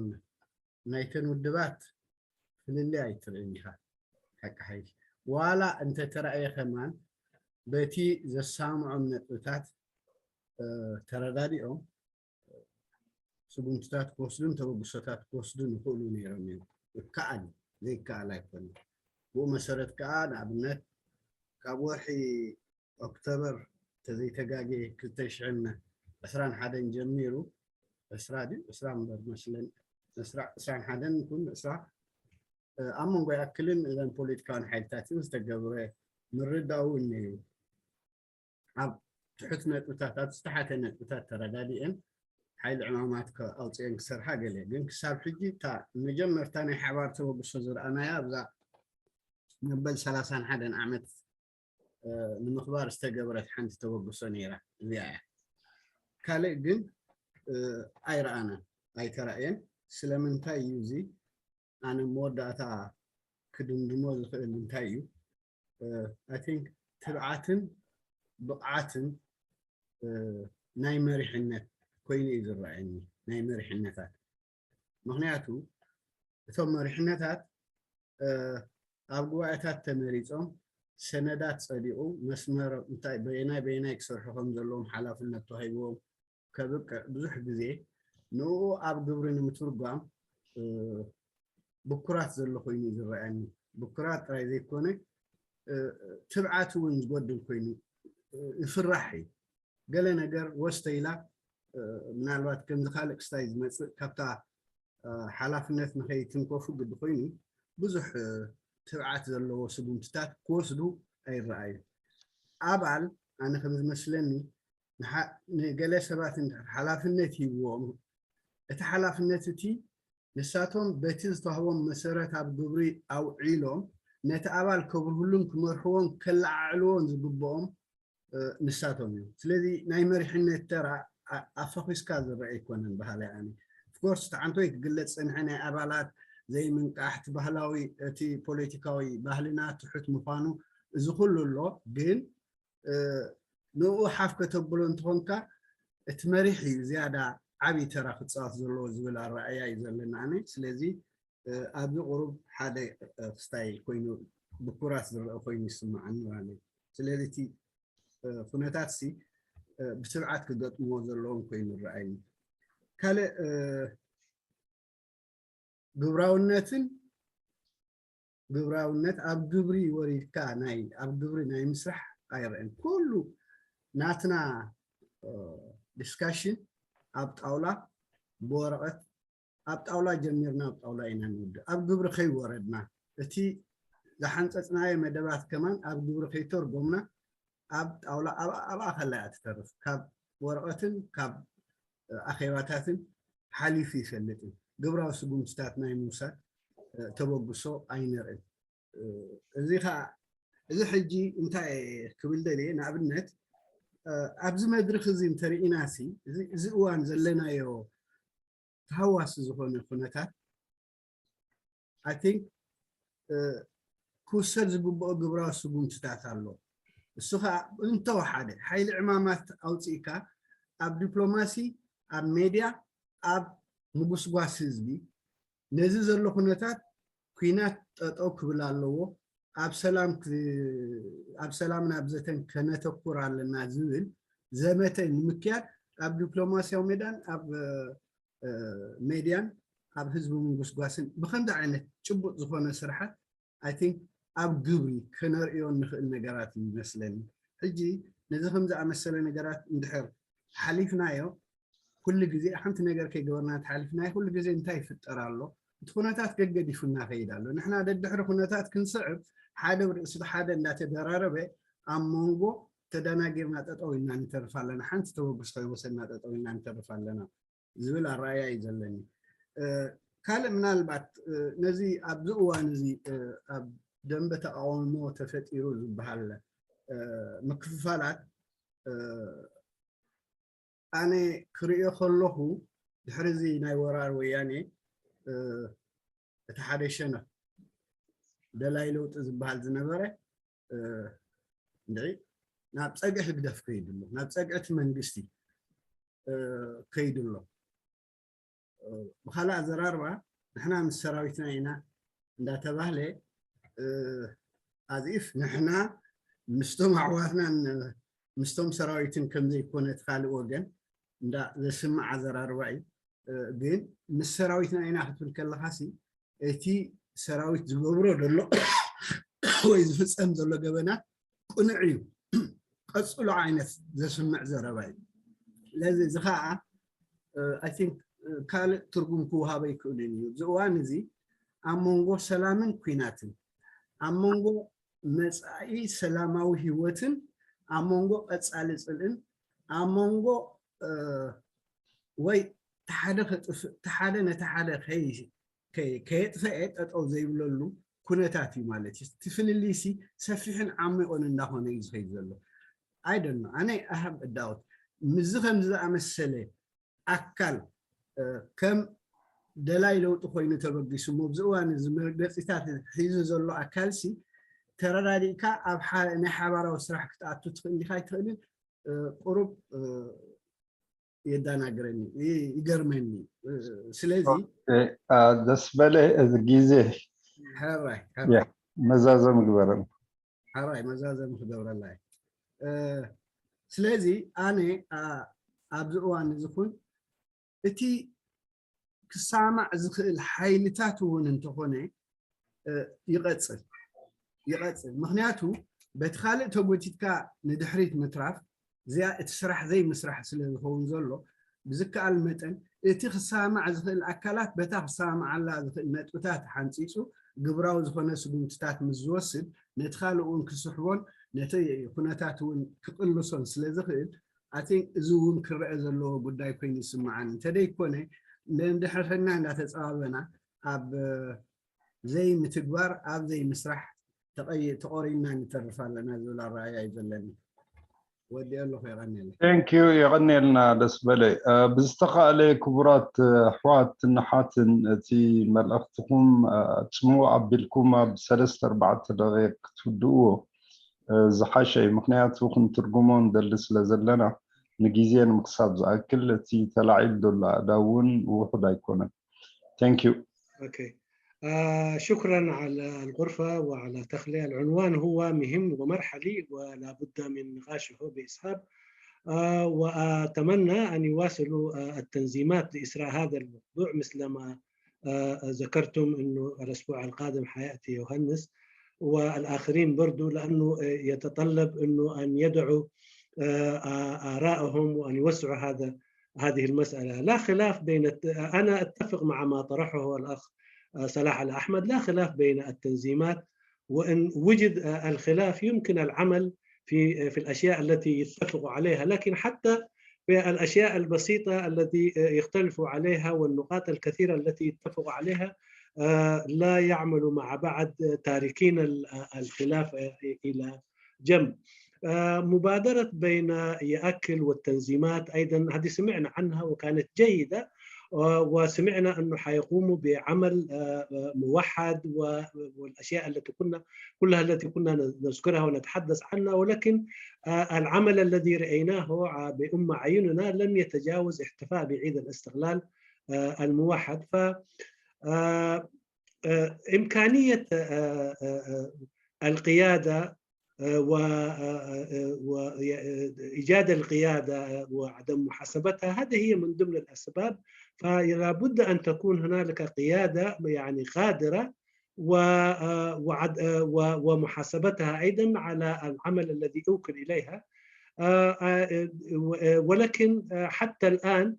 ናይተን ውድባት ፍልልይ ኣይትርእን ኢኻ። ሓቂ ሓይሊ ዋላ እንተተራእየ ከማን በቲ ዘሳምዖም ነጥብታት፣ እ፣ ተረዳዲኦም ስጉምትታት ክወስዱን ተበግሶታት ክወስዱን ይኽእሉ ነይሮም እዮም። ይከኣል እዩ፣ ዘይከኣል ኣይኮነን። ብኡ መሰረት ከዓ ንኣብነት ካብ ወርሒ ኦክቶበር ተዘይተጋጌ ክልተ ሽሕን ዕስራን ሓደን ጀሚሩ፣ ዕስራ ድዩ ዕስራ እምበር መስለን፣ ዕስራ ዕስራን ሓደን ይኩን ዕስራ፣ እ፣ ኣብ መንጎ ይኣክልን እዘን ፖለቲካውን ሓይልታትን ዝተገብረ ምርዳው እኒዩ። ኣብ ትሑት ነጥብታት ኣብ ዝተሓተ ነጥብታት ተረዳዲኤን ሓይሊ ዕማማት ኣውፅኤን ክሰርሓ ገለ ግን ክሳብ ሕጂ እታ መጀመርታ ናይ ሓባር ተበግሶ ዝረኣናያ ኣብዛ መበል ሰላሳን ሓደን ዓመት ንምኽባር ዝተገበረት ሓንቲ ተበግሶ ነይራ እዚኣ እያ። ካልእ ግን ኣይረኣናን ኣይተራእየን። ስለምንታይ እዩ እዚ? ኣነ መወዳእታ ክድምድሞ ዝኽእል እንታይ እዩ? I think ትብዓትን ብቕዓትን ናይ መሪሕነት ኮይኑ እዩ ዝረኣየኒ፣ ናይ መሪሕነታት። ምኽንያቱ እቶም መሪሕነታት ኣብ ጉባኤታት ተመሪፆም ሰነዳት ፀዲቑ መስመር እንታይ በየናይ በየናይ ክሰርሑ ከም ዘለዎም ሓላፍነት ተዋሂብዎም ከብቅዕ ብዙሕ ግዜ ንኡ ኣብ ግብሪ ንምትርጓም ብኩራት ዘሎ ኮይኑ ዝረኣየኒ። ብኩራት ጥራይ ዘይኮነ ትብዓት እውን ዝጎድል ኮይኑ ይፍራሕ እዩ። ገለ ነገር ወስተ ኢላ ምናልባት ከምዚ ካልእ ክስታይ ዝመፅእ ካብታ ሓላፍነት ንኸይትንከፉ ግዲ ኮይኑ ብዙሕ ትብዓት ዘለዎ ስጉምትታት ክወስዱ ኣይረኣዩ። ኣባል ኣነ ከም ዝመስለኒ ንገለ ሰባት እንድሕር ሓላፍነት ሂብዎም እቲ ሓላፍነት እቲ ንሳቶም በቲ ዝተዋህቦም መሰረት ኣብ ግብሪ ኣውዒሎም ነቲ ኣባል ከብርህሉን ክመርሕዎን ከለዓዕልዎን ዝግብኦም ንሳቶም እዮም። ስለዚ ናይ መሪሕነት ተራ ኣፋኺስካ ዝረአ ኣይኮነን በሃላይ ኣነ። ኦፍኮርስ እቲ ዓንቶይ ክግለፅ ፀንሐ ናይ ኣባላት ዘይምንቃሕ እቲ ባህላዊ እቲ ፖለቲካዊ ባህልና ትሑት ምዃኑ እዚ ኩሉ ኣሎ። ግን ንኡ ሓፍ ከተብሎ እንትኾንካ እቲ መሪሕ እዩ ዝያዳ ዓብዪ ተራ ክፃወት ዘለዎ ዝብል ኣረኣያ እዩ ዘለና ኣነ። ስለዚ ኣብዚ ቁሩብ ሓደ ክስታይ ኮይኑ ብኩራት ዝረአ ኮይኑ ይስምዓኒ ማለት እዩ። ስለዚ እቲ ኩነታት ሲ ብትብዓት ክገጥምዎ ዘለዎም ኮይኑ ይረኣየኒ። ካልእ ግብራውነትን ግብራውነት ኣብ ግብሪ ወሪድካ ናይ ኣብ ግብሪ ናይ ምስራሕ ኣይረአን። ኩሉ ናትና ዲስካሽን ኣብ ጣውላ ብወረቐት ኣብ ጣውላ ጀሚርና ኣብ ጣውላ ኢና ንውድእ። ኣብ ግብሪ ከይወረድና እቲ ዝሓንፀፅናዮ መደባት ከማን ኣብ ግብሪ ከይተርጎምና ኣብ ጣውላ ኣብኣ ከላ እያ ትተርፍ። ካብ ወረቐትን ካብ ኣኼባታትን ሓሊፉ ይፈልጥን ግብራዊ ስጉምትታት ናይ ምውሳድ ተበግሶ ኣይነርእን። እዚ ከዓ እዚ ሕጂ እንታይ ክብል ደልየ ንኣብነት ኣብዚ መድርክ እዚ እንተርኢና ሲ እዚ እዋን ዘለናዮ ተሃዋሲ ዝኾነ ኩነታት I think ክውሰድ ዝግብኦ ግብራዊ ስጉምትታት ኣሎ። እሱ ከዓ እንተወሓደ ሓይሊ ዕማማት ኣውፅእካ ኣብ ዲፕሎማሲ ኣብ ሜድያ ኣብ ምጉስጓስ ህዝቢ ነዚ ዘሎ ኩነታት ኲናት ጠጠው ክብል ኣለዎ፣ ኣብ ሰላም ኣብ ሰላምን ኣብ ዘተን ከነተኩር ኣለና ዝብል ዘመተ ንምክያድ ኣብ ዲፕሎማሲያዊ ሜዳን ኣብ ሜድያን ኣብ ህዝቢ ምንጉስጓስን ብከምዚ ዓይነት ጭቡጥ ዝኾነ ስርሓት I think ኣብ ግብሪ ከነርእዮ እንኽእል ነገራት እዩ ይመስለኒ። ሕጂ ነዚ ከም ዝኣመሰለ ነገራት እንድሕር ሓሊፍናዮ ኩሉ ግዜ ሓንቲ ነገር ከይገበርና ተሓሊፍናዮ ኩሉ ግዜ እንታይ ይፍጠር ኣሎ? እቲ ኩነታት ገገዲፉና ከይድ ኣሎ። ንሕና ደድሕሪ ኩነታት ክንስዕብ ሓደ ርእሲ ሓደ እንዳተደራረበ ኣብ መንጎ ተደናጊርና ጠጠው ኢልና ንተርፍ ኣለና። ሓንቲ ተበግስ ከይወሰድና ጠጠው ኢልና ንተርፍ ኣለና ዝብል ኣረኣያ እዩ ዘለኒ። ካልእ ምናልባት ነዚ ኣብዚ እዋን እዚ ኣብ ደንበ ተቃውሞ ተፈጢሩ ዝበሃል ምክፍፋላት ኣነ ክርእዮ ከለኹ ድሕሪ እዚ ናይ ወራር ወያኔ እቲ ሓደ ሸነኽ ደላይ ለውጢ ዝበሃል ዝነበረ እንድዒ ናብ ፀግዒ ህግደፍ ከይዱ ኣሎ፣ ናብ ፀግዒ እቲ መንግስቲ ከይዱ ኣሎ። ብካልእ ኣዘራርባ ንሕና ምስ ሰራዊትና ኢና እንዳተባህለ ኣዚፍ ንሕና ምስቶም ኣሕዋትናን ምስቶም ሰራዊትን ከምዘይኮነ እቲ ካልእ ወገን እንዳ ዘስምዕ ኣዘራርባ እዩ። ግን ምስ ሰራዊትና ኢና ክትብል ከለኻሲ እቲ ሰራዊት ዝገብሮ ዘሎ ወይ ዝፍፀም ዘሎ ገበናት ቅኑዕ እዩ፣ ቀፅሎ ዓይነት ዘስምዕ ዘረባ እዩ። ስለዚ እዚ ከዓ I think ካልእ ትርጉም ክወሃቦ ኣይክእልን እዩ። እዚ እዋን እዚ ኣብ መንጎ ሰላምን ኲናትን ኣብ መንጎ መፃኢ ሰላማዊ ህይወትን ኣብ መንጎ ቀፃሊ ፅልእን ኣብ መንጎ ወይ ሓደ ከጥፍእ ሓደ ነቲ ሓደ ከየጥፈአ ጠጠው ዘይብለሉ ኩነታት እዩ ማለት እዩ። እቲ ፍልልይሲ ሰፊሕን ዓሚቑን እንዳኾነ እዩ ዝኸይድ ዘሎ። ኣይደኖ ኣነ ኣሃብ እዳውት ምዚ ከም ዝኣመሰለ ኣካል ከም ደላይ ለውጢ ኮይኑ ተበጊሱ ኣብዚ እዋን እዚ መርገፂታት ሒዙ ዘሎ ኣካልሲ ተረዳዲእካ ኣብ ናይ ሓባራዊ ስራሕ ክትኣቱ ትኽእል ዲኻ ኣይትኽእልን ቁሩብ የዳናግረኒ ይገርመኒ። ስለዚ ደስ በለ እዚ ግዜ ሕራይ መዛዘም ግበረን። ሕራይ መዛዘም ክገብረላ። ስለዚ ኣነ ኣብዚ እዋን እዚ ኩን እቲ ክሳማዕ ዝኽእል ሓይልታት እውን እንተኾነ ይቐፅል ይቐፅል። ምክንያቱ በቲ ካልእ ተጎቲትካ ንድሕሪት ምትራፍ እዚኣ እቲ ስራሕ ዘይምስራሕ ስለ ዝኸውን ዘሎ ብዝከኣል መጠን እቲ ክሰማማዕ ዝኽእል ኣካላት በታ ክሰማማዓላ ዝኽእል ነጥብታት ሓንፂፁ ግብራዊ ዝኾነ ስጉምትታት ምስ ዝወስድ ነቲ ካልእ እውን ክስሕቦን ነቲ ኩነታት እውን ክቕልሶን ስለ ዝኽእል ኣቲ እዚ እውን ክረአ ዘለዎ ጉዳይ ኮይኑ ይስምዓኒ። እንተደይኮነ ንድሕርሕና እንዳተፀባበና ኣብ ዘይምትግባር ኣብ ዘይምስራሕ ተቆሪንና ንተርፍ ኣለና ዝብል ኣረኣያ እዩ ዘለኒ። ወዲአ ኣለኹ የቐንየለይ። Thank you የቐንየልና ደስ በለ። ብዝተኻእለ ክቡራት ኣሕዋት ንሓትን እቲ መልእኽትኹም ጽምው ኣቢልኩም ኣብ ሰለስተ ኣርባዕተ ደቂቕ ክትውድእዎ ዝሓሸ እዩ። ምኽንያቱ ክንትርጉሞ ንደሊ ስለ ዘለና ንግዜ ንምኽሳብ ዝኣክል እቲ ተላዒሉ ዘሎ ኣእዳው እውን ውሑድ ኣይኮነን። Thank you. Okay. آه شكرا على الغرفة وعلى التخلية. العنوان هو مهم ومرحلي ولا بد من نقاشه بإسهاب. آه وأتمنى أن يواصلوا آه التنظيمات لإثراء هذا الموضوع مثل ما آه، ذكرتم أنه الأسبوع القادم حيأتي يوهنس والآخرين برضو، لأنه، آه، يتطلب أنه أن يدعوا، آه، آه، آرائهم وأن يوسعوا هذا، هذه المسألة. لا خلاف بين الت-، أنا أتفق مع ما طرحه الأخ، آه، صلاح الأحمد، لا خلاف بين التنظيمات، وإن وجد، آه، الخلاف يمكن العمل في، آه، في الأشياء التي يتفقوا عليها، لكن حتى في الأشياء البسيطة التي، آه، يختلفوا عليها والنقاط الكثيرة التي يتفقوا عليها، آه، لا يعملوا مع بعض، آه، تاركين ال-، آه، الخلاف، آه، إلى جنب. آه، مبادرة بين يأكل والتنظيمات أيضًا، هذه سمعنا عنها وكانت جيدة، آه، وسمعنا أنه حيقوموا بعمل، آه، آه، موحد و-، والأشياء التي كنا، كلها التي كنا نذكرها ونتحدث عنها، ولكن، آه، العمل الذي رأيناه، آه، بأم عيوننا لم يتجاوز احتفاء بعيد الاستقلال، آه، الموحد. ف، آه، آه، إمكانية، آه، آه، آه، القيادة، آه، و، آه، آه، و، آه، إيجاد القيادة وعدم محاسبتها، هذه هي من ضمن الأسباب. فلا بد أن تكون هنالك قيادة، يعني، قادرة و، آه، وعد-، آه، و، ومحاسبتها أيضًا على العمل الذي أوكل إليها. آه، آه، آه، و-، آه، ولكن، آه، حتى الآن،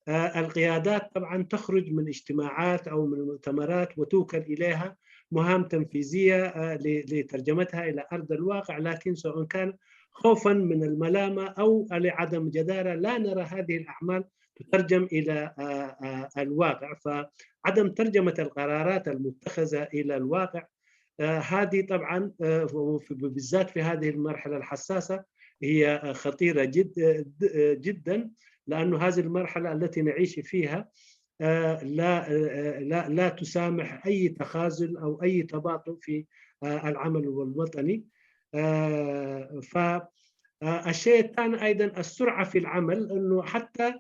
آه، القيادات طبعًا تخرج من اجتماعات أو من مؤتمرات وتوكل إليها مهام تنفيذية، آه، ل-، لترجمتها إلى أرض الواقع، لكن سواء كان خوفًا من الملامة أو لعدم جدارة، لا نرى هذه الأعمال تترجم إلى، آه، آه، الواقع. فعدم ترجمة القرارات المتخذة إلى الواقع، آه، هذه طبعًا، آه، وفي-، بالذات في هذه المرحلة الحساسة، هي، آه، خطيرة جد-، آه، د-، آه، جدًا، لأنه هذه المرحلة التي نعيش فيها، آه، لا، آه، آه، لا، لا تسامح أي تخاذل أو أي تباطؤ في، آه، العمل الوطني. آه، ف، آه، الشيء الثاني أيضًا السرعة في العمل، إنه حتى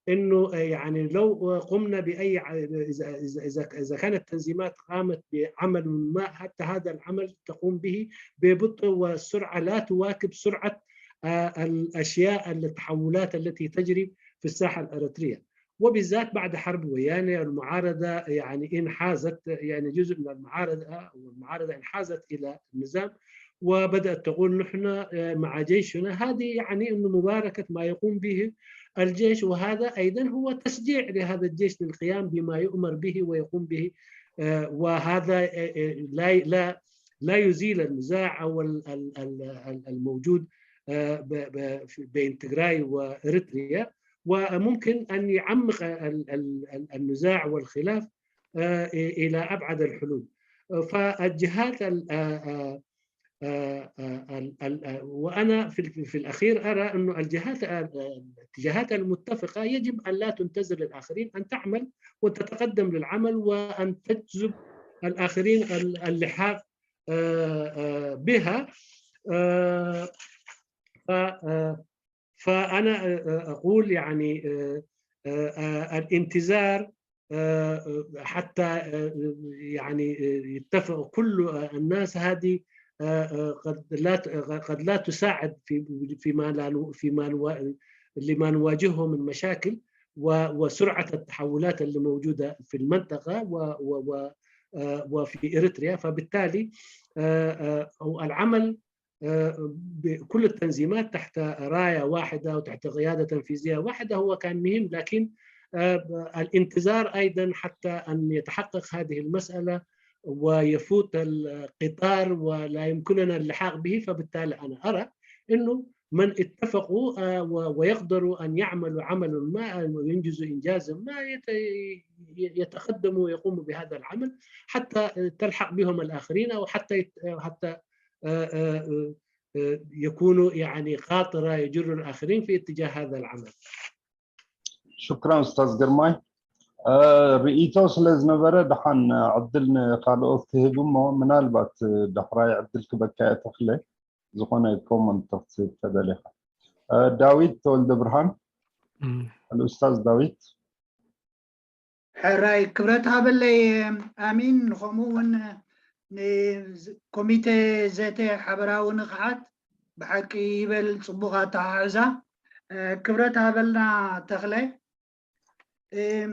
إنه، آه، يعني لو قمنا بأي ع-، إذا، إذا، إذا، إذا كانت تنظيمات قامت بعمل ما، حتى هذا العمل تقوم به ببطء والسرعة لا تواكب سرعة، آه، الأشياء، التحولات التي تجري في الساحة الأريترية. وبالذات بعد حرب ويانة المعارضة يعني انحازت، يعني جزء من المعارضة والمعارضة انحازت إلى النظام، وبدأت تقول: "نحن، آه، مع جيشنا". هذه يعني إنه مباركة ما يقوم به الجيش، وهذا أيضًا هو تشجيع لهذا الجيش للقيام بما يؤمر به ويقوم به. آه، وهذا، آه، آه، لا، لا، لا يزيل النزاع أو ال-، ال-، ال-، ال-، الموجود، آه، ب-، ب-، في-، بين تجراي وإريتريا، وممكن أن يعمق ال-، ال-، ال-، النزاع والخلاف، آه، إلى أبعد الحلول. فالجهات ال-، آه، آه، آه، آه، ال-، ال-، آه، وأنا في ال-، في الأخير أرى أنه الجهات، آه، آه، الاتجاهات المتفقة يجب أن لا تنتظر الآخرين، أن تعمل وتتقدم للعمل وأن تجذب الآخرين ال-، اللحاق، آه، آه، بها. آه، ف-، آه، فأنا، آه، آه، أقول يعني، آه، آه، آه، الانتظار، آه، آه، حتى، آه، يعني، آه، يتفق كل، آه، الناس، هذه، آه، آه، قد لا ت-، قد لا تساعد في، فيما لا نو-، فيما نوا-، لما نواجهه من مشاكل و-، وسرعة التحولات اللي موجودة في المنطقة و-، و-، و-، آه، وفي إريتريا. فبالتالي، آه، آه، أو العمل، آه، بكل التنظيمات تحت راية واحدة وتحت قيادة تنفيذية واحدة هو كان مهم، لكن، آه، الانتظار أيضًا حتى أن يتحقق هذه المسألة ويفوت القطار ولا يمكننا اللحاق به. فبالتالي أنا أرى أنه من اتفقوا، آه، و-، ويقدروا أن يعملوا عمل ما، أو ينجزوا إنجازا ما، يت-، يتقدموا ويقوموا بهذا العمل حتى تلحق بهم الآخرين، أو حتى يت-، حتى، آه، آه، آه، آه، يكونوا يعني قاطرة يجر الآخرين في اتجاه هذا العمل. ሽክራን ኡስታዝ ግርማይ። እ፣ ርእይቶ ስለ ዝነበረ ደሓን ዕድል ንኻልኦት ክህብ እሞ፣ ምናልባት ዳሕራይ ዕድል ክበካ እየ ተኽለ፣ ዝኾነ ኮመንት ክትህብ ተደሊኻ። እ፣ ዳዊት ተወልደ ብርሃን፣ እም። ኣልኡስታዝ ዳዊት። ሕራይ ክብረት ሃበለይ ኣሚን። ንኸምኡ እውን ንኮሚቴ ዘተ ሓበራዊ ንቕሓት ብሓቂ ይበል ጽቡቕ ኣተሓሕዛ። እ፣ ክብረት ሃበልና ተኽለ። እም፣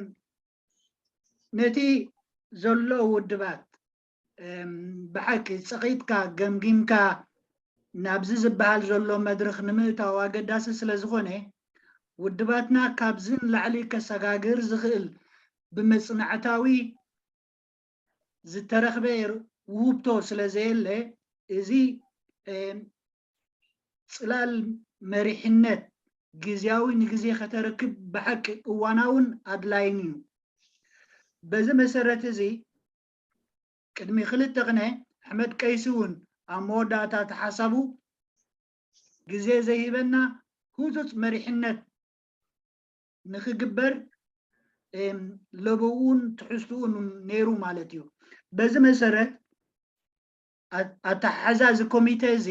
ነቲ ዘሎ ውድባት ብሓቂ ጸቒጥካ ገምጊምካ ናብዚ ዝበሃል ዘሎ መድረኽ ንምእታው ኣገዳሲ ስለ ዝኾነ፣ ውድባትና ካብዚ ንላዕሊ ከሰጋግር ዝኽእል ብመጽናዕታዊ ዝተረኽበ ውህብቶ ስለ ዘየለ፣ እዚ ጽላል መሪሕነት ግዝያዊ ንግዜ ከተረክብ ብሓቂ እዋናውን ኣድላይን እዩ። በዚ መሰረት እዚ ቅድሚ ክልተ ቅነ ኣሕመድ ቀይሲ እውን ኣብ መወዳእታ እቲ ሓሳቡ ግዜ ዘይህበና ህጹጽ መሪሕነት ንክግበር ለበውን ትሕዝትኡን ነይሩ ማለት እዩ። በዚ መሰረት ኣተሓሓዛ እዚ ኮሚቴ እዚ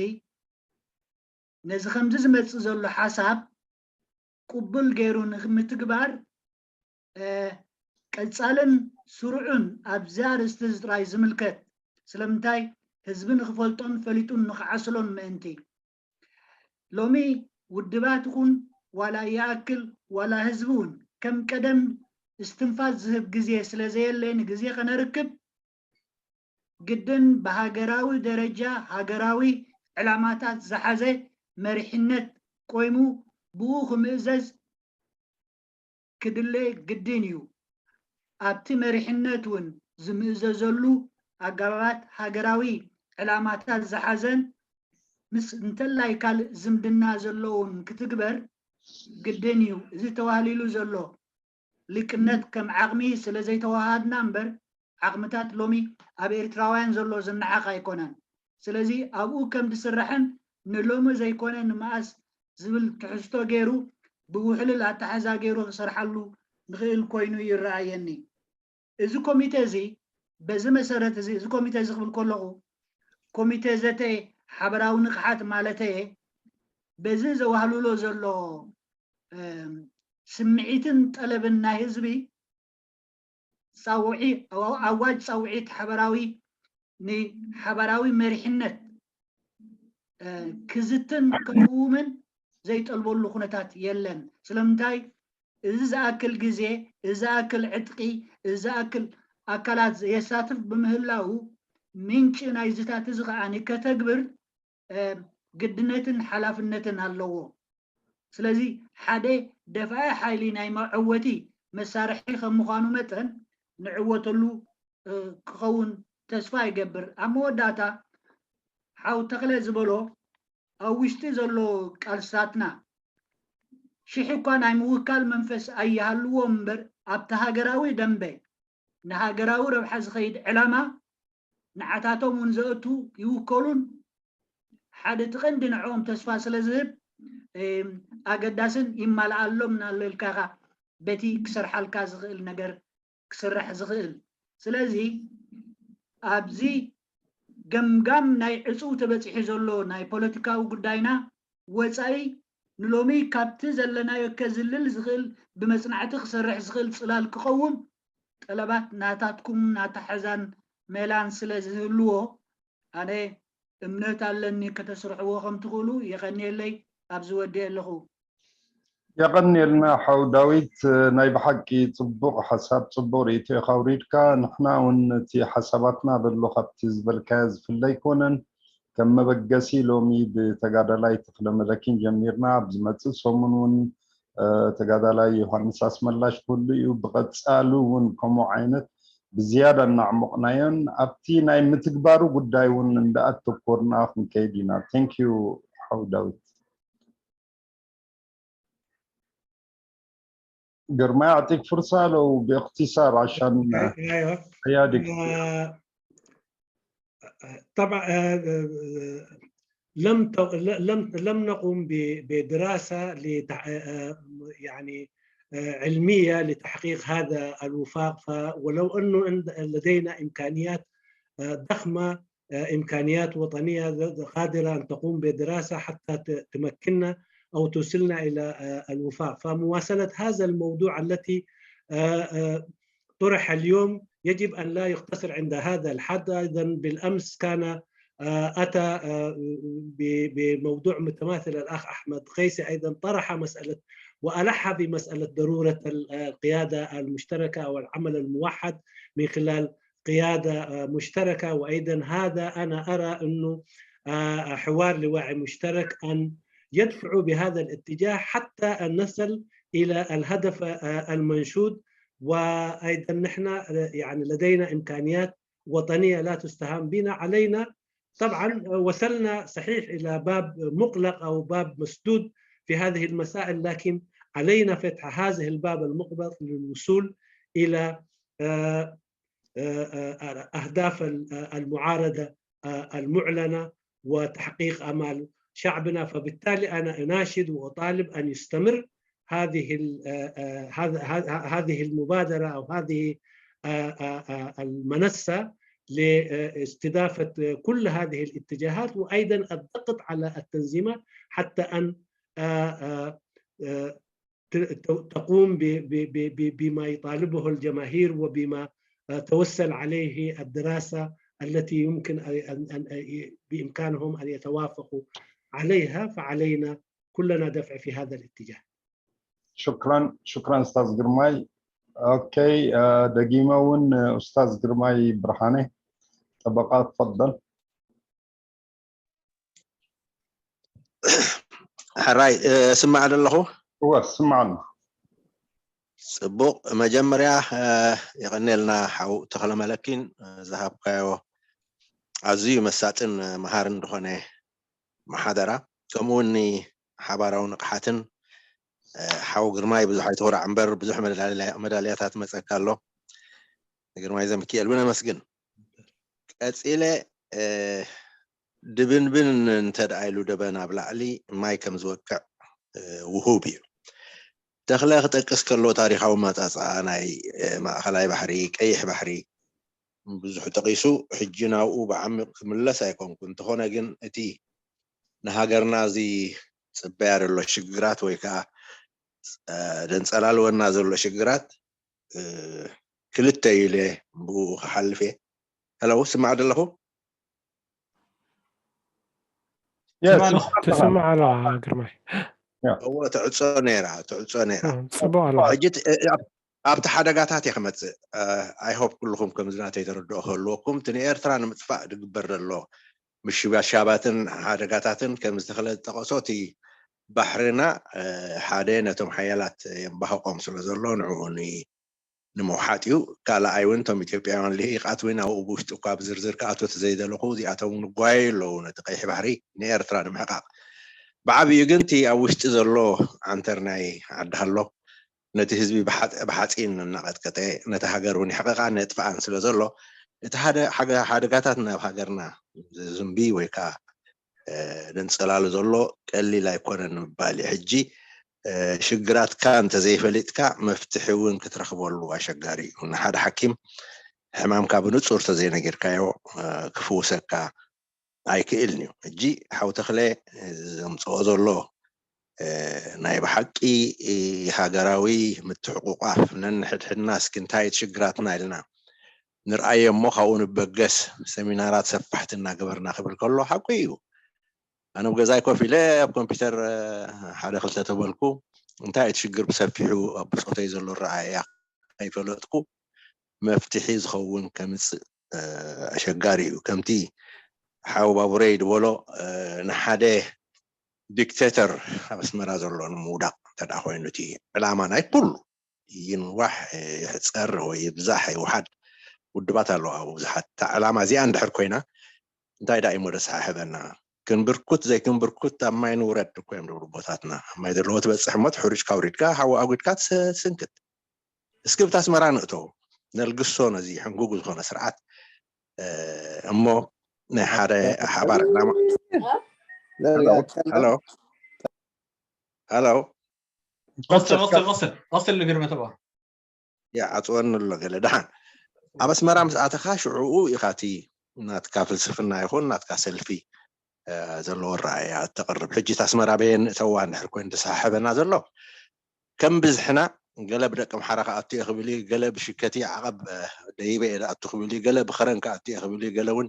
ነዚ ከምዚ ዝመፅእ ዘሎ ሓሳብ ቅቡል ገይሩ ንምትግባር ቀፃልን ስሩዕን ኣብዚ ኣርእስቲ እዚ ጥራይ ዝምልከት ስለምንታይ ህዝቢ ንክፈልጦን ፈሊጡን ንክዓስሎን ምእንቲ ሎሚ ውድባት ይኹን ዋላ ይኣክል ዋላ ህዝቢ እውን ከም ቀደም እስትንፋስ ዝህብ ግዜ ስለ ዘየለ ንግዜ ከነርክብ ግድን ብሃገራዊ ደረጃ ሃገራዊ ዕላማታት ዝሓዘ መሪሕነት ቆይሙ ብኡ ክምእዘዝ ክድለ ግድን እዩ። ኣብቲ መሪሕነት እውን ዝምእዘዘሉ ኣገባባት ሃገራዊ ዕላማታት ዝሓዘን ምስ እንተላይ ካልእ ዝምድና ዘለዎም ክትግበር ግድን እዩ። እዚ ተዋህሊሉ ዘሎ ሊቅነት ከም ዓቕሚ ስለ ዘይተዋሃድና እምበር ዓቕምታት ሎሚ ኣብ ኤርትራውያን ዘሎ ዝነዓቕ ኣይኮነን። ስለዚ ኣብኡ ከም ዝስራሕን ንሎሚ ዘይኮነ ንመኣስ ዝብል ትሕዝቶ ገይሩ ብውሕልል ኣተሓዛ ገይሩ ክሰርሓሉ ንኽእል ኮይኑ ይረኣየኒ። እዚ ኮሚቴ እዚ በዚ መሰረት እዚ እዚ ኮሚቴ እዚ ክብል ከለኹ ኮሚቴ ዘተ ሓበራዊ ንቕሓት ማለተየ በዚ ዘዋህልሎ ዘሎ ስምዒትን ጠለብን ናይ ህዝቢ ፃውዒ ኣዋጅ ፃውዒት ሓበራዊ ንሓበራዊ መሪሕነት ክዝትን ክእውምን ዘይጠልበሉ ኩነታት የለን። ስለምንታይ እዚ ዝኣክል ግዜ፣ እዚ ዝኣክል ዕጥቂ፣ እዚ ዝኣክል ኣካላት የሳትፍ ብምህላው ምንጪ ናይዝታት እዚ ከዓ ንከተግብር ግድነትን ሓላፍነትን ኣለዎ። ስለዚ ሓደ ደፋኢ ሓይሊ ናይ መዐወቲ መሳርሒ ከም ምዃኑ መጠን ንዕወተሉ ክኸውን ተስፋ ይገብር። ኣብ መወዳእታ ሓው ተኽለ ዝበሎ ኣብ ውሽጢ ዘሎ ቃልስታትና ሽሕ እኳ ናይ ምውካል መንፈስ ኣይሃልዎም እምበር ኣብቲ ሃገራዊ ደንበ ንሃገራዊ ረብሓ ዝኸይድ ዕላማ ንዓታቶም እውን ዘእቱ ይውከሉን ሓደ እቲ ቀንዲ ንዕኦም ተስፋ ስለ ዝህብ ኣገዳስን ይማልኣሎም እናለልካኻ በቲ ክሰርሓልካ ዝኽእል ነገር ክስራሕ ዝኽእል። ስለዚ ኣብዚ ገምጋም ናይ ዕፁው ተበፂሑ ዘሎ ናይ ፖለቲካዊ ጉዳይና ወፃኢ ንሎሚ ካብቲ ዘለናዮ ከዝልል ዝኽእል ብመፅናዕቲ ክሰርሕ ዝኽእል ፅላል ክኸውን ጠለባት ናታትኩም ናተሓዛን ሜላን ስለ ዝህልዎ ኣነ እምነት ኣለኒ ከተስርሕዎ ከም ትኽእሉ የቐንየለይ ኣብዚ ወዲኤ ኣለኹ። የቐንየልና ሓው ዳዊት፣ ናይ ብሓቂ ጽቡቕ ሓሳብ ጽቡቕ ርእይቶ ኢኻ ኣውሪድካ። ንሕና እውን እቲ ሓሳባትና ዘሎ ካብቲ ዝበልካዮ ዝፍለ ኣይኮነን። ከም መበገሲ ሎሚ ብተጋዳላይ ተኽለ መለኪን ጀሚርና ኣብ ዝመጽእ ሰሙን እውን ተጋዳላይ ዮሃንስ ኣስመላሽ ክህሉ እዩ። ብቐጻሊ እውን ከምኡ ዓይነት ብዝያዳ እናዕሞቕናዮን ኣብቲ ናይ ምትግባሩ ጉዳይ እውን እንዳኣተኮርና ክንከይድ ኢና። Thank you ሓው ዳዊት። ግርማ يعطيك فرصة لو باختصار عشان ايوه حياتك طبعا لم لم لم نقم بدراسه يعني علميه لتحقيق هذا الوفاق، ولو انه لدينا امكانيات ضخمه، امكانيات وطنيه قادره ان تقوم بدراسه حتى تمكننا او توصلنا الى الوفاق. فمواصله هذا الموضوع التي طرح اليوم يجب ان لا يقتصر عند هذا الحد. ايضا بالامس كان اتى بموضوع متماثل الاخ احمد قيسي، ايضا طرح مساله والح بمساله ضروره القياده المشتركه او العمل الموحد من خلال قيادة مشتركة. وأيضا هذا أنا أرى أنه حوار لواعي مشترك أن يدفعوا بهذا الاتجاه حتى أن نصل إلى الهدف المنشود. وأيضا نحن يعني لدينا إمكانيات وطنية لا تستهان بنا. علينا طبعا وصلنا صحيح إلى باب مغلق أو باب مسدود في هذه المسائل، لكن علينا فتح هذه الباب المغلق للوصول إلى أهداف المعارضة المعلنة وتحقيق أمال شعبنا. فبالتالي أنا أناشد وأطالب أن يستمر هذه هذه المبادرة أو هذه المنصة لاستضافة كل هذه الاتجاهات، وأيضا الضغط على التنظيمات حتى أن تقوم بما يطالبه الجماهير وبما توصل عليه الدراسة التي يمكن بإمكانهم أن يتوافقوا عليها. فعلينا كلنا دفع في هذا الاتجاه. شكرا شكرا استاذ قرماي. اوكي، دقيمة ون استاذ قرماي برهاني، طبقات، تفضل. ሕራይ ስማዕ ኣለኹ። እወ ስማዕ ኣሎ። ጽቡቕ፣ መጀመርያ የቐኔልና ሓው ተኽለ መለኪን ዝሃብካዮ ኣዝዩ መሳጥን መሃርን ዝኾነ መሓደራ፣ ከምኡ እውን ሓባራዊ ንቕሓትን ሓው ግርማይ ብዙሕ ኣይትኹራዕ እምበር ብዙሕ መዳልያታት መፀካ ኣሎ። ግርማይ ዘምኪኤል እውን ኣመስግን። ቀፂለ ድብንብን እንተ ደኣ ኢሉ ደበ ናብ ላዕሊ ማይ ከም ዝወቅዕ ውሁብ እዩ። ተኽለ ክጠቅስ ከሎ ታሪኻዊ መጻጻ ናይ ማእኸላይ ባሕሪ፣ ቀይሕ ባሕሪ ብዙሕ ጠቒሱ፣ ሕጂ ናብኡ ብዓሚቕ ክምለስ ኣይኮንኩ። እንተኾነ ግን እቲ ንሃገርና እዚ ጽበያ ዘሎ ሽግራት ወይ ከዓ ደንጸላልወና ዘሎ ሽግራት ክልተ ኢለ ብኡ ክሓልፍ እየ። ሄሎ፣ ስማዕ ደለኹ? ትስማዕ ኣለኻ ግርማይ? እዎ፣ ትዕጾ ነይራ፣ ትዕጾ ነይራ። ጽቡቕ ኣለኻ። ሕጂ ኣብቲ ሓደጋታት እየ ክመጽእ። I hope ኩልኹም ከምዚ ናተይ ተረድኦ ክህልወኩም፣ እቲ ንኤርትራ ንምጥፋእ ዝግበር ዘሎ ምሽባሻባትን ሓደጋታትን ከም ዝተኽለ ዝጠቐሶ፣ እቲ ባሕርና ሓደ ነቶም ሓያላት የንባህቖም ስለ ዘሎ ንዕኡ ንምውሓጥ እዩ። ካልኣይ እውን እቶም ኢትዮጵያውያን ልሂቓት እውን ኣብኡ ብውሽጢ እኳ ብዝርዝር ክኣትዎ ተዘይደለኹ፣ እዚኣቶም እውን ይጓየዩ ኣለዉ ነቲ ቀይሕ ባሕሪ ንኤርትራ ንምሕቃቕ። ብዓብዩ ግን እቲ ኣብ ውሽጢ ዘሎ ዓንተር ናይ ዓዲ ሃሎ ነቲ ህዝቢ ብሓጺን እናቐጥቀጠ ነቲ ሃገር እውን የሕቕቓን የጥፍኣን ስለ ዘሎ እቲ ሓደ ሓደጋታት ናብ ሃገርና ዝዝንቢ ወይ ከዓ ዘንጸላሉ ዘሎ ቀሊል ኣይኮነን ንምባል እዩ። ሕጂ ሽግራትካ እንተዘይፈሊጥካ መፍትሒ እውን ክትረኽበሉ ኣሸጋሪ እዩ። ንሓደ ሓኪም ሕማምካ ብንጹር ተዘይነጊርካዮ ክፍውሰካ ኣይክእልን እዩ። ሕጂ ሓው ተኽለ ዘምጽኦ ዘሎ ናይ ብሓቂ ሃገራዊ ምትሕቑቋፍ ነንሕድሕድና እስኪ እንታይ ሽግራትና ኢልና ንርኣዮ እሞ ካብኡ ንበገስ ሰሚናራት ሰፋሕቲ እናገበርና ክብል ከሎ ሓቁ እዩ። ኣነ ኣብ ገዛይ ኮፍ ኢለ ኣብ ኮምፒውተር ሓደ ክልተ ተበልኩ እንታይ እቲ ሽግር ብሰፊሑ ኣብ ብጾተይ ዘሎ ረኣያ ከይፈለጥኩ መፍትሒ ዝኸውን ከምፅእ ኣሸጋሪ እዩ። ከምቲ ሓው ባቡረይ ዝበሎ ንሓደ ዲክቴተር ኣብ ኣስመራ ዘሎ ንምውዳቕ እንተ ኮይኑ እቲ ዕላማ ናይ ኩሉ ይንዋሕ ይሕፀር ወይ ይብዛሕ ይውሓድ ውድባት ኣለዋ ብዙሓት። እታ ዕላማ እዚኣ እንድሕር ኮይና እንታይ ደኣ እሞ ደስሓሕበና? ክንብርኩት ዘይክንብርኩት ኣብ ማይ ንውረድ እኮ እዮም ዝብሉ ኣቦታትና። ኣብ ማይ ዘለዎ ትበፅሕ እሞ እቲ ሕሩጭካ ኣውሪድካ ሓዊ ኣጉድካ ትስንክት። እስኪ ብታ ኣስመራ ንእተው፣ ነልግሶ ነዚ ሕንጉግ ዝኾነ ስርዓት እሞ ናይ ሓደ ሓባር ዕላማ። ሃሎ ሃሎ ቀስል ቀስል ቀስል ቀስል ንግርመ ተባ ይዓፅወኒ ኣሎ ገለ። ደሓን ኣብ ኣስመራ ምስ ኣተኻ ሽዑኡ ኢኻ እቲ ናትካ ፍልስፍና ይኹን ናትካ ሰልፊ ዘለዎ ረኣያ እተቕርብ። ሕጂ እቲ ኣስመራ በየን ንእተዋ እንድሕር ኮይኑ ተሰሓሕበና ዘሎ ከም ብዝሕና ገለ ብደቂ ኣምሓራ ክኣቱ እየ ክብል እዩ፣ ገለ ብሽከቲ ዓቐብ ደይበ እየ ዝኣቱ ክብል እዩ፣ ገለ ብኸረን ክኣቱ እየ ክብል እዩ፣ ገለ እውን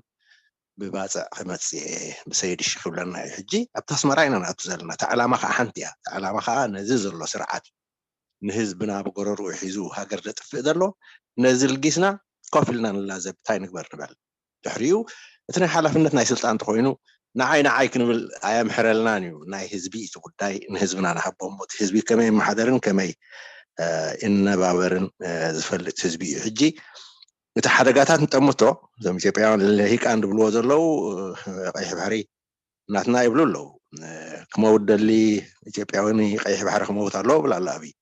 ብባፅዕ ክመፅእ እየ ብሰይድሺ ክብለና እዩ። ሕጂ ኣብቲ ኣስመራ ኢና ንኣቱ ዘለና። እታ ዕላማ ከዓ ሓንቲ እያ። እታ ዕላማ ከዓ ነዚ ዘሎ ስርዓት ንህዝብና ብጎረርኡ ሒዙ ሃገር ዘጥፍእ ዘሎ ነዚ ልጊስና ኮፍ ኢልና ንላዘብ፣ እንታይ ንግበር ንበል። ድሕሪኡ እቲ ናይ ሓላፍነት ናይ ስልጣን እንተኮይኑ ንዓይ ንዓይ ክንብል ኣየምሕረልናን እዩ። ናይ ህዝቢ እቲ ጉዳይ፣ ንህዝብና ንሃቦ እሞ እቲ ህዝቢ ከመይ ይመሓደርን ከመይ ይነባበርን ዝፈልጥ ህዝቢ እዩ። ሕጂ እቲ ሓደጋታት ንጠምቶ፣ እዞም ኢትዮጵያውያን ልሂቃን ዝብልዎ ዘለዉ ቀይሕ ባሕሪ ናትና ይብሉ ኣለዉ። ክመውት ደሊ ኢትዮጵያዊ ቀይሕ ባሕሪ ክመውት ኣለዎ ብላ ኣሎ ኣብይ።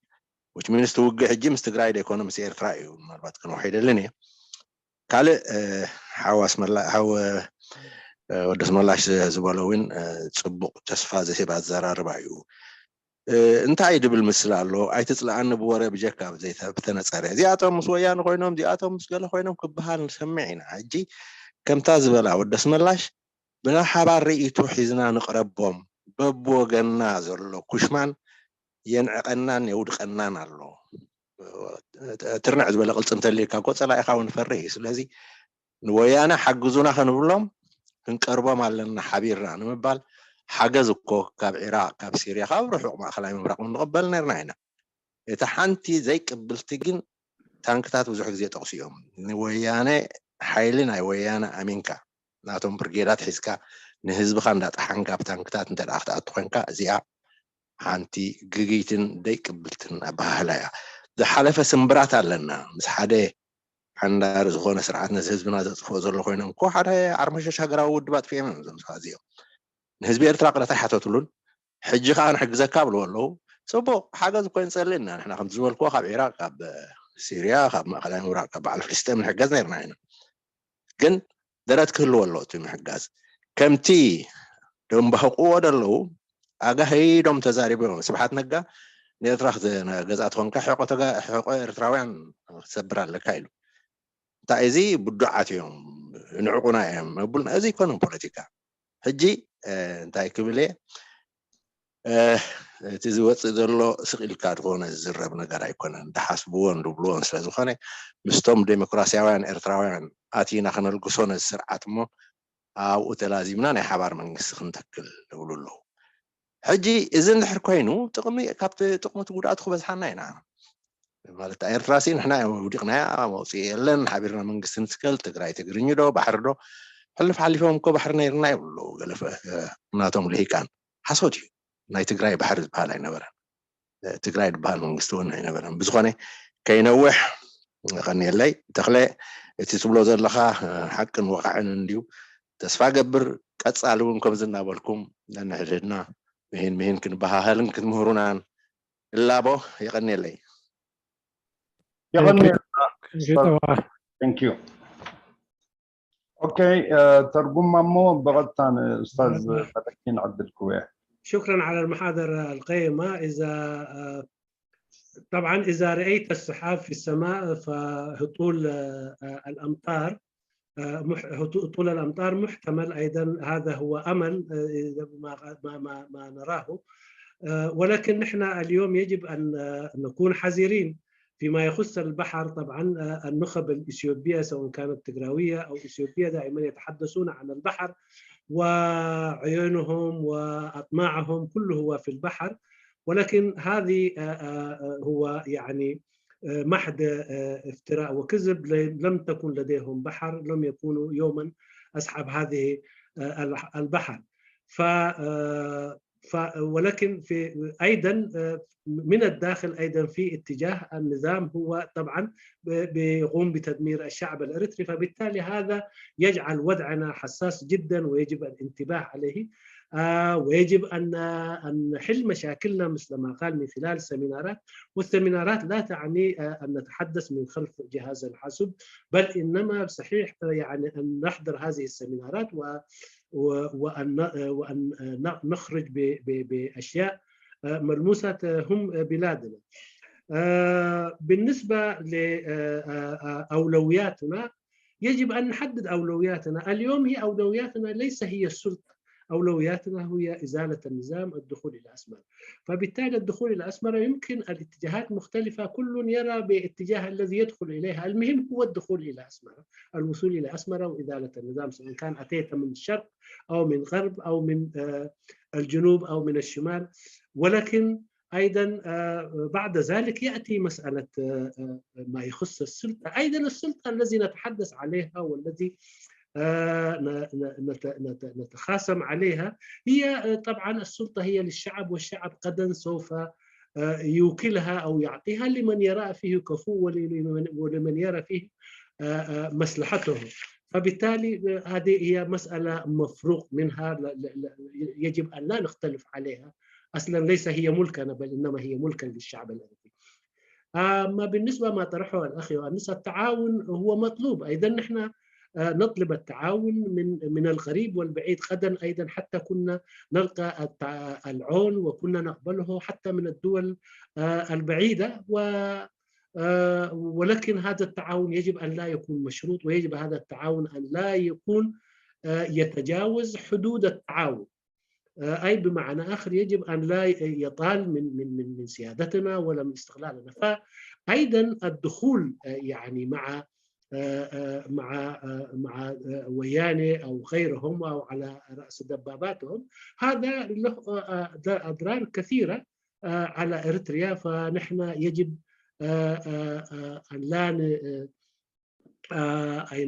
Which means እቲ ውግእ ሕጂ ምስ ትግራይ ዶ ኣይኮነ ምስ ኤርትራ እዩ። ምናልባት ከነውሕ ኣይደልን እየ። ካልእ ሓው ኣስመላ፣ ሓው ወዲ ኣስመላሽ ዝበሎ እውን ፅቡቕ ተስፋ ዝህብ ኣዘራርባ እዩ። እንታይ ድብል ምስል ኣሎ? ኣይትፅልኣኒ ብወረ ብጀካ ብተነፀረ። እዚኣቶም ምስ ወያነ ኮይኖም፣ እዚኣቶም ምስ ገለ ኮይኖም ክበሃል ንሰምዕ ኢና። ሕጂ ከምታ ዝበላ ወዲ ኣስመላሽ ብሓባር ርእይቶ ሒዝና ንቕረቦም። በብወገንና ዘሎ ኩሽማን የንዕቐናን የውድቐናን ኣሎ። ትርንዕ ዝበለ ቅልፂ እንተልዩካ እኮ ፀላኢኻ እውን ይፈርህ እዩ። ስለዚ ንወያነ ሓግዙና ክንብሎም ክንቀርቦም ኣለና ሓቢርና ንምባል ሓገዝ እኮ ካብ ዒራቕ፣ ካብ ሲርያ፣ ካብ ርሑቕ ማእኸላይ ምብራቕ እውን ንቕበል ነርና ኢና። እቲ ሓንቲ ዘይቅብልቲ ግን ታንክታት ብዙሕ ግዜ ጠቕሱ እዮም። ንወያነ ሓይሊ ናይ ወያነ ኣሚንካ ናቶም ብርጌዳት ሒዝካ ንህዝብኻ እንዳጠሓንካ ብታንክታት እንተ ደኣ ክትኣቱ ኮንካ እዚኣ ሓንቲ ግግይትን ደይቅብልትን ኣበሃህላ እያ። ዝሓለፈ ስምብራት ኣለና ምስ ሓደ ሓንዳር ዝኾነ ስርዓት ነዚ ህዝብና ዘጥፍኦ ዘሎ ኮይኖም እኮ ሓደ ዓርመሸሽ ሃገራዊ ውድብ ኣጥፊኦም እዮም እዞም ሰባት እዚኦም። ንህዝቢ ኤርትራ ቅረታ ኣይሓተትሉን። ሕጂ ከዓ ንሕግዘካ ብልዎ ኣለዉ። ፅቡቕ ሓገዝ እኮ ንፀሊ ኢና ንሕና ከምቲ ዝበልክዎ ካብ ዒራቅ ካብ ሲርያ ካብ ማእከላይ ምብራቅ ካብ በዓል ፍልስጤም ንሕገዝ ነርና ኢና። ግን ደረት ክህልዎ ኣለዎ እቲ ምሕጋዝ። ከምቲ ደንባህቅዎ ደለዉ ኣጋሂዶም ተዛሪቦም ስብሓት ነጋ ንኤርትራ ገዛ ትኾንካ ሕቆ ኤርትራውያን ክትሰብር ኣለካ ኢሉ። እንታይ እዚ ብዱዓት እዮም ንዕቁና እዮም መቡልና። እዚ ኣይኮነን ፖለቲካ። ሕጂ እንታይ ክብል እየ፣ እቲ ዝወፅእ ዘሎ ስቕ ኢልካ ዝኾነ ዝዝረብ ነገር ኣይኮነን። ዝሓስብዎን ዝብልዎን ስለ ዝኾነ ምስቶም ዴሞክራሲያውያን ኤርትራውያን ኣቲና ክነልግሶ ነዚ ስርዓት እሞ ኣብኡ ተላዚምና ናይ ሓባር መንግስቲ ክንተክል ዝብሉ ኣለዉ። ሕጂ እዚ እንድሕር ኮይኑ ጥቕሚ ካብቲ ጥቕሚ እቲ ጉድኣቱ ክበዝሓና ኢና። ማለት ኤርትራ ሲ ንሕና ውዲቕናያ መውፅኢ የለን፣ ሓቢርና መንግስቲ ንትከል፣ ትግራይ ትግርኝ ዶ ባሕሪ ዶ ሕልፍ ሓሊፎም እኮ ባሕሪ ነይርና ይብሉ ገለ ናቶም ልሂቃን። ሓሶት እዩ። ናይ ትግራይ ባሕሪ ዝበሃል ኣይነበረን። ትግራይ ዝበሃል መንግስቲ እውን ኣይነበረን። ብዝኾነ ከይነውሕ ቀኒየለይ ተኽለ፣ እቲ ትብሎ ዘለኻ ሓቅን ወቃዕን እንድዩ። ተስፋ ገብር ቀፃሊ እውን ከምዚ እናበልኩም ነንሕድሕድና ምሂን ምሂን ክንበሃሃልን ክትምህሩናን እላቦ። የቐኒየለይ። የቐኒየልና። Thank you. ኦኬ፣ ተርጉም ማሞ ብቐጥታ ንኡስታዝ ፈለኪ ንዕድል ክወ። شكرا على المحاضرة القيمة. إذا طبعا إذا رأيت السحاب في السماء فهطول الأمطار، طول الأمطار محتمل أيضا. هذا هو أمل ما ما ما نراه. ولكن نحن اليوم يجب أن نكون حذرين فيما يخص البحر. طبعا النخب الإثيوبية سواء كانت تجراوية أو إثيوبية دائما يتحدثون عن البحر وعيونهم وأطماعهم كله هو في البحر. ولكن هذه هو يعني محض افتراء وكذب. لم تكن لديهم بحر، لم يكونوا يوما أصحاب هذه البحر. ف ولكن في ايضا من الداخل ايضا في اتجاه النظام هو طبعا بيقوم بتدمير الشعب الاريتري. فبالتالي هذا يجعل وضعنا حساس جدا ويجب الانتباه عليه. ويجب ان نحل مشاكلنا مثل ما قال من خلال السيمينارات. والسيمينارات لا تعني ان نتحدث من خلف جهاز الحاسوب، بل انما صحيح يعني ان نحضر هذه السيمينارات و وأن نخرج بأشياء ملموسة تهم بلادنا. بالنسبة لأولوياتنا، يجب أن نحدد أولوياتنا. اليوم هي أولوياتنا ليس هي السلطة، أولوياتنا هي إزالة النظام، الدخول إلى أسمرة. فبالتالي الدخول إلى أسمرة يمكن الاتجاهات مختلفة، كل يرى باتجاه الذي يدخل إليها. المهم هو الدخول إلى أسمرة، الوصول إلى أسمرة وإزالة النظام، سواء كان أتيت من الشرق أو من غرب أو من الجنوب أو من الشمال. ولكن أيضا بعد ذلك يأتي مسألة ما يخص السلطة. أيضا السلطة الذي نتحدث عليها والذي نتخاصم عليها هي طبعا السلطة هي للشعب، والشعب غدا سوف يوكلها أو يعطيها لمن يرى فيه كفو ولمن يرى فيه مصلحته. فبالتالي هذه هي مسألة مفروغ منها، يجب أن لا نختلف عليها. أصلا ليس هي ملكنا، بل إنما هي ملكا للشعب الأردني. أما بالنسبة ما طرحه الأخ يوهانس، التعاون هو مطلوب. أيضا نحن نطلب التعاون من من القريب والبعيد. غدا أيضا حتى كنا نلقى العون، وكنا نقبله حتى من الدول البعيدة، و ولكن هذا التعاون يجب أن لا يكون مشروط، ويجب هذا التعاون أن لا يكون يتجاوز حدود التعاون. أي بمعنى آخر، يجب أن لا يطال من من من من سيادتنا ولا من استقلالنا. فأيضا الدخول يعني مع مع مع ويانه أو غيرهم أو على رأس دباباتهم، هذا له أضرار كثيرة على إريتريا. فنحن يجب أن لا أن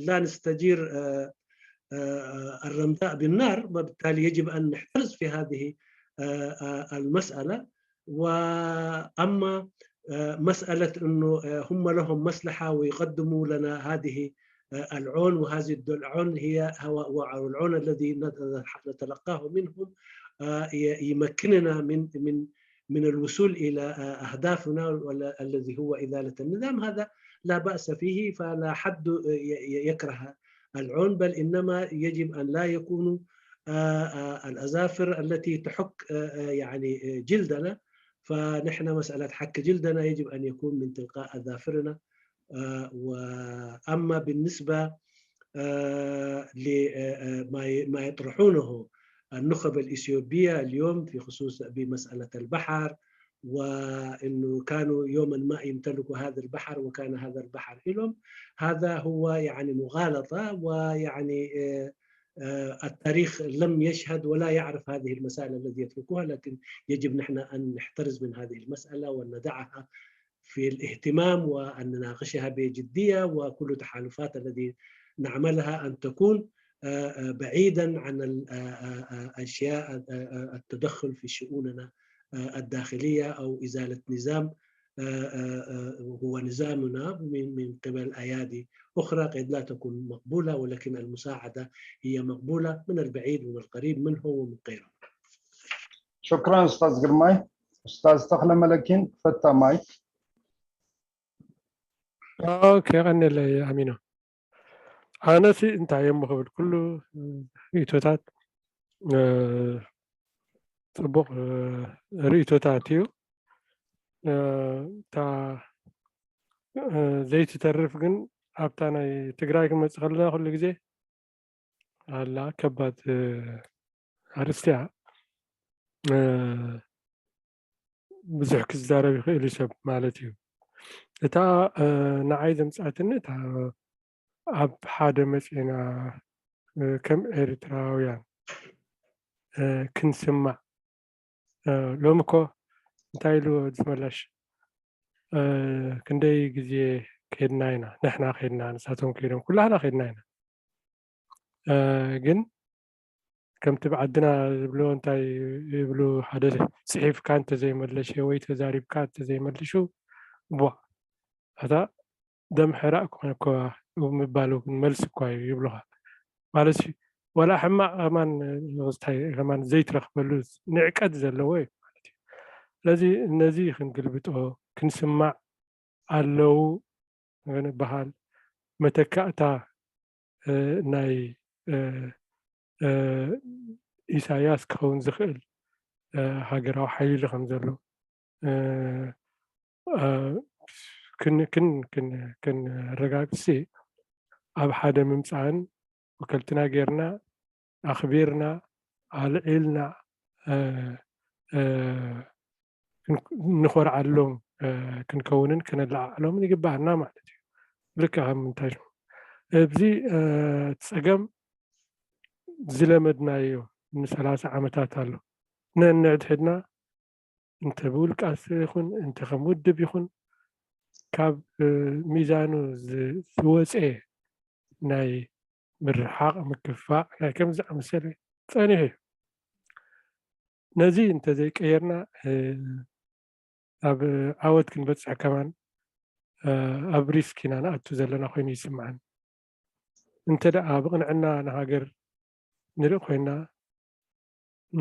لا نستجير الرمداء بالنار، وبالتالي يجب أن نحترز في هذه المسألة. وأما مسألة أنه هم لهم مصلحة ويقدموا لنا هذه العون، وهذه العون هي العون الذي نتلقاه منهم يمكننا من من من الوصول إلى أهدافنا الذي هو إزالة النظام، هذا لا بأس فيه، فلا حد يكره العون، بل إنما يجب أن لا يكونوا الأظافر التي تحك يعني جلدنا. فنحن مسألة حك جلدنا يجب أن يكون من تلقاء أظافرنا. وأما بالنسبة لما ما يطرحونه النخب الإثيوبية اليوم في خصوص بمسألة البحر، وأنه كانوا يوما ما يمتلكوا هذا البحر وكان هذا البحر لهم، هذا هو يعني مغالطة، ويعني التاريخ لم يشهد ولا يعرف هذه المسائل التي يتركوها، لكن يجب نحن أن نحترز من هذه المسألة وأن ندعها في الاهتمام وأن نناقشها بجدية، وكل تحالفات التي نعملها أن تكون بعيدا عن الأشياء التدخل في شؤوننا الداخلية أو إزالة نظام هو نظامنا من من قبل أيادي أخرى قد لا تكون مقبولة، ولكن المساعدة هي مقبولة من البعيد ومن القريب منه ومن غيره. شكرا أستاذ ግርማይ። أستاذ ተኽለ መለኪን ክፈታ ማይክ። ኦኬ፣ ቀኒለይ ኣሚኖ። ኣነሲ እንታይ እየ እሞ ክብል፣ ኩሉ ርእይቶታት ጽቡቕ ርእይቶታት እዩ። እታ ዘይትተርፍ ግን ኣብታ ናይ ትግራይ ክንመጽእ ከለና ኩሉ ግዜ ኣላ ከባድ ኣርእስቲ እያ። ብዙሕ ክዛረብ ይኽእል እዩ ሰብ ማለት እዩ። እታ ንዓይ ዘምጻትኒ እታ ኣብ ሓደ መጺና ከም ኤርትራውያን ክንስማዕ፣ ሎሚ እኮ እንታይ ኢሉ ዝመለሽ፣ ክንደይ ግዜ ከድና ኢና፣ ንሕና ከድና፣ ንሳቶም ከይዶም፣ ኩላህና ከድና ኢና። ግን ከምቲ ብዓድና ዝብሎ እንታይ ይብሉ፣ ሓደ ጽሒፍካ እንተዘይመለሸ ወይ ተዛሪብካ እንተዘይመልሹ፣ ቧ፣ እታ ደም ሕራእ ክኾነ እኮ ምባል እውን መልሲ እኳ እዩ ይብሉኻ። ማለት ዋላ ሕማቕ ከማን፣ ከማን ዘይትረኽበሉ ንዕቀት ዘለዎ እዩ ማለት እዩ። ስለዚ ነዚ ክንግልብጦ፣ ክንስማዕ ኣለዉ ንበሃል፣ መተካእታ ናይ ኢሳያስ ክኸውን ዝኽእል ሃገራዊ ሓይሊ ከም ዘሎ ክነረጋግጽ፣ ኣብ ሓደ ምምጻእን ወከልትና ጌርና ኣኽቢርና ኣልዒልና ንኾርዓሎም ክንከውንን ከነለዓዕሎምን ይግባኣና ማለት እዩ። ብልክዕ ከም ምንታይ ኣብዚ ጸገም ዝለመድናዮ ንሰላሳ ዓመታት ኣሎ። ነንሕድሕድና እንተ ብውልቃ ይኹን እንተ ከም ውድብ ይኹን ካብ ሚዛኑ ዝወፀ ናይ ምርሓቕ፣ ምክፋእ፣ ናይ ከምዚ ዝኣመሰለ ፀኒሑ እዩ። ነዚ እንተዘይቀየርና ኣብ ዓወት ክንበፅሕ ከማን ኣብ ሪስክ ኢና ንኣቱ ዘለና ኮይኑ ይስምዓኒ። እንተ ደኣ ብቕንዕና ንሃገር ንርኢ ኮይና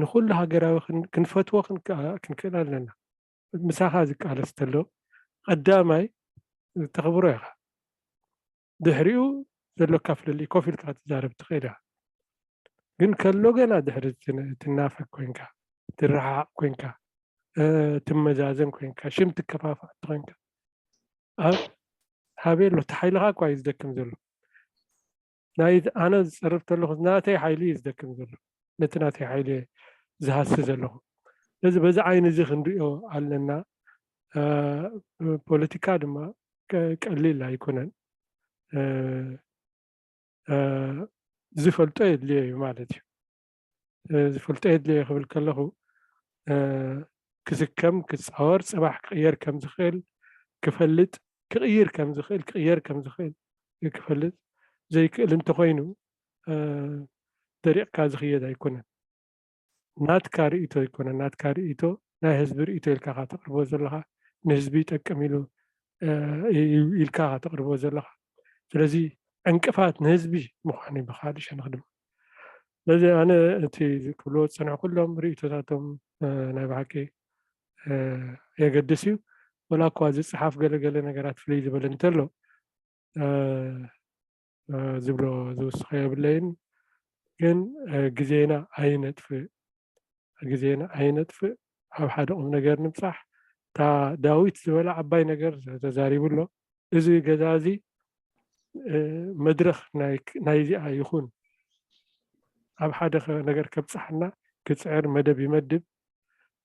ንኩሉ ሃገራዊ ክንፈትዎ ክንክእል ኣለና። ምሳኻ ዝቃለስ ተሎ ቀዳማይ ተኽብሮ ኢኻ። ድሕሪኡ ዘሎካ ፍልልይ ኮፍ ኢልካ ክትዛረብ ትኽእል ኢኻ። ግን ከሎ ገና ድሕሪ ትናፈቅ ኮይንካ፣ ትረሓቕ ኮይንካ፣ ትመዛዘን ኮይንካ፣ ሽም ትከፋፋእ ኮይንካ ኣብ ሃበይ ኣሎ? እቲ ሓይልኻ እኳ እዩ ዝደክም ዘሎ። ናይ ኣነ ዝፀርፍ ዘለኹ ናተይ ሓይሊ እዩ ዝደክም ዘሎ። ነቲ ናተይ ሓይሊ ዝሃሲ ዘለኹ። ስለዚ በዚ ዓይኒ እዚ ክንሪኦ ኣለና። ፖለቲካ ድማ ቀሊል ኣይኮነን። ዝፈልጦ የድልዮ እዩ ማለት እዩ። ዝፈልጦ የድልዮ ክብል ከለኹ ክስከም፣ ክፃወር፣ ፅባሕ ክቕየር ከም ዝኽእል ክፈልጥ፣ ክቕይር ከም ዝኽእል፣ ክቕየር ከም ዝኽእል ክፈልጥ ዘይክእል እንተኾይኑ ደሪቕካ ዝኽየድ ኣይኮነን። ናትካ ርእይቶ ኣይኮነን፣ ናትካ ርእይቶ ናይ ህዝቢ ርእይቶ ኢልካ ተቕርቦ ዘለኻ፣ ንህዝቢ ይጠቅም ኢሉ ኢልካ ተቕርቦ ዘለኻ። ስለዚ ዕንቅፋት ንህዝቢ ምዃኑ ብካልእ ሸነኽ ድማ ስለዚ ኣነ እቲ ክብልዎ ዝፀንሑ ኩሎም ርእይቶታቶም ናይ ብሓቂ የገድስ እዩ። ወላ እኳ ዝፀሓፍ ገለገለ ነገራት ፍልይ ዝበለ እንተሎ ዝብሎ ዝውስኸ የብለይን። ግን ግዜና ኣይነጥፍእ፣ ግዜና ኣይነጥፍእ። ኣብ ሓደ ቁም ነገር ንምፃሕ እታ ዳዊት ዝበላ ዓባይ ነገር ተዛሪቡ ኣሎ። እዚ ገዛ እዚ መድረኽ ናይዚኣ ይኹን ኣብ ሓደ ነገር ከብፅሓና ክፅዕር መደብ ይመድብ፣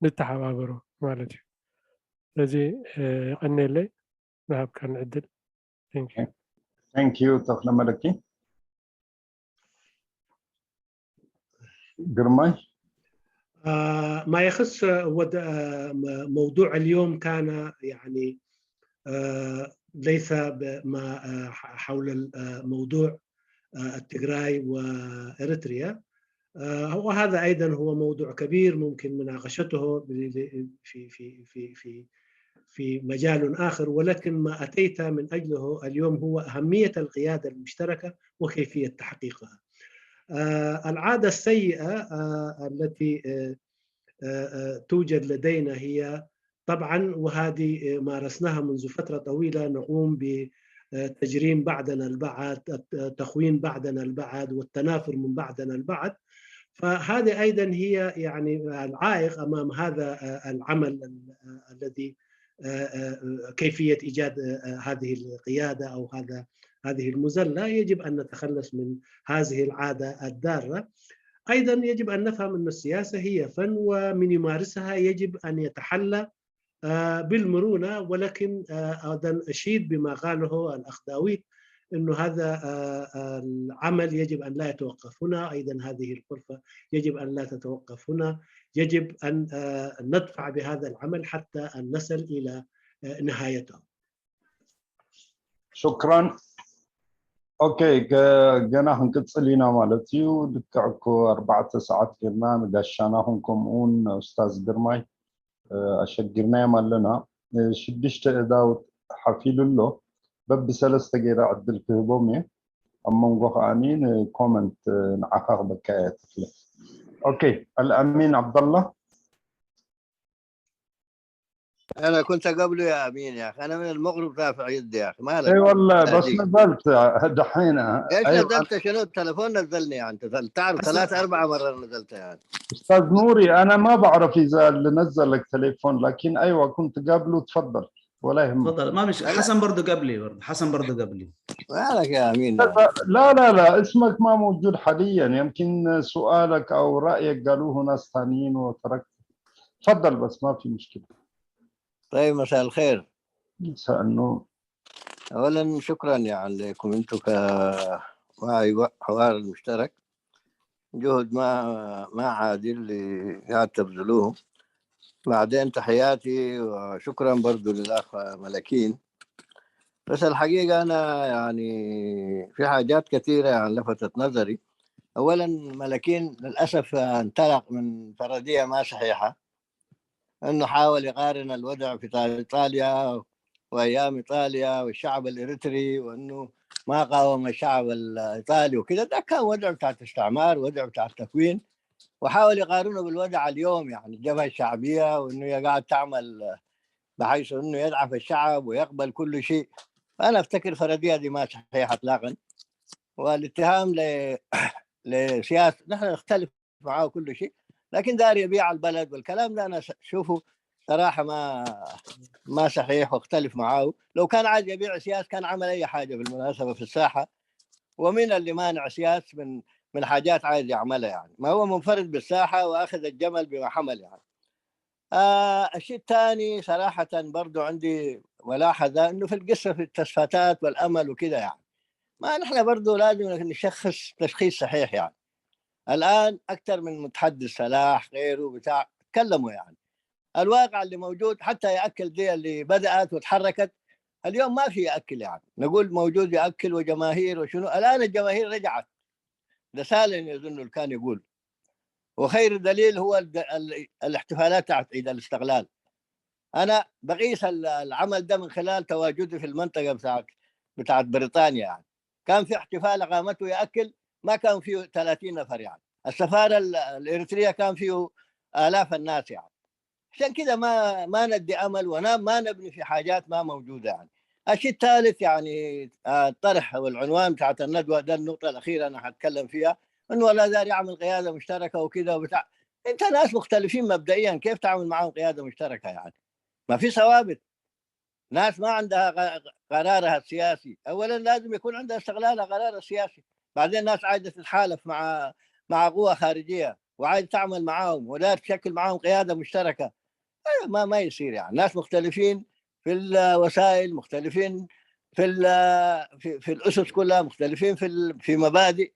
ንተሓባበሮ ማለት እዩ። ስለዚ የቐንየለይ ዝሃብካኒ ዕድል። Thank you ተኽለ መለኪ። ግርማይ ما يخص ود- موضوع اليوم كان يعني ليس ما حول الموضوع التجراي وإريتريا. وهذا أيضا هو موضوع كبير ممكن مناقشته في في في في في في مجال آخر، ولكن ما أتيت من أجله اليوم هو أهمية القيادة المشتركة وكيفية تحقيقها. العادة السيئة التي توجد لدينا هي طبعا، وهذه مارسناها منذ فترة طويلة، نقوم بتجريم بعضنا البعض، تخوين بعضنا البعض، والتنافر من بعضنا البعض. فهذه أيضا هي يعني العائق أمام هذا العمل الذي كيفية إيجاد هذه القيادة أو هذا هذه المزلة. يجب أن نتخلص من هذه العادة الضارة. أيضا يجب أن نفهم أن السياسة هي فن، ومن يمارسها يجب أن يتحلى بالمرونة. ولكن أيضا أشيد بما قاله الأخ داوود، أنه هذا العمل يجب أن لا يتوقف هنا. أيضا هذه الغرفة يجب أن لا تتوقف هنا. يجب أن ندفع بهذا العمل حتى أن نصل إلى نهايته. شكرا. ኦኬ፣ ገና ክንቅፅል ኢና ማለት እዩ። ልክዕ እኮ ኣርባዕተ ሰዓት ጌርና ንጋሻና ኹን ከምኡውን ኡስታዝ ግርማይ ኣሸጊርናዮም ኣለና። ሽዱሽተ እዳውት ሓፊሉ ኣሎ። በብሰለስተ ገይረ ዕድል ክህቦም እየ። ኣብ መንጎ ከዓኒ ንኮመንት ንዓኻ ክበካ እየ ትክለ። ኦኬ፣ ኣልኣሚን ዓብደላ أنا كنت قبله يا أمين يا أخي، أنا من المغرب رافع يدي يا أخي، ما لك؟ اي والله، بس نزلت دحين. ايش أيوة. نزلت شنو؟ التلفون نزلني يعني، نزلت، تعرف، ثلاث أربع مرات نزلت يعني. استاذ نوري، انا ما بعرف اذا اللي نزلك تليفون، لكن ايوه كنت قابله، تفضل ولا يهمك. تفضل، ما مش حسن برضه قبلي، برضه حسن برضه قبلي. ما لك يا أمين؟ لا لا لا، اسمك ما موجود حاليا، يمكن سؤالك او رايك قالوه ناس ثانيين وتركت. تفضل، بس ما في مشكله. طيب، مساء الخير. مساء النور. أولا شكرا يعني لكم أنتم كراعي حوار المشترك، جهد ما ما عادل اللي قاعد تبذلوه. بعدين تحياتي وشكرا برضو للأخ ملكين. بس الحقيقة أنا يعني في حاجات كثيرة يعني لفتت نظري. أولا، ملكين للأسف انطلق من فرضية ما صحيحة، أنه حاول يقارن الوضع في إيطاليا وأيام إيطاليا والشعب الإريتري، وأنه ما قاوم الشعب الإيطالي وكده. ده كان وضع بتاع استعمار، وضع بتاع تكوين، وحاول يقارنه بالوضع اليوم، يعني الجبهة الشعبية، وأنه هي قاعد تعمل بحيث أنه يضعف الشعب ويقبل كل شيء. أنا أفتكر فرضية دي ما صحيحة إطلاقا. والاتهام ل... لسياسة، نحن نختلف معاه كل شيء، لكن داير يبيع البلد والكلام ده أنا س- شوفه صراحة ما ما صحيح، واختلف معاه. لو كان عايز يبيع سياس كان عمل أي حاجة بالمناسبة في الساحة، ومين اللي مانع سياس من من حاجات عايز يعملها؟ يعني ما هو منفرد بالساحة وأخذ الجمل بما حمل يعني. آه الشيء الثاني صراحة برضو عندي ملاحظة، إنه في القصة في التصفيتات والأمل وكده يعني، ما نحن برضو لازم نشخص تشخيص صحيح يعني. الآن أكثر من متحدث، صلاح غيره بتاع، تكلموا يعني. الواقع اللي موجود حتى يأكل دي اللي بدأت وتحركت، اليوم ما في يأكل يعني. نقول موجود يأكل وجماهير وشنو، الآن الجماهير رجعت. ده سالم يظن اللي كان يقول. وخير دليل هو الد- ال- الاحتفالات تاعت عيد الاستقلال. أنا بقيس ال- العمل ده من خلال تواجدي في المنطقة بتاعت بتاعت بريطانيا يعني. كان في احتفال قامته يأكل، ما كان فيه ثلاثين نفر يعني. السفارة ال- الإريترية كان فيه آلاف الناس يعني. عشان كده ما ما ندي أمل، وما نبني في حاجات ما موجودة يعني. الشيء الثالث يعني، آه، الطرح والعنوان بتاعت الندوة ده، النقطة الأخيرة أنا هتكلم فيها، إنه ولا داري يعمل قيادة مشتركة وكده وبتاع. أنت ناس مختلفين مبدئيا، كيف تعمل معاهم قيادة مشتركة يعني؟ ما في ثوابت. ناس ما عندها ق- قرارها السياسي. أولا لازم يكون عندها استقلال قرار السياسي. بعدين ناس عايزة تتحالف مع مع قوى خارجية وعايزة تعمل معاهم ولا تشكل معاهم قيادة مشتركة. أيوة، ما ما يصير يعني. ناس مختلفين في الوسائل، مختلفين في في, في الأسس كلها، مختلفين في في مبادئ.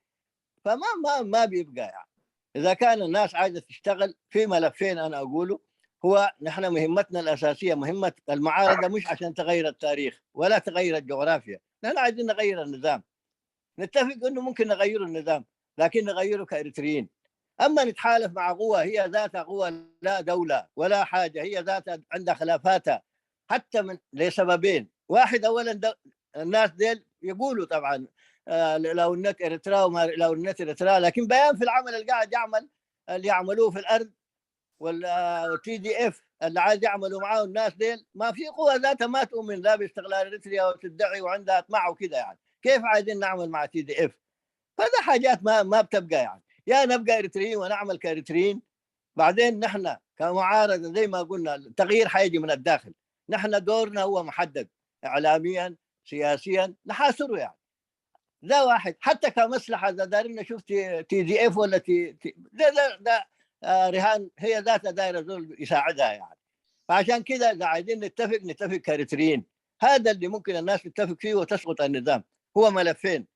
فما ما ما بيبقى يعني. إذا كان الناس عايزة تشتغل في ملفين، أنا أقوله هو نحن مهمتنا الأساسية، مهمة المعارضة مش عشان تغير التاريخ ولا تغير الجغرافيا. نحن عايزين نغير النظام. نتفق إنه ممكن نغير النظام، لكن نغيره كإريتريين. أما نتحالف مع قوة هي ذاتها قوة لا دولة ولا حاجة، هي ذاتها عندها خلافاتها، حتى من لسببين. واحد، أولا ده الناس ديل يقولوا طبعا، آه، لو النت إريترا وما لو النت إريترا، لكن بيان في العمل اللي قاعد يعمل، اللي يعملوه في الأرض، والتي دي اف اللي عايز يعملوا معاه الناس ديل، ما في قوة ذاتها ما تؤمن لا باستقلال إريتريا وتدعي وعندها أطماع وكده يعني. كيف عايزين نعمل مع تي دي اف؟ فده حاجات ما ما بتبقى يعني. يا نبقى إريتريين ونعمل كإريتريين، بعدين نحن كمعارضة زي ما قلنا التغيير حيجي من الداخل. نحن دورنا هو محدد، إعلاميا، سياسيا، نحاصره يعني. ده واحد. حتى كمصلحة، إذا دارين نشوف تي دي اف ولا تي تي- ده ده ده آه، رهان هي ذاتها دايرة زول يساعدها يعني. فعشان كده إذا عايزين نتفق، نتفق كإريتريين. هذا اللي ممكن الناس تتفق فيه وتسقط النظام. هو ملفين: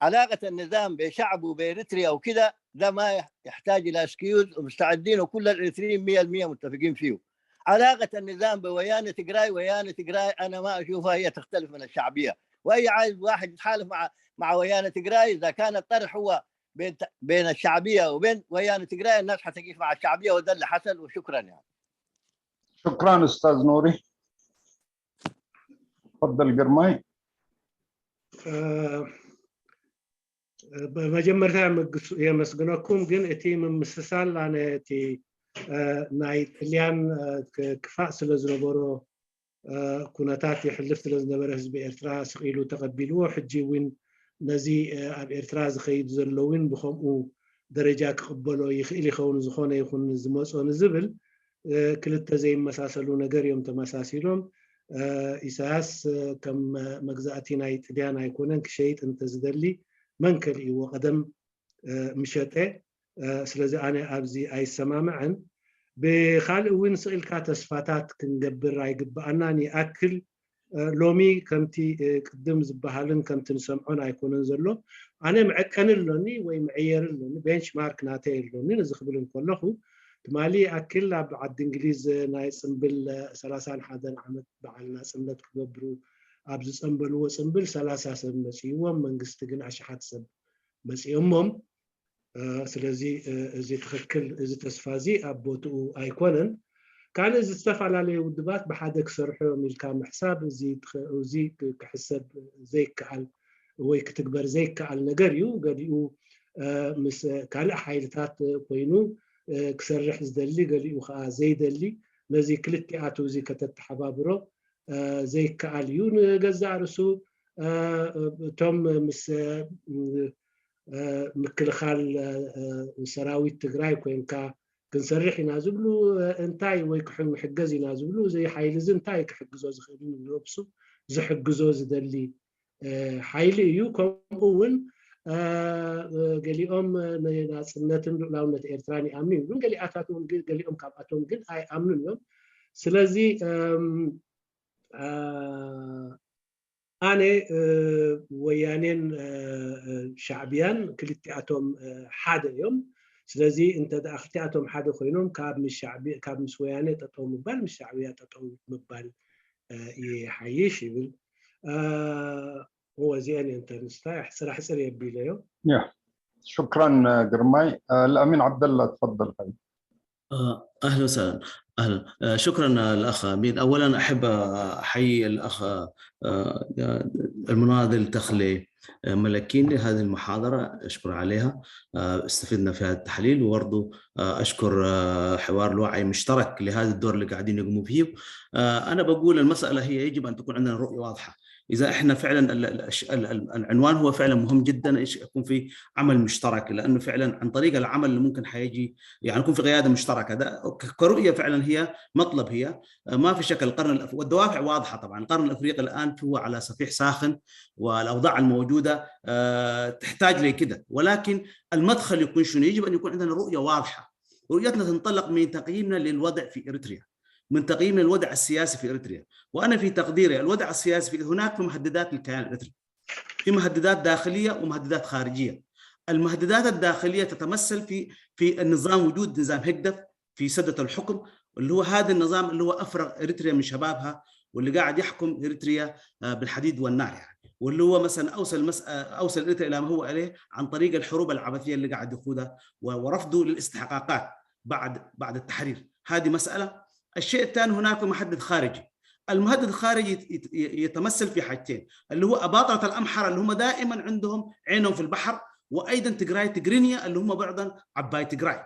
علاقة النظام بشعبه بإريتريا وكده، ده ما يحتاج إلى اكسكيوز، ومستعدين، وكل الإريتريين مية بالمية متفقين فيه. علاقة النظام بويانا تجراي، ويانا تجراي أنا ما أشوفها هي تختلف من الشعبية. وأي عايز واحد يتحالف مع مع ويانا تجراي، إذا كان الطرح هو بين بين الشعبية وبين ويانا تجراي، الناس حتقف مع الشعبية، وده اللي حصل، وشكرا يعني. شكرا أستاذ نوري. تفضل قرماي. ብ መጀመርታ የመስግነኩም። ግን እቲ ምምስሳል ኣነ እቲ ናይ ጥልያን ክፋእ ስለ ዝነበሮ፣ ኩነታት የሕልፍ ስለ ዝነበረ ህዝቢ ኤርትራ ስቕ ኢሉ ተቐቢልዎ። ሕጂ እውን ነዚ ኣብ ኤርትራ ዝኸይድ ዘሎ እውን ብኸምኡ ደረጃ ክቕበሎ ይኽእል ይኸውን፣ ዝኾነ ይኹን ዝመጾ ንዝብል ክልተ ዘይመሳሰሉ ነገር እዮም ተመሳሲሎም። ኢሳያስ ከም መግዛእቲ ናይ ጥልያን ኣይኮነን ክሸይጥ እንተዝደሊ መን ከልእዎ ቀደም ምሸጠ። ስለዚ ኣነ ኣብዚ ኣይሰማምዐን። ብካልእ እውን ስቕ ኢልካ ተስፋታት ክንገብር ኣይግብኣናን። ይኣክል ሎሚ ከምቲ ቅድም ዝበሃልን ከምቲ ንሰምዖን ኣይኮነን ዘሎ። ኣነ መዐቀኒ ኣሎኒ ወይ መዐየሪ ኣሎኒ፣ ቤንችማርክ ናተይ ኣሎኒ። ነዚ ክብል እንከለኹ ትማሊ ይኣክል ኣብ ዓዲ እንግሊዝ ናይ ጽምብል ሰላሳን ሓደን ዓመት በዓል ናጽነት ክገብሩ ኣብ ዝጸንበልዎ ጽምብል ሰላሳ ሰብ መጺእዎም፣ መንግስቲ ግን ኣሽሓት ሰብ መጺኦሞም። ስለዚ እዚ ትኽክል፣ እዚ ተስፋ እዚ ኣብ ቦትኡ ኣይኮነን። ካልእ እዚ ዝተፈላለዩ ውድባት ብሓደ ክሰርሑ እዮም ኢልካ ምሕሳብ፣ እዚ ክሕሰብ ዘይከኣል ወይ ክትግበር ዘይከኣል ነገር እዩ። ገሊኡ ምስ ካልእ ሓይልታት ኮይኑ ክሰርሕ ዝደሊ፣ ገሊኡ ከዓ ዘይደሊ። ነዚ ክልቲኣቱ እዚ ከተተሓባብሮ ዘይከኣል እዩ። ንገዛእ ርእሱ እቶም ምስ ምክልኻል ሰራዊት ትግራይ ኮይንካ ክንሰርሕ ኢና ዝብሉ እንታይ ወይ ክሕገዝ ኢና ዝብሉ፣ እዚ ሓይሊ እዚ እንታይ ክሕግዞ ዝኽእል እዩ? ንነብሱ ዝሕግዞ ዝደሊ ሓይሊ እዩ። ከምኡ እውን ገሊኦም ንናፅነትን ልኡላውነት ኤርትራን ይኣምኑ ይብሉን፣ ገሊኣታት እውን ግን፣ ገሊኦም ካብኣቶም ግን ኣይኣምኑን እዮም። ስለዚ ኣነ ወያኔን ሻዕብያን ክልቲኣቶም ሓደ እዮም። ስለዚ እንተ ደኣ ክልቲኣቶም ሓደ ኮይኖም ካብ ምስ ሻዕቢ-፣ ካብ ምስ ወያኔ ጠጠው ምባል ምስ ሻዕብያ ጠጠው ምባል ይሓይሽ ይብል። እወ እዚአን እየን ተንስታይ ኣሕፅር ኣሕፅር የቢለዮ። ያ ሽክራን ግርማይ። الأمين عبد الله تفضل. اهلا وسهلا. اهلا. شكرا الاخ امين. اولا احب احيي الاخ المناضل تخلي ملكين لهذه المحاضرة، أشكر عليها. استفدنا في هذا التحليل، وبرضو أشكر حوار الوعي مشترك لهذا الدور اللي قاعدين يقوموا فيه. أنا بقول المسألة هي يجب أن تكون عندنا رؤية واضحة. إذا إحنا فعلا العنوان هو فعلا مهم جدا، يكون في عمل مشترك، لأنه فعلا عن طريق العمل اللي ممكن حيجي، يعني، يكون في قيادة مشتركة. ده كرؤية فعلا هي مطلب، هي ما في شك. القرن والدوافع واضحة طبعا. القرن الأفريقي الآن هو على سفيح ساخن، والأوضاع الموجودة تحتاج لكده، ولكن المدخل يكون شنو؟ يجب أن يكون عندنا رؤية واضحة. رؤيتنا تنطلق من تقييمنا للوضع في إريتريا، من تقييمنا للوضع السياسي في إريتريا. وأنا في تقديري الوضع السياسي في، هناك في مهددات للكيان الإريتري، في مهددات داخلية ومهددات خارجية. المهددات الداخلية تتمثل في في النظام، وجود نظام هيجدف في سدة الحكم، اللي هو هذا النظام اللي هو أفرغ إريتريا من شبابها، واللي قاعد يحكم إريتريا بالحديد والنار، يعني، واللي هو مثلا أوصل مس-، أوصل إريتريا إلى ما هو عليه عن طريق الحروب العبثية اللي قاعد يخوضها ورفضه للاستحقاقات بعد بعد التحرير. هذه مسألة. الشيء الثاني، هناك محدد خارجي. المهدد الخارجي يتمثل في حاجتين، اللي هو أباطرة الأمحرة اللي هم دائما عندهم عينهم في البحر، وأيضا تجراي تجرينيا اللي هم بعضا عباي تجراي،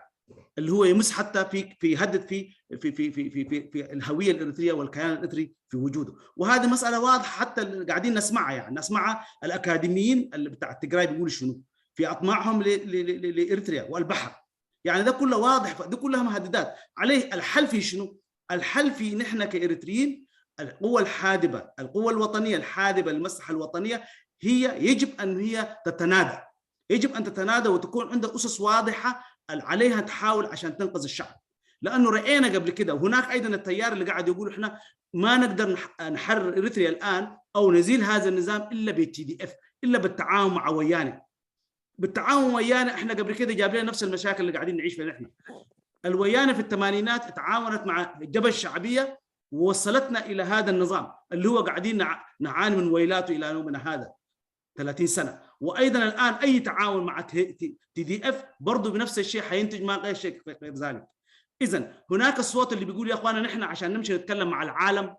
اللي هو يمس حتى في في يهدد في في في في في, في, في الهويه الاريتريه والكيان الاريتري في وجوده. وهذه مساله واضحه حتى قاعدين نسمعها، يعني نسمعها الاكاديميين اللي بتاع تجراي بيقولوا شنو في اطماعهم لاريتريا والبحر. يعني ده كله واضح، دي كلها مهددات. عليه الحل في شنو؟ الحل في نحن كاريتريين القوة الحادبة، القوة الوطنية الحادبة للمصلحة الوطنية هي يجب أن هي تتنادى، يجب أن تتنادى وتكون عندها أسس واضحة عليها تحاول عشان تنقذ الشعب. لأنه رأينا قبل كده، وهناك أيضا التيار اللي قاعد يقول: "إحنا ما نقدر نحرر إريتريا الآن أو نزيل هذا النظام إلا بال TDF، إلا بالتعاون مع ويانة." بالتعاون ويانا احنا قبل كده جاب لنا نفس المشاكل اللي قاعدين نعيش فيها نحن. الويانه في الثمانينات اتعاونت مع الجبهه الشعبيه ووصلتنا الى هذا النظام اللي هو قاعدين نعاني من ويلاته الى يومنا هذا. ثلاثين سنه. وايضا الان اي تعاون مع تي دي اف برضه بنفس الشيء حينتج ما غير شيء غير ذلك. اذا هناك الصوت اللي بيقول: "يا اخوانا، نحن عشان نمشي نتكلم مع العالم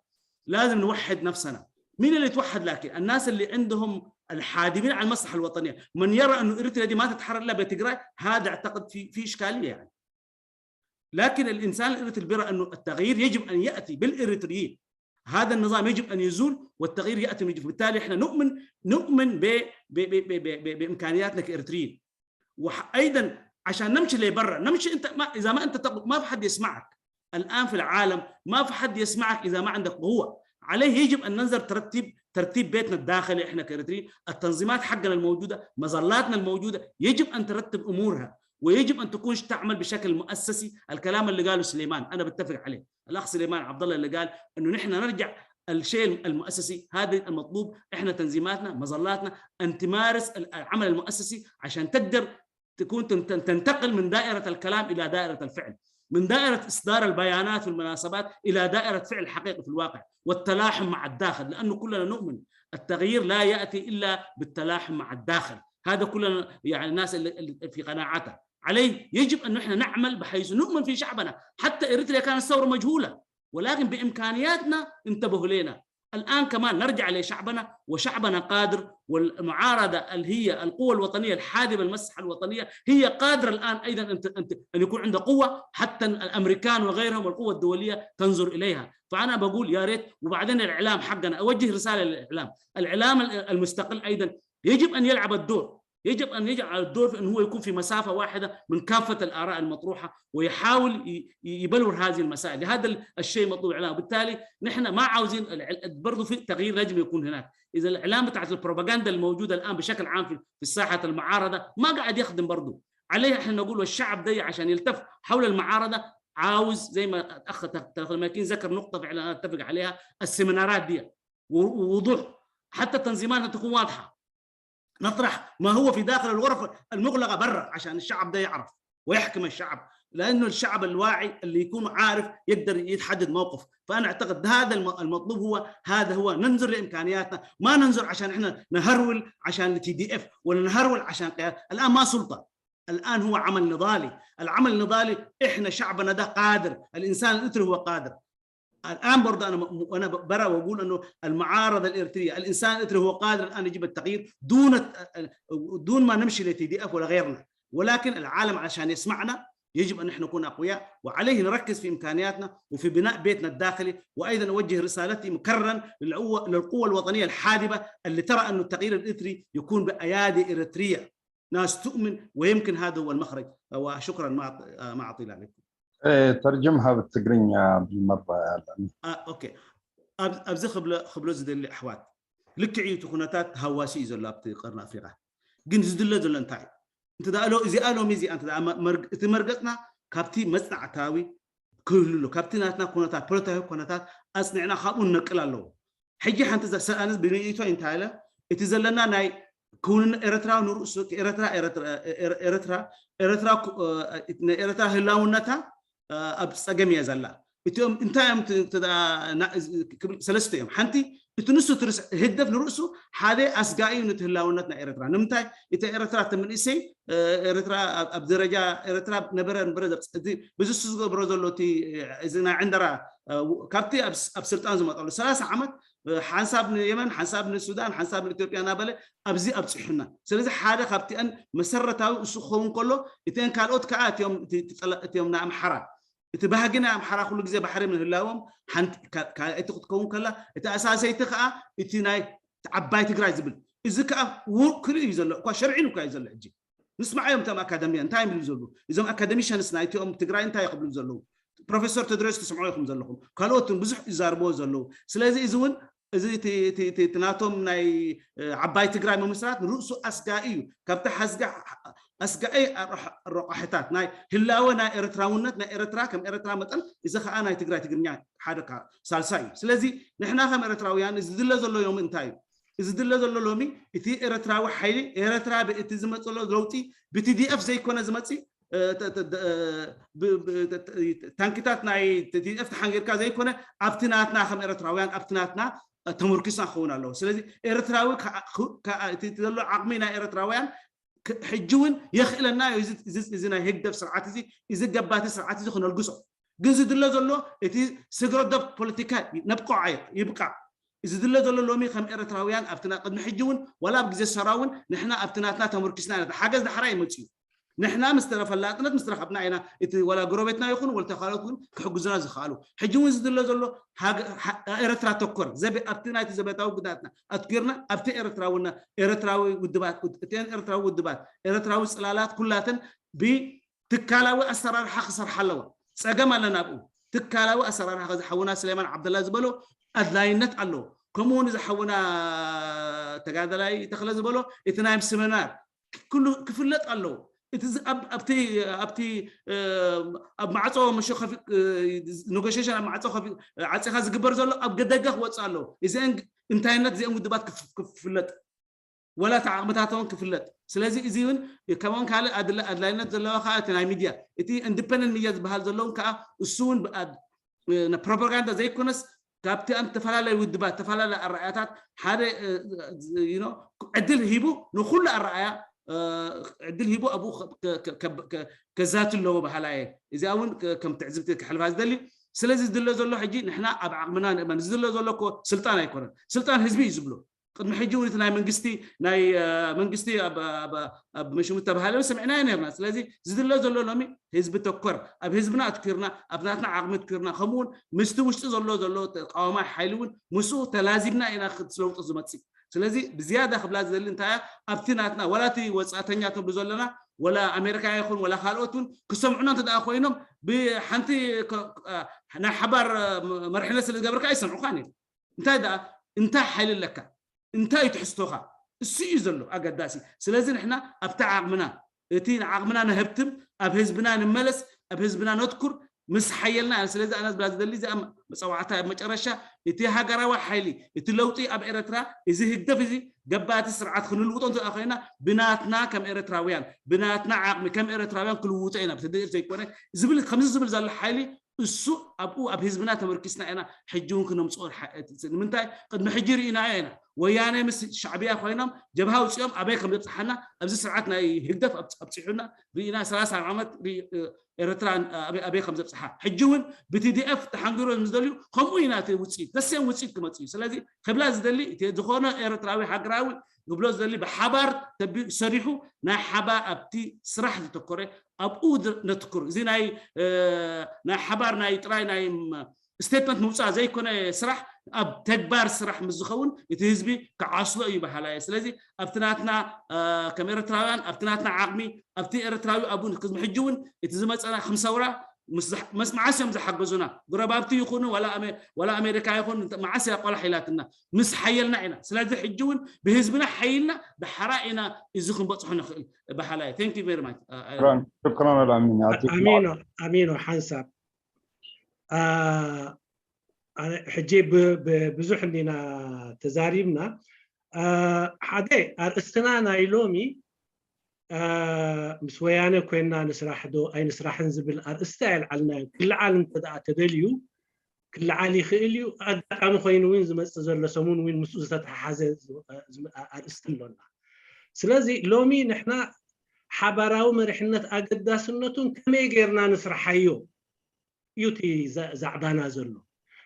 لازم نوحد نفسنا". مين اللي يتوحد؟ لكن الناس اللي عندهم الحادمين عن المصلحه الوطنيه، من يرى انه اريتريا دي ما تتحرر الا بتجراي، هذا اعتقد في في اشكاليه يعني. لكن الانسان الاريتري بيرى انه التغيير يجب ان ياتي بالاريتريين، هذا النظام يجب ان يزول والتغيير ياتي من جديد. بالتالي احنا نؤمن نؤمن ب ب ب ب ب بامكانياتنا كاريتريين. وايضا عشان نمشي لبرا، نمشي انت ما اذا ما انت تقبل ما في حد يسمعك. الان في العالم ما في حد يسمعك اذا ما عندك قوه. عليه يجب ان ننظر ترتيب ترتيب بيتنا الداخلي احنا كاريتريين، التنظيمات حقنا الموجوده، مظلاتنا الموجوده، يجب ان ترتب امورها ويجب ان تكون تعمل بشكل مؤسسي. الكلام اللي قاله سليمان انا بتفق عليه، الاخ سليمان عبد الله اللي قال انه نحن نرجع الشيء المؤسسي، هذا المطلوب، احنا تنظيماتنا مظلاتنا ان تمارس العمل المؤسسي عشان تقدر تكون تنتقل من دائره الكلام الى دائره الفعل. من دائرة إصدار البيانات في المناسبات إلى دائرة فعل حقيقي في الواقع والتلاحم مع الداخل، لأنه كلنا نؤمن التغيير لا يأتي إلا بالتلاحم مع الداخل. هذا كلنا، يعني، الناس اللي في قناعتها عليه. يجب أن نحن نعمل بحيث نؤمن في شعبنا. حتى إريتريا كانت ثورة مجهولة، ولكن بإمكانياتنا انتبهوا لنا. الآن كمان نرجع لشعبنا، وشعبنا قادر، والمعارضة اللي هي القوة الوطنية الحادمة المسحة الوطنية هي قادرة الآن أيضا أن أن يكون عندها قوة، حتى الأمريكان وغيرهم والقوة الدولية تنظر إليها. فأنا بقول يا ريت، وبعدين الإعلام حقنا، أوجه رسالة للإعلام، الإعلام المستقل أيضا يجب أن يلعب الدور، يجب أن يجعل الدور في أن هو يكون في مسافة واحدة من كافة الآراء المطروحة، ويحاول يبلور هذه المسائل. هذا الشيء مطلوب إعلام. وبالتالي نحن ما عاوزين، برضو في تغيير لازم يكون هناك. إذا الإعلام بتاعت البروباغندا الموجودة الآن بشكل عام في الساحة المعارضة ما قاعد يخدم برضو عليها. إحنا نقول والشعب ده عشان يلتف حول المعارضة عاوز، زي ما الأخ تلفون ماكين ذكر نقطة فعلا أنا أتفق عليها، السيمينارات دي ووضوح، حتى تنظيماتها تكون واضحة. نطرح ما هو في داخل الغرف المغلقة برا عشان الشعب ده يعرف ويحكم الشعب، لأنه الشعب الواعي اللي يكون عارف يقدر يتحدد موقف. فأنا أعتقد هذا المطلوب، هو هذا، هو ننظر لإمكانياتنا، ما ننظر عشان إحنا نهرول عشان ال T D F ولا نهرول عشان قيادة. الآن ما سلطة، الآن هو عمل نضالي. العمل النضالي، إحنا شعبنا ده قادر، الإنسان الإريتري هو قادر. الآن برضه أنا أنا برا وأقول أنه المعارضة الإريترية، الإنسان الإريتري هو قادر الآن يجيب التغيير دون دون ما نمشي ل T D F ولا غيرنا، ولكن العالم عشان يسمعنا يجب أن نحن نكون أقوياء، وعليه نركز في إمكانياتنا وفي بناء بيتنا الداخلي. وأيضا أوجه رسالتي مكررا للقوة الوطنية الحادبة اللي ترى أن التغيير الإريتري يكون بأيادي إريترية، ناس تؤمن، ويمكن هذا هو المخرج. وشكرا، ما ما أطيل عليكم. إيه، ترجمها بالتقرينيا بالمرة. آه، أوكي. ኣብዚ ክብሎ ዝደሊ ኣሕዋት፣ ልክዕ እዩ፣ እቲ ኩነታት ሃዋሲ እዩ ዘሎ ኣብቲ ቀርኒ ኣፍሪቃ። ግን ዝድለ ዘሎ እንታይ እዩ? እንተ ደኣ ሎ እዚኣ ሎሚ እዚኣ እንተ ደኣ መርግ- እቲ መርገጽና ካብቲ መጽናዕታዊ ክህሉ ኣሎ፣ ካብቲ ናትና ኩነታት፣ ፖለቲካዊ ኩነታት ኣጽኒዕና ካብኡ ንነቅል ኣለዎ። ሕጂ ሓንቲ ዘሰኣንስ ብንእይቶ እንታይ ኢለ፣ እቲ ዘለና ናይ ክውንነ ኤርትራ ንርእሱ ኤርትራ ኤርትራ ኤርትራ ኤርትራ ኤርትራ ህላውነታ ኣብ ጸገም እያ ዘላ። እቲኦም እንታይ እዮም? ሰለስተ እዮም። ሓንቲ፣ እቲ ንሱ ህግደፍ ንርእሱ ሓደ ኣስጋኢ እዩ ነቲ ህላውነት ናይ ኤርትራ። ንምንታይ? እቲ ኤርትራ እቲ መንእሰይ ኤርትራ ኣብ ደረጃ ኤርትራ ነበረ ነበረ ብዝሱ ዝገብሮ ዘሎ እቲ እዚ ናይ ዕንደራ ካብቲ ኣብ ስልጣን ዝመጠሉ ሰላሳ ዓመት ሓንሳብ ንየመን፣ ሓንሳብ ንሱዳን፣ ሓንሳብ ንኢትዮጵያ እናበለ ኣብዚ ኣብፂሑና። ስለዚ ሓደ ካብቲአን መሰረታዊ እሱ ክኸውን ከሎ፣ እቲአን ካልኦት ከዓ እቲኦም ናይ ኣምሓራ፣ እቲ ባህጊ ናይ ኣምሓራ ኩሉ ግዜ ባሕሪ ምህላዎም ሓንቲ ካልኣይቲ ክትከውን ከላ፣ እቲ ኣሳሰይቲ ከዓ እቲ ናይ ዓባይ ትግራይ ዝብል፣ እዚ ከዓ ውክል እዩ ዘሎ እኳ፣ ሸርዒን እኳ እዩ ዘሎ። ሕጂ ንስማዓዮም እቶም ኣካደሚያ እንታይ ይብሉ ዘለዉ፣ እዞም ኣካደሚሻንስ ናይቲኦም ትግራይ እንታይ ክብሉ ዘለዉ። ፕሮፌሰር ተድሮስ ትስምዑ ኢኹም ዘለኹም፣ ካልኦትን ብዙሕ ይዛርብዎ ዘለዉ። ስለዚ እዚ እውን እዚ ናቶም ናይ ዓባይ ትግራይ ምምስራት ንርእሱ ኣስጋኢ እዩ። ካብቲ ሓዝጋ ኣስጋኢ ረቋሕታት ናይ ህላወ ናይ ኤርትራውነት፣ ናይ ኤርትራ ከም ኤርትራ መጠን፣ እዚ ከዓ ናይ ትግራይ ትግርኛ ሓደ ሳልሳይ እዩ። ስለዚ ንሕና ከም ኤርትራውያን እዚ ዝድለ ዘሎ ዮም እንታይ እዩ? እዚ ዝድለ ዘሎ ሎሚ እቲ ኤርትራዊ ሓይሊ ኤርትራ ብእቲ ዝመፅሎ ለውጢ ብቲ ዲ ኤፍ ዘይኮነ ዝመፅእ ታንክታት ናይ ቲ ዲ ኤፍ ተሓንጊርካ ዘይኮነ ኣብቲ ናትና ከም ኤርትራውያን ኣብቲ ናትና ተመርኪስና ክኸውን ኣለዎ። ስለዚ ኤርትራዊ እቲ ዘሎ ዓቕሚ ናይ ኤርትራውያን ሕጂ እውን የኽእለና እዩ። እዚ ናይ ህግደፍ ስርዓት እዚ፣ እዚ ገባቲ ስርዓት እዚ ክነልግሶ ግን ዝድለ ዘሎ እቲ ስግረ ዶብ ፖለቲካ ነብቆዓ ይብቃ። እዚ ዝድለ ዘሎ ሎሚ ከም ኤርትራውያን ኣብቲ ቅድሚ ሕጂ እውን ዋላ ኣብ ግዜ ሰራ እውን ንሕና ኣብቲ ናትና ተመርኪስና ኢና። ሓገዝ ዳሕራይ ይመጽእ እዩ። ንሕና ምስ ተፈላጥነት ምስ ተረኸብና ኢና እቲ ዋላ ጎረቤትና ይኹን ወላ ካልኦት እውን ክሕግዙና ዝኽኣሉ። ሕጂ እውን ዝድለ ዘሎ ኤርትራ ተኮር ዘቤ ኣብቲ ናይቲ ዘቤታዊ ጉዳትና ኣትኪርና ኣብቲ ኤርትራውና ኤርትራዊ ውድባት እተን ኤርትራዊ ውድባት ኤርትራዊ ጽላላት ኩላተን ብ ትካላዊ ኣሰራርሓ ክሰርሓ ኣለዋ። ጸገም ኣለና ኣብኡ። ትካላዊ ኣሰራርሓ ከዚ ሓውና ስሌማን ዓብደላ ዝበሎ ኣድላይነት ኣለዎ። ከምኡ እውን እዚ ሓውና ተጋዳላይ ተኽለ ዝበሎ እቲ ናይ ስሚናር ኩሉ ክፍለጥ ኣለዎ። እቲ ኣብቲ ኣብቲ ኣብ ማዕጾ መሾ ኔጎሽሽን ኣብ ማዕጾ ዓጺኻ ዝግበር ዘሎ ኣብ ገደገ ክወፅእ ኣለዎ። እዚአን እንታይነት እዚአን ውድባት ክፍለጥ ወላ እቲ ዓቕምታቶም ክፍለጥ። ስለዚ እዚ እውን ከምኡን ካልእ ኣድላይነት ዘለዋ ከዓ እቲ ናይ ሚድያ፣ እቲ ኢንዲፐንደንት ሚድያ ዝበሃል ዘለውን ከዓ እሱ እውን ፕሮፓጋንዳ ዘይኮነስ ካብቲ ኣብ ዝተፈላለዩ ውድባት ዝተፈላለዩ ኣረኣያታት ሓደ ዕድል ሂቡ ንኩሉ ኣረኣያ ዕድል ሂቡ ኣብኡ ከዛቲ ኣለዎ በሃላ እየ። እዚኣ እውን ከም ትዕዝብቲ ክሕልፋ ዝደሊ። ስለዚ ዝድለ ዘሎ ሕጂ ንሕና ኣብ ዓቕምና ንእመን። ዝድለ ዘሎ እኮ ስልጣን ኣይኮነን፣ ስልጣን ህዝቢ እዩ ዝብሎ። ቅድሚ ሕጂ እውን እቲ ናይ መንግስቲ ናይ መንግስቲ ኣብ መሽሙ ተባሃለ ሰሚዕናዮ ነርና። ስለዚ ዝድለ ዘሎ ሎሚ ህዝቢ ተኮር፣ ኣብ ህዝብና ኣትኪርና፣ ኣብ ናትና ዓቕሚ ኣትኪርና፣ ከምኡውን ምስቲ ውሽጢ ዘሎ ዘሎ ተቃዋማይ ሓይሊ እውን ምስኡ ተላዚብና ኢና ክስለውጡ ዝመፅእ። ስለዚ ብዝያዳ ክብላ ዝደሊ እንታይ ኣብቲ ናትና ወላ እቲ ወፃእተኛ ተብሉ ዘለና ወላ ኣሜሪካ ይኹን ወላ ካልኦት እውን ክሰምዑና እንተ ደኣ ኮይኖም ብሓንቲ ናይ ሓባር መርሕነት ስለ ዝገብርካ ኣይሰምዑኻን እዮም። እንታይ ደኣ እንታይ ሓይሊ ኣለካ? እንታይ እዩ ትሕዝቶኻ? እሱ እዩ ዘሎ ኣገዳሲ። ስለዚ ንሕና ኣብቲ ዓቕምና እቲ ዓቕምና ነህብትም፣ ኣብ ህዝብና ንመለስ፣ ኣብ ህዝብና ነትኩር፣ ምስ ሓየልና። ስለዚ ኣነ ዝብላ ዝደሊ እዚኣ መፀዋዕታ ኣብ መጨረሻ እቲ ሃገራዊ ሓይሊ እቲ ለውጢ ኣብ ኤረትራ እዚ ህግደፍ እዚ ገባቲ ስርዓት ክንልውጦ እንተ ኮይና ብናትና ከም ኤረትራውያን ብናትና ዓቕሚ ከም ኤረትራውያን ክልውጦ ኢና ብትድር ዘይኮነ ዝብል ከምዚ ዝብል ዘሎ ሓይሊ እሱ ኣብኡ ኣብ ህዝብና ተመርኪስና ኢና ሕጂ እውን ክነምፅኦ ንምንታይ ቅድሚ ሕጂ ርኢናዮ ኢና ወያነ ምስ ሻዕብያ ኮይኖም ጀብሃ ውፅኦም ኣበይ ከም ዘብፅሓና ኣብዚ ስርዓት ናይ ህግደፍ ኣብፅሑና ርኢና ሰላሳ ዓመት ኤረትራ ኣበይ ከም ዘብፅሓ ሕጂ እውን ብቲዲኤፍ ተሓንጊሮ ምስ ደልዩ ከምኡ ኢና እቲ ውፅኢት ደሴም ውፅኢት ክመፅእ እዩ ስለዚ ክብላ ዝደሊ እቲ ዝኾነ ኤረትራዊ ሃገራዊ ክብሎ ዝደሊ ብሓባር ሰሪሑ ናይ ሓባር ኣብቲ ስራሕ ዝተኮረ ኣብኡ ነትኩር እዚ ናይ ናይ ሓባር ናይ ጥራይ ናይ ስቴትመንት ምውፃእ ዘይኮነ ስራሕ ኣብ ተግባር ስራሕ ምስ ዝኸውን እቲ ህዝቢ ክዓስሎ እዩ በሃላ እየ ስለዚ ኣብቲ ናትና ከም ኤርትራውያን ኣብቲ ናትና ዓቕሚ ኣብቲ ኤርትራዊ ኣብኡ ቅድሚ ሕጂ እውን እቲ ዝመፀና ከም ሰውራ መዓስ እዮም ዝሓገዙና ጎረባብቲ ይኹኑ ወላ ኣሜሪካ ይኹን መዓስ እያ ቆላሕ ኢላትና ምስ ሓየልና ኢና ስለዚ ሕጂ እውን ብህዝብና ሓይልና ብሓራ ኢና እዚ ክንበፅሖ ንኽእል በሃላ እየ thank you very much ኣሚኖ ኣሚኖ ሓንሳብ ሕጂ ብዙሕ እንዲና ተዛሪብና ሓደ ኣርእስትና ናይ ሎሚ ምስ ወያነ ኮይና ንስራሕ ዶ ኣይንስራሕን ዝብል ኣርእስቲ ኣየልዓልናዮ ክልዓል እንተ ደኣ ተደልዩ ክልዓል ይኽእል እዩ ኣጋጣሚ ኮይኑ እውን ዝመፅእ ዘሎ ሰሙን እውን ምስኡ ዝተተሓሓዘ ኣርእስቲ ኣሎና ስለዚ ሎሚ ንሕና ሓባራዊ መሪሕነት ኣገዳስነቱን ከመይ ጌርና ንስርሓዮ እዩ እቲ ዛዕባና ዘሎ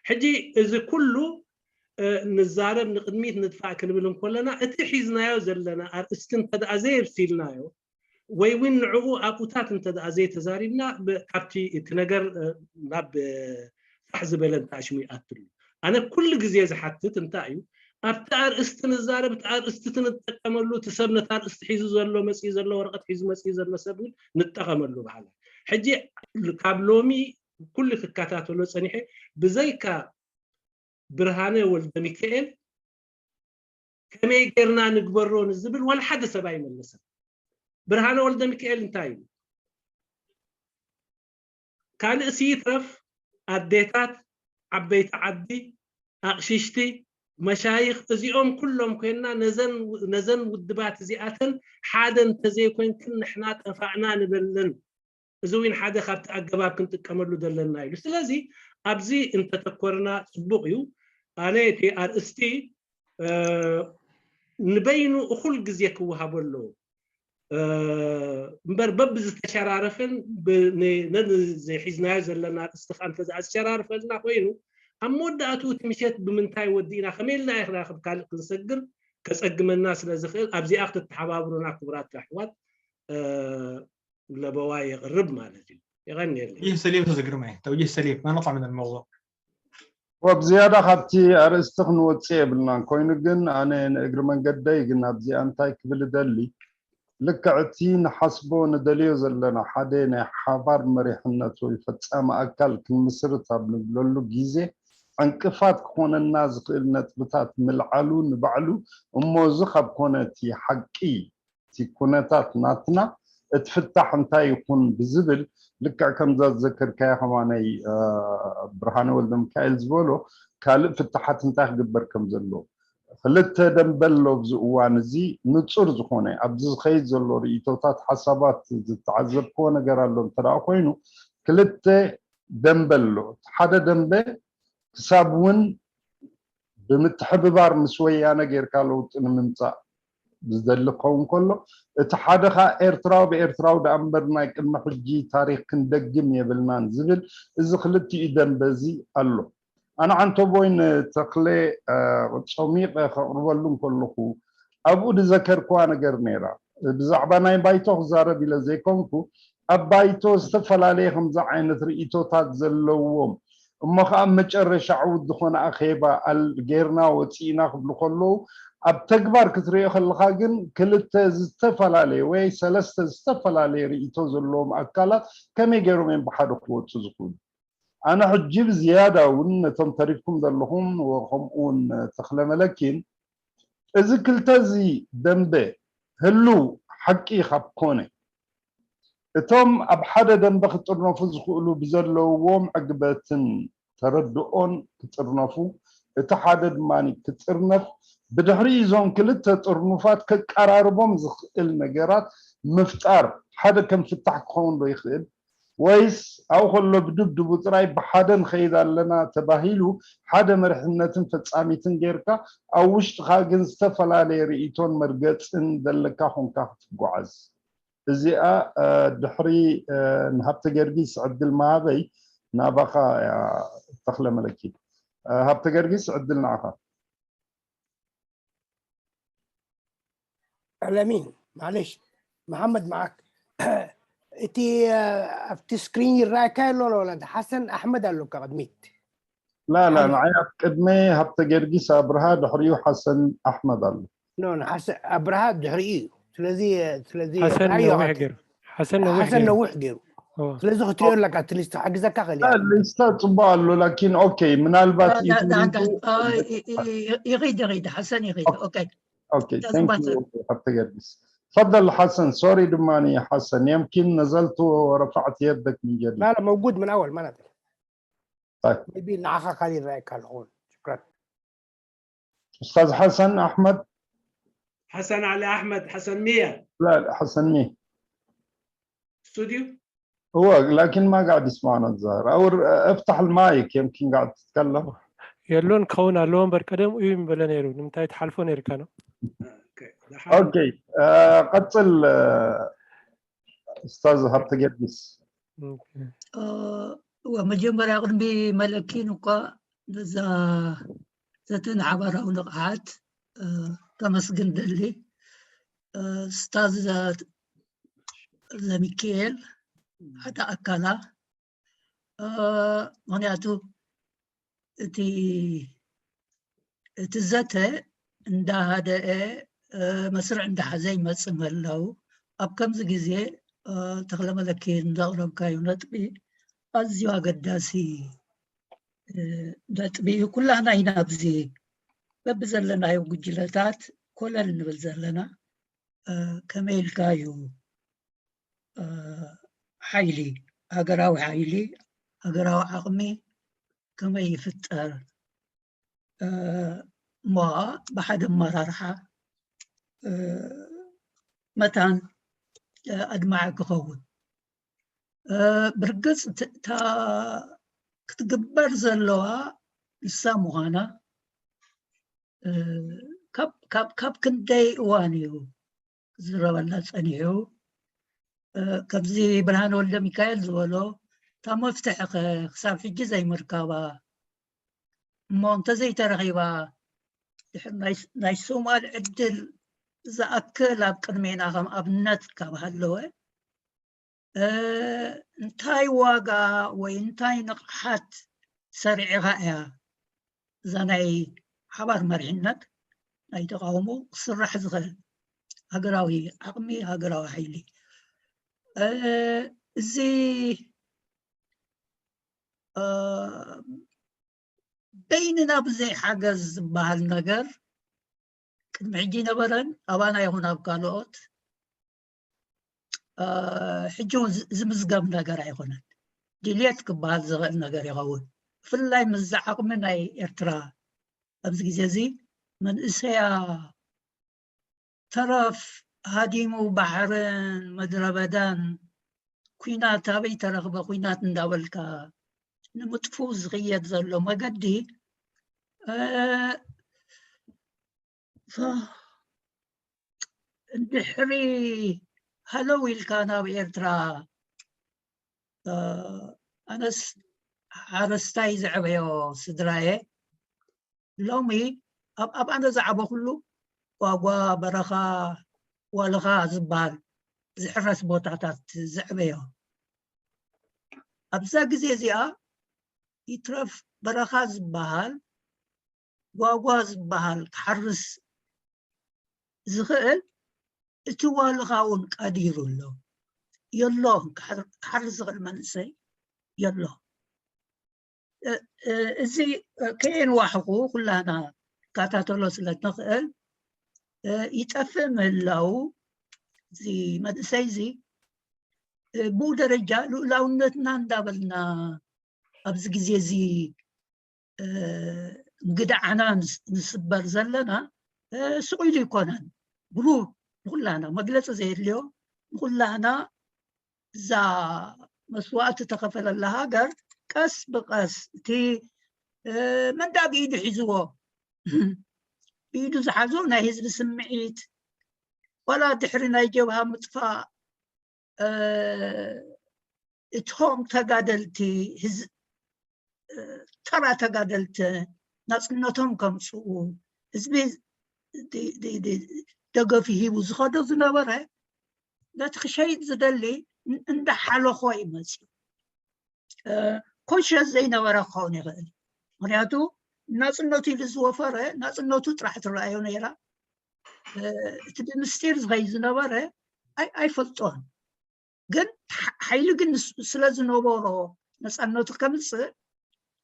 ሕጂ እዚ ኩሉ ንዛረብ ንቅድሚት ንድፋእ ክንብል እንኮለና እቲ ሒዝናዮ ዘለና ኣርእስቲ እንተደኣ ዘየብሲልናዮ ወይ እውን ንዕኡ ኣብኡታት እንተደኣ ዘይተዛሪብና ካብቲ እቲ ነገር ናብ ፋሕ ዝበለ እንተኣሽሙ ይኣትሉ ኣነ ኩሉ ግዜ ዝሓትት እንታይ እዩ ኣብቲ ኣርእስቲ ንዛረብ እቲ ኣርእስቲ እቲ ንጠቀመሉ እቲ ሰብ ነቲ ኣርእስቲ ሒዙ ዘሎ መፅኡ ዘሎ ወረቀት ሒዙ መፅኡ ዘሎ ሰብ እውን ንጠቀመሉ በሃላ ሕጂ ካብ ሎሚ ኩሉ ክከታተሎ ፀኒሐ ብዘይካ ብርሃነ ወልደ ሚካኤል ከመይ ጌርና ንግበሮ ንዝብል ዋላ ሓደ ሰብ ኣይመለሰን ብርሃነ ወልደ ሚካኤል እንታይ እዩ ካልእ ስይትረፍ ኣዴታት ዓበይቲ ዓዲ ኣቕሽሽቲ መሻይኽ እዚኦም ኩሎም ኮይንና ነዘን ውድባት እዚኣተን ሓደ እንተዘይኮይንክን ንሕና ጠፋእና ንበለን እዚ እውን ሓደ ካብቲ ኣገባብ ክንጥቀመሉ ዘለና ኢሉ ስለዚ ኣብዚ እንተተኮርና ፅቡቅ እዩ ኣነ እቲ ኣርእስቲ ንበይኑ እኩል ግዜ ክወሃቦ ኣለዎ እምበር በብዝተሸራረፈን ነዚ ሒዝናዮ ዘለና ኣርእስቲ ከዓ እንተዝኣ ዝሸራርፈልና ኮይኑ ኣብ መወዳእትኡ እቲ ምሸት ብምንታይ ወዲእና ከመይ ኢልና ይኽናክብ ካልእ ክንሰግር ከፀግመና ስለ ዝኽእል ኣብዚኣ ክትተሓባብሩና ክቡራት ኣሕዋት ለበዋ የቕርብ ማለት እዩ። የቐንየለይ። توجيه سليم أستاذ جرمي، توجيه سليم، ما نطلع من الموضوع. ወብዝያዳ ካብቲ ኣርእስቲ ክንወፅእ የብልናን ኮይኑ ግን ኣነ ንእግሪ መንገደይ ግን ኣብዚኣ እንታይ ክብል እደሊ ልክዕ እቲ ንሓስቦ ንደልዮ ዘለና ሓደ ናይ ሓባር መሪሕነት ወይ ፈፃሚ ኣካል ክንምስርት ኣብ ንብለሉ ግዜ ዕንቅፋት ክኾነና ዝኽእል ነጥብታት ምልዓሉ ንባዕሉ እሞ እዚ ካብ ኮነ እቲ ሓቂ እቲ ኩነታት ናትና እቲ ፍታሕ እንታይ ይኹን ብዝብል ልክዕ ከምዛ ዝዘከርካዮ ከማነይ ብርሃነ ወልደሚካኤል ዝበሎ ካልእ ፍታሓት እንታይ ክግበር ከም ዘለዎ ክልተ ደንበ ኣሎ ኣብዚ እዋን እዚ። ንጹር ዝኾነ ኣብዚ ዝኸይድ ዘሎ ርእይቶታት፣ ሓሳባት፣ ዝተዓዘብክዎ ነገር ኣሎ እንተ ደኣ ኮይኑ፣ ክልተ ደንበ ኣሎ። እቲ ሓደ ደንበ ክሳብ እውን ብምትሕብባር ምስ ወያነ ጌርካ ለውጢ ንምምጻእ ዝደሊ ክኸውን ከሎ፣ እቲ ሓደ ኸኣ ኤርትራዊ ብኤርትራዊ ደኣ እምበር ናይ ቅድሚ ሕጂ ታሪኽ ክንደግም የብልናን ዝብል፣ እዚ ክልቲኡ ደንበ እዚ ኣሎ። ኣነ ዓንተቦይን ተኽለ፣ እ፣ ጾሚቐ ከቕርበሉ እንከለኹ፣ ኣብኡ ዝዘከርክዋ ነገር ነይራ። ብዛዕባ ናይ ባይቶ ክዛረብ ኢለ ዘይኮንኩ፣ ኣብ ባይቶ ዝተፈላለየ ከምዚ ዓይነት ርእይቶታት ዘለዎም፣ እሞ ኸዓ ኣብ መጨረሻ ዕዉት ዝኾነ ኣኼባ ኣል-፣ ጌርና ወፂእና ክብሉ ከለዉ፣ ኣብ ተግባር ክትሪኦ ከለኻ ግን ክልተ ዝተፈላለየ ወይ ሰለስተ ዝተፈላለየ ርእይቶ ዘለዎም ኣካላት ከመይ ገይሮም እዮም ብሓደ ክወፁ ዝኽእሉ? ኣነ ሕጂ ብዝያዳ እውን ነቶም ተሪፍኩም ዘለኹም፣ ከምኡ እውን ተኽለ መለኪን፣ እዚ ክልተ እዚ ደንበ ህሉው ሓቂ ካብ ኮነ፣ እቶም ኣብ ሓደ ደንበ ክጥርነፉ ዝኽእሉ ብዘለውዎም ዕግበትን ተረድኦን ክጥርነፉ፣ እቲ ሓደ ድማ ክጥርነፍ፣ ብድሕሪ እዞም ክልተ ጥርኑፋት ከቀራርቦም ዝኽእል ነገራት ምፍጣር ሓደ ከም ፍታሕ ክኸውን ዶ ይኽእል? ወይስ ኣብኡ ከሎ ብድብድቡ ጥራይ ብሓደ ንኸይድ ኣለና ተባሂሉ ሓደ መሪሕነትን ፈጻሚትን ጌርካ ኣብ ውሽጥኻ ግን ዝተፈላለየ ርእይቶን መርገጽን ዘለካ ኮንካ ክትጓዓዝ? እዚኣ፣ እ፣ ድሕሪ፣ እ፣ ንሃብተ ገርጊስ ዕድል ምሃበይ ናባኻ እያ ተኽለ መለኪ። እ፣ ሃብተ ገርጊስ ዕድል ንዓኻ። ኣለሚን፣ ማለሽ፣ መሓመድ መዓክ። እቲ፣ እ፣ ኣብቲ ስክሪን ይረኣየካ ኣሎ፣ ወላ ሓሰን ኣሕመድ ኣለካ ቅድሚት። ላ፣ ላ፣ ንዓይ ኣብ ቅድመ ሃብተ ገርጊስ ኣብርሃ፣ ድሕሪኡ ሓሰን ኣሕመድ ኣሎ። ኖ፣ ኖ፣ ሓሰን ኣብርሃ ድሕሪኡ እዩ። ስለዚ፣ ስለዚ ሓሰን ራእዩ ነዊሕ ኣቐጽል። ገይሩ። ሓሰን ነዊሕ ሓሰን ገይሩ። ነዊሕ ገይሩ። እወ። ስለዚ ክትሪኦ ኣለካ፣ እቲ ሊስታ ክሕግዘካ ክእል እየ። ሊስታ ጽቡቅ ኣሎ፣ ላኪን ኦኬ፣ ምናልባት ዳ- ዳ- ዳ- አ፣ ይ- ይ- ይ- ይኺድ፣ ይኺድ፣ ሓሰን ይኺድ። ኦኬ። ኦኬ፣ ዳ- thank ዝባታ። you ሃብተ ገርጊስ። تفضل ሓሰን፣ ሶሪ ድማ ሓሰን፣ يمكن نزلت ورفعت يدك من جديد. لا، لا، موجود من أول، ما نزل. طيب. maybe ንዓኻ ካልእ ይረኣየካ ኣለኹ። ሽክራን። أستاذ حسن أحمد. حسن علي أحمد، حسن مية. لا، لا، حسن مية. استوديو. هو لكن ما قاعد يسمعنا الظاهر. أو ر-، افتح المايك، يمكن قاعد تتكلم. የሎን ክኸውን ኣለዎ እምበር ቀደም እዩ ምበለ ነይሩ። ንምንታይ ትሓልፎ ነይርካ ነው? ኦኬ። ኦኬ፣ እ፣ ቀጽል፣ እ፣ ኡስታዝ ሃብተ ገርጊስ። ኦኬ። እ፣ እወ፣ መጀመርያ ቅድሚ መለኪን እኳ ነዛ ዘተን ሓባራዊ ንቕሓት፣ እ፣ ከመስግን ደሊ። እ፣ ኡስታዝ ዘ-፣ ዘሚካኤል ሓደ ኣካላ፣ እ፣ ምኽንያቱ እቲ፣ እቲ ዘተ እንዳሃደአ፣ እ፣ መስርዕ እንዳሓዘ ይመጽእ ምህላው፣ ኣብ ከምዚ ግዜ፣ እ፣ ተኽለ መለኪን ዘቕረብካዮ ነጥቢ ኣዝዩ ኣገዳሲ፣ እ፣ ነጥቢ እዩ። ኩላህና ኢና ኣብዚ በብዘለናዮ ጉጅለታት ኮለል ንብል ዘለና። እ፣ ከመይ ኢልካ እዩ፣ እ፣ ሓይሊ፣ ሃገራዊ ሓይሊ፣ ሃገራዊ ዓቕሚ ከመይ ይፍጠር፣ እ፣ እሞ ኸዓ ብሓደ ኣመራርሓ፣ እ፣ መታን፣ እ፣ ኣድማዒ ክኸውን። እ፣ ብርግጽ እቲ፣ እታ ክትግበር ዘለዋ ንሳ ምዃና፣ እ፣ ካብ፣ ካብ፣ ካብ ክንደይ እዋን እዩ ክዝረበላ ጸኒሑ? እ፣ ከምዚ ብርሃነ ወልደ ሚካኤል ዝበሎ፣ እታ መፍትሒ ከ ክሳብ ሕጂ ዘይምርካባ፣ እሞ እንተዘይተረኺባ፣ ድሕሪ ናይ፣ ናይ ሶማል ዕድል ዝኣክል ኣብ ቅድሜና ከም ኣብነት ካብ ሃለወ፣ እ፣ እንታይ ዋጋ ወይ እንታይ ንቕሓት ሰሪዕኻ እያ እዛ ናይ ሓባር መሪሕነት ናይ ተቃውሞ ክስራሕ ዝኽእል ሃገራዊ ዓቕሚ፣ ሃገራዊ ሓይሊ? እ፣ እዚ፣ እ፣ በይንና ብዘይ ሓገዝ ዝበሃል ነገር ቅድሚ ሕጂ ነበረን፣ ኣባና ይኹን ኣብ ካልኦት፣ እ፣ ሕጂ እውን ዝ-፣ ዝምዝገብ ነገር ኣይኮነን። ድልየት ክበሃል ዝኽእል ነገር ይኸውን። ብፍላይ ምስዚ ዓቕሚ ናይ ኤርትራ ኣብዚ ግዜ እዚ መንእሰያ ተረፍ ሃዲሙ ባሕርን ምድረ በዳን፣ ኲናት ኣበይ ተረኽበ ኲናት እንዳበልካ ንምጥፉ ዝኽየድ ዘሎ መገዲ፣ እ፣ ፋ-፣ እንድሕሪ ሃለው ኢልካ ናብ ኤርትራ፣ እ፣ ኣነስ ሓረስታይ ዘዕበዮ ስድራየ ሎሚ ኣብ፣ ኣብ ኣነ ዝዓበኹሉ ጓጓ፣ በረኻ፣ ዋልኻ ዝበሃል ዝሕረስ ቦታታት ዘዕበዮ። ኣብዛ ግዜ እዚኣ ይትረፍ በረኻ ዝበሃል፣ ጓጓ ዝበሃል ክሓርስ ዝኽእል እቲ ዋልኻ እውን ቀዲሩ ኣሎ። የሎ፣ ክሓር-፣ ክሓርስ ዝኽእል መንእሰይ የሎ። እ-፣ እ-፣ እዚ፣ እ፣ ከየንዋሕኹ ኩላና ክከታተሎ ስለ ንኽእል፣ እ፣ ይጠፍእ ምህላው እዚ መንእሰይ እዚ፣ እ፣ ብኡ ደረጃ ልኡላውነትና እንዳበልና ኣብዚ ግዜ እዚ፣ እ፣ እንግዳዓና ንስ-፣ ንስበር ዘለና፣ እ፣ ስቕ ኢሉ ይኮነን። ብሩህ ንኹላና መግለጺ ዘየድልዮ፣ ንኹላና እዛ መስዋእቲ ተኸፈለላ ሃገር ቀስ ብቐስ እቲ፣ እ፣ መን ደኣ ብኢዱ ሒዝዎ፣ ብኢዱ ዝሓዞ ናይ ህዝቢ ስምዒት፣ ዋላ ድሕሪ ናይ ጀብሃ ምጥፋእ፣ እ፣ እቶም ተጋደልቲ ህዝ-፣ እ፣ ተራ ተጋደልቲ ናጽነቶም ከምጽኡ ህዝቢ ድ-፣ ድ-፣ ድ-፣ ደገፊ ሂቡ ዝኸዶ ዝነበረ ነቲ ክሸይጥ ዝደሊ ን-፣ እንዳሓለኾ እዩ መጺኡ። እ፣ ኮንሽየስ ዘይነበረ ክኸውን ይኽእል። ምኽንያቱ ናጽነቱ ኢሉ ዝወፈረ ናጽነቱ ጥራሕ ትረኣዮ ነይራ። እ፣ እቲ ብምስጢር ዝኸይድ ዝነበረ ኣይ-፣ ኣይፈልጦን። ግን ሓ-፣ ሓይሊ ግን ንስ-፣ ስለ ዝነበሮ ነጻነቱ ከምጽእ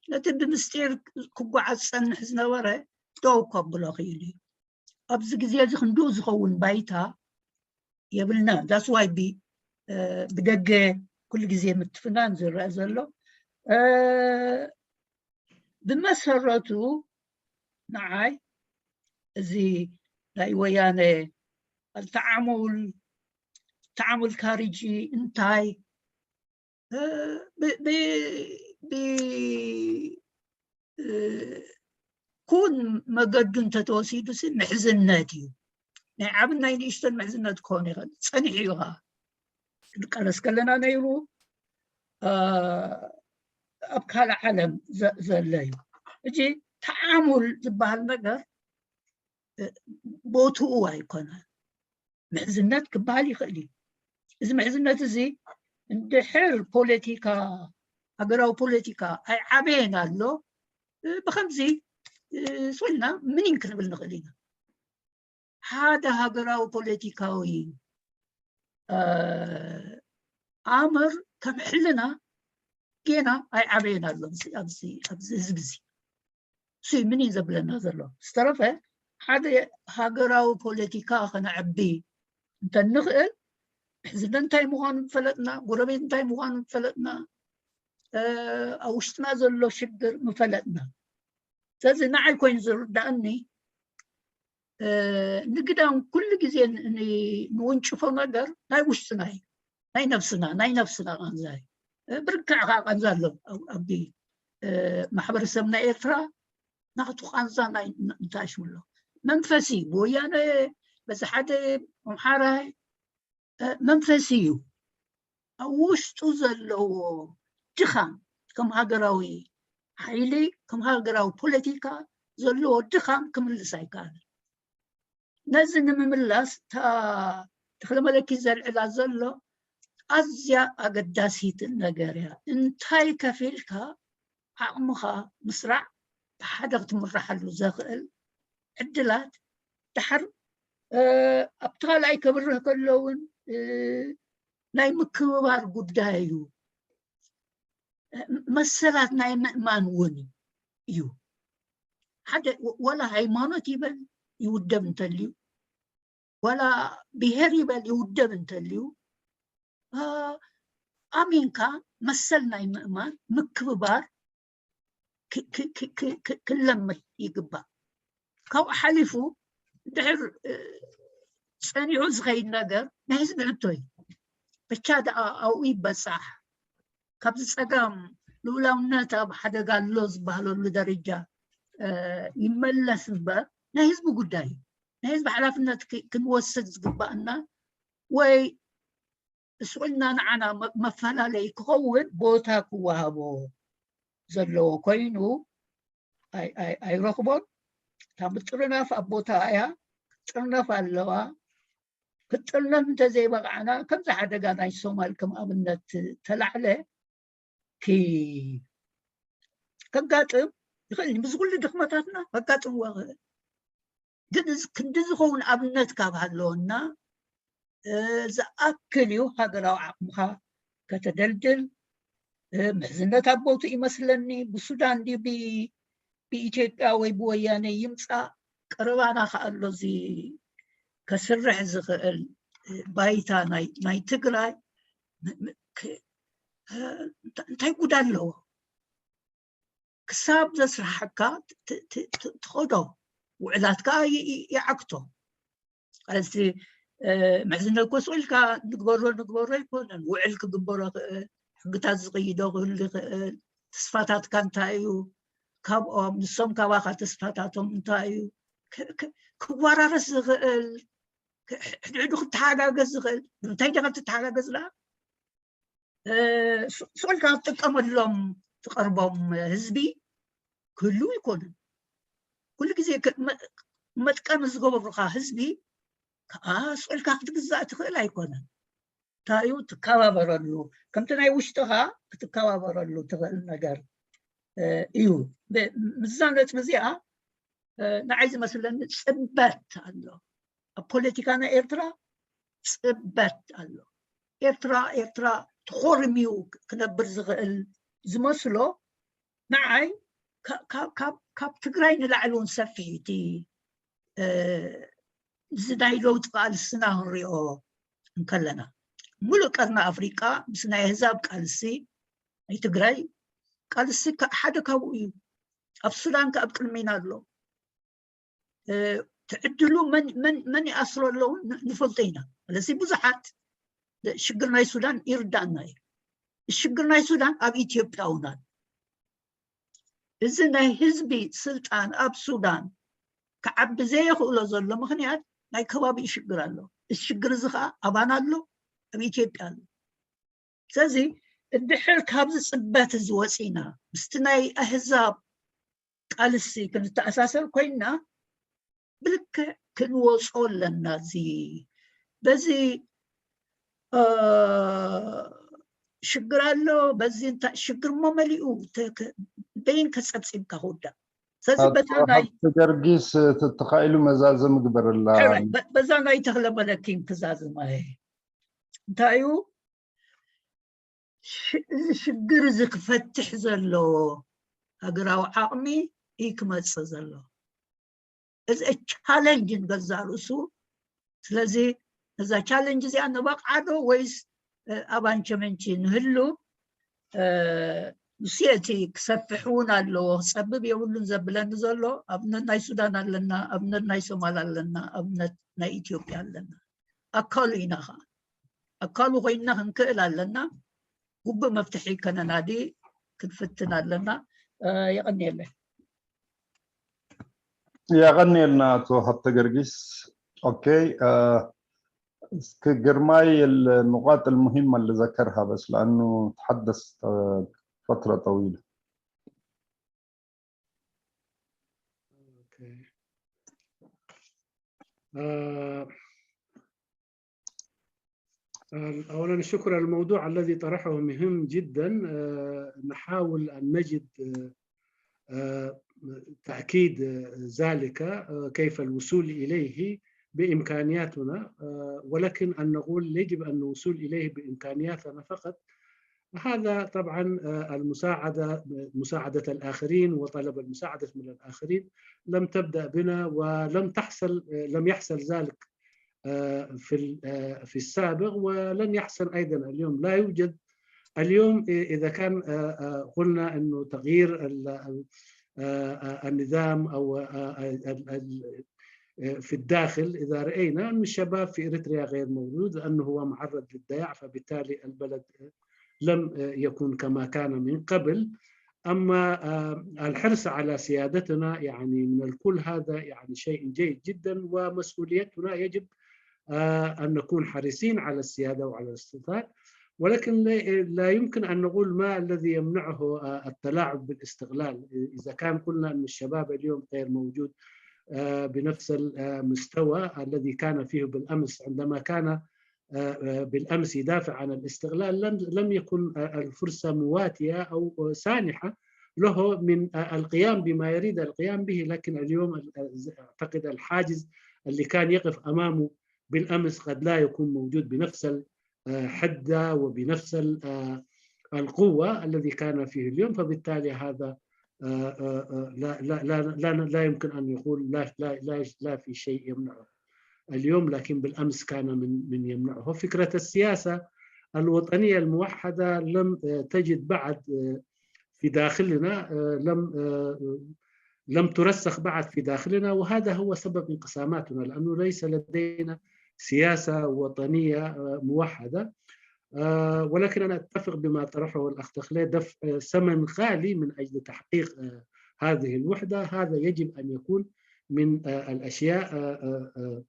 ነቲ ብምስጢር ክጓዓዝ ዝጸንሕ ዝነበረ ደው ከብሎ ክኢሉ እዩ። ኣብዚ ግዜ እዚ ክንድኡ ዝኸውን ባይታ የብልና። That's why ብ-፣ እ፣ ብደገ ኩሉ ግዜ ምትፍናን ዝረአ ዘሎ። እ፣ ብመሰረቱ ንዓይ እዚ ናይ ወያነ ኣልተዓሙል፣ ተዓሙል ካሪጂ እንታይ፣ እ፣ ብ-፣ ብ-፣ ብ-፣ እ፣ ኩን መገዱ እንተተወሲዱሲ ምሕዝነት እዩ። ናይ ዓብን ናይ ንእሽቶን ምሕዝነት ክኸውን ይኽእል። ጸኒሑ እዩ ኸዓ። ክንቃለስ ከለና ነይሩ፣ እ፣ ኣብ ካልእ ዓለም ዘ-፣ ዘሎ እዩ። ሕጂ ተዓሙል ዝበሃል ነገር፣ እ፣ ቦትኡ ኣይኮነን። ምሕዝነት ክበሃል ይኽእል እዩ። እዚ ምሕዝነት እዚ እንድሕር ፖለቲካ፣ ሃገራዊ ፖለቲካ ኣይዓበየን ኣሎ፣ እ፣ ብኸምዚ፣ እ፣ ስቕ ኢልና ምኒን ክንብል ንኽእል ኢና። ሓደ ሃገራዊ ፖለቲካዊ፣ እ፣ ኣምር ከም ሕልና ጌና ኣይዓበየን ኣሎ ኣብዚ፣ ኣብዚ፣ ኣብዚ ህዝቢ እዚ። እሱ እዩ ምኒን ዘብለና ዘሎ። ዝተረፈ ሓደ ሃገራዊ ፖለቲካ ከነዕቢ እንተንኽእል፣ ምሕዝነት እንታይ ምዃኑ ምፈለጥና፣ ጎረቤት እንታይ ምዃኑ ምፈለጥና፣ እ፣ ኣብ ውሽጥና ዘሎ ሽግር ምፈለጥና። ስለዚ ንዓይ ኮይኑ ዝርዳእኒ፣ እ፣ ንግዳም ኩሉ ግዜ ን-፣ ን-፣ ንውንጭፎ ነገር ናይ ውሽጥና እዩ። ናይ ነብስና፣ ናይ ነብስና ቃንዛ እዩ። እ፣ ብርግዕ ከዓ ቃንዛ ኣሎ ኣብ፣ ኣብ፣ እ፣ ማሕበረሰብና ኤርትራ ናቱ ቃንዛ ናይ ን-፣ እንታይ ሽሙ ኣሎ። መንፈሲ ብወያነ በዚ ሓደ ኣምሓራይ፣ እ፣ መንፈሲ እዩ። ኣብ ውሽጡ ዘለዎ ድኻም ከም ሃገራዊ ሓይሊ፣ ከም ሃገራዊ ፖለቲካ ዘለዎ ድኻም ክምልስ ኣይከኣልን። ነዚ ንምምላስ እታ ተኽለ መለኪ ዘልዕላ ዘሎ ኣዝያ ኣገዳሲት ነገር እያ። እንታይ ከፊልካ ዓቕምኻ ምስራዕ ብሓደ ክትምርሓሉ ዘኽእል ዕድላት ድሓር፣ እ፣ ኣብቲ ካልኣይ ከብርህ ከሎ እውን፣ እ፣ ናይ ምክብባር ጉዳይ እዩ። መሰላት ናይ ምእማን እውን እዩ። ሓደ ወ-፣ ወላ ሃይማኖት ይበል ይውደብ እንተልዩ፣ ወላ ብሄር ይበል ይውደብ እንተልዩ፣ እ፣ ኣሚንካ መሰል ናይ ምእማን ምክብባር ክ-፣ ክ-፣ ክ-፣ ክ-፣ ክ-፣ ክለመድ ይግባእ። ካብኡ ሓሊፉ ድሕር እ፣ ጸኒዑ ዝኸይድ ነገር ናይ ህዝቢ ሕቶ እዩ። ብቻ ደኣ ኣብኡ ይበጻሕ። ካብዚ ጸጋም ልኡላውነት ኣብ ሓደጋ ኣሎ ዝበሃለሉ ደረጃ እ፣ ይመለስ እምበር ናይ ህዝቢ ጉዳይ እዩ። ናይ ህዝቢ ሓላፍነት ክ- ክንወስድ ዝግባእና ወይ እሱ ኢልና ንዓና መ- መፈላለይ ክኸውን ቦታ ክወሃቦ ዘለዎ ኮይኑ ኣይ- ኣይ- ኣይረኽቦን። እታ ምጥርናፍ ኣብ ቦታ እያ፣ ክትጥርነፍ ኣለዋ። ክትጥርነፍ እንተዘይበቕዓና ከምዚ ሓደጋ ናይ ሶማል ከም ኣብነት ተላዕለ ኪ- ከጋጥም ይኽእል እዩ። ምስ ኩሉ ድኽመታትና ከጋጥም ይኽእል። ግን እዚ ክንዲ ዝኸውን ኣብነት ካብ ሃለወና እ፣ ዝኣክል እዩ ሃገራዊ ዓቕምኻ ከተደልድል። እ፣ ምሕዝነት ኣብ ቦቱ ይመስለኒ። ብሱዳን ድዩ ብ- ብኢትዮጵያ ወይ ብወያነ ይምፃእ ቀረባና ከኣሎ እዚ ከስርሕ ዝኽእል እ፣ ባይታ ናይ ናይ ትግራይ ም- ም- ክ- እ፣ እንታ- እንታይ ጉዳ ኣለዎ? ክሳብ ዘስርሓካ ት- ት- ት- ትኸዶ ውዕላት ከዓ ይ- ይ- ይዓግቶ። እዚ እ፣ ምሕዝነት ኮስኡ ኢልካ ንግበሮ ንግበሮ ኣይኮነን። ውዕል ክግበሮ ይኽእል፣ ሕግታት ዝቕይዶ ክህሉ ይኽእል። ተስፋታትካ እንታይ እዩ? ካብኦም ንሶም ካባኻ ተስፋታቶም እንታይ እዩ? ክ- ክ- ክወራረስ ዝኽእል፣ ክ- ሕድሕዱ ክተሓጋገዝ ዝኽእል። ንምንታይ ዲኻ ትተሓጋገዝ ደኣ? እ፣ ሱ- ስቕ ኢልካ ክትጥቀመሎም ትቐርቦም ህዝቢ ክህልው ኣይኮነን። ኩሉ ግዜ ክ- መ- መጥቀሚ ዝገበሩኻ ህዝቢ ከዓ ስቕ ኢልካ ክትግዛእ ትኽእል ኣይኮነን። እንታይ እዩ ትከባበረሉ፣ ከምቲ ናይ ውሽጥኻ ክትከባበረሉ ትኽእል ነገር እ፣ እዩ። ብ- ምስዛ ነጥቢ እዚኣ እ፣ ንዓይ ዝመስለኒ ፅበት ኣሎ ኣብ ፖለቲካ ናይ ኤርትራ። ፅበት ኣሎ። ኤርትራ ኤርትራ ተኾርምዩ ክነብር ዝኽእል ዝመስሎ ንዓይ ካ- ካብ- ካብ- ካብ ትግራይ ንላዕሊ እውን ሰፊሕ እቲ እ፣ እዚ ናይ ለውጢ ቃልስና ክንሪኦ እንከለና ሙሉእ ቀርኒ ኣፍሪቃ ምስ ናይ ኣህዛብ ቃልሲ ናይ ትግራይ ቃልሲ ካ- ሓደ ካብኡ እዩ። ኣብ ሱዳን ከ ኣብ ቅድሚና ኣሎ። እ፣ ትዕድሉ መን መን መን ይኣስሮ ኣለዉ ን- ንፈልጦ ኢና። ስለዚ ብዙሓት ሽግር ናይ ሱዳን ይርዳእና እዩ። ሽግር ናይ ሱዳን ኣብ ኢትዮጵያ እውን ኣሎ። እዚ ናይ ህዝቢ ስልጣን ኣብ ሱዳን ክዓቢ ዘየኽእሎ ዘሎ ምኽንያት ናይ ከባቢኡ ሽግር ኣሎ። እዚ ሽግር እዚ ከዓ ኣባና ኣሎ፣ ኣብ ኢትዮጵያ ኣሎ። ስለዚ እንድሕር ካብዚ ፅበት እዚ ወፂና ምስቲ ናይ ኣህዛብ ቃልሲ ክንተኣሳሰር ኮይንና ብልክዕ ክንወፆ ኣለና። እዚ በዚ እ፣ ሽግር ኣሎ፣ በዚ እንታይ ሽግር እሞ መሊኡ ተ- ከ- በይን ከፀብፂብካ ክውዳእ። ስለዚ በታ ናይ ሓብቲ ገርጊስ ተተኻኢሉ መዛዘም ግበረላ። ሕራይ፣ በ- በዛ ናይ ተኽለ መለኪን ክዛዝም ኣየ እንታይ እዩ ሽ- እዚ ሽግር እዚ ክፈትሕ ዘለዎ ሃገራዊ ዓቕሚ እዩ ክመፅእ ዘሎ። እዚ ቻለንጅ ንገዛ ርእሱ። ስለዚ ነዛ ቻለንጅ እዚኣ ንበቕዓዶ ወይስ ኣባንቸመንቺ ንህሉ ንስየቲ ክሰፍሕ እውን ኣለዎ። ክፀብብ የብሉን ዘብለኒ ዘሎ ኣብነት ናይ ሱዳን ኣለና፣ ኣብነት ናይ ሶማል ኣለና፣ ኣብነት ናይ ኢትዮጵያ ኣለና። ኣካሉ ኢና ከዓ ኣካሉ ኮይንና ክንክእል ኣለና። ጉቡእ መፍትሒ ከነናዲ ክንፍትን ኣለና። የቐንየለይ። يغني لنا تو حتى قرقيس. اوكي. آه، اسكي قرماي النقاط المهمة اللي ذكرها، بس لأنه تحدث آه، فترة طويلة. اوكي. آه، أولا شكرا. الموضوع الذي طرحه مهم جدا. نحاول أن نجد تأكيد ذلك، كيف الوصول إليه بإمكانياتنا، ولكن أن نقول يجب أن الوصول إليه بإمكانياتنا فقط. هذا طبعا المساعدة، مساعدة الآخرين وطلب المساعدة من الآخرين لم تبدأ بنا، ولم تحصل، لم يحصل ذلك في في السابق ولن يحصل ايضا اليوم. لا يوجد اليوم، اذا كان قلنا انه تغيير آه، آه، النظام أو، آه، آه، ال- ال- آه، في الداخل، إذا رأينا أن الشباب في إريتريا غير موجود لأنه هو معرض للضياع، فبالتالي البلد لم، آه، يكن كما كان من قبل. أما، آه، الحرص على سيادتنا، يعني، من الكل، هذا، يعني، شيء جيد جدًا، ومسؤوليتنا يجب، آه، أن نكون حريصين على السيادة وعلى الاستقلال. ولكن لا، لا يمكن أن نقول ما الذي يمنعه، آه، التلاعب بالاستقلال. إذا كان قلنا أن الشباب اليوم غير موجود، آه، بنفس المستوى الذي كان فيه بالأمس، عندما كان، آه، آه، بالأمس يدافع عن الاستقلال، لم، لم يكن، آه، الفرصة مواتية أو سانحة له من، آه، القيام بما يريد القيام به. لكن اليوم ال- أعتقد الحاجز اللي كان يقف أمامه بالأمس قد لا يكون موجود بنفس الحدة وبنفس ال- آه، القوة الذي كان فيه اليوم. فبالتالي هذا، آه، آه، آه، لا، لا، لا، لا، لا يمكن أن يقول لا، لا، لا، لا في شيء يمنعه اليوم، لكن بالأمس كان من، من يمنعه. فكرة السياسة الوطنية الموحدة لم، آه، تجد بعد، آه، في داخلنا، آه، لم، آه، لم ترسخ بعد في داخلنا، وهذا هو سبب انقساماتنا، لأنه ليس لدينا سياسة وطنية، آه، موحدة. آه، ولكن أنا أتفق بما طرحه الأخ تخلي، دفع، آه، ثمن غالي من أجل تحقيق، آه، هذه الوحدة. هذا يجب أن يكون من، آه، الأشياء، آه، آه، آه،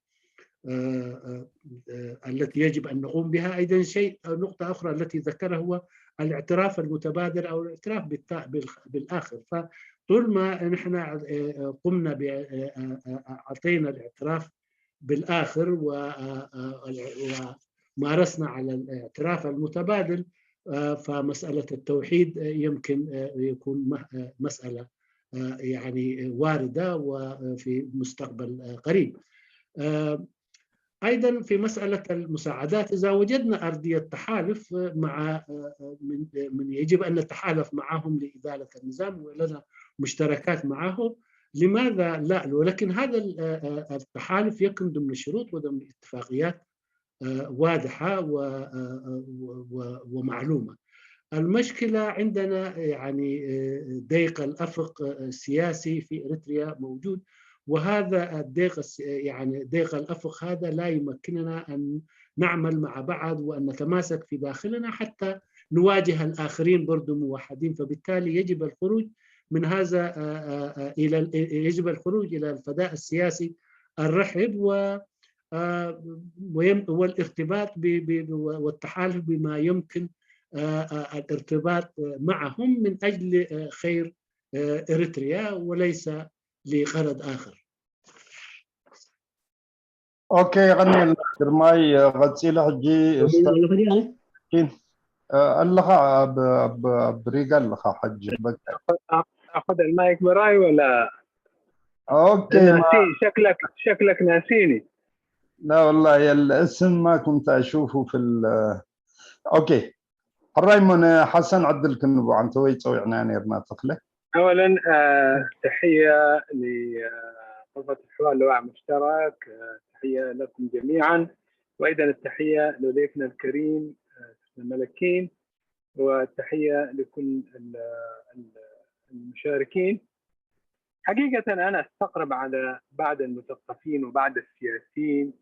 آه، آه، آه، التي يجب أن نقوم بها. أيضًا شيء، نقطة أخرى التي ذكرها هو الاعتراف المتبادل أو الاعتراف بالت-، بالخ-، بالآخر. فطول ما نحن، آه، آه، قمنا ب-، آه، آه، آه، أعطينا الاعتراف بالآخر و-، آه، آه، ومارسنا على الاعتراف المتبادل، آه، فمسألة التوحيد، آه، يمكن، آه، يكون مه-، آه، مسألة، آه، يعني، آه، واردة وفي مستقبل، آه، قريب. آه، أيضًا في مسألة المساعدات، إذا وجدنا أرضية تحالف مع، آه، آه، من، من يجب أن نتحالف معهم لإزالة النظام ولنا مشتركات معهم، لماذا لا؟ ولكن هذا ال-، آه، آه، التحالف يكون ضمن شروط وضمن اتفاقيات، آه، واضحة و-، آه، آه، و-، و-، ومعلومة. المشكلة عندنا، يعني، آه، ضيق الأفق، آه، السياسي في إريتريا موجود، وهذا الضيق الس-، يعني، ضيق الأفق هذا لا يمكننا أن نعمل مع بعض وأن نتماسك في داخلنا حتى نواجه الآخرين برضو موحدين. فبالتالي يجب الخروج من هذا، آه، آه، آه، إلى ال-، يجب الخروج إلى الفضاء السياسي الرحب و، آه، ويم-، والارتباط ب-، ب-، ب-، والتحالف بما يمكن، آه، آه، الارتباط، آه، معهم من أجل، آه، خير، آه، إريتريا وليس لغرض آخر. ኦኬ፣ የቐንየልና ግርማይ። ቀፂለ ሕጂ ኣለኹ ድያ? ኪን ኣለኻ ኣብ ኣብ ኣብ ሪጋ ኣለኻ ሕጂ በቃ። اخذ المايك براي ولا ኦኬ ማ- ناسي؟ شكلك شكلك ناسيني. لا والله الاسم ما كنت اشوفه في ال اوكي. ሕራይ ሞነ ሓሰን ዕድል ክንቦ ኣንተ ወይ ፀዊዕና ነርና ተኽለ اولا، آه، تحيه لغرفه الحوار، لواء مشترك. آه، تحيه لكم جميعا، وايضا التحيه لضيفنا الكريم، آه، الملكين، والتحيه لكل ال- ال- المشاركين. حقيقه انا استغرب على بعض المثقفين وبعض السياسيين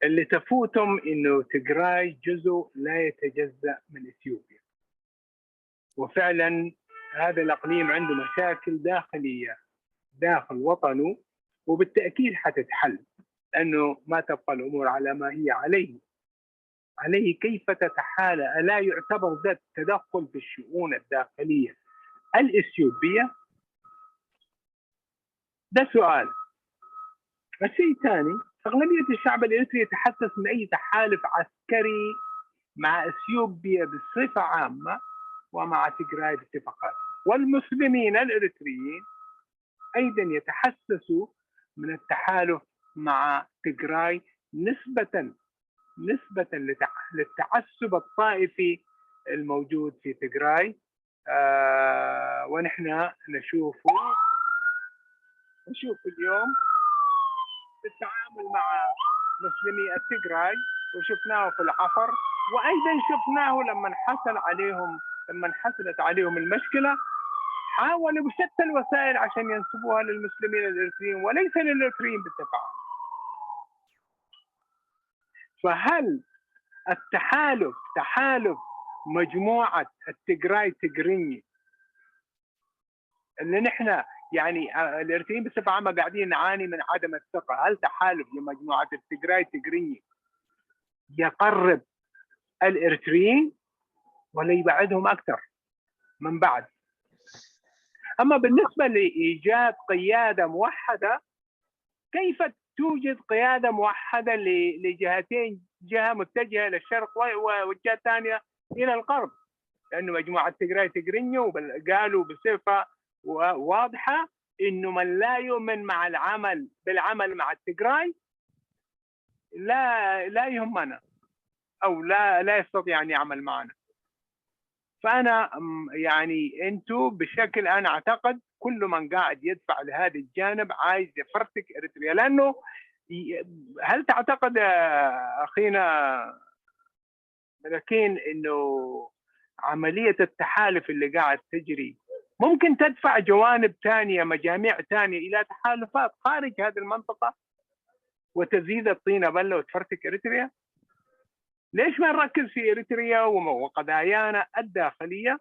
اللي تفوتهم انه تجراي جزء لا يتجزا من اثيوبيا. وفعلا هذا الاقليم عنده مشاكل داخليه داخل وطنه، وبالتاكيد حتتحل، لانه ما تبقى الامور على ما هي عليه. عليه كيف تتحالى؟ الا يعتبر ذا التدخل في الشؤون الداخليه الاثيوبيه؟ ده سؤال. الشيء الثاني، اغلبيه الشعب الاريتري يتحسس من اي تحالف عسكري مع اثيوبيا بصفه عامه ومع تجراي بصفه خاصه، والمسلمين الاريتريين ايضا يتحسسوا من التحالف مع تجراي نسبه نسبه لتع- للتعصب الطائفي الموجود في تجراي. آه ونحن نشوفه نشوف اليوم في التعامل مع مسلمي التجراي، وشفناه في العفر، وايضا شفناه لما انحصل عليهم لما انحصلت عليهم المشكله. حاولوا بشتى الوسائل عشان ينسبوها للمسلمين الإريتريين وليس للإريتريين بصفة عامة. فهل التحالف، تحالف مجموعة التجراي تجريني اللي نحن يعني، آه، الإريتريين بصفة عامة قاعدين نعاني من عدم الثقة، هل تحالف لمجموعة التجراي تجريني يقرب الإريتريين ولا يبعدهم أكثر من بعد؟ أما بالنسبة لإيجاد قيادة موحدة، كيف توجد قيادة موحدة ل-، لجهتين، جهة متجهة إلى الشرق و-، و-، والجهة الثانية إلى الغرب؟ لأنه مجموعة تجراي تجرينيو بل-، قالوا بصفة وا-، واضحة إنه من لا يؤمن مع العمل، بالعمل مع التجراي، لا، لا يهمنا، أو لا، لا يستطيع أن يعمل معنا. فأنا، أم، يعني، أنتوا بشكل، أنا أعتقد كل من قاعد يدفع لهذا الجانب عايز يفرتك إريتريا، لأنه ي-، هل تعتقد يا أخينا ملكين إنه عملية التحالف اللي قاعد تجري ممكن تدفع جوانب تانية، مجاميع تانية إلى تحالفات خارج هذه المنطقة وتزيد الطينة بلة وتفرتك إريتريا؟ ليش ما نركز في إريتريا وم-، وقضايانا الداخلية؟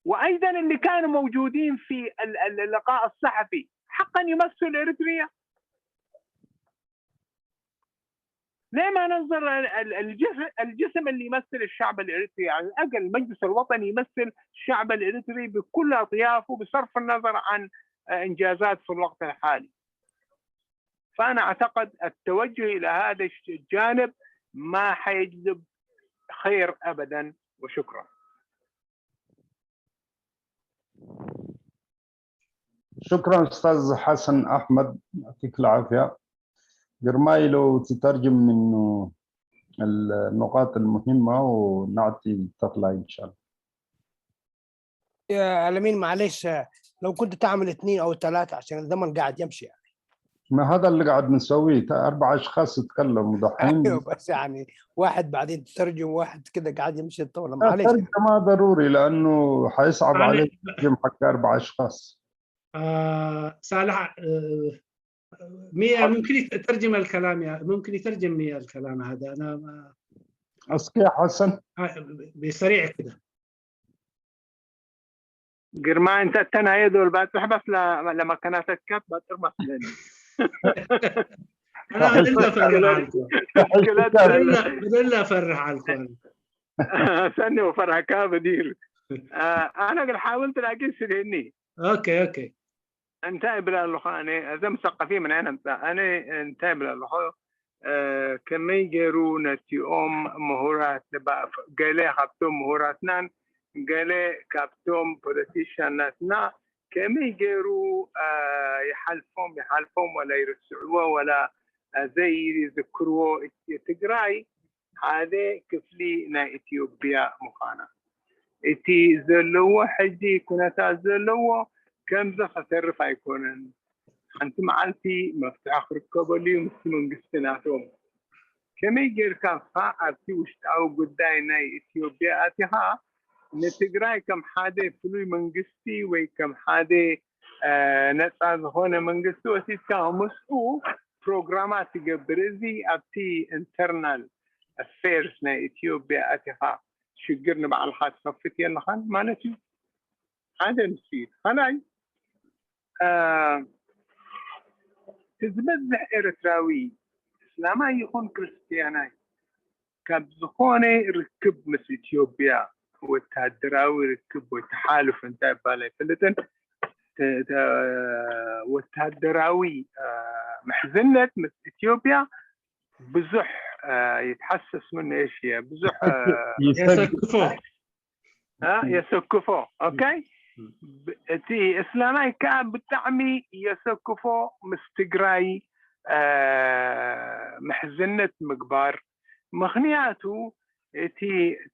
وأيضًا اللي كانوا موجودين في ال-، ال-، اللقاء الصحفي حقًا يمثل إريتريا؟ ليه ما ننظر ال-، ال-، الجس-، الجسم اللي يمثل الشعب الإريتري؟ على الأقل المجلس الوطني يمثل الشعب الإريتري بكل أطيافه بصرف النظر عن، آه، إنجازات في الوقت الحالي. فأنا أعتقد التوجه إلى هذا الش-، الجانب ما حيجلب خير أبدًا. وشكرًا. شكرًا أستاذ حسن أحمد، يعطيك العافية. جرماي لو تترجم منه النقاط المهمة ونعطي تطلع إن شاء الله. يا ألمين، معلش، لو كنت تعمل اثنين أو ثلاثة عشان الزمن قاعد يمشي يعني. ما هذا اللي قاعد نسويه، تا-، أربع أشخاص يتكلموا دحين. أيوة، بس يعني واحد بعدين تترجم، واحد كده قاعد يمشي الطاولة، معلش. الترجمة ضروري لأنه حيصعب أنا عليك تترجم حق أربع أشخاص. آه صالح، آه ميا ممكن يترجم الكلام، يا ممكن يترجم ميا الكلام هذا. أنا ما أسكي حسن. آه، بسريع كده. ግርማ፣ እንተ ተናየ ዶል ባጽሕ በስ ለመከናተት ከት ባጥር መስለኒ። أنا بدل أفرح عنكم. بدل أفرح عنكم. ሰኒ ወፈርሃካ በዲር። ኣነ ግን ሓውልቲ ላኪን ስልህኒ። أوكي، أوكي. እንታይ ይብል ኣለኹ ኣነ፣ እዞም ሰቀፊ ምን ኣይነምጻእ። ኣነ እንታይ ይብል ኣለኹ፣ እ፣ ከመይ ገይሩ ነቲኦም ምሁራት፣ ንባ-፣ ገለ ካብቶም ምሁራትናን ገለ ካብቶም ፖለቲሽያናትና ከመይ ገይሩ፣ እ፣ ይሓልፎም፣ ይሓልፎም ወላ ይርስዕዎ ወላ፣ እ፣ ዘይዝክርዎ። እቲ ትግራይ ሓደ ክፍሊ ናይ ኢትዮጵያ ምዃና፣ እቲ ዘለዎ ሕጂ ኩነታት ዘለዎ ከምዚ ከተርፍ ኣይኮነን። ሓንቲ መዓልቲ መፍትሒ ክርከበሉ እዩ ምስቲ መንግስቲ ናቶም። ከመይ ጌርካ እኻ ኣብቲ ውሽጣዊ ጉዳይ ናይ ኢትዮጵያ ኣቲኻ ንትግራይ ከም ሓደ ፍሉይ መንግስቲ ወይ ከም ሓደ፣ እ፣ ነፃ ዝኾነ መንግስቲ ወሲድካ ምስኡ ፕሮግራማት ትገብር? እዚ ኣብቲ ኢንተርናል ኣፌርስ ናይ ኢትዮጵያ ኣቲኻ ሽግር ንባዕልኻ ትኸፍት የለኻን ማለት እዩ። ሓደ ንሱ እዩ። ካልኣይ፣ እ፣ እቲ ዝበዝሕ ኤርትራዊ እስላማይ ይኹን ክርስትያናይ ካብ ዝኾነ ርክብ ምስ ኢትዮጵያ፣ ወታደራዊ ርክብ ወይ ተሓልፍ እንታይ ይባል ኣይፈልጥን፣ ተ-፣ ተ-፣ ወታደራዊ፣ እ፣ ምሕዝነት ምስ ኢትዮጵያ ብዙሕ፣ እ፣ ይትሓሰስ ምኑ እሺ፣ ብዙሕ፣ እ፣ يسكفو. እ፣ የሰክፎ። ኦኬ፣ ብ-፣ እቲ እስላማይ ከዓ ብጣዕሚ የሰክፎ ምስ ትግራይ፣ እ፣ ምሕዝነት ምግባር። ምኽንያቱ እቲ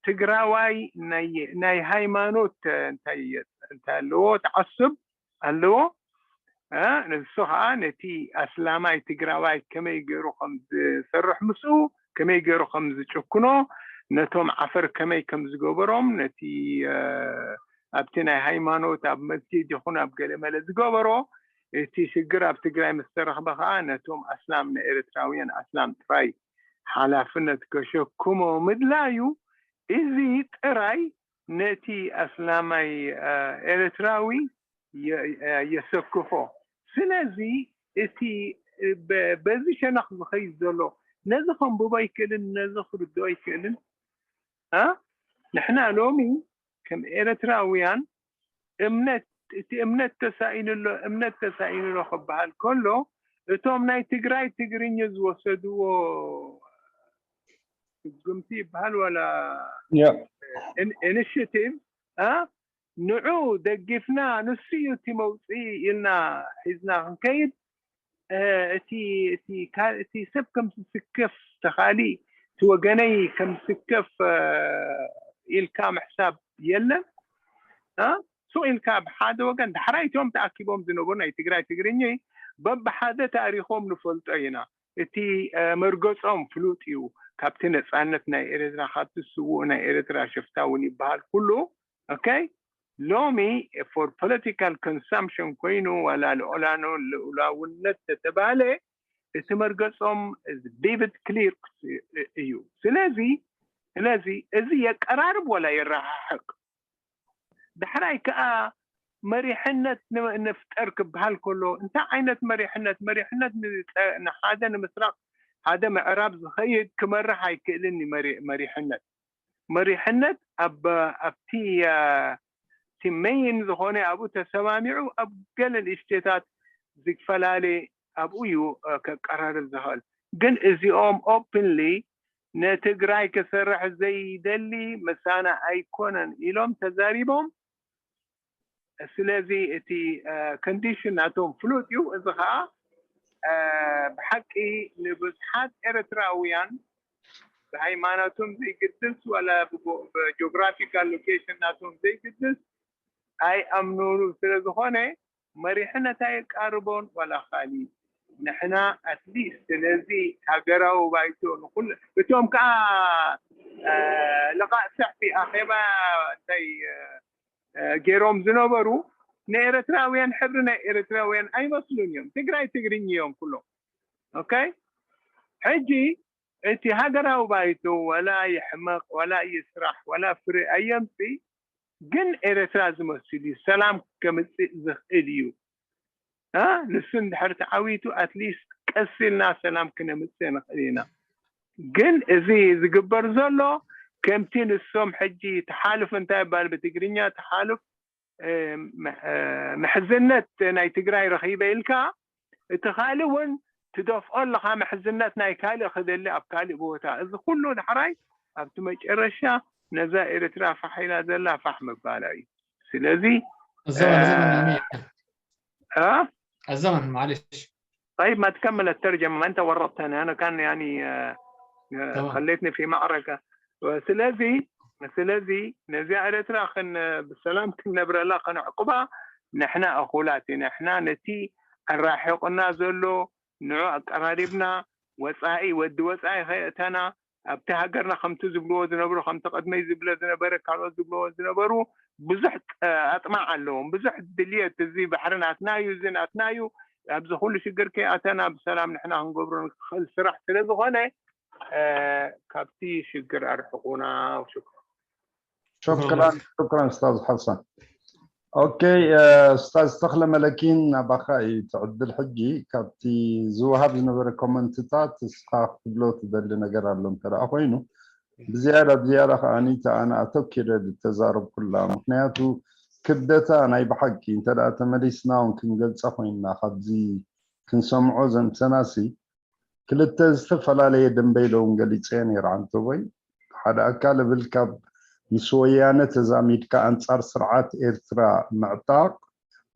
ትግራዋይ ናይ፣ ናይ ሃይማኖት እንታይ እየ፣ እንታይ ኣለዎ፣ ተዓስብ ኣለዎ። እ፣ ንሱ ከዓ ነቲ ኣስላማይ ትግራዋይ ከመይ ገይሩ ከም ዝሰርሕ ምስኡ፣ ከመይ ገይሩ ከም ዝጭክኖ፣ ነቶም ዓፈር ከመይ ከም ዝገበሮም፣ ነቲ፣ እ፣ ኣብቲ ናይ ሃይማኖት ኣብ መስጊድ ይኹን ኣብ ገለመለ ዝገበሮ እቲ ሽግር ኣብ ትግራይ ምስ ተረኽበ ከዓ ነቶም ኣስላም ንኤርትራውያን ኣስላም ጥራይ ሓላፍነት ከሸክሞ ምድላዩ እዚ ጥራይ ነቲ ኣስላማይ ኤርትራዊ የሰክፎ። ስለዚ እቲ በዚ ሸነኽ ዝኸይድ ዘሎ ነዚ ከንብቦ ኣይክእልን፣ ነዚ ክርድኦ ኣይክእልን። ንሕና ሎሚ ከም ኤርትራውያን እምነት እቲ እምነት ተሳኢኑ ኣሎ እምነት ተሳኢኑ ኣሎ ክበሃል ከሎ እቶም ናይ ትግራይ ትግርኛ ዝወሰድዎ ስጉምቲ ይበሃል ዋላ ኢኒሽቲቭ ንዑ ደጊፍና ንሱ እዩ እቲ መውፅኢ ኢልና ሒዝና ክንከይድ እቲ እቲ ሰብ ከም ዝስከፍ ተኻሊ እቲ ወገነይ ከም ዝስከፍ ኢልካ ምሕሳብ የለን። ሱቕ ኢልካ ብሓደ ወገን ዳሕራይ እቶም ተኣኪቦም ዝነበሩ ናይ ትግራይ ትግርኛ በብሓደ ታሪኾም ንፈልጦ ኢና። እቲ መርገጾም ፍሉጥ እዩ። ካብቲ ነፃነት ናይ ኤርትራ ካብቲ ስውእ ናይ ኤርትራ ሽፍታ እውን ይበሃል ኩሉ okay ሎሚ for political consumption ኮይኑ ዋላ ልኡላውነት ተተባለ እቲ መርገጾም vivid clear እዩ። ስለዚ ስለዚ እዚ የቀራርብ ወላ የረሓሕቅ ዳሕራይ ከዓ መሪሕነት ንፍጠር ክበሃል ከሎ እንታይ ዓይነት መሪሕነት መሪሕነት ንሓደ ንምስራቅ ሓደ ምዕራብ ዝኸይድ ክመርሕ ኣይክእልን መሪሕነት መሪሕነት ኣብቲ እቲ main ዝኾነ ኣብኡ ተሰማሚዑ ኣብ ገለ ንእሽተታት ዝፈላለ ኣብኡ እዩ ከቀራርብ ዝኽእል ግን እዚኦም openly ንትግራይ ክሰርሕ ዘይደሊ ምሳና ኣይኮነን ኢሎም ተዛሪቦም። ስለዚ እቲ condition ናቶም ፍሉጥ እዩ። እዚ ከዓ ብሓቂ ንብዝሓት ኤርትራውያን ብሃይማኖቶም ዘይግድስ ዋላ ብጂኦግራፊካል ሎኬሽን ናቶም ዘይግድስ ኣይኣምኑሉ ስለዝኾነ መሪሕነት ኣየቃርቦን ዋላ ካሊእ ንሕና ኣትሊስት ስለዚ ሃገራዊ ባይቶ ንኩሉ እቶም ከዓ ልቓእ ስዕፊ ኣኼባ እንታይ ገይሮም ዝነበሩ ንኤርትራውያን ሕብሪ ናይ ኤርትራውያን ኣይመስሉን እዮም። ትግራይ ትግርኝ እዮም ኩሎም okay ሕጂ እቲ ሃገራዊ ባይቶ ዋላ ይሕመቕ ዋላ ይስራሕ ዋላ ፍረ ኣየምፅእ ግን ኤርትራ ዝመስል እዩ ሰላም ከምፅእ ዝኽእል እዩ ንሱ እንድሕር ተዓዊቱ ኣትሊስት ቀስ ኢልና ሰላም ክነምፅእ ንኽእል ኢና ግን እዚ ዝግበር ዘሎ ከምቲ ንሶም ሕጂ ተሓልፍ እንታይ ይባል ብትግርኛ ተሓልፍ ምሕዝነት ናይ ትግራይ ረኺበ ኢልካ እቲ ካልእ እውን ትደፍኦ ኣለኻ ምሕዝነት ናይ ካልእ ክደሊ ኣብ ካልእ ቦታ እዚ ኩሉ ዳሕራይ ኣብቲ መጨረሻ ነዛ ኤርትራ ፋሕ ኢላ ዘላ ፋሕ ምባላ እዩ ስለዚ الزمن الزمن معلش طيب ما تكمل الترجمة ما أنت ورطتني أنا كان يعني خليتني في معركة ስለዚ ስለዚ ነዚኣ ኤርትራ ብሰላም ክንነብረላ ከነዕቁባ ንሕና እኹላት ንሕና ነቲ ኣራሒቑና ዘሎ ንዑ ኣቀራሪብና ወፃኢ ወዲ ወፃኢ ከየእተና ኣብቲ ሃገርና ከምቲ ዝብልዎ ዝነብሩ ከምቲ ቅድመይ ዝብለ ዝነበረ ካልኦት ዝብልዎ ዝነበሩ ብዙሕ ኣጥማዕ ኣለዎም ብዙሕ ድልየት እዚ ባሕሪ ናትና እዩ እዚ ናትና እዩ ኣብዚ ኩሉ ሽግር ከይኣተና ብሰላም ንሕና ክንገብሮ ንክእል ስራሕ ስለዝኾነ ካብቲ ሽግር ኣርሕቁና ሽኩር شكرا شكرا استاذ حسن اوكي استاذ ተኽለ መለኪን ናባኻ እዩ ትዕድል ሕጂ ካብቲ ዝወሃብ ዝነበረ ኮመንትታት እስኻ ክትብሎ ትደሊ ነገር ኣሎ እንተ ኮይኑ ብዝያዳ ብዝያዳ ከዓኒ ኣነ ኣተኪረ ዝተዛረብኩላ ምክንያቱ ክብደታ ናይ ብሓቂ እንተ ተመሊስና እውን ክንገልፃ ኮይንና ካብዚ ክንሰምዖ ዘምሰናሲ ክልተ ዝተፈላለየ ደንበ ኢለ እውን ገሊፀ ነይረ ዓንተቦይ ሓደ ኣካል እብል ካብ ምስ ወያነ ተዛሚድካ ኣንፃር ስርዓት ኤርትራ ምዕጣቕ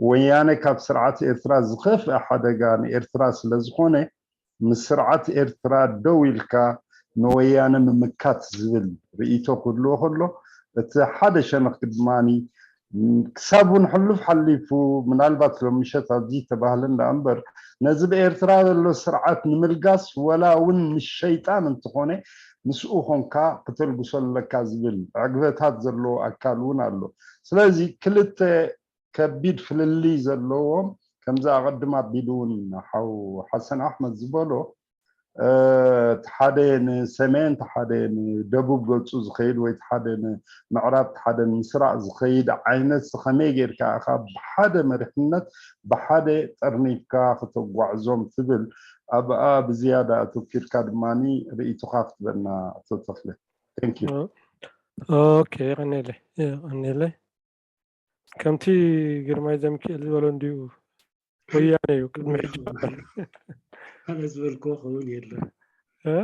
ወያነ ካብ ስርዓት ኤርትራ ዝኸፍአ ሓደጋ ንኤርትራ ስለዝኾነ ምስ ስርዓት ኤርትራ ደው ኢልካ ንወያነ ምምካት ዝብል ርእይቶ ክህልዎ ከሎ እቲ ሓደ ሸነኽ ድማ ክሳብ እውን ሕሉፍ ሓሊፉ ምናልባት ሎም ምሸት ኣብዚ ተባህለ እንዳ እምበር ነዚ ብኤርትራ ዘሎ ስርዓት ንምልጋስ ወላ እውን ምስ ሸይጣን እንትኾነ ምስኡ ኾንካ ክተልግሶ ኣለካ ዝብል ዕግበታት ዘለዎ ኣካል እውን ኣሎ ስለዚ ክልተ ከቢድ ፍልልይ ዘለዎም፣ ከምዚ ኣቐድም ኣቢሉ እውን ሓው ሓሰን ኣሕመድ ዝበሎ፣ እቲ ሓደ ንሰሜን፣ እቲ ሓደ ንደቡብ ገፁ ዝኸይድ፣ ወይ እቲ ሓደ ንምዕራብ፣ እቲ ሓደ ንምስራቕ ዝኸይድ ዓይነት፣ ከመይ ጌርካ ኢኻ ብሓደ መሪሕነት ብሓደ ጠርኒፍካ ከተጓዕዞም ትብል፣ ኣብኣ ብዝያዳ ኣተኪርካ ድማ ርእይቶኻ ክትበና ኣቶ ተኽለ። Thank you። ኦኬ፣ ቀኒለ ቀኒለ። ከምቲ ግርማይ ዘምክኤል ዝበሎ እንዲዩ ወያነ እዩ ቅድሚ ሕጂ ኣነ ዝበልክዎ ክኸውን የለን። እ?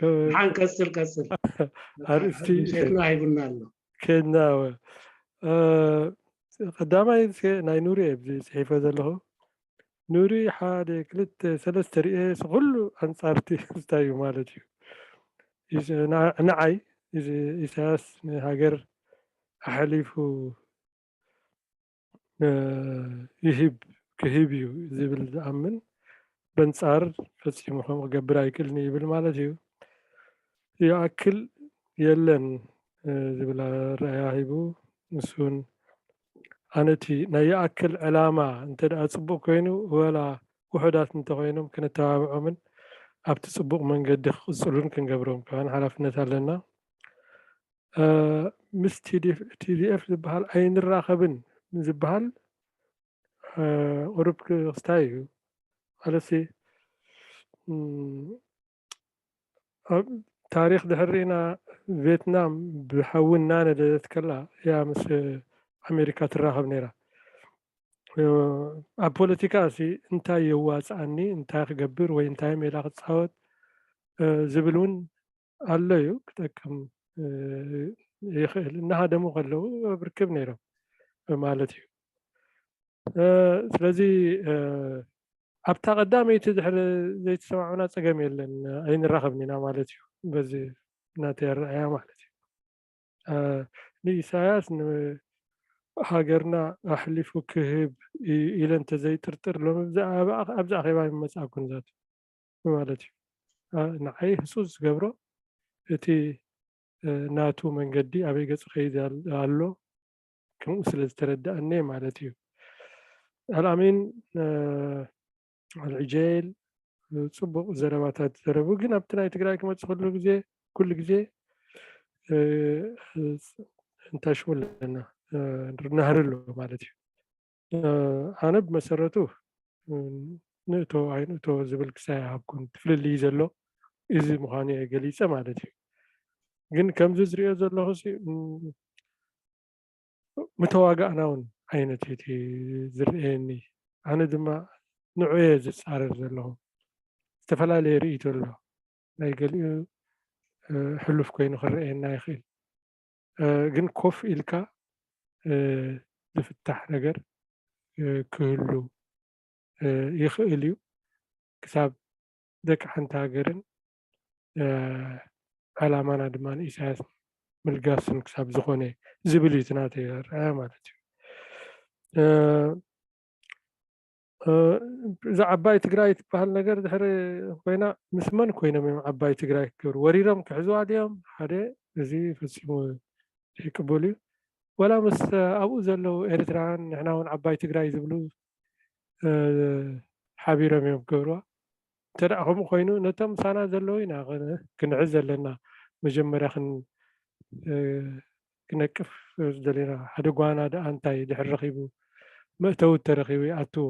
እ፣ ሓን ቀጽል ቀጽል። ኣርእስቲ ምሸትና ሂቡና ኣሎ። ከድና ወ እ፣ ቀዳማይ እስከ ናይ ኑሪ እየ ኣብዚ ጽሒፈ ዘለኹ። ኑሪ ሓደ ክልተ ሰለስተ ርእየ ኩሉ ኣንጻርቲ እንታይ እዩ ማለት እዩ። ኢስ- ና- ንዓይ ኢስ- ኢሳያስ ንሃገር ኣሕሊፉ እ፣ ይህብ ክህብ እዩ ዝብል ዝኣምን በንጻር ፈጺሙ ከም ክገብር ኣይክእልን ይብል ማለት እዩ። ይኣክል የለን እ፣ ዝብል ኣረኣያ ሂቡ። ንሱን ኣነቲ ናይ ይኣክል ዕላማ እንተ ደኣ ጽቡቕ ኮይኑ ወላ ውሑዳት እንተኮይኖም ክንተባብዖምን ኣብቲ ጽቡቕ መንገዲ ክቕጽሉን ክንገብሮም ከማን ሓላፍነት ኣለና። እ፣ ምስ ቲ ዲ ኤፍ ዝበሃል ኣይንራኸብን ዝበሃል እ፣ ቁሩብ ክስታይ እዩ። ማለትሲ እም፣ ኣብ ታሪኽ ድሕር ርኢና ቬትናም ብሓዊ እናነደደት ከላ እያ ምስ ኣሜሪካ ትራኸብ ነይራ። እ፣ ኣብ ፖለቲካ ሲ እንታይ የዋፅኣኒ፣ እንታይ ክገብር ወይ እንታይ ሜላ ክፃወት እ፣ ዝብል እውን ኣሎ እዩ፣ ክጠቅም እ፣ ይኽእል። እናሃደሙ ከለዉ ኣብ ርክብ ነይሮም ማለት እዩ። እ፣ ስለዚ እ፣ ኣብታ ቀዳመይቲ ድሕሪ ዘይተሰማዕና ጸገም የለን፣ ኣይንራኸብን ኢና ማለት እዩ። በዚ ናተይ ኣረኣያ ማለት እዩ። እ፣ ንኢሳያስ ንሃገርና ኣሕሊፉ ክህብ ኢ- ኢለ እንተዘይጥርጥር ሎሚ ብዛ- ኣብ- ኣብዚ ኣኼባ ይመጻእኩን ዛት ማለት እዩ። እ፣ ንዓይ ህጹጽ ዝገብሮ እቲ እ፣ ናቱ መንገዲ ኣበይ ገጹ ከይድ ኣል- ኣሎ ከምኡ ስለ ዝተረዳእኒ ማለት እዩ። ኣልኣሚን እ፣ ኣልዕጀል እ፣ ጽቡቕ ዘረባታት ዘረቡ፣ ግን ኣብቲ ናይ ትግራይ ክመጽእ ኩሉ ግዜ ኩሉ ግዜ እ፣ እ፣ እንታሽሙ ኣለና እ፣ ናህሪ ኣሎ ማለት እዩ። እ፣ ኣነ ብመሰረቱ እ፣ ንእቶ ኣይንእቶ ዝብል ክሳይ ኣይሃብኩን፣ እቲ ፍልልይ ዘሎ እዚ ምዃኑ እየ ገሊጸ ማለት እዩ። ግን ከምዚ ዝሪኦ ዘለኹ ሲ ም፣ ምተዋጋእና እውን ዓይነት እዩ እቲ ዝርአየኒ። ኣነ ድማ ንዑ እየ ዝፃረር ዘለኹ። ዝተፈላለየ ርእይቶ ኣሎ። ናይ ገሊኡ እ፣ ሕሉፍ ኮይኑ ክረአየና ይኽእል። እ፣ ግን ኮፍ ኢልካ እ፣ ዝፍታሕ ነገር እ፣ ክህሉ እ፣ ይኽእል እዩ። ክሳብ ደቂ ሓንቲ ሃገርን እ፣ ዕላማና ድማ ንኢሳያስ ምልጋስን ክሳብ ዝኾነ ዝብል እዩ እቲ ናተይ ኣረኣእያ ማለት እዩ። እ፣ እ፣ እዛ ዓባይ ትግራይ ትበሃል ነገር ድሕሪ ኮይና ምስ መን ኮይኖም እዮም ዓባይ ትግራይ ክገብሩ? ወሪሮም ክሕዝዋ ድዮም? ሓደ እዚ ፈጺሙ ዘይቅበሉ እዩ። ዋላ ምስ ኣብኡ ዘለዉ ኤርትራውያን ንሕና እውን ዓባይ ትግራይ ዝብሉ እ፣ ሓቢሮም እዮም ክገብርዋ። እንተ ደኣ ከምኡ ኮይኑ ነቶም ምሳና ዘለዉ ኢና ክን- ክንሕዝ ዘለና። መጀመርያ ክን- እ፣ ክነቅፍ ዝደለና ሓደ ጓና ደኣ እንታይ ድሕር ረኺቡ መእተዊ ተረኺቡ ይኣትዎ።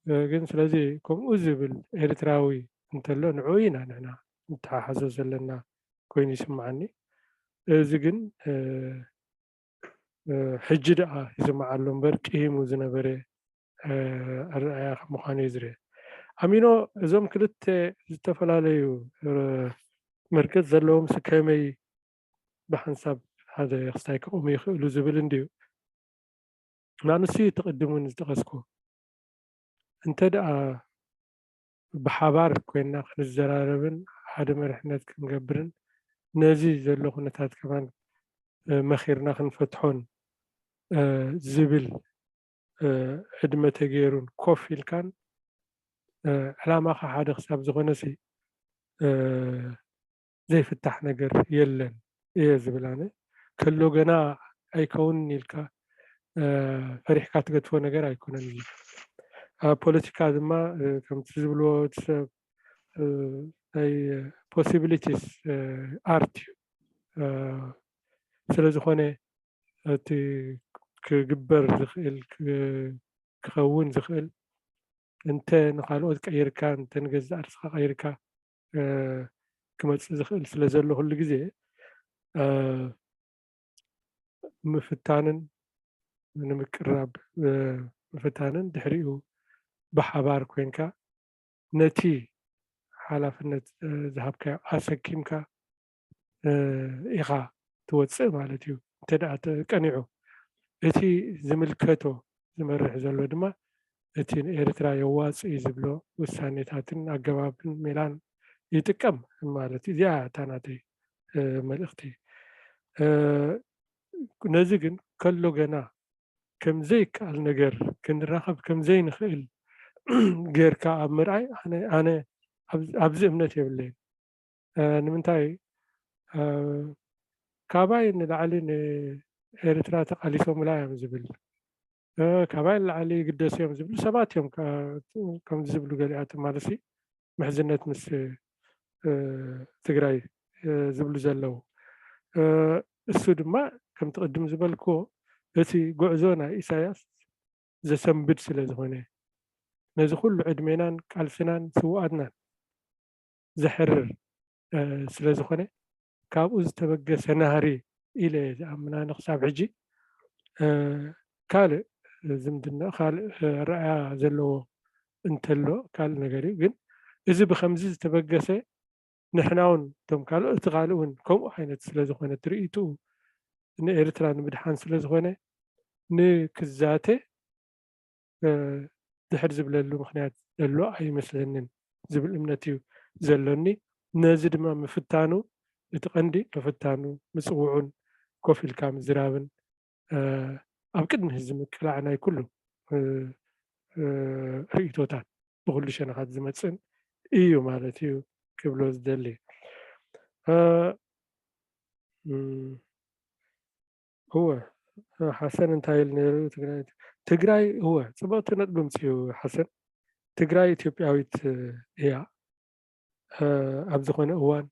እ፣ ግን ስለዚ ከምኡ ዝብል ኤርትራዊ እንተሎ ንዑ ኢና ንሕና ንተሓሓዞ ዘለና ኮይኑ ይስምዓኒ። እዚ ግን እ፣ እ፣ ሕጂ ደኣ ይስምዓሉ እምበር ቂሂሙ ዝነበረ እ፣ ኣረኣእያ ከም ምዃኑ እዩ ዝርአ። ኣሚኖ እዞም ክልተ ዝተፈላለዩ እ፣ መርገጽ ዘለዎም ሲ ከመይ ብሓንሳብ ሓደ ክስታይ ክቕሙ ይኽእሉ ዝብል እንድዩ። ንኣንሱ እዩ እቲ ቅድም እውን ዝጠቐስኩ። እንተ ደኣ ብሓባር ኮይንና ክንዘራረብን ሓደ መሪሕነት ክንገብርን ነዚ ዘሎ ኩነታት ከማን እ፣ መኺርና ክንፈትሖን እ፣ ዝብል እ፣ ዕድመ ተገይሩን ኮፍ ኢልካን እ፣ ዕላማኻ ሓደ ክሳብ ዝኾነሲ እ፣ ዘይፍታሕ ነገር የለን እየ ዝብል ኣነ። ከሎ ገና ኣይከውንን ኢልካ ፈሪሕካ ትገድፎ ነገር ኣይኮነን። ኣብ ፖለቲካ ድማ ከምቲ ዝብልዎ እቲ ሰብ ናይ possibilities art እዩ። ስለዝኾነ እቲ ክግበር ዝኽእል ክኸውን ዝኽእል እንተ ንኻልኦት ቀይርካ እንተ ንገዛእ ርእስኻ ቀይርካ ክመፅእ ዝኽእል ስለ ዘሎ ኩሉ ግዜ ምፍታንን ንምቅራብ ምፍታንን ድሕሪኡ ብሓባር ኮይንካ ነቲ ሓላፍነት ዝሃብካዮ ኣሰኪምካ ኢኻ ትወፅእ ማለት እዩ። እንተ ደኣ ቀኒዑ እቲ ዝምልከቶ ዝመርሕ ዘሎ ድማ እቲ ንኤርትራ የዋፅእ እዩ ዝብሎ ውሳኔታትን ኣገባብን ሜላን ይጥቀም ማለት እዩ። እዚኣ እታ ናተይ መልእኽቲ። ነዚ ግን ከሎ ገና ከም ዘይከኣል ነገር ክንራኸብ ከም ዘይንኽእል ጌርካ ኣብ ምርኣይ ኣነ ኣብዚ እምነት የብለይን። ንምንታይ ካባይ ንላዕሊ ንኤርትራ ተቃሊሶምላ እዮም ዝብል፣ ካባይ ንላዕሊ ይግደሱ እዮም ዝብሉ ሰባት እዮም ከምዚ ዝብሉ ገሊኣት ማለት ምሕዝነት ምስ ትግራይ ዝብሉ ዘለዉ። እሱ ድማ ከምቲ ቅድም ዝበልክዎ እቲ ጉዕዞ ናይ ኢሳያስ ዘሰንብድ ስለ ዝኾነ ነዚ ኩሉ ዕድሜናን ቃልስናን ስውኣትናን ዘሕርር ስለ ዝኾነ ካብኡ ዝተበገሰ ናህሪ ኢለ ዝኣምን ኣነ ክሳብ ሕጂ ካልእ ዝምድና ካልእ ረኣያ ዘለዎ እንተሎ ካልእ ነገር እዩ። ግን እዚ ብከምዚ ዝተበገሰ ንሕና እውን እቶም ካልኦት እቲ ካልእ እውን ከምኡ ዓይነት ስለ ዝኾነ ትርኢትኡ ንኤርትራ ንምድሓን ስለ ዝኾነ ንክዛተ ድሕር ዝብለሉ ምኽንያት ዘሎ ኣይመስለንን ዝብል እምነት እዩ ዘሎኒ። ነዚ ድማ ምፍታኑ እቲ ቀንዲ ምፍታኑ ምፅውዑን ኮፍ ኢልካ ምዝራብን ኣብ ቅድሚ ህዝቢ ምቅላዕ ናይ ኩሉ ርእቶታት ብኩሉ ሸነኻት ዝመፅእን እዩ ማለት እዩ ክብሎ ዝደሊ። እወ ሓሰን እንታይ ኢሉ ነይሩ? ትግራይ ትግራይ እወ ፅብቕቲ ነጥቢ ምፅኡ ሓሰን። ትግራይ ኢትዮጵያዊት እያ። ኣብ ዝኾነ እዋን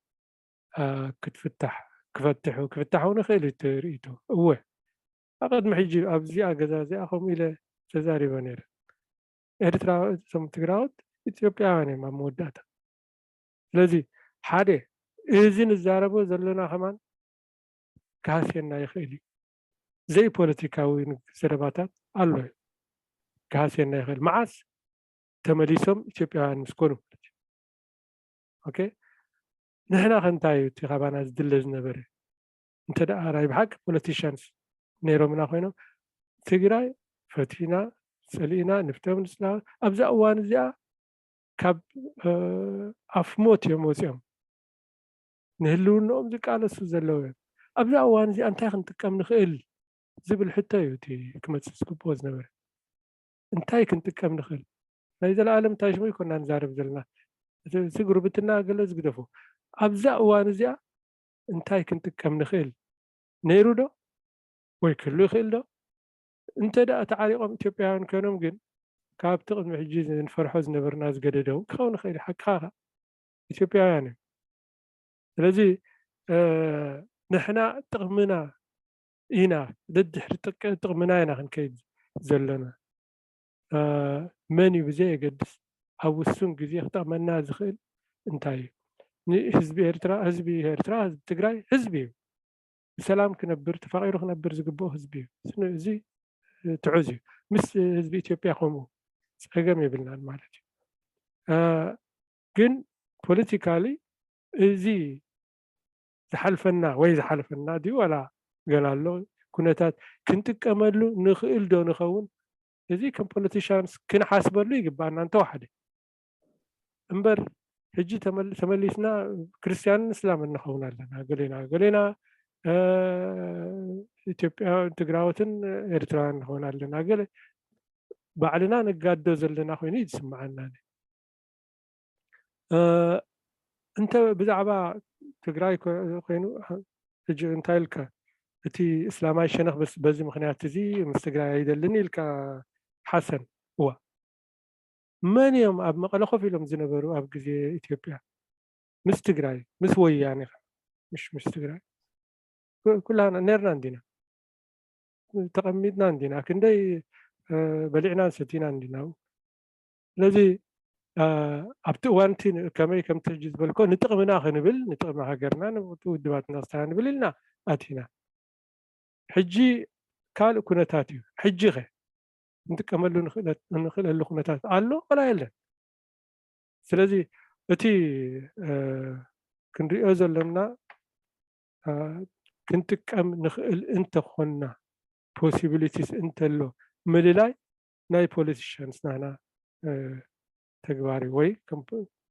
ክትፍታሕ ክፈትሑ ክፍታሕ እውን ይኽእል እዩ ትርኢቶ። እወ ኣብ ቅድሚ ሕጂ ኣብዚኣ ገዛ እዚኣ ከምኡ ኢለ ተዛሪበ ነይረ። ኤርትራ እቶም ትግራዎት ኢትዮጵያውያን እዮም ኣብ መወዳእታ። ስለዚ ሓደ እዚ ንዛረቦ ዘለና ከማን ክሃስየና ይኽእል እዩ። ዘይፖለቲካዊ ዘረባታት ኣሎ እዩ ክሃስየና ይኽእል። መዓስ ተመሊሶም ኢትዮጵያውያን ምስ ኮኑ ማለት እዩ። ኦኬ ንሕና ከ እንታይ እዩ እቲ ካባና ዝድለ ዝነበረ? እንተ ደኣ ናይ ብሓቂ ፖለቲሽያንስ ነይሮምና ኮይኖም ትግራይ ፈቲና ፀሊእና ንፍቶም ንፅላ ኣብዛ እዋን እዚኣ ካብ ኣፍ ሞት እዮም ወፂኦም ንህልውንኦም ዝቃለሱ ዘለዉ እዮም። ኣብዛ እዋን እዚኣ እንታይ ክንጥቀም ንኽእል ዝብል ሕቶ እዩ እቲ ክመፅእ ዝግብኦ ዝነበረ። እንታይ ክንጥቀም ንኽእል? ናይ ዘለኣለም እንታይ ሽሙ ይኮና ንዛረብ ዘለና እቲ ጉርብትና ገለ ዝግደፎ ኣብዛ እዋን እዚኣ እንታይ ክንጥቀም ንኽእል ነይሩ ዶ ወይ ክህሉ ይኽእል ዶ? እንተ ደኣ ተዓሪቖም ኢትዮጵያውያን ኮይኖም ግን ካብቲ ቅድሚ ሕጂ ንፈርሖ ዝነበርና ዝገደደ እውን ክኸውን ይኽእል እዩ። ሓቅኻ ኢትዮጵያውያን እዮም። ስለዚ ንሕና ጥቕምና ኢና ደድሕሪ ጥቕምና ኢና ክንከይድ ዘለና። መን እዩ ብዘየገድስ ኣብ ውሱን ግዜ ክጠቕመና ዝኽእል እንታይ እዩ? ንህዝቢ ኤርትራ ህዝቢ ኤርትራ ህዝቢ ትግራይ ህዝቢ እዩ። ብሰላም ክነብር ተፋቒሩ ክነብር ዝግብኦ ህዝቢ እዩ። እዚ ትዑዝ እዩ። ምስ ህዝቢ ኢትዮጵያ ከምኡ ፀገም የብልናን ማለት እዩ። ግን ፖለቲካሊ እዚ ዝሓልፈና ወይ ዝሓልፈና ድዩ ዋላ ገላ ኣሎ ኩነታት ክንጥቀመሉ ንኽእል ዶ ንኸውን? እዚ ከም ፖለቲሻንስ ክንሓስበሉ ይግባኣና እንተወሓደ እምበር ሕጂ ተመሊስና ክርስትያንን እስላምን ንኸውን ኣለና ገሌና ገሌና ኢትዮጵያ ትግራዎትን ኤርትራውያን ንኸውን ኣለና ገለ ባዕልና ንጋዶ ዘለና ኮይኑ እዩ ዝስምዓና። እንተ ብዛዕባ ትግራይ ኮይኑ ሕጂ እንታይ ኢልካ እቲ እስላማይ ሸነኽ በዚ ምኽንያት እዚ ምስ ትግራይ ኣይደልን ኢልካ ሓሰን። እዋ፣ መን እዮም ኣብ መቐለ ኮፍ ኢሎም ዝነበሩ ኣብ ግዜ ኢትዮጵያ ምስ ትግራይ ምስ ወያኔ? ምሽ ምስ ትግራይ ኩላና ነርና እንዲና፣ ተቐሚጥና እንዲና፣ ክንደይ በሊዕናን ሰቲናን እንዲና። ስለዚ ኣብቲ እዋንቲ ከመይ ከምቲ ሕጂ ዝበልኮ ንጥቕምና ክንብል ንጥቕሚ ሃገርና ውድባትና ክስታ ንብል ኢልና ኣቲና። ሕጂ ካልእ ኩነታት እዩ። ሕጂ ኸ ክንጥቀመሉ ንኽእለሉ ኩነታት ኣሎ ወላ የለን? ስለዚ እቲ ክንሪኦ ዘለና ክንጥቀም ንኽእል እንተኾንና፣ possibilities እንተሎ ምልላይ ናይ politicians ናና ተግባር እዩ፣ ወይ ከም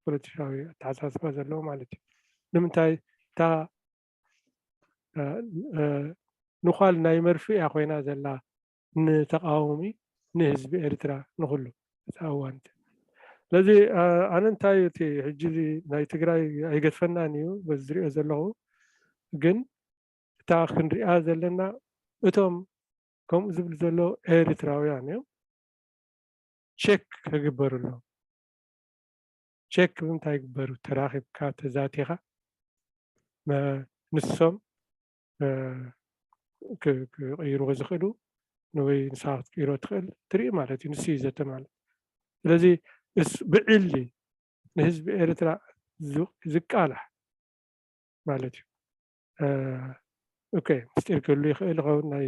ፖለቲካዊ ኣተሓሳስባ ዘለዎ ማለት እዩ። ንምንታይ እታ ንኳል ናይ መርፍእ እያ ኮይና ዘላ ንተቃዋሚ፣ ንህዝቢ ኤርትራ፣ ንኩሉ እታ እዋን። ስለዚ ኣነ እንታይ እቲ ሕጂ ናይ ትግራይ ኣይገድፈናን እዩ በዚ ዝሪኦ ዘለኹ፣ ግን እታ ክንሪኣ ዘለና እቶም ከምኡ ዝብል ዘሎ ኤርትራውያን እዮም ቸክ ክግበሩ ኣለዎም። ቸክ ብምንታይ ይግበሩ? ተራኺብካ ተዛቲኻ ንሶም ክቅይርዎ ዝኽእሉ ንወይ ንስኻ ክትቅይሮ ትኽእል ትርኢ ማለት እዩ። ንሱ እዩ ዘተ ማለት። ስለዚ ብዕሊ ንህዝቢ ኤርትራ ዝቃላሕ ማለት እዩ። ኦኬ፣ ምስጢር ክህሉ ይኽእል ይኸውን፣ ናይ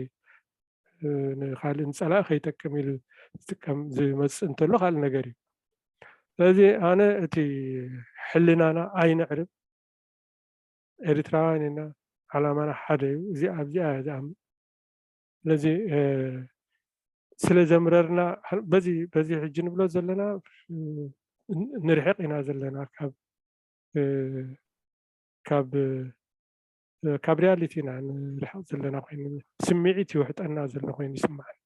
ንካልእ ንፀላእ ከይጠቅም ኢሉ ዝጥቀም ዝመፅእ እንተሎ ካልእ ነገር እዩ። ስለዚ ኣነ እቲ ሕልናና ኣይነዕርብ፣ ኤርትራውያን ኢና፣ ዓላማና ሓደ እዩ። እዚ ኣብዚኣ እያ ዝኣምን። ስለዚ ስለ ዘምረርና በዚ በዚ ሕጂ ንብሎ ዘለና ንርሕቕ ኢና ዘለና ካብ ካብ ካብ ሪያሊቲ ኢና ንርሕቕ ዘለና ኮይኑ፣ ስምዒት ይውሕጠና ዘሎ ኮይኑ ይስምዓኒ።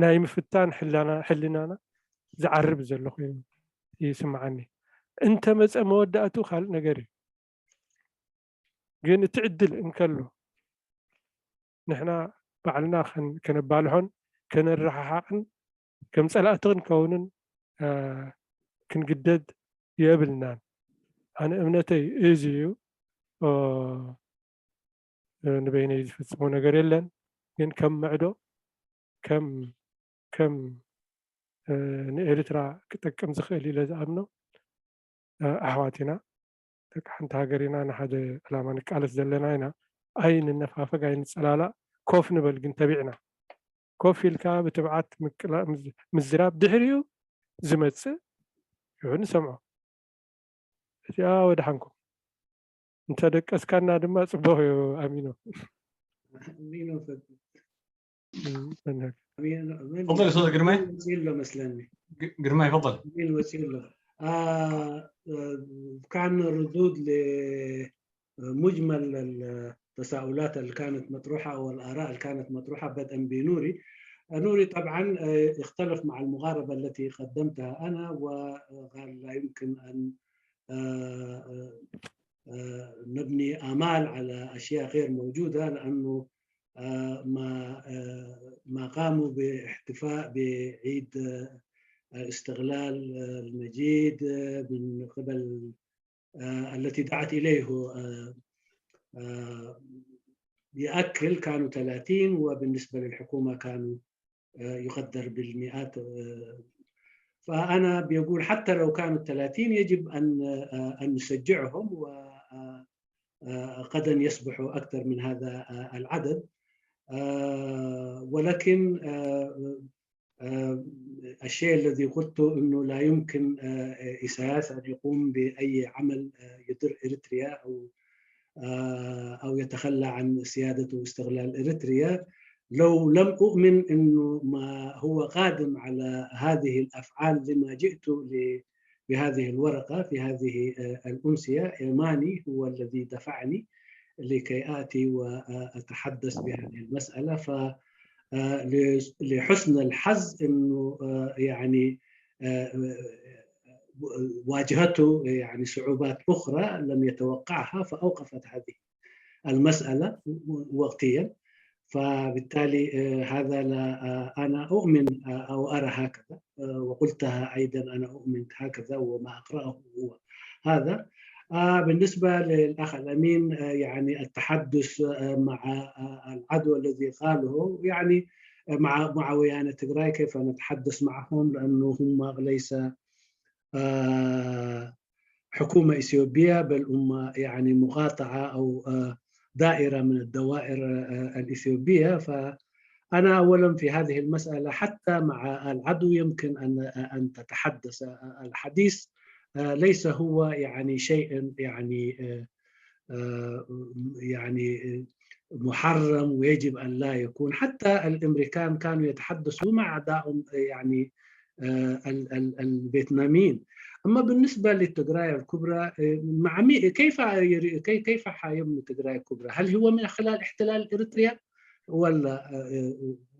ናይ ምፍታን ሕልናና ዝዓርብ ዘሎ ኮይኑ ይስምዓኒ። እንተመፀ መወዳእቱ ካልእ ነገር እዩ። ግን እቲ ዕድል እንከሎ ንሕና ባዕልና ከነባልሖን ከነረሓሓቕን ከም ፀላእቲ ክንከውንን ክንግደድ የብልናን። ኣነ እምነተይ እዚ እዩ። ንበይነይ ዝፍፅሞ ነገር የለን። ግን ከም ምዕዶ ከም ከም ንኤርትራ ክጠቅም ዝኽእል ኢለ ዝኣምኖ ኣሕዋት ኢና፣ ደቂ ሓንቲ ሃገር ኢና፣ ንሓደ ዕላማ ንቃለስ ዘለና ኢና። ኣይንነፋፈግ፣ ኣይንፀላላእ፣ ኮፍ ንበል ግን ተቢዕና። ኮፍ ኢልካ ብትብዓት ምዝራብ ድሕሪኡ ዝመፅእ ይኹን ንሰምዖ። እዚኣ ወድሓንኩም። እንተደቀስካና ድማ ፅቡቕ እዩ ኣሚኖ። ግርማይ መስለኒ። ግርማይ ፈضل። ወፂኡ ኣሎ። كان ردود لمجمل التساؤلات اللي كانت مطروحة أو الآراء اللي كانت مطروحة، بدءا بنوري. نوري طبعا يختلف مع المقاربة التي قدمتها أنا، وقال لا يمكن أن نبني آمال على أشياء غير موجودة، لأنه ما ما قاموا باحتفاء بعيد الاستقلال المجيد من قبل التي دعت إليه يأكل، كانوا ثلاثين، وبالنسبة للحكومة كانوا يقدر بالمئات. فأنا بيقول حتى لو كانوا ثلاثين يجب أن أن نشجعهم، وقد يصبحوا أكثر من هذا العدد. ولكن الشيء الذي قلته أنه لا يمكن إساياس أن يقوم بأي عمل يضر إريتريا أو أو يتخلى عن سيادته واستقلال إريتريا، لو لم أؤمن أنه ما هو قادم على هذه الأفعال لما جئت بهذه الورقة في هذه الأمسية. إيماني هو الذي دفعني لكي آتي وأتحدث بهذه المسألة. ف لحسن الحظ أنه يعني واجهته يعني صعوبات أخرى لم يتوقعها، فأوقفت هذه المسألة وقتيا. فبالتالي هذا لا أنا أؤمن أو أرى هكذا، وقلتها أيضا، أنا أؤمن هكذا وما أقرأه هو هذا. بالنسبة للأخ الأمين، يعني التحدث مع العدو الذي قاله، يعني مع معاوية تجراي، كيف نتحدث معهم؟ لأنه هم ليس حكومة إثيوبية، بل هم يعني مقاطعة أو دائرة من الدوائر الإثيوبية. فأنا أولا في هذه المسألة حتى مع العدو يمكن أن أن تتحدث. الحديث ليس هو يعني شيء يعني يعني محرم ويجب أن لا يكون. حتى الأمريكان كانوا يتحدثوا مع أعدائهم يعني الفيتناميين. أما بالنسبة للتجراية الكبرى، مع مي... كيف كيف حيبنوا تجراية كبرى؟ هل هو من خلال احتلال إريتريا، ولا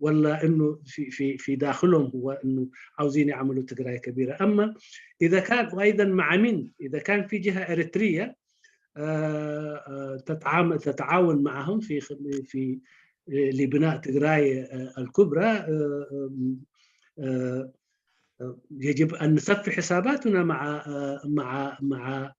ولا انه في في في داخلهم هو انه عاوزين يعملوا تجراية كبيرة؟ اما اذا كان، وايضا مع مين؟ اذا كان في جهة اريترية تتعامل تتعاون معهم في في لبناء تجراية الكبرى، يجب ان نصفي حساباتنا مع مع مع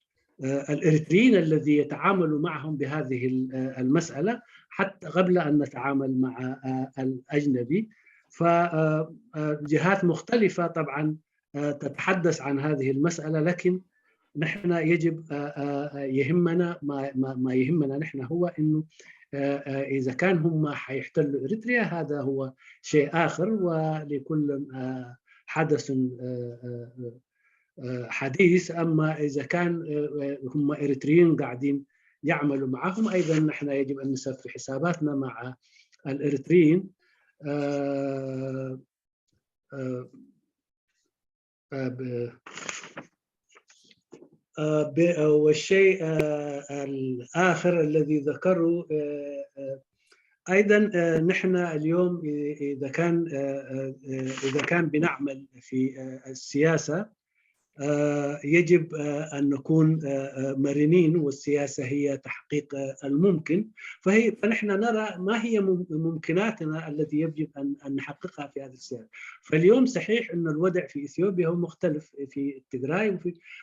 الاريتريين الذي يتعاملوا معهم بهذه المسألة حتى قبل ان نتعامل مع الاجنبي. فجهات مختلفة طبعا تتحدث عن هذه المسألة، لكن نحن يجب يهمنا ما ما يهمنا نحن هو انه اذا كان هم حيحتلوا اريتريا، هذا هو شيء اخر، ولكل حدث حديث. اما اذا كان هم اريتريين قاعدين يعملوا معهم، ايضا نحن يجب ان نصفي حساباتنا مع الاريتريين. والشيء الاخر الذي ذكره ايضا، نحن اليوم اذا كان اذا كان بنعمل في السياسه، يجب ان نكون مرنين، والسياسه هي تحقيق الممكن. فهي فنحن نرى ما هي ممكناتنا التي يجب ان نحققها في هذه السياسه. فاليوم صحيح ان الوضع في اثيوبيا هو مختلف في التجراي،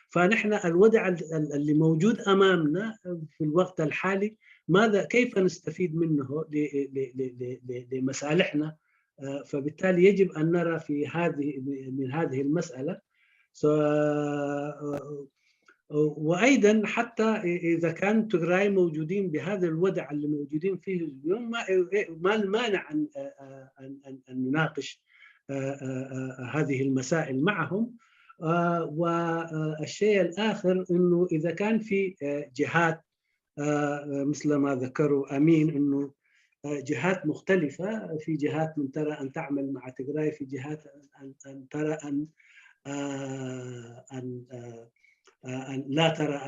فنحن الوضع اللي موجود امامنا في الوقت الحالي ماذا كيف نستفيد منه لمصالحنا؟ فبالتالي يجب ان نرى في هذه من هذه المساله. وايضا حتى اذا كان تجراي موجودين بهذا الوضع اللي موجودين فيه اليوم، ما ما المانع ان ان ان نناقش هذه المسائل معهم. والشيء الاخر انه اذا كان في جهات مثل ما ذكروا امين انه جهات مختلفة، في جهات من ترى ان تعمل مع تجراي، في جهات ان ترى ان ان لا ترى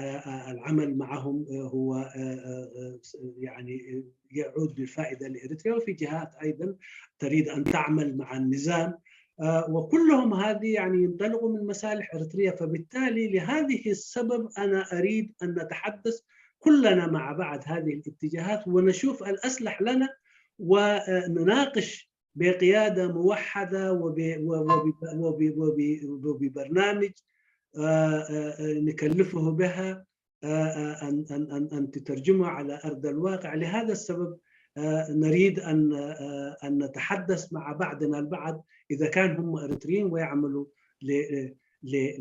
العمل معهم هو يعني يعود بالفائده لاريتريا، وفي جهات ايضا تريد ان تعمل مع النظام. وكلهم هذه يعني ينطلقوا من مصالح اريتريا. فبالتالي لهذه السبب انا اريد ان نتحدث كلنا مع بعض هذه الاتجاهات ونشوف الاصلح لنا ونناقش بقياده موحده وببرنامج نكلفه بها ان ان ان ان تترجمه على ارض الواقع. لهذا السبب نريد ان ان نتحدث مع بعضنا البعض اذا كان هم اريتريين ويعملوا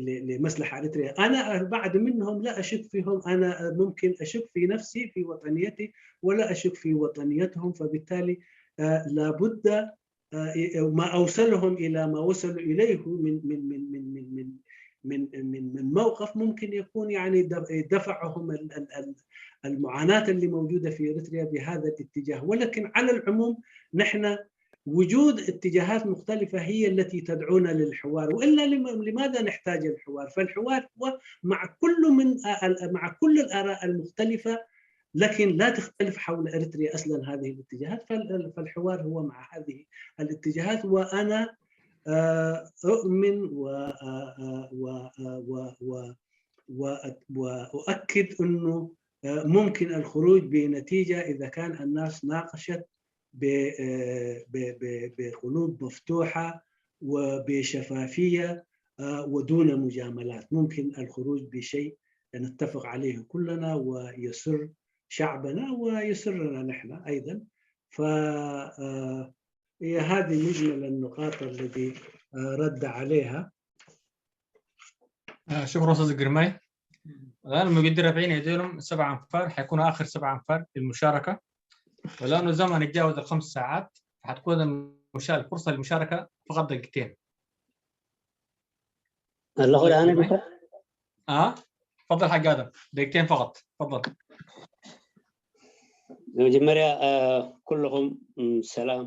لمصلحه اريتريا. انا بعض منهم لا اشك فيهم، انا ممكن اشك في نفسي في وطنيتي ولا اشك في وطنيتهم. فبالتالي لابد ما اوصلهم الى ما وصلوا اليه من من من من من من من من موقف ممكن يكون يعني دفعهم المعاناه اللي موجوده في اريتريا بهذا الاتجاه. ولكن على العموم نحن وجود اتجاهات مختلفة هي التي تدعونا للحوار. وإلا لماذا نحتاج الحوار؟ فالحوار هو مع كل من مع كل الآراء المختلفة، لكن لا تختلف حول إريتريا أصلا هذه الاتجاهات. فالحوار هو مع هذه الاتجاهات. وأنا أؤمن و وأؤكد أنه ممكن الخروج بنتيجة إذا كان الناس ناقشت ب- ب- ب- بقلوب مفتوحة وبشفافية، آه، ودون مجاملات. ممكن الخروج بشيء نتفق عليه كلنا ويسر شعبنا ويسرنا نحن أيضا. ف آه، هي هذه مجمل النقاط الذي آه، رد عليها. آه، شكرا استاذ جرماي. الان المقدر رافعين ايديهم سبع انفار، حيكونوا اخر سبع انفار للمشاركه، ولانه الزمن تجاوز الخمس ساعات، حتكون المشا- الفرصه للمشاركه فقط دقيقتين. ኣለኹ ኣነ ብስራሕ اه تفضل حاج ادم، دقيقتين فقط، تفضل. መጀመርያ ኩልኹም ሰላም።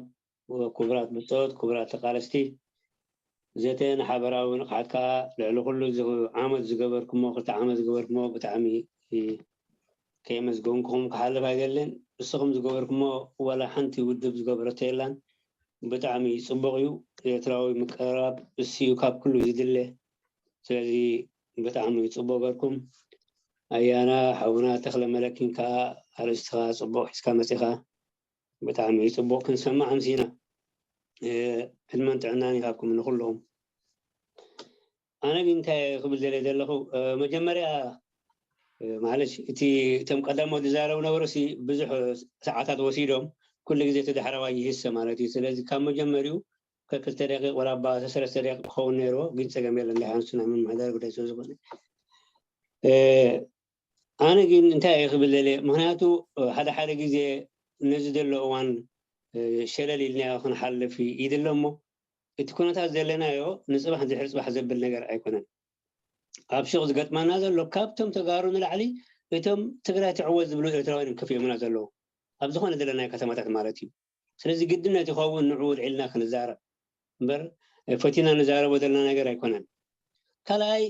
ክቡራት ብጾት፣ ክቡራት ተቃለስቲ፣ ዘተ ንሓበራዊ ንቕሓት ከዓ ልዕሊ ኩሉ ዓመት ዝገበርኩሞ ክልተ ዓመት ዝገበርኩሞ ብጣዕሚ ከየመስገንኩም ክሓልፍ ኣይደልን። ንስኹም ዝገበርኩሞ ዋላ ሓንቲ ውድብ ዝገበረቶ የላን። ብጣዕሚ ፅቡቕ እዩ። ኤርትራዊ ምቅርራብ እሱ እዩ ካብ ኩሉ ዝድለ። ስለዚ ብጣዕሚ ፅቡቕ ገርኩም። ኣያና ሓውና ተኽለ መለኪን ከዓ ኣርእስትኻ ፅቡቕ ሒዝካ መፂኻ። ብጣዕሚ እዩ ፅቡቕ ክንሰማዕ ኣምሲና። ዕድመን ጥዕናን ይሃብኩም ንኩልኹም። ኣነ ግን እንታይ ክብል ደለ ዘለኹ፣ መጀመርያ ማለሽ እቲ እቶም ቀዳሞት ዝዛረቡ ነበሩ ብዙሕ ሰዓታት ወሲዶም፣ ኩሉ ግዜ እቲ ዳሕረዋይ ይህሰ ማለት እዩ። ስለዚ ካብ መጀመሪኡ ከክልተ ደቂቕ ወላ ኣባ ሰለስተ ደቂቕ ክኸውን ነይርዎ፣ ግን ፀገም የለን። ዳሓንሱ ናይ ምምሕዳር ጉዳይ ስለዝኾነ ኣነ ግን እንታይ እየ ክብል ደልየ፣ ምክንያቱ ሓደ ሓደ ግዜ ነዚ ዘሎ እዋን ሸለል ኢልናዮ ክንሓልፍ ይድለ እሞ፣ እቲ ኩነታት ዘለናዮ ንፅባሕ ድሕሪ ፅባሕ ዘብል ነገር ኣይኮነን። ኣብ ሹቕ ዝገጥመና ዘሎ ካብቶም ተጋሩ ንላዕሊ እቶም ትግራይ ትዕወት ዝብሉ ኤርትራውያን እዮም ከፊኦምና ዘለዉ፣ ኣብ ዝኾነ ዘለናዮ ከተማታት ማለት እዩ። ስለዚ ግድነት ይኸውን ንዑ ውልዒልና ክንዛረብ እምበር ፈቲና ንዛረቦ ዘለና ነገር ኣይኮነን። ካልኣይ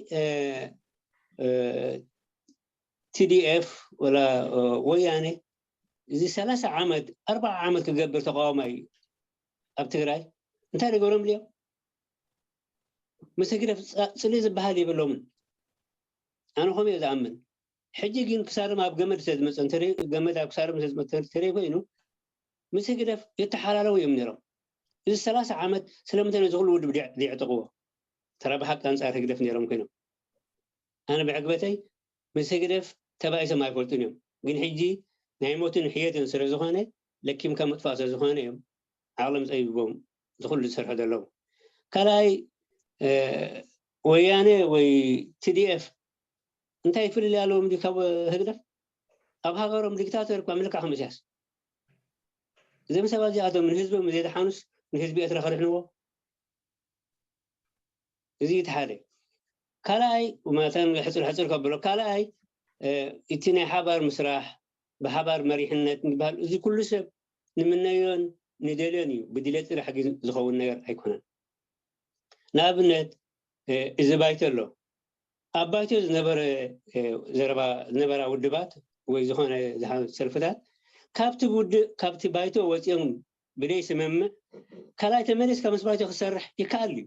ቲዲኤፍ ወላ ወያነ እዚ ሰላሳ ዓመት ኣርባዓ ዓመት ክገብር ተቃዋማይ እዩ ኣብ ትግራይ። እንታይ ንገብሮም ድዮም? ምስ ህግደፍ ፅልኢ ዝበሃል የብሎምን። ኣነ ከምኡ እየ ዝኣምን። ሕጂ ግን ክሳርም ኣብ ገመድ ስለ ዝመፀ ገመድ ኣብ ክሳርም ስለ ዝመፀ እንተደይ ኮይኑ ምስ ህግደፍ የተሓላለዉ እዮም ነይሮም። እዚ ሰላሳ ዓመት ስለምንታይ ነዚ ኩሉ ውድብ ዘዕጠቕዎ? ተራ ብሓቂ ኣንፃር ህግደፍ ነይሮም ኮይኖም። ኣነ ብዕግበተይ ምስ ህግደፍ ተባኢሶም ኣይፈልጡን እዮም። ግን ሕጂ ናይ ሞትን ሕየትን ስለ ዝኾነ ለኪምካ ምጥፋእ ስለ ዝኾነ እዮም ዓቕሎም ፀቢቦም ዝኩሉ ዝሰርሑ ዘለዉ። ካልኣይ ወያነ ወይ ቲዲኤፍ እንታይ ፍልልይ ኣለዎም ድዩ ካብ ህግደፍ? ኣብ ሃገሮም ዲክታተር እኳ ምልክዕ ከም ኢሳያስ። እዞም ሰባት እዚኣቶም ንህዝቦም ዘየድሓኑስ ንህዝቢ ኤርትራ ከድሕንዎ? እዚ እቲ ሓደ። ካልኣይ መታን ሕፅር ሕፅር ከብሎ፣ ካልኣይ እቲ ናይ ሓባር ምስራሕ ብሓባር መሪሕነት ዝበሃል እዚ ኩሉ ሰብ ንምነዮን ንደልዮን እዩ። ብድሌት ጥራሕ ግን ዝኸውን ነገር ኣይኮነን። ንኣብነት እዚ ባይቶ ኣሎ። ኣብ ባይቶ ዝነበረ ዘረባ ዝነበራ ውድባት ወይ ዝኾነ ሰልፍታት ካብቲ ውድብ ካብቲ ባይቶ ወፂኦም ብደይ ስምምዕ ካልኣይ ተመሊስካ ምስ ባይቶ ክሰርሕ ይከኣል እዩ።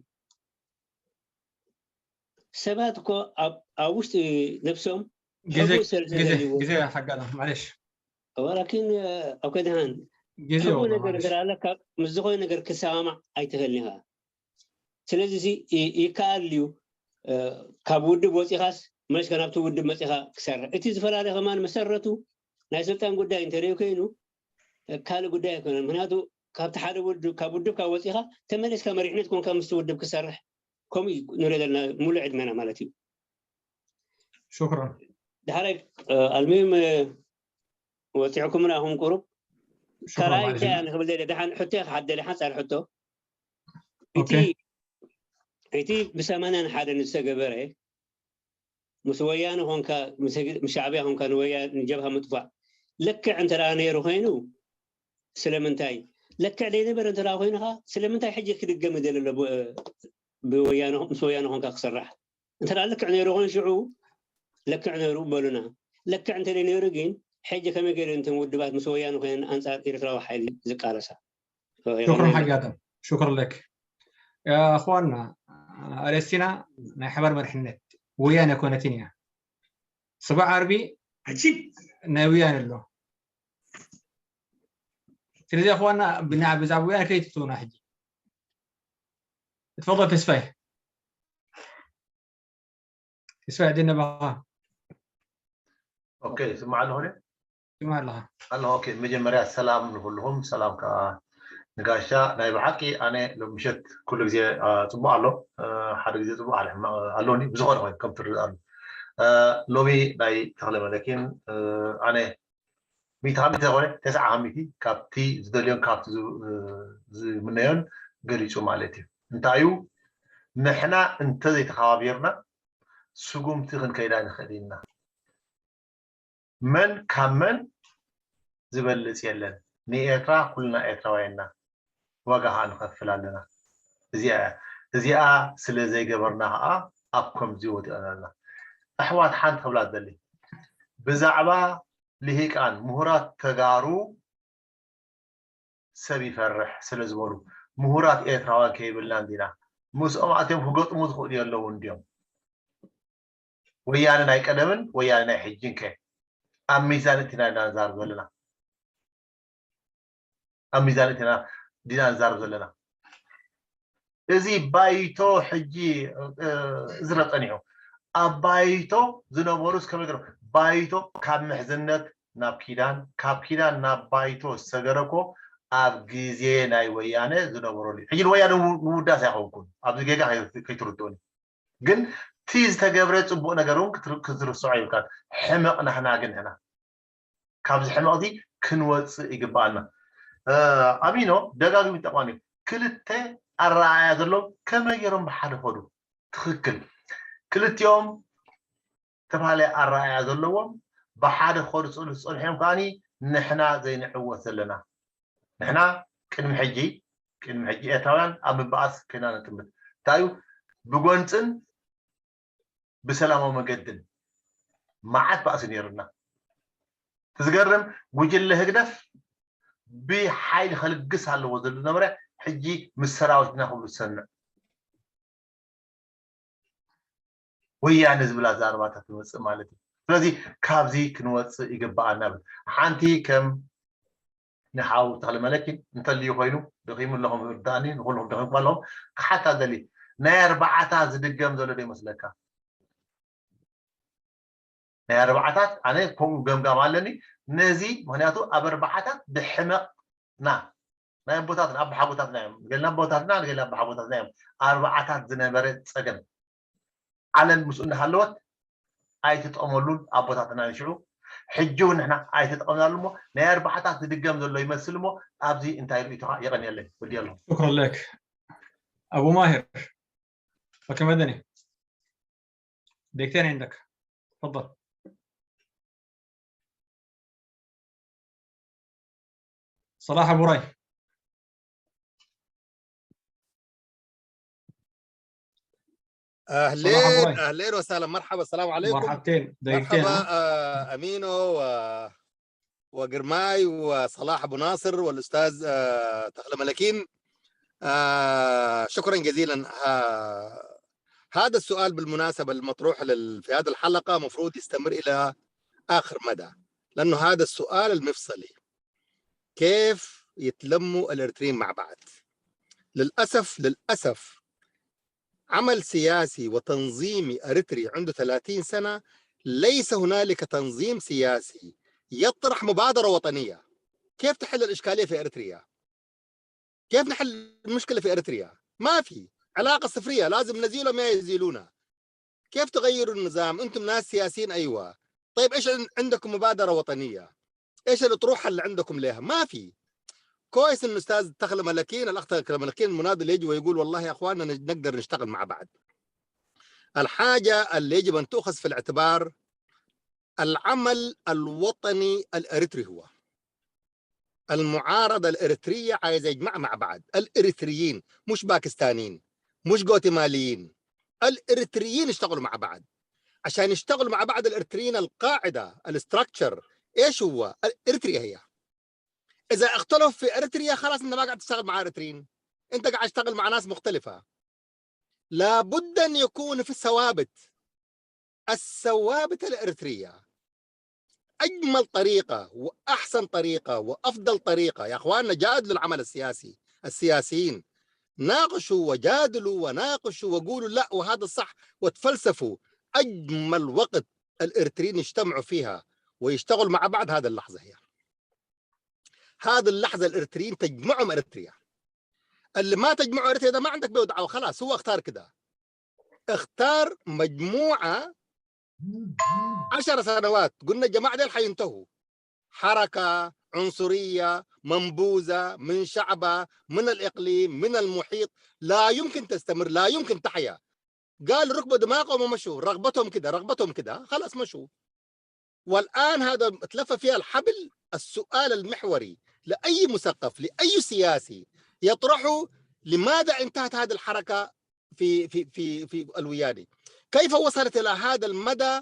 ሰባት እኮ ኣብ ውሽጢ ነብሶም ግዜ ሓጋና ማለሽ ወላኪን ኣብ ከድሃን ግዜ ነገር እንተ ኣለካ ምስ ዝኾነ ነገር ክሰማማዕ ኣይትኽእልን ኢኻ። ስለዚ ይከኣል እዩ ካብ ውድብ ወፂኻስ መለስካ ናብቲ ውድብ መፂኻ ክሰርሕ። እቲ ዝፈላለ ከማን መሰረቱ ናይ ስልጣን ጉዳይ እንተደይ ኮይኑ ካልእ ጉዳይ ኣይኮነን። ምክንያቱ ካብቲ ሓደ ውድብ ካብ ውድብ ካብ ወፂኻ ተመሊስካ መሪሕነት ኮንካ ምስቲ ውድብ ክሰርሕ ከምኡ እዩ ንሪኦ ዘለና ሙሉእ ዕድመና ማለት እዩ። ሽክራን። ዳሕራይ ኣልሚም ወፂዕኩም ናኹም ቁሩብ ካልኣይ እንታይ ኣነ ክብል ደለ ደሓን ሕቶ ክሓት ደለ ሓፃር ሕቶ እቲ እቲ ብሰማንያን ሓደን ዝተገበረ ምስ ወያነ ኮንካ ምስ ሻዕብያ ኮንካ ንወያነ ንጀብሃ ምጥፋእ ልክዕ እንተ ነይሩ ኮይኑ ስለምንታይ ልክዕ ዘይነበረ እንተ ኮይኑ ከዓ ስለምንታይ ሕጂ ክድገም ይደለ ኣሎ ብወያነ ምስ ወያነ ኮንካ ክስራሕ እንተ ልክዕ ነይሩ ኮይኑ ሽዑ ልክዕ ነይሩ በሉና። ልክዕ እንተ ነይሩ ግን ሕጂ ከመይ ገይሩ እንትን ውድባት ምስ ወያነ ኮይነን ኣንፃር ኤርትራዊ ሓይሊ ዝቃለሳ شكرا حاج ادم شكرا لك يا اخواننا ኣረስቲና ናይ ሓባር መርሕነት ወያነ ኮነትን እያ ስባ ዓርቢ عجيب ናይ ወያነ ኣሎ ስለዚ ኣኽዋና ብና ብዛዕባ ወያነ ከይትትውና ሕጂ። ትፈضل ተስፋይ። ተስፋይ ኣደነ ባኻ። ኦኬ፣ ስማዕ ኣለኹ። ስማዕ ኣለኻ። ኣሎ። ኦኬ፣ መጀመርያ ሰላም ንኩልኹም፣ ሰላም ከዓ ንጋሻ። ናይ ብሓቂ ኣነ ሎም ምሸት ኩሉ ግዜ ፅቡቅ ኣሎ፣ ሓደ ግዜ ፅቡቅ ኣለ ኣለኒ። ብዝኾነ ኮይኑ ከም ትርዳእሉ፣ ሎሚ ናይ ተኽለ መለኪን ኣነ ሚእቲ ካብ ሚእቲ ዘይኮነ ተስዓ ካብ ሚእቲ ካብቲ ዝደልዮን ካብቲ ዝምነዮን ገሊፁ ማለት እዩ። እንታይ እዩ? ንሕና እንተዘይተኸባቢርና ስጉምቲ ክንከይዳ ንኽእል ኢና። መን ካብ መን ዝበልፅ የለን። ንኤርትራ ኩልና ኤርትራውያንና ዋጋ ከዓ ንኸፍል ኣለና። እዚኣ እዚኣ ስለ ዘይገበርና ከዓ ኣብ ከምዚ ወዲቕና ኣለና። ኣሕዋት ሓንቲ ክብላ ዝደሊ ብዛዕባ ልሂቃን ምሁራት ተጋሩ ሰብ ይፈርሕ ስለ ዝበሉ ምሁራት ኤርትራውያን ከይብልና እንዲና ምስኦም ኣትዮም ክገጥሙ ዝኽእሉ የለውን ድዮም? ወያነ ናይ ቀደምን ወያነ ናይ ሕጂን ከ ኣብ ሚዛን እቲና ኢና ንዛረብ ዘለና? ኣብ ሚዛን እቲና ዲና ንዛረብ ዘለና? እዚ ባይቶ ሕጂ ዝረብ ጸኒሑ ኣብ ባይቶ ዝነበሩስ ከመይ ገይሮም? ባይቶ ካብ ምሕዝነት ናብ ኪዳን፣ ካብ ኪዳን ናብ ባይቶ ዝሰገረ እኮ ኣብ ግዜ ናይ ወያነ ዝነበረሉ እዩ። ሕጂ ንወያነ ምውዳስ ኣይኮንኩን፣ ኣብዚ ጌጋ ከይትርድኡኒ። ግን እቲ ዝተገብረ ፅቡቅ ነገር እውን ክትርስዖ ይብልካን። ሕመቕ ናህና ግን ሕና ካብዚ ሕመቕ እዚ ክንወፅእ ይግበኣና። ኣሚኖ ደጋግሚ ጠቋሚ ክልተ ኣረኣእያ ዘለዎም ከመይ ገይሮም ብሓደ ኸዱ? ትኽክል። ክልቲኦም ዝተፈላለየ ኣረኣእያ ዘለዎም ብሓደ ክኸዱ ዝኽእሉ ዝፀንሑ እዮም። ከዓኒ ንሕና ዘይንዕወት ዘለና ንሕና ቅድሚ ሕጂ ቅድሚ ሕጂ ኤርትራውያን ኣብ ምባኣስ ኮይና ነጥምት እንታይ እዩ ብጎንፅን ብሰላማዊ መገድን መዓት ባእሲ ነይሩና። ዝገርም ጉጅለ ህግደፍ ብሓይሊ ከልግስ ኣለዎ ዝብል ዝነበረ ሕጂ ምስ ሰራዊትና ክብሉ ዝሰምዕ ወያነ ዝብል ኣዛርባታት ይመፅእ ማለት እዩ። ስለዚ ካብዚ ክንወፅእ ይግበኣና ብል ሓንቲ ከም ንሓው ተኽለ መለኪን እንተልዩ ኮይኑ ደኺሙ ኣለኹም ርዳእኒ ንኩልኹም ደኺምኩም ኣለኹም ክሓታ ደሊ ናይ ኣርባዓታ ዝድገም ዘሎ ዶ ይመስለካ? ናይ ኣርባዓታት ኣነ ከምኡ ገምጋም ኣለኒ ነዚ ምክንያቱ ኣብ ኣርባዓታት ብሕመቕና ናይ ኣቦታትና ኣባሓጎታትና እዮም ገልና ኣቦታትና ገልና ኣባሓጎታትና እዮም ኣርባዓታት ዝነበረ ፀገም ዓለም ምስኡ እናሃለወት ኣይተጠቐመሉን ኣቦታትና ንሽዑ ሕጂ እውን ንሕና ኣይተጠቐምናሉ እሞ ናይ ኣርባዓታት ዝድገም ዘሎ ይመስል እሞ ኣብዚ እንታይ ርእይቶኻ የቐንየለይ ወዲ ኣለኹ شكرا لك أبو ماهر فكمدني دقيقتين عندك تفضل صلاح أبو راي اهلين اهلين وسهلا مرحبا السلام عليكم مرحبتين دقيقتين مرحبا آه امينو و وقرماي وصلاح ابو ناصر والاستاذ آه تخلى ملكين آه شكرا جزيلا آه هذا السؤال بالمناسبه المطروح لل... في هذه الحلقه مفروض يستمر الى اخر مدى لانه هذا السؤال المفصلي كيف يتلموا الاريتريين مع بعض للاسف للاسف عمل سياسي وتنظيمي اريتري عنده ثلاثين سنه ليس هنالك تنظيم سياسي يطرح مبادره وطنيه كيف تحل الاشكاليه في اريتريا؟ كيف نحل المشكله في اريتريا؟ ما في علاقه صفريه لازم نزيلهم يا يزيلونا كيف تغيروا النظام؟ انتم ناس سياسيين ايوه طيب ايش عندكم مبادره وطنيه؟ ايش الاطروحه اللي عندكم لها؟ ما في كويس ان الاستاذ تخلى ملكين الاخ تخلى ملكين المناضل يجي ويقول والله يا اخواننا نقدر نشتغل مع بعض الحاجه اللي يجب ان تؤخذ في الاعتبار العمل الوطني الاريتري هو المعارضه الاريتريه عايزه يجمع مع بعض الاريتريين مش باكستانيين مش غوتيماليين الاريتريين يشتغلوا مع بعض عشان يشتغلوا مع بعض الاريتريين القاعده الاستراكشر ايش هو؟ اريتريا هي اذا اختلف في اريتريا خلاص انت ما قاعد تشتغل مع اريتريين انت قاعد تشتغل مع ناس مختلفه لابد ان يكون في ثوابت الثوابت الاريتريه أجمل طريقة وأحسن طريقة وأفضل طريقة، يا أخواننا، جادلوا العمل السياسي، السياسيين، ناقشوا وجادلوا وناقشوا وقولوا: "لا، وهذا الصح"، وتفلسفوا. أجمل وقت الإريتريين يجتمعوا فيها ويشتغلوا مع بعض هذه اللحظة هي. هذه اللحظة الإريتريين تجمعهم إريتريا. اللي ما تجمعه إريتريا ده ما عندك به دعوة، خلاص، هو اختار كده. اختار مجموعة عشر سنوات، قلنا الجماعة ديل حينتهوا. حركة عنصرية منبوذة من شعبها، من الإقليم، من المحيط، لا يمكن تستمر، لا يمكن تحيا. قال ركبوا دماغهم ومشوا، رغبتهم كده، رغبتهم كده، خلاص مشوا. والآن هذا اتلف فيها الحبل. السؤال المحوري لأي مثقف، لأي سياسي يطرحه: لماذا انتهت هذه الحركة في في في في الويادي؟ كيف وصلت إلى هذا المدى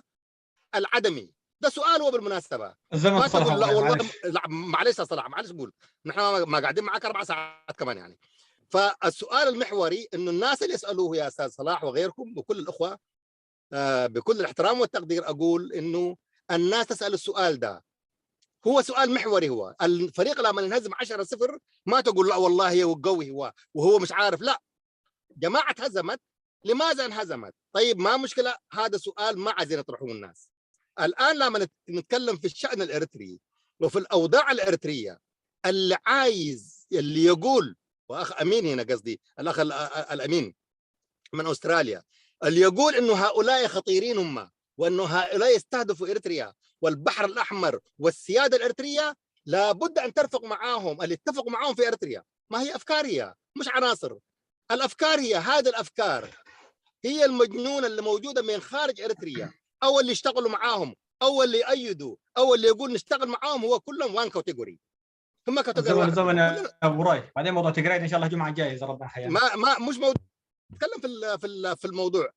العدمي؟ ده سؤال هو بالمناسبة. الزمن ما صلاح تقول: "لا الله، والله"، معلش. لا، معلش يا صلاح، معلش، قول. نحن ما، ما قاعدين معاك أربع ساعات كمان يعني. فالسؤال المحوري إنه الناس اللي يسألوه، يا أستاذ صلاح وغيركم وكل الأخوة، آه، بكل الاحترام والتقدير أقول إنه الناس تسأل السؤال ده، هو سؤال محوري. هو الفريق لما ينهزم عشرة صفر ما تقول: "لا والله هو قوي هو"، وهو مش عارف. لا، جماعة هزمت، لماذا انهزمت؟ طيب، ما مشكلة، هذا سؤال ما عايزين يطرحوه الناس. الآن لما نت-، نتكلم في الشأن الإريتري وفي الأوضاع الإريترية، اللي عايز، اللي يقول، وأخ أمين هنا قصدي، الأخ ال-، الأمين من أستراليا، اللي يقول إنه هؤلاء خطيرين هم، وإنه هؤلاء يستهدفوا إريتريا والبحر الأحمر والسيادة الإريترية، لابد أن ترفق معاهم اللي اتفقوا معاهم في إريتريا. ما هي أفكار، هي مش عناصر. الأفكار هي، هذه الأفكار هي المجنونة اللي موجودة من خارج إريتريا، أو اللي يشتغلوا معاهم، أو اللي يأيدوا، أو اللي يقول نشتغل معاهم، هو كلهم وان كاتيجوري. هم كاتيجوري الزمن واحد. الزمن يا أبو راي. بعدين موضوع تجريد إن شاء الله جمعة الجاية إذا ربنا حيانا. ما، ما، مش موضوع. نتكلم في ال-، في ال-، في الموضوع.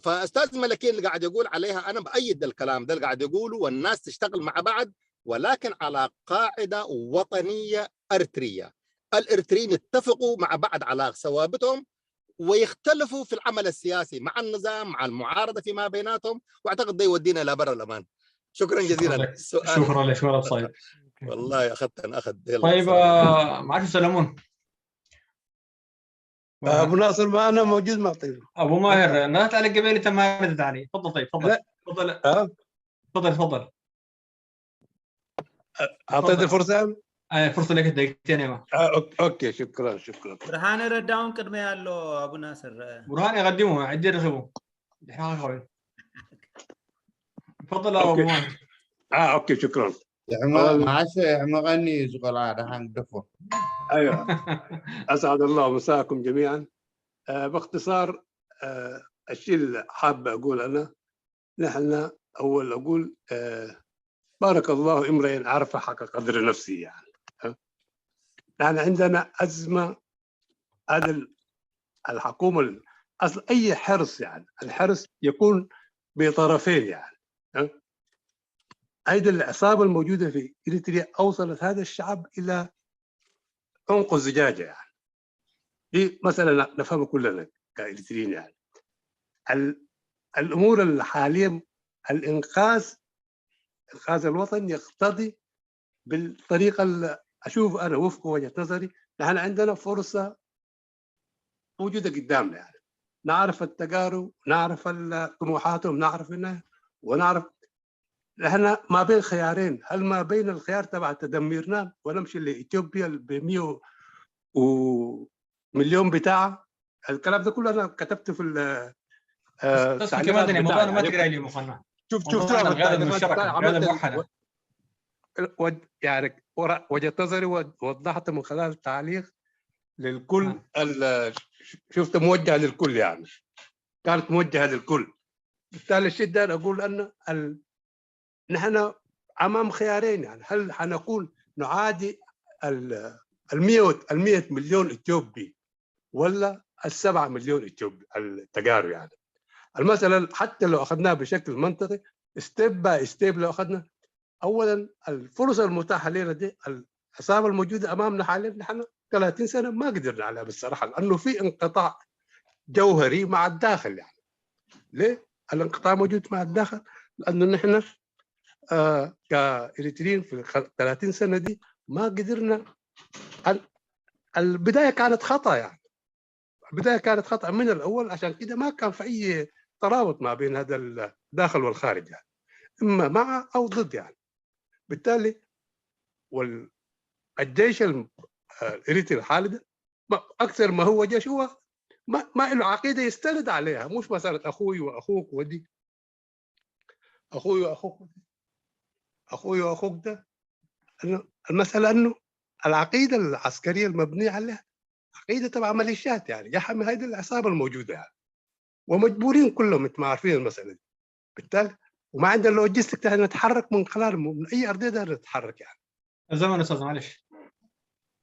فأستاذ ملكين اللي قاعد يقول عليها، أنا بأيد الكلام ده اللي قاعد يقوله، والناس تشتغل مع بعض، ولكن على قاعدة وطنية أرترية. الإرتريين اتفقوا مع بعض على ثوابتهم، ويختلفوا في العمل السياسي مع النظام، مع المعارضة فيما بيناتهم، وأعتقد ده يودينا إلى بر الأمان. شكرًا جزيلًا. لك. شكرًا لك، شكرًا لك، شكرًا لك، سعيد. والله أخذت، أنا أخذت. يلا، طيب، السلام عليكم. آه، معك سلمون. أبو ناصر، ما أنا موجود، ما طيب. أبو ماهر، نهت على قبيل، أنت ما ردت علي. تفضل، طيب، تفضل. لا. تفضل. أه؟ تفضل، تفضل. أعطيت تفضل. الفرصة؟ آه، فرصة لك دقيقتين، أيوة. آه، أوك-، أوكي، شكرًا، شكرًا. برهان رداون قدمي قال له أبو ناصر. برهان يقدمه، عدي رخبه. دحين خوي. تفضل يا أبو أوكي. ماهر. آه، أوكي، شكرًا. يعمل-، آه. معاش يعمل غني زغل عادة عن دفو. أيوة. أسعد الله مساكم جميعًا. آه، باختصار، آه، الشيء اللي حاب أقول أنا، نحن أول أقول، آه، بارك الله امرئ عرف حق قدر نفسه، يعني. ها؟ نحن عندنا أزمة، هذا ال-، الحكومة ال-، أصل أي حرص، يعني، الحرص يكون بطرفين، يعني. ها؟ هذه العصابة الموجودة في إريتريا أوصلت هذا الشعب إلى عنق الزجاجة، يعني. دي مسألة ن-، نفهمها كلنا كإريتريين، يعني. ال-، الأمور اللي حاليًا، الإنقاذ، إنقاذ الوطن يقتضي بالطريقة اللي أشوف أنا وفق وجهة نظري، نحن عندنا فرصة موجودة قدامنا، يعني. نعرف التجارب، نعرف ال-، طموحاتهم، نعرف إنه، ونعرف نحن ما بين خيارين. هل ما بين الخيار تبع تدميرنا ونمشي لإثيوبيا بمية و-، مليون بتاع؟ الكلام ده كله أنا كتبته في ال-، آه، بس، بس التعليقات كمان ده موضوعنا بتاعي. ما يعني، تقرأ لي مخنا. شوف، شوف، موضوعنا شوف، الغير التعليقات المشتركة، بتاعي غير عملت ال-، الموحدة. و-، ود-، يعني، ورا-، وجهة نظري ود-، وضحت من خلال تعليق للكل. نعم. ال-، ش-، شفت موجهة للكل، يعني. كانت موجهة للكل. بالتالي الشيء ده أقول أن ال-، نحن أمام خيارين، يعني. هل حنكون نعادي ال-، المية، المية مليون إثيوبي ولا السبعة مليون إثيوبي التجارب، يعني؟ المسألة حتى لو أخذناها بشكل منطقي، step by step، لو أخذنا، أولًا الفرصة المتاحة لنا دي، العصابة الموجودة أمامنا حاليًا، نحن ثلاثين سنة ما قدرنا عليها بالصراحة، لأنه في انقطاع جوهري مع الداخل، يعني. ليه؟ الانقطاع موجود مع الداخل، لأنه نحن آه، كإريتريين في ال ثلاثين سنة دي ما قدرنا. ال- البداية كانت خطأ، يعني. البداية كانت خطأ من الأول، عشان كده ما كان في أي ترابط ما بين هذا الداخل والخارج، يعني. إما مع أو ضد، يعني. بالتالي، والجيش ال- آه، الإريتري الحالي ده، ما- أكثر ما هو جيش، هو ما, ما له عقيدة يستند عليها، مش مسألة أخوي وأخوك ودي، أخوي وأخوك، أخوي وأخوك ده. إنه المسألة إنه العقيدة العسكرية المبنية عليها عقيدة تبع ميليشيات، يعني، يا حمي، هاي دي العصابة الموجودة، يعني، ومجبورين كلهم، أنت ما عارفين المسألة دي. بالتالي، وما عندنا لوجيستيك تاني نتحرك من خلال، من أي أرضية ده نتحرك، يعني. الزمن استاذ، معلش.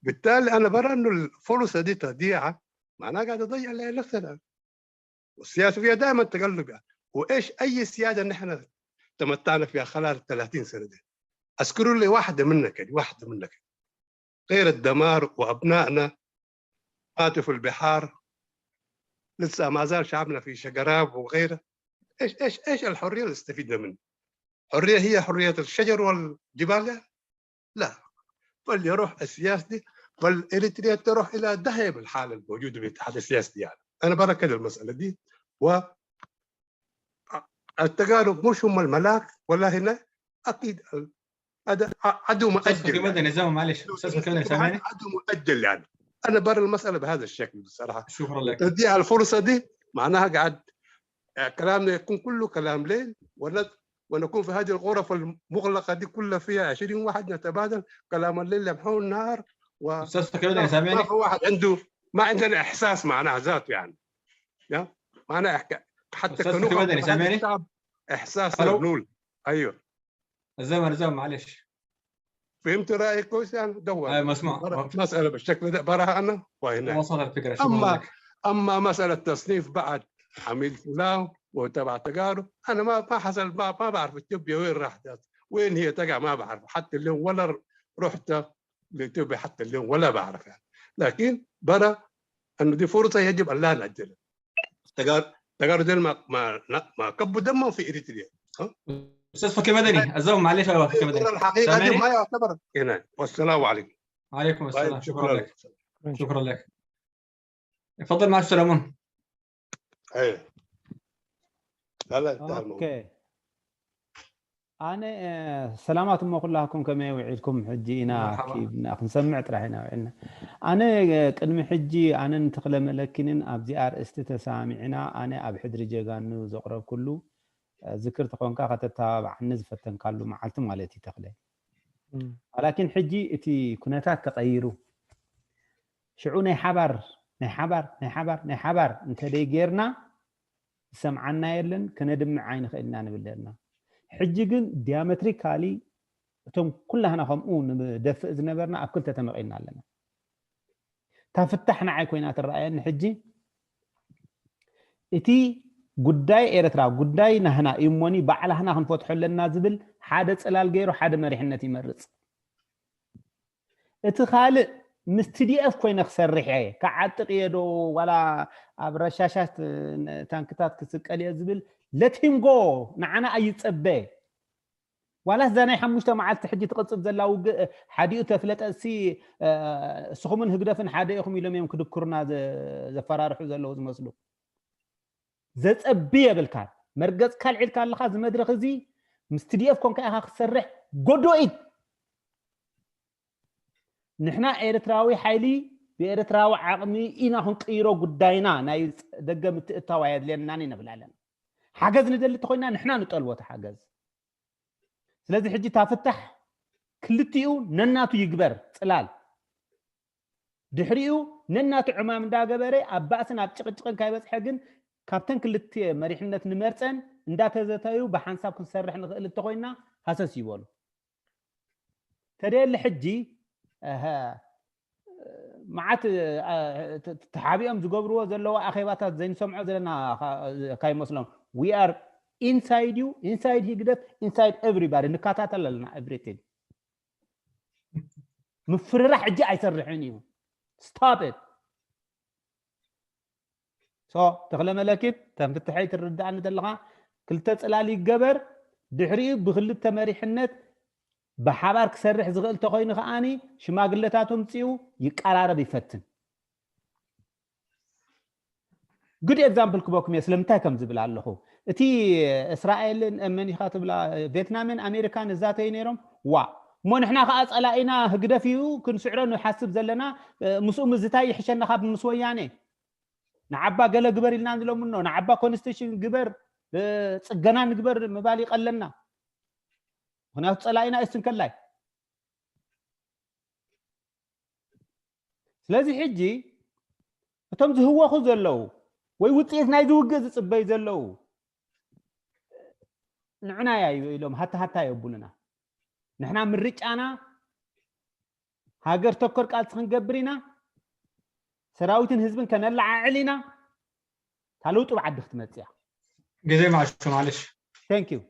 بالتالي، أنا برى إنه الفرصة دي تضيع، معناها قاعد أضيع على نفسنا. والسياسة فيها دائما تقلب، يعني. وإيش أي سيادة نحن تمتعنا فيها خلال ثلاثين سنة دي؟ أذكروا لي واحدة منك، واحدة منك، غير الدمار وأبنائنا ماتوا في البحار، لسه ما زال شعبنا في شقراب وغيره. إيش إيش إيش الحرية اللي استفدنا منها؟ حرية هي حرية الشجر والجبال، يعني؟ لا. فليروح السياسي دي، فالإريتريا تروح إلى داهية بالحالة الموجودة بالاتحاد السياسي دي، يعني. أنا برى كده المسألة دي. و التجارب مش هم الملاك ولا هنا، أكيد. هذا ع- عدو استاذ مؤجل، فكري يعني. مدني، الزمن، معلش، استاذ فكري مدني، سامعني؟ عدو مؤجل، يعني. أنا برى المسألة بهذا الشكل بصراحة. شكرا لك. تديها الفرصة دي معناها قاعد، آه، كلامنا يكون كله كلام ليل، ون- ونكون في هذه الغرف المغلقة دي كلها فيها عشرين واحد نتبادل كلام الليل لمحون النهار. و استاذ فكري مدني، ما سامعني؟ في واحد عنده، ما عندنا إحساس معناها ذاته، يعني. يا معناها إحك- حتى استاذ كنوع فكري مدني، من هذا سامعني؟ الشعب إحساس ألو؟ مبلول. أيوه. الزمن، الزمن، معلش. فهمت رأيي كويس؟ يعني، دور. آه، مسموع. برا- مسألة بالشكل ده براها أنا وهنا. وصلت الفكره، شكرا أما لك. أما مسألة تصنيف بعد عميل فلان وتبع تجارب، أنا ما ما حصل، ما, ما بعرف إثيوبيا وين راح جات، وين هي تقع، ما بعرف. حتى اليوم ولا رحت لإثيوبيا، حتى اليوم ولا بعرف، يعني. لكن برى أنه دي فرصة يجب أن لا نأجلها. تجار تجارب ديل ما ما ما كبوا دمهم في إريتريا. ها؟ استاذ فكري مدني، الزمن، معلش، استاذ فكري مدني، الحقيقة دي سامعني؟ ما يعتبر هنا. والسلام عليكم. عليكم السلام، طيب، شكرا شكرا. لك. شكرا لك. اتفضل مع سليمون. ايه. لا، لا، انتهى الموضوع. ኦኬ። ኣነ እ፣ ሰላማት እሞ ኩላኩም ከመይ ውዒልኩም? ሕጂ ኢና መርሓባ። ኪብና ክንሰምዕ ጥራሕ ኢና ውዒልና። ኣነ እ፣ ቅድሚ ሕጂ ኣነን ተኽለ መለኪንን ኣብዚ ኣርእስቲ ተሰማሚዕና፣ ኣነ ኣብ ሕድሪ ጀጋኑ ዘቕረብኩሉ እ፣ ዝክር ተኾንካ ከተተባብዓኒ ዝፈተንካሉ መዓልቲ ማለት እዩ ተኽለ። እም። ዋላኪን ሕጂ እቲ ኩነታት ተቐይሩ። ሽዑ ናይ ሓባር ናይ ሓባር ናይ ሓባር ናይ ሓባር እንተደይ ጌርና ዝሰምዓና የለን፣ ከነድምዕ ኣይንኽእል ኢና ንብል ነርና። ሕጂ ግን ዲያመትሪካሊ እቶም ኩላህና ከምኡ ንደፍእ ዝነበርና ኣብ ክልተ ተመቒልና ኣለና። እታ ፍታሕ ንዓይ ኮይና ትረኣየኒ ሕጂ። እቲ ጉዳይ ኤርትራ ጉዳይ ናህና እዩ እሞኒ ባዕላህና ክንፈትሖ ኣለና ዝብል ሓደ ጽላል ገይሩ ሓደ መሪሕነት ይመርጽ። እቲ ካልእ ምስ ቲ ዲ ኤፍ ኮይነ ክሰርሕ እየ፣ ክዓጥቕ እየ ዶ ዋላ ኣብ ረሻሻት ታንክታት ክስቀል እየ ዝብል let him go፣ ንዓና ኣይጸበ። ዋላስ እዛ ናይ ሓሙሽተ መዓልቲ ሕጂ ትቕጽል ዘላ ውግእ ሓዲኡ ተፍለጠ እሲ፣ እ፣ እስኹምን ህግደፍን ሓደ ኢኹም ኢሎም እዮም ክድክሩና ዘ-፣ ዘፈራርሑ ዘለዉ ዝመስሉ። ዘጸቢ የብልካን። መርገጽካ ኣልዒልካ ኣለኻ፣ እዚ መድረኽ እዚ ምስ ቲ ዲ ኤፍ ኮንካ ኢኻ ክትሰርሕ፣ go do it። ንሕና ኤርትራዊ ሓይሊ ብኤርትራዊ ዓቕሚ ኢና ክንቅይሮ ጉዳይና፣ ናይ ደገ ምትእትታው ኣየድልየናን ኢና ንብል ኣለና። ሓገዝ ንደሊ እንተኾይንና ንሕና ንጠልቦ እቲ ሓገዝ። ስለዚ ሕጂ እታ ፍታሕ ክልቲኡ ነናቱ ይግበር ጽላል። ድሕሪኡ ነናቱ ዕማም እንዳገበረ ኣብ ባእስን ኣብ ጭቕጭቕን ካይበጽሐ ግን ካብተን ክልተ መሪሕነት ንመርጸን እንዳተዘተዩ ብሓንሳብ ክንሰርሕ ንኽእል እንተኾይንና ሃሰስ ይበሉ። ተደየለ ሕጂ፣ ኣሀ፣ መዓት፣ እ፣ ተ-፣ ተሓቢኦም ዝገብርዎ ዘለዉ ኣኼባታት ዘይንሰምዖ ዘለና ካ-፣ ካይመስሎም። We are inside you, inside ህግደፍ, inside everybody። ንከታተል ኣለና everything። ምፍርራሕ ሕጂ ኣይሰርሕን እዩ። Stop it። So፣ ተኽለ መለኪት፣ ተንፍትሐይ ትርድኣኒ ዘለኻ፣ ክልተ ጽላል ይገበር፣ ድሕሪኡ ብክልተ መሪሕነት ብሓባር ክሰርሕ ዝኽእል ተኮይኑ ከዓኒ ሽማግለታቱ ምፅኡ ይቀራረብ ይፈትን። Good example ክበኩም እየ ስለምንታይ ከም ዝብል ኣለኹ። እቲ እስራኤልን መን ኢኻ ትብላ፣ ቬትናምን ኣሜሪካን እዛተዩ ነይሮም። ዋ እሞ ንሕና ከዓ ፀላኢና ህግደፍ እዩ ክንስዕሮ ንሓስብ ዘለና፣ ምስኡ ምዝታይ ይሕሸና ካብ ምስ ወያኔ። ንዓባ ገለ ግበር ኢልና ንለምኖ፣ ንዓባ ኮንስቲቱሽን ግበር፣ ፅገና ንግበር ምባል ይቐለና። ምክንያቱ ፀላኢና እሱ እንከላይ። ስለዚ ሕጂ እቶም ዝህወኹ ዘለዉ ወይ ውፅኢት ናይዚ ውግእ ዝፅበዩ ዘለዉ ንዕና ያዩ ኢሎም ሃታ ሃታ የብሉና። ንሕና ምርጫና ሃገር ተኮር ቃልሲ ክንገብር ኢና። ሰራዊትን ህዝብን ከነለዓዕል ኢና። እታ ለውጢ ብዓዲ ክትመፅእ እያ። ግዜ ማዕሾ ማለሽ Thank you።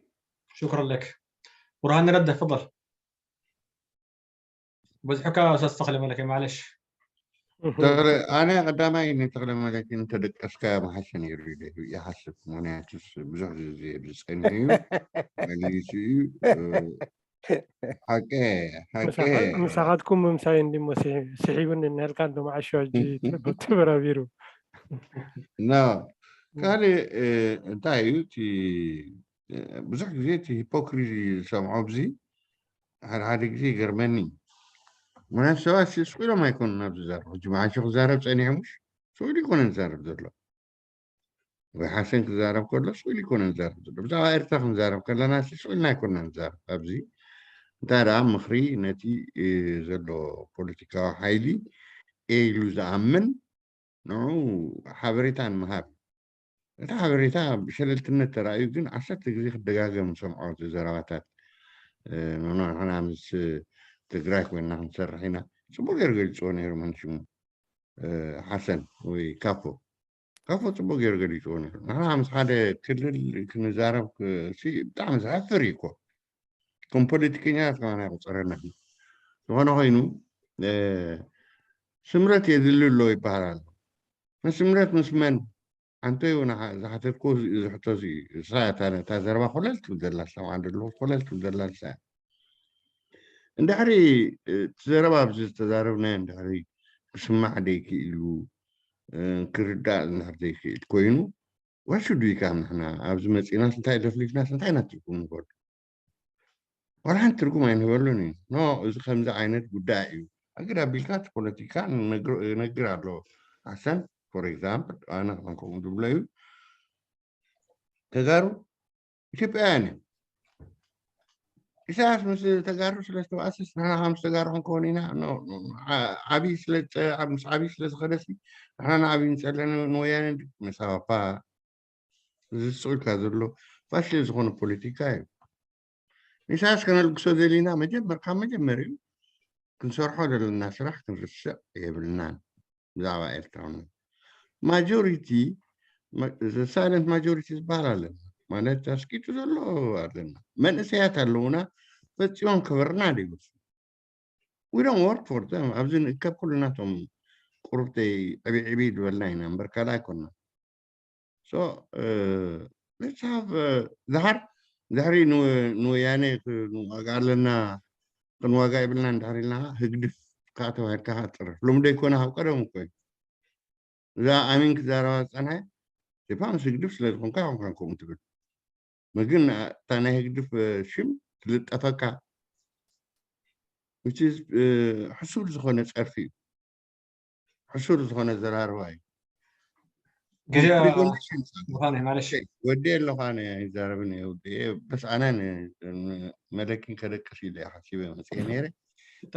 شكرا لك. برهان رد تفضل. በዝሑካ ኡስታዝ ተኽለ መለከ ማለሽ ተኽለ ኣነ ቀዳማይ ንተኽለ መለኪ እንተደቀስካ ምሓሸ ነይሩ ኢለ ይሓስብ። ምክንያቱስ ብዙሕ ግዜ ዝፀንሕ እዩ፣ መሊሱ እዩ። ሓቀ ሓቀ ምሳኻትኩም ምምሳይ እንዲሞ ስሒቡኒ እናልካ እንዶ መዓሾ ሕጂ ተበራቢሩ። ና ካልእ እንታይ እዩ እቲ ብዙሕ ግዜ እቲ ሂፖክሪዚ ዝሰምዖ ኣብዚ ሓደ ሓደ ግዜ ይገርመኒ። ምክንያቱ ሰባት ስቕ ኢሎም ኣይኮኑን ናብ ዝዛረቡ። ሕጂ መዓሾ ክዛረብ ፀኒሑ ምሽ ስቕ ኢሉ ይኮነ ዝዛረብ ዘሎ ወይ ሓሰን ክዛረብ ከሎ ስቕ ኢሉ ይኮነ ዝዛረብ ዘሎ። ብዛዕባ ኤርትራ ክንዛረብ ከለና ስቕ ኢልና ኣይኮና ንዛረብ። ኣብዚ እንታይ ደኣ ምኽሪ ነቲ ዘሎ ፖለቲካዊ ሓይሊ ኢሉ ዝኣምን ንዑ ሓበሬታ ንምሃብ። እቲ ሓበሬታ ብሸለልትነት ተራእዩ ግን ዓሰርተ ግዜ ክደጋገም ንሰምዖ እቲ ዘረባታት። ንሕና ምስ ትግራይ ኮይና ክንሰርሕ ኢና። ፅቡቅ ገይሩ ገሊፅዎ ነይሩ መንሽሙ ሓሰን ወይ ካፎ ካፎ ፅቡቅ ገይሩ ገሊፅዎ ነይሩ። ንሕና ምስ ሓደ ክልል ክንዛረብ ብጣዕሚ ዘሕፍር እዩ እኮ። ከም ፖለቲከኛታት ከማና ይቁፀረና። ዝኾነ ኮይኑ ስምረት የድሊ ኣሎ ይበሃል ኣሎ። ስምረት ምስ መን? ኣንተዩ ዝሓተትኩ እዚ ሕቶ እዚ እዩ። እሳ እታ ዘረባ ኮለል ትብል ዘላ፣ ሰምዓ ደለኹ ኮለል ትብል ዘላ ንሳ እያ። እንድሕሪ እቲ ዘረባ ኣብዚ ዝተዛረብናዮ እንድሕሪ ክስማዕ ደይክኢሉ ክርዳእ እንድሕር ዘይክእል ኮይኑ ዋሹ ዱይ ካብ ንሕና ኣብዚ መፂናስ እንታይ ደፍሊፍናስ እንታይ ኢና ትርጉም ንበሉ? ዋላ ሓንቲ ትርጉም ኣይንህበሉን እዩ። ኖ እዚ ከምዚ ዓይነት ጉዳይ እዩ። ኣግድ ኣቢልካ እቲ ፖለቲካ ነግር ኣሎ። ኣሰን ፎር ኤግዛምፕል ኣነ ከም ከምኡ ዝብሎ እዩ። ተጋሩ ኢትዮጵያውያን እዮም። ኢሳያስ ምስ ተጋሩ ስለ ዝተባእሰስ ንሕና ከም ምስ ተጋሩ ክንከውን ኢና። ዓብይ ስለ ምስ ዓብይ ስለ ዝኸደሲ ንሕና ንዓብይ ንፀለ ንወያነ መሳባፓ እዚ ዝስቕ ኢልካ ዘሎ ፋሽል ዝኾነ ፖለቲካ እዩ። ንኢሳያስ ከነልግሶ ዘሊና መጀመር ካብ መጀመሪኡ ክንሰርሖ ዘለና ስራሕ ክንርስዕ የብልናን። ብዛዕባ ኤርትራውነት ማጆሪቲ ሳይለንት ማጆሪቲ ዝበሃል ኣለና ማለት ኣስቂጡ ዘሎ ኣለና መንእሰያት ኣለውና ፈፂሞም ክበርና ደይወሱ we don't work for them ኣብዚ ንእከብ ኩሉናቶም ቁሩብተይ ዕብይ ዕብይ ዝበልና ኢና እምበር ካልእ ኣይኮንና so let's have ዝሓር ድሕሪ ንወያነ ክንዋጋ ኣለና ክንዋጋ የብልና እንድሕር ኢልና ህግድፍ ከዓ ተባሂልካ ከዓ ፅርፍ ሎሚ ደይኮነ ካብ ቀደም እኮ እዩ እዛ ኣሚን ክዛረባ ዝፀንሐ ሴፓ ምስ ህግድፍ ስለ ዝኾንካ ይኮንካ ከምኡ ትብል ምግን እታ ናይ ህግድፍ ሽም ትልጠፈካ ሕሱር ዝኾነ ፀርፊ እዩ ሕሱር ዝኾነ ዘራርባ እዩ ግዜ Preconditions ኣሎ። ዝኾነ ማለት ወዲ ኣለኳ ኣይዛረብን እየ ወዲ በስ ኣነ መለኪን ከደቅስ ኢለ ሓሲበ መፅአ ነይረ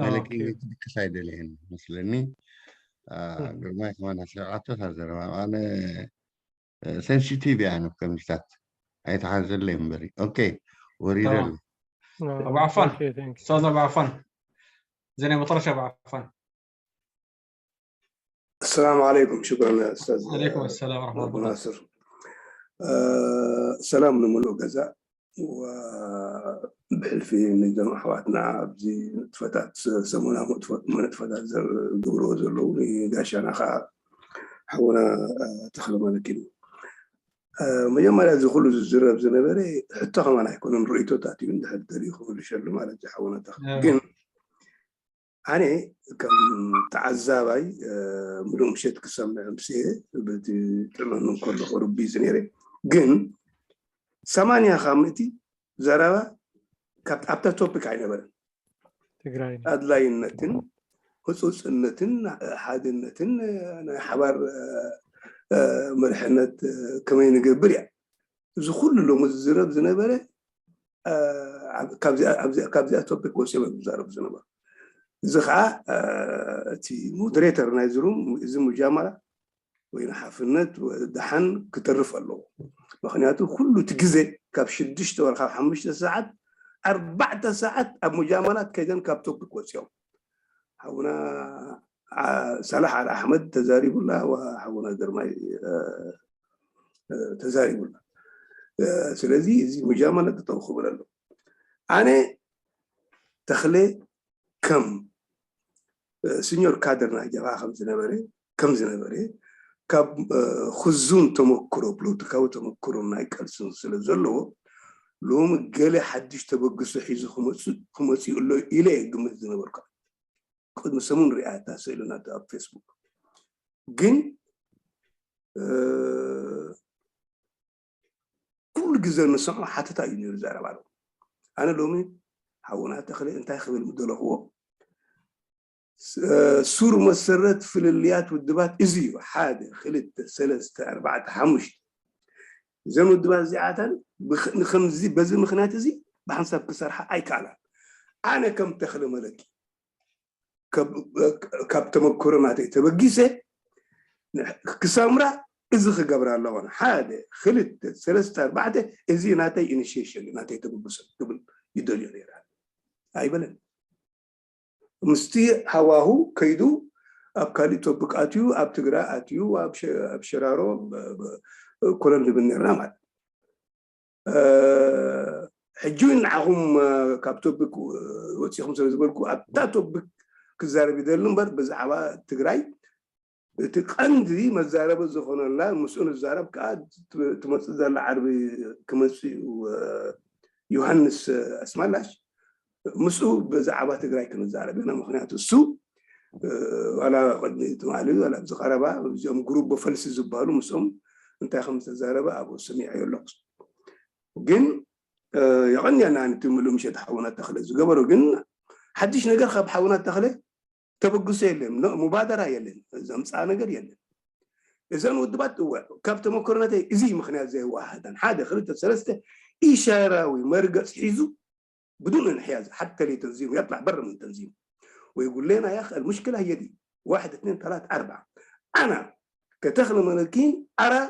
መለኪን ክድቅስ ኣይደለየን መስለኒ ግርማይ ከማን ኣስሪዓቶ እታ ዘረባ ኣነ ሴንሲቲቭ እያ ንብ ከምዚታት ኣይተሓዘለይ እምበሪ ኦኬ ወሪደ ኣቡ ዓፋን ኡስታዝ ኣቡ ዓፋን እዘን መጠረሻ ኣቡ ዓፋን السلام عليكم شكرا يا استاذ عليكم السلام ورحمه ابو الله ناصر ሰላም ንምሉእ ገዛ ብሕልፊ ንዞም ኣሕዋትና ኣብዚ ንጥፈታት ሰሙናዊ ንጥፈታት ዝገብርዎ ዘለዉ ንጋሻና ከዓ ሓውና ተኽለ መለኪን መጀመርያ እዚ ኩሉ ዝዝረብ ዝነበረ ሕቶ ከማን ኣይኮነን፣ ርእይቶታት እዩ። እንድሕር ደልዩ ክምልሸሉ ማለት እዩ ሓውና ተኽለ። ግን ኣነ ከም ተዓዛባይ ምሉእ ምሸት ክሰምዕ ምስ በቲ ጥዕመኑ ከሎ ቅርብ እዩ ነይረ። ግን ሰማንያ ካብ ምእቲ ዘረባ ኣብታ ቶፒክ ኣይነበረን። ትግራይ ኣድላይነትን ህፁፅነትን ሓድነትን ናይ ሓባር መርሕነት ከመይ ንገብር እያ። እዚ ኩሉ ሎሚ ዝዝረብ ዝነበረ ካብዚኣ ቶፒክ ወፂኦም እዮም ዝዛረቡ ዝነበሩ። እዚ ከዓ እቲ ሞደሬተር ናይ ዝሩም እዚ ሙጃመራ ወይ ንሓፍነት ደሓን ክተርፍ ኣለዎ። ምክንያቱ ኩሉ እቲ ግዜ ካብ ሽዱሽተ ወር ካብ ሓሙሽተ ሰዓት ኣርባዕተ ሰዓት ኣብ ሙጃመላት ከይደን ካብ ቶፒክ ወፂኦም ሓውና ሳላሕ ኣል ኣሕመድ ተዛሪቡላ፣ ሓውና ግርማይ ተዛሪቡላ። ስለዚ እዚ ሙጃመላ ጠጠው ክብል ኣሎ። ኣነ ተኽለ ከም ሲኒዮር ካድር ናይ ጀብሃ ከም ዝነበረ ከም ዝነበረ ካብ ክዙን ተመክሮ ፖለቲካዊ ተመክሮ ናይ ቀልስን ስለ ዘለዎ ሎሚ ገለ ሓድሽ ተበግሶ ሒዙ ክመፅእ ኣሎ ኢለ ግምት ዝነበርኩ። ቅድሚ ሰሙን ሪኣታ ስእልናቱ ኣብ ፌስቡክ። ግን ኩሉ ግዜ ንሰምዖ ሓተታ እዩ ነይሩ ዘረባ ኣሎ። ኣነ ሎሚ ሓውና ተኽለ እንታይ ክብል ምደለኽዎ ሱር መሰረት ፍልልያት ውድባት እዚ እዩ። ሓደ ክልተ ሰለስተ ኣርባዕተ ሓሙሽተ እዘን ውድባት እዚኣተን ንከምዚ በዚ ምክንያት እዚ ብሓንሳብ ክሰርሓ ኣይከኣላን። ኣነ ከም ተኽለ መለኪ ካብ ተመክሮ ናተይ ተበጊሰ ክሰምራ እዚ ክገብራ ኣለዎን ሓደ ክልተ ሰለስተ ኣርባዕተ እዚ ናተይ ኢኒሽሽን ናተይ ተበግሶ ክብል ይደልዮ ነይረ ኣይበለን። ምስቲ ሃዋሁ ከይዱ ኣብ ካሊእ ቶፒክ ኣትዩ ኣብ ትግራይ ኣትዩ ኣብ ሸራሮ ኮለል ንብል ነርና ማለት ሕጂ እውን ንዓኹም ካብ ቶፒክ ወፂኹም ስለ ዝበልኩ ኣብታ ቶፒክ ክዛረብ ይደሊ እምበር ብዛዕባ ትግራይ እቲ ቀንዲ መዛረቢ ዝኾነላ ምስኡ ንዛረብ ከዓ ትመፅእ ዘላ ዓርቢ ክመፅእ እዩ ዮሃንስ ኣስማላሽ ምስኡ ብዛዕባ ትግራይ ክንዛረብ ኢና። ምክንያቱ እሱ ዋላ ቅድሚ ትማሊ ዋላ ኣብዚ ቀረባ እዚኦም ግሩቦ ፈልሲ ዝበሃሉ ምስኦም እንታይ ከም ዝተዛረበ ኣብኡ ሰሚዐዮ ኣለኹ። ግን የቐንየና ነቲ ምሉእ ምሸት ሓውና ተኽለ ዝገበሮ። ግን ሓድሽ ነገር ካብ ሓውና ተኽለ ተበግሶ የለን፣ ሙባደራ የለን፣ ዘምፅኣ ነገር የለን። እዘን ውድባት እወ ካብ ተመክሮነተይ እዚ ምክንያት ዘየዋሃደን ሓደ ክልተ ሰለስተ ኢሻራዊ መርገፅ ሒዙ ብዱን እንሕያዝ ሓተ ለይ ተንዚሙ የጥላዕ በረ ምን ተንዚሙ ወይ ጉሌና ያኽ المشكلة هي دي واحد اثنين ثلاثة أربعة أنا كتخل ملكين أرى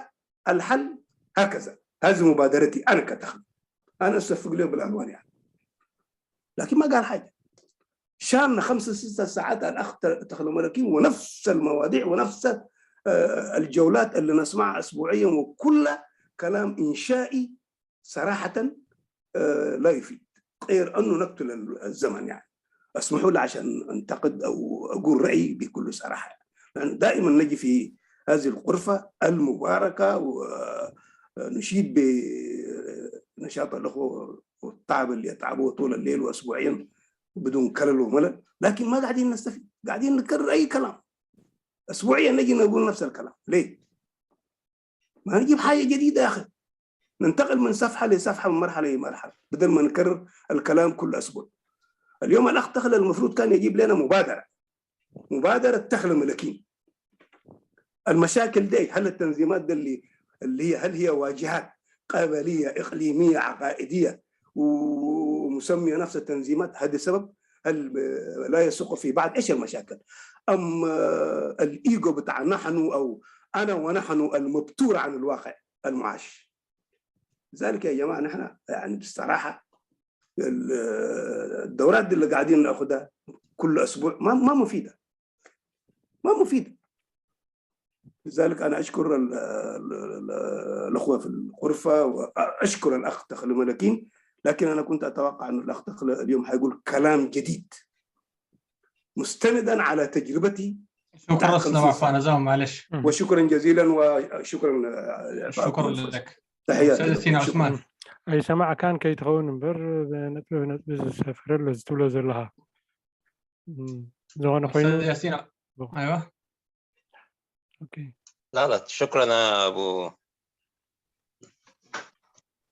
الحل هكذا هذه مبادرتي أنا كتخل أنا أسفق له بالألوان يعني لكن ما قال حاجة شالنا خمسة ستة ساعات الأخ تخل ملكين ونفس المواضيع ونفس الجولات اللي نسمعها أسبوعيا وكلها كلام إنشائي صراحة لا يفيد غير أنه نقتل الزمن يعني اسمحوا لي عشان أنتقد أو أقول رأيي بكل صراحة يعني. دائما نجي في هذه الغرفة المباركة ونشيد بنشاط الأخوة والتعب اللي يتعبوه طول الليل وأسبوعين بدون كلل وملل لكن ما قاعدين نستفيد قاعدين نكرر أي كلام أسبوعيا نجي نقول نفس الكلام ليه؟ ما نجيب حاجة جديدة يا أخي ننتقل من صفحة لصفحة من مرحلة لمرحلة بدل ما نكرر الكلام كل أسبوع اليوم الأخ تخل المفروض كان يجيب لنا مبادرة مبادرة تخل ملكين المشاكل دي هل التنظيمات دي اللي اللي هي هل هي واجهات قبلية إقليمية عقائدية ومسمية نفسها تنظيمات هذا سبب هل لا يسوق في بعض ايش المشاكل؟ ام الايجو بتاع نحن او انا ونحن المبتور عن الواقع المعاش. لذلك يا جماعه نحن يعني بصراحه الدورات دي اللي قاعدين ناخذها كل اسبوع ما ما مفيده ما مفيده. لذلك انا اشكر الاخوه في الغرفه واشكر الاخ تخل ملكين لكن انا كنت اتوقع ان الاخ تخل اليوم حيقول كلام جديد مستندا على تجربتي شكرا أستاذ عفان، زاهم معلش. وشكرا جزيلا وشكرا. شكرا لك. تحياتي أستاذ لكم. سينا عثمان. ኣይሰማዕካን ከይትኸውን እምበር ብነጥቢ ብነጥቢ ዝሰፍረ ኣሎ እዚ ትብሎ ዘለኻ እም፣ ዝኾነ ኮይኑ أستاذ ياسين. أيوة. ኦኬ لا لا شكرا يا ابو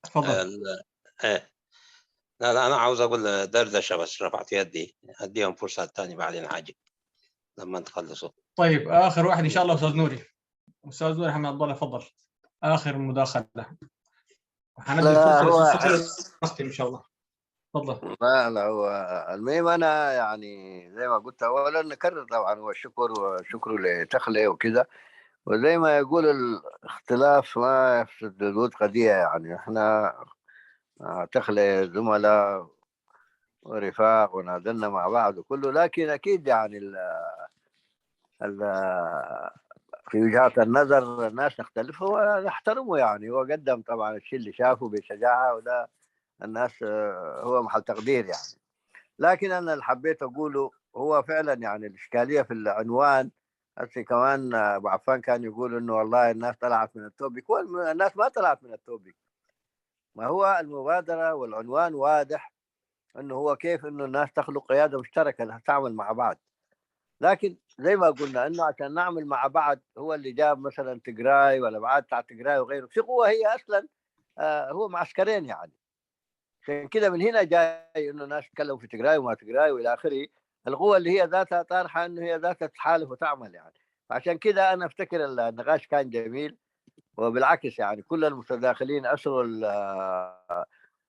تفضل. ال- ايه لا لا انا عاوز اقول دردشه بس رفعت يدي. اديهم فرصه تاني بعدين حاجه لما تخلصوا. طيب، آخر واحد إن شاء الله أستاذ نوري. أستاذ نوري حمد عبد الله، تفضل. آخر مداخلة. وحندي لا، فرصة هو للأستاذ نختم إن شاء الله. تفضل. لا لا هو المهم انا يعني زي ما قلت اولا نكرر طبعا هو الشكر وشكر لتخلي وكذا. وزي ما يقول الاختلاف ما يفسد الود قضية، يعني احنا آه، تخلي زملاء ورفاق ونازلنا مع بعض وكله، لكن اكيد يعني ال ال في وجهات النظر الناس تختلف، هو نحترمه يعني، هو قدم طبعا الشيء اللي شافه بشجاعة، وده الناس آه، هو محل تقدير يعني. لكن انا اللي حبيت اقوله هو فعلا يعني الاشكالية في العنوان. هسه كمان آه، ابو عفان كان يقول انه والله الناس طلعت من التوبيك، هو الم- الناس ما طلعت من التوبيك. ما هو المبادرة والعنوان واضح، انه هو كيف انه الناس تخلق قيادة مشتركة تعمل مع بعض. لكن زي ما قلنا انه عشان نعمل مع بعض، هو اللي جاب مثلا تجراي ولا بعض بتاع تجراي وغيره، في قوة هي اصلا آه، هو معسكرين يعني. عشان كده من هنا جاي انه الناس يتكلموا في تجراي وما تجراي والى اخره. القوة اللي هي ذاتها طارحة انه هي ذاتها تحالف وتعمل يعني. فعشان كده انا افتكر النقاش كان جميل، وبالعكس يعني كل المتداخلين اثروا ال- آه،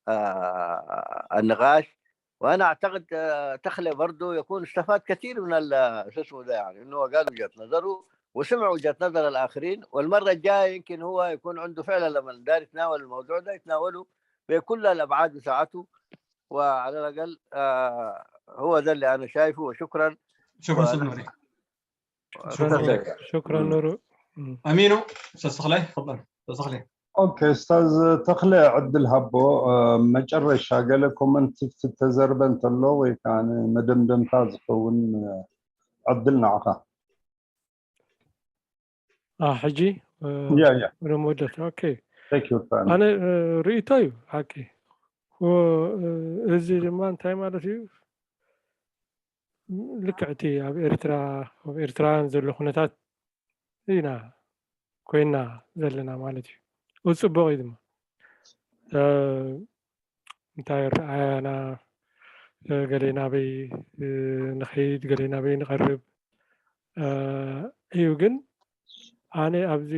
آه، النقاش. وانا اعتقد آه، تخلي برضو يكون استفاد كثير من ال- شو اسمه ده، يعني انه هو قال وجهة نظره وسمع وجهة نظر الاخرين، والمرة الجاية يمكن هو يكون عنده فعلا لما داير يتناول الموضوع ده يتناوله بكل الابعاد بتاعته. وعلى الاقل آه، هو ده اللي انا شايفه، وشكرا. شكرا أستاذ نوري. شكرا شكرا نورو. أمينو، أستاذ صخلي، تفضل. أستاذ صخلي. ኦኬ፣ ኡስታዝ ተኽለ ዕድል ሃቦ። መጨረሻ ገለ ኮመንት ተዘርበ እንተሎ ወይ ከዓ መደምደምታ ዝኸውን ዕድል ንዓኻ። አ ሕጂ ያ ያ ወደ መወዳእታ። ኦኬ፣ Thank you ፋኒ። ኣነ እ፣ ርእይቶ እዩ ሓቂ። እ፣ እዚ ድማ እንታይ ማለት እዩ? ልክዕ እቲ ኣብ ኤርትራ ኣብ ኤርትራውያን ዘሎ ኩነታት ኢና ኮይና ዘለና ማለት እዩ። እዚ ጽቡቕ እዩ ድማ እ፣ እንታይ ረኣያና እ፣ ገሌ ናበይ እ፣ ንኸይድ ገሌ ናበይ ንቐርብ እ፣ እዩ። ግን ኣነ ኣብዚ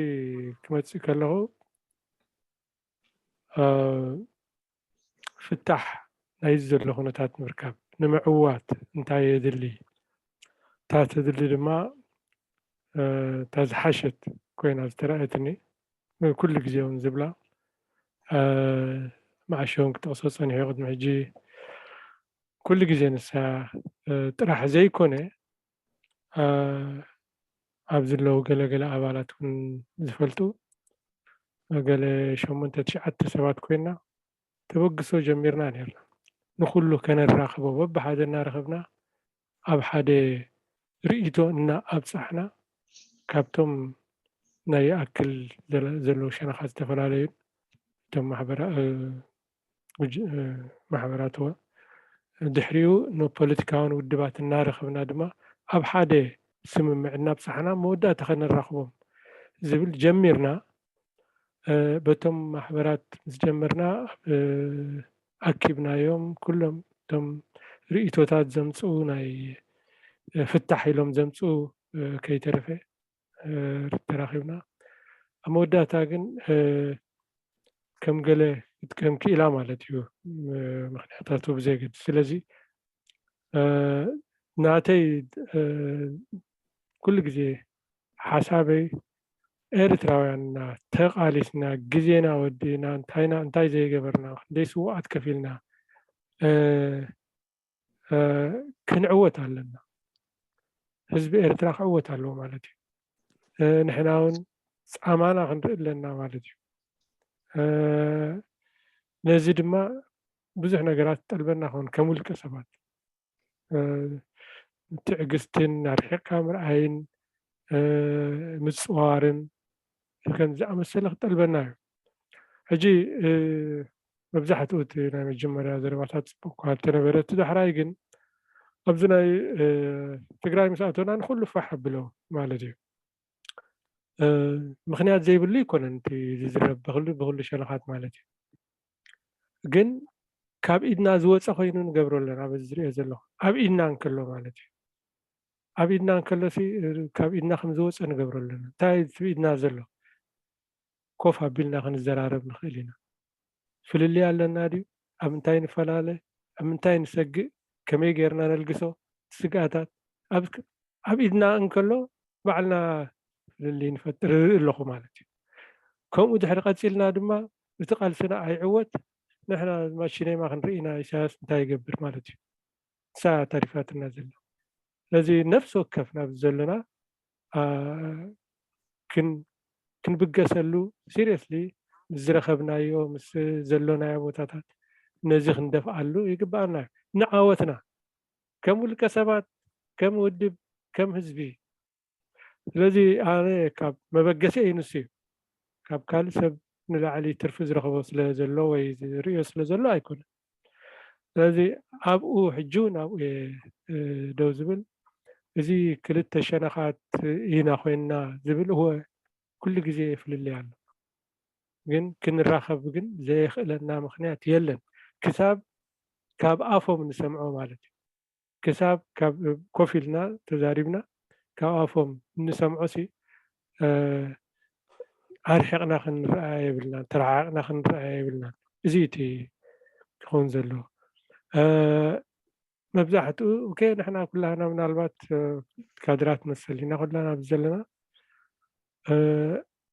ክመጽእ ከለኹ እ፣ ፍታሕ ናይዚ ዘሎ ኩነታት ንምርካብ ንምዕዋት እንታይ የድሊ? እታ ተድሊ ድማ እ፣ እታ ዝሓሸት ኮይና ዝተረኣየትኒ ኩሉ ግዜ እውን ዝብላ እ፣ መዓሾውን ክጠቕሶ ጸኒሑ ቅድሚ ሕጂ ኩሉ ግዜ ንሳ እ፣ ጥራሕ ዘይኮነ እ፣ ኣብ ዘለዉ ገለ ገለ ኣባላት እውን ዝፈልጡ ገለ ሸሞንተ ትሽዓተ ሰባት ኮይና ተበግሶ ጀሚርና ነርና። ንኹሉ ከነራኽቦ በብሓደ እናረኸብና ኣብ ሓደ ርእይቶ እና ኣብጻሕና ካብቶም ናይ ይኣክል ዘለ- ዘለዉ ሸነኻት ዝተፈላለዩ እቶም ማሕበራ እ፣ ውጅ- እ፣ ማሕበራት እወ ድሕሪኡ ንፖለቲካውን ውድባት እናረኸብና ድማ ኣብ ሓደ ስምምዕ እናብጻሕና መወዳእታ ከነራኽቦም ዝብል ጀሚርና። እ፣ በቶም ማሕበራት ምስ ጀመርና እ፣ ኣኪብናዮም። ኩሎም እቶም ርእይቶታት ዘምፅኡ ናይ እ፣ ፍታሕ ኢሎም ዘምፅኡ እ፣ ከይተረፈ እ፣ ተራኺብና። ኣብ መወዳእታ ግን እ፣ ከም ገለ ክትከም ክኢላ ማለት እዩ እ፣ ምክንያታቱ ብዘየገድስ። ስለዚ እ፣ ናተይ እ፣ ኩሉ ግዜ ሓሳበይ ኤርትራውያንና ተቓሊስና ግዜና ወዲእና እንታይና እንታይ ዘይገበርና ክንደይ ስውኣት ከፊልና እ፣ እ፣ ክንዕወት ኣለና። ህዝቢ ኤርትራ ክዕወት ኣለዎ ማለት እዩ። እ፣ ንሕና እውን ጻማና ክንርኢ ኣለና ማለት እዩ። እ፣ ነዚ ድማ ብዙሕ ነገራት ጠልበና ኸውን ከም ውልቀ ሰባት እ፣ ትዕግስትን ኣርሒቕካ ምርኣይን ምፅዋርን ከምዚ ዝኣመሰለ ክጠልበና እዩ። ሕጂ መብዛሕትኡ እቲ ናይ መጀመርያ ዘረባታት ፅቡቅ እኳ እንተነበረ፣ እቲ ዳሕራይ ግን ኣብዚ ናይ ትግራይ ምስ ኣተና ንኩሉ ፋሕ ኣብሎ ማለት እዩ። ምክንያት ዘይብሉ ኣይኮነን እቲ ዝዝረብ ብክሉ ብክሉ ሸነኻት ማለት እዩ። ግን ካብ ኢድና ዝወፀ ኮይኑ ንገብሮ ኣለና። በዚ ዝሪኦ ዘለኹ ኣብ ኢድና እንከሎ ማለት እዩ። ኣብ ኢድና እንከሎ ሲ ካብ ኢድና ከም ዝወፀ ንገብሮ ኣለና። እንታይ እቲ ኢድና ዘሎ ኮፍ ኣቢልና ክንዘራረብ ንኽእል ኢና። ፍልልይ ኣለና ድዩ? ኣብ ምንታይ ንፈላለ? ኣብ ምንታይ ንሰግእ? ከመይ ጌርና ነልግሶ? ስግኣታት ኣብ ኣብ ኢድና እንከሎ ባዕልና ፍልልይ ንፈጥር ኣለኹ ማለት እዩ። ከምኡ ድሕሪ ቀፂልና ድማ እቲ ቃልስና ኣይዕወት፣ ንሕና ድማ ሽኔማ ክንርኢ ኢና ኢሳያስ እንታይ ይገብር ማለት እዩ። ንሳ ተሪፋትና ዘላ። ስለዚ ነፍሲ ወከፍ ናብ ዘሎና አ፣ ክን- ክንብገሰሉ ሲሪየስሊ ምስ ዝረኸብናዮ ምስ ዘሎናዮ ቦታታት ነዚ ክንደፍኣሉ ይግባኣና እዩ። ንዓወትና ከም ውልቀ ሰባት፣ ከም ውድብ፣ ከም ህዝቢ። ስለዚ ኣነ ካብ መበገሲ እዩ ንሱ እዩ። ካብ ካልእ ሰብ ንላዕሊ ትርፊ ዝረኽቦ ስለ ዘሎ ወይ ዝርእዮ ስለ ዘሎ ኣይኮነን። ስለዚ ኣብኡ ሕጂ እውን ኣብኡ እየ ደው ዝብል። እዚ ክልተ ሸነኻት ኢና ኮይንና ዝብል እወ ኩሉ ግዜ ፍልልይ ኣሎ። ግን ክንራኸብ ግን ዘየኽእለና ምኽንያት የለን። ክሳብ ካብ ኣፎም ንሰምዖ ማለት እዩ። ክሳብ ካብ ኮፍ ኢልና ተዛሪብና ካብ ኣፎም እንሰምዖ ሲ ኣርሒቕና ክንረኣ የብልናን፣ ተረሓቕና ክንረኣ የብልናን። እዚ እቲ ክኸውን ዘለዎ። መብዛሕትኡ ኦኬ፣ ንሕና ኩላህና ምናልባት ካድራት መሰል ኢና ኩላህና ኣብዚ ዘለና።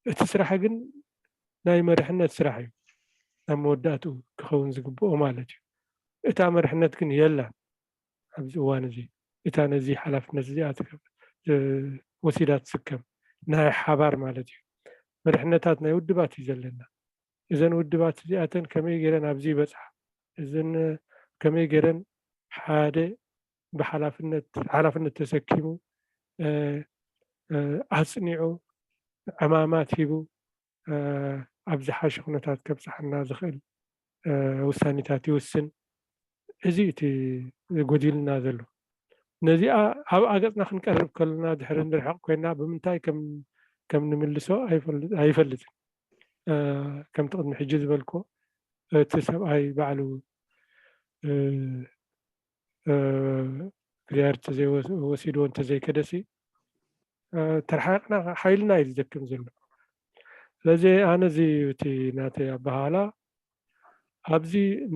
እቲ ስራሕ ግን ናይ መሪሕነት ስራሕ እዩ፣ ናብ መወዳእትኡ ክኸውን ዝግብኦ ማለት እዩ። እታ መሪሕነት ግን የላን ኣብዚ እዋን እዚ። እታ ነዚ ሓላፍነት እዚኣ ወሲዳ ትስከም ናይ ሓባር ማለት እዩ። መሪሕነታት ናይ ውድባት እዩ ዘለና። እዘን ውድባት እዚኣተን ከመይ ገይረን ኣብዚ ይበፅሓ? እዘን ከመይ ገይረን ሓደ ብሓላፍነት ሓላፍነት ተሰኪሙ ኣፅኒዑ ዕማማት ሂቡ ኣብ ዝሓሸ ኩነታት ከብፅሓና ዝኽእል ውሳኔታት ይውስን። እዚ እቲ ጎዲልና ዘሎ። ነዚኣ ኣብ ኣገፅና ክንቀርብ ከለና ድሕሪ ንርሕቕ ኮይና ብምንታይ ከም ከም ንምልሶ ኣይፈልጥን። ከምቲ ቅድሚ ሕጂ ዝበልኮ እቲ ሰብኣይ ባዕሉ እግዚኣብሔር ተዘይወሲድዎ እንተዘይከደሲ ተረሓቕና ሓይልና እዩ ዝደክም ዘሎ። ስለዚ ኣነ እዚ እቲ ናተይ ኣበሃላ ኣብዚ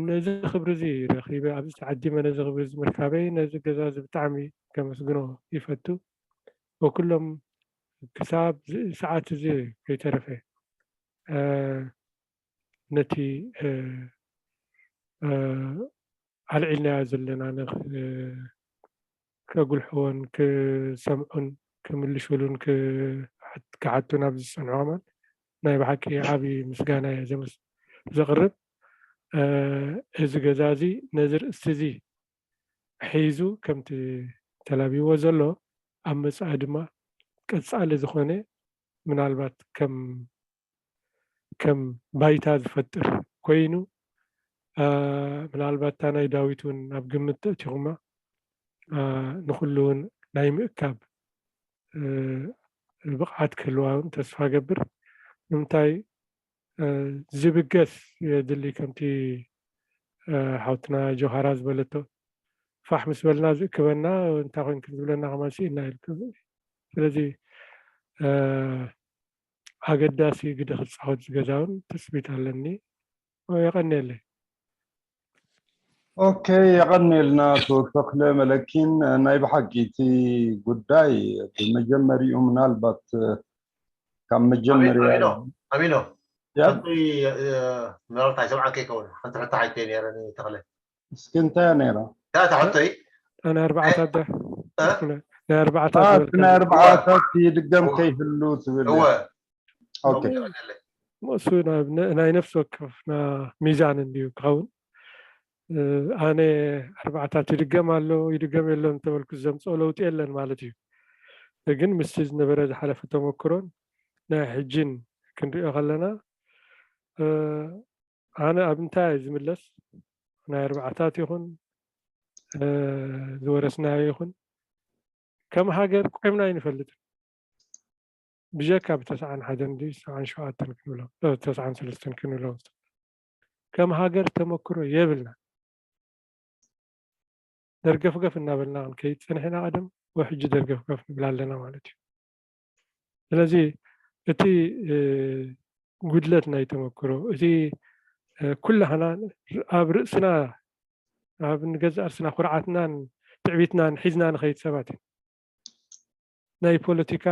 ነዚ ክብሪ እዚ ረኺበ ኣብዚ ተዓዲመ ነዚ ክብሪ እዚ ምርካበይ ነዚ ገዛ እዚ ብጣዕሚ ከመስግኖ ይፈቱ። ወኩሎም ክሳብ ሰዓት እዚ ከይተረፈ ነቲ ኣልዒልናዮ ዘለና ከጉልሕዎን ክሰምዑን ክምልሹሉን ክሓቱን ኣብዚ ዝፀንሑ ከማን ናይ ብሓቂ ዓብዪ ምስጋና እየ ዘቕርብ። እዚ ገዛ እዚ ነዚ ርእስቲ እዚ ሒዙ ከምቲ ተላብይዎ ዘሎ ኣብ መፃኢ ድማ ቀፃሊ ዝኾነ ምናልባት ከም ከም ባይታ ዝፈጥር ኮይኑ ምናልባት እታ ናይ ዳዊት እውን ኣብ ግምት ተእቲኹማ ንኩሉ እውን ናይ ምእካብ ብቕዓት ክህልዋ እውን ተስፋ ገብር። ንምንታይ ዝብገስ የድሊ ከምቲ ሓውትና ጆሃራ ዝበለቶ ፋሕ ምስ በልና ዝእክበና እንታይ ኮይንክን ዝብለና ከማን ስኢና ኢልክን። ስለዚ ኣገዳሲ ግደ ክፃወት ዝገዛውን ትፅቢት ኣለኒ። የቐንየለይ። ኦኬ፣ የቐንየልና ኣቶ ተኽለ መለኪን። ናይ ብሓቂ እቲ ጉዳይ ብመጀመሪኡ ምናልባት ካብ መጀመርያ ኣሚኖ ምናልባት ኣይሰምዓካ ይከውን ሓንቲ ሕቶ ሓይተ ነረኒ ተኽለ እስኪ እንታይ ነይራ እታ ሕቶይ ናይ ኣርባዕታት ናይ ኣርባዕታት ይድገም ከይህሉ ትብል እሱ ናይ ነፍሲ ወከፍና ሚዛን እንድዩ ክኸውን ኣነ ኣርባዕታት ይድገም ኣሎ ይድገም የለን ተበልኩ ዘምፅኦ ለውጢ የለን ማለት እዩ። ግን ምስቲ ዝነበረ ዝሓለፈ ተመክሮን ናይ ሕጂን ክንሪኦ ከለና ኣነ ኣብ እንታይ ዝምለስ ናይ ኣርባዕታት ይኹን ዝወረስናዮ ይኹን ከም ሃገር ቆምና ኣይንፈልጥን። ብጀካ ብተስዓን ሓደን ድዩ ተስዓን ሸውዓተን ክንብሎ ተስዓን ሰለስተን ክንብሎ ከም ሃገር ተመክሮ የብልና። ደርገፍገፍ እናበልና ክንከይድ ፀኒሕና ቀደም፣ ወሕጂ ደርገፍገፍ ንብል ኣለና ማለት እዩ። ስለዚ እቲ ጉድለት ናይ ተመክሮ እቲ ኩላህና ኣብ ርእስና ኣብ ንገዛእ ርእስና ኩርዓትናን ትዕቢትናን ሒዝና ንኸይድ ሰባት እዩ። ናይ ፖለቲካ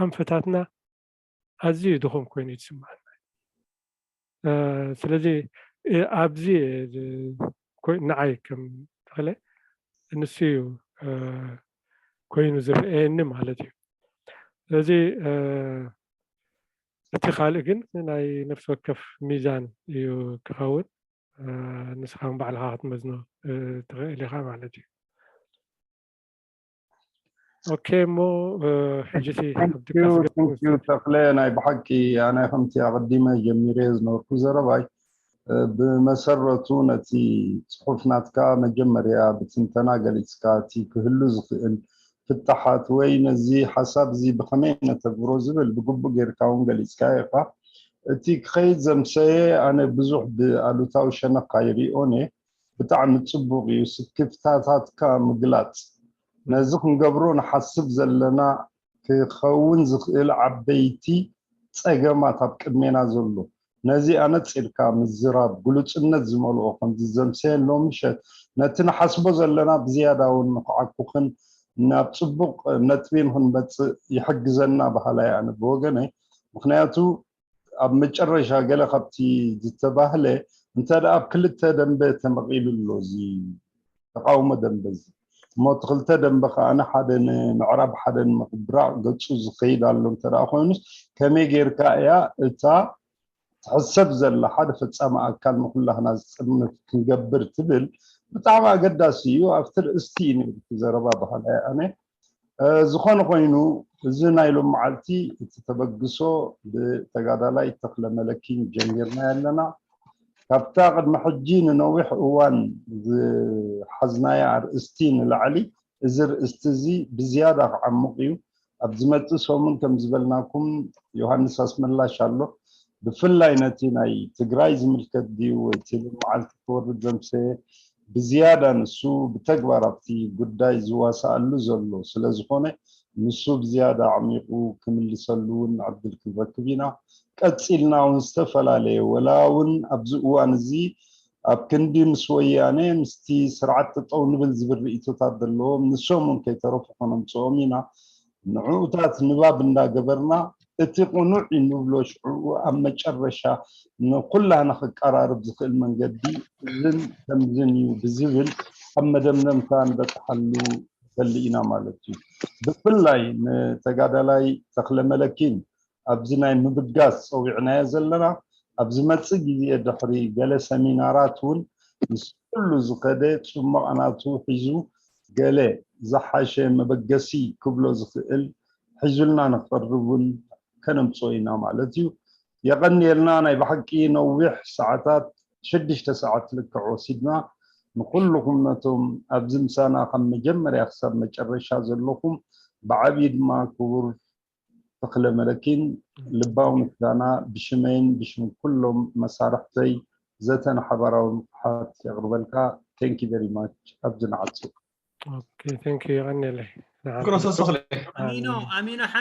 ኣንፈታትና ኣዝዩ ድኹም ኮይኑ ይስምዓና። ስለዚ ኣብዚ ንዓይ ከም ተኽለ ንሱ እዩ ኮይኑ ዝረአየኒ ማለት እዩ። ስለዚ እቲ ካልእ ግን ናይ ነፍሲ ወከፍ ሚዛን እዩ ክኸውን። ንስኻ ባዕልኻ ክትመዝኖ ትኽእል ኢኻ ማለት እዩ። ኦኬ፣ እሞ ሕጂ ተኽለ፣ ናይ ብሓቂ ኣነ ከምቲ ኣቐዲመ ጀሚረ ዝነበርኩ ዘረባይ ብመሰረቱ ነቲ ጽሑፍ ናትካ መጀመርያ ብትንተና ገሊጽካ እቲ ክህሉ ዝኽእል ፍታሓት ወይ ነዚ ሓሳብ እዚ ብኸመይ ነተግብሮ ዝብል ብግቡእ ጌርካ እውን ገሊጽካ ኢኻ። እቲ ክኸይድ ዘምሰየ ኣነ ብዙሕ ብኣሉታዊ ሸነኽ ኣይሪኦን እየ። ብጣዕሚ ጽቡቕ እዩ ስክፍታታትካ ምግላጽ። ነዚ ክንገብሮ ንሓስብ ዘለና ክኸውን ዝኽእል ዓበይቲ ጸገማት ኣብ ቅድሜና ዘሎ ነዚ ኣነጺርካ ምዝራብ ግሉጽነት ዝመልኦ ከምዚ ዘምሰየን ሎሚ ምሸት ነቲ ንሓስቦ ዘለና ብዝያዳ እውን ንክዓኩኽን ናብ ጽቡቕ ነጥቢ ንክንመጽእ ይሕግዘና በሃላይ ኣነ ብወገነይ። ምክንያቱ ኣብ መጨረሻ ገለ ካብቲ ዝተባህለ እንተ ደኣ ኣብ ክልተ ደንበ ተመቒሉ ኣሎ እዚ ተቃውሞ ደንበ እዚ እሞ እቲ ክልተ ደንበ ከኣ ሓደ ንምዕራብ ሓደ ንምብራቕ ገጹ ዝኸይድ ኣሎ እንተ ደኣ ኮይኑስ ከመይ ጌርካ እያ እታ ትሕሰብ ዘላ ሓደ ፈጻሚ ኣካል ንኩላህና ዝጽርንፍ ክንገብር ትብል ብጣዕሚ ኣገዳሲ እዩ። ኣብቲ ርእስቲ እዩ ነይሩ እቲ ዘረባ በሃላይ ኣነ። ዝኾነ ኮይኑ እዚ ናይ ሎም መዓልቲ እቲ ተበግሶ ብተጋዳላይ ተኽለ መለኪን ጀሚርና ኣለና። ካብታ ቅድሚ ሕጂ ንነዊሕ እዋን ዝሓዝናያ ኣርእስቲ ንላዕሊ እዚ ርእስቲ እዚ ብዝያዳ ክዓምቕ እዩ። ኣብ ዝመጽእ ሰሙን ከም ዝበልናኩም ዮሃንስ ኣስመላሽ ኣሎ። ብፍላይ ነቲ ናይ ትግራይ ዝምልከት ድዩ ወይ እቲ ሎም መዓልቲ ክወርድ ዘምሰየ ብዝያዳ ንሱ ብተግባር ኣብቲ ጉዳይ ዝዋሳኣሉ ዘሎ ስለዝኾነ ንሱ ብዝያዳ ኣዕሚቑ ክምልሰሉ እውን ዕድል ክንረክብ ኢና። ቀጺልና እውን ዝተፈላለየ ወላ እውን ኣብዚ እዋን እዚ ኣብ ክንዲ ምስ ወያነ ምስቲ ስርዓት ጠጠው ንብል ዝብል ርእይቶታት ዘለዎም ንሶም እውን ከይተረፉ ከነምፅኦም ኢና። ንዕኡታት ንባብ እንዳገበርና እቲ ቅኑዕ እዩ ንብሎ ሽዑ ኣብ መጨረሻ ንኩላህና ክቀራርብ ዝኽእል መንገዲ እዝን ከምዝን እዩ ብዝብል ኣብ መደምደምታ ንበፅሓሉ ንደሊ ኢና ማለት እዩ። ብፍላይ ንተጋዳላይ ተኽለ መለኪን ኣብዚ ናይ ምብጋስ ፀዊዕናዮ ዘለና ኣብ ዝመፅእ ግዜ ድሕሪ ገለ ሰሚናራት እውን ምስ ኩሉ ዝኸደ ፅሙቕ ናቱ ሒዙ ገለ ዝሓሸ መበገሲ ክብሎ ዝኽእል ሒዙልና ንኽቐርብ እውን ከነምፅኦ ኢና ማለት እዩ። የቐንየልና። ናይ ብሓቂ ነዊሕ ሰዓታት ሽዱሽተ ሰዓት ልክዕ ወሲድና ንኩልኹም ነቶም ኣብዚ ምሳና ካብ መጀመርያ ክሳብ መጨረሻ ዘለኹም ብዓብዪ ድማ ክቡር ተኽለ መለኪን ልባዊ ምስጋና ብሽመይን ብሽም ኩሎም መሳርሕተይ ዘተ ንሓባራዊ ንቕሓት የቕርበልካ። Thank you very much። ኣብዚ ንዓጹ። Okay, thank you። የቐንየለይ። ንዓኻ። ክሮሶ ተኽለ። ኣሚኖ ኣሚኖ ሓንቲ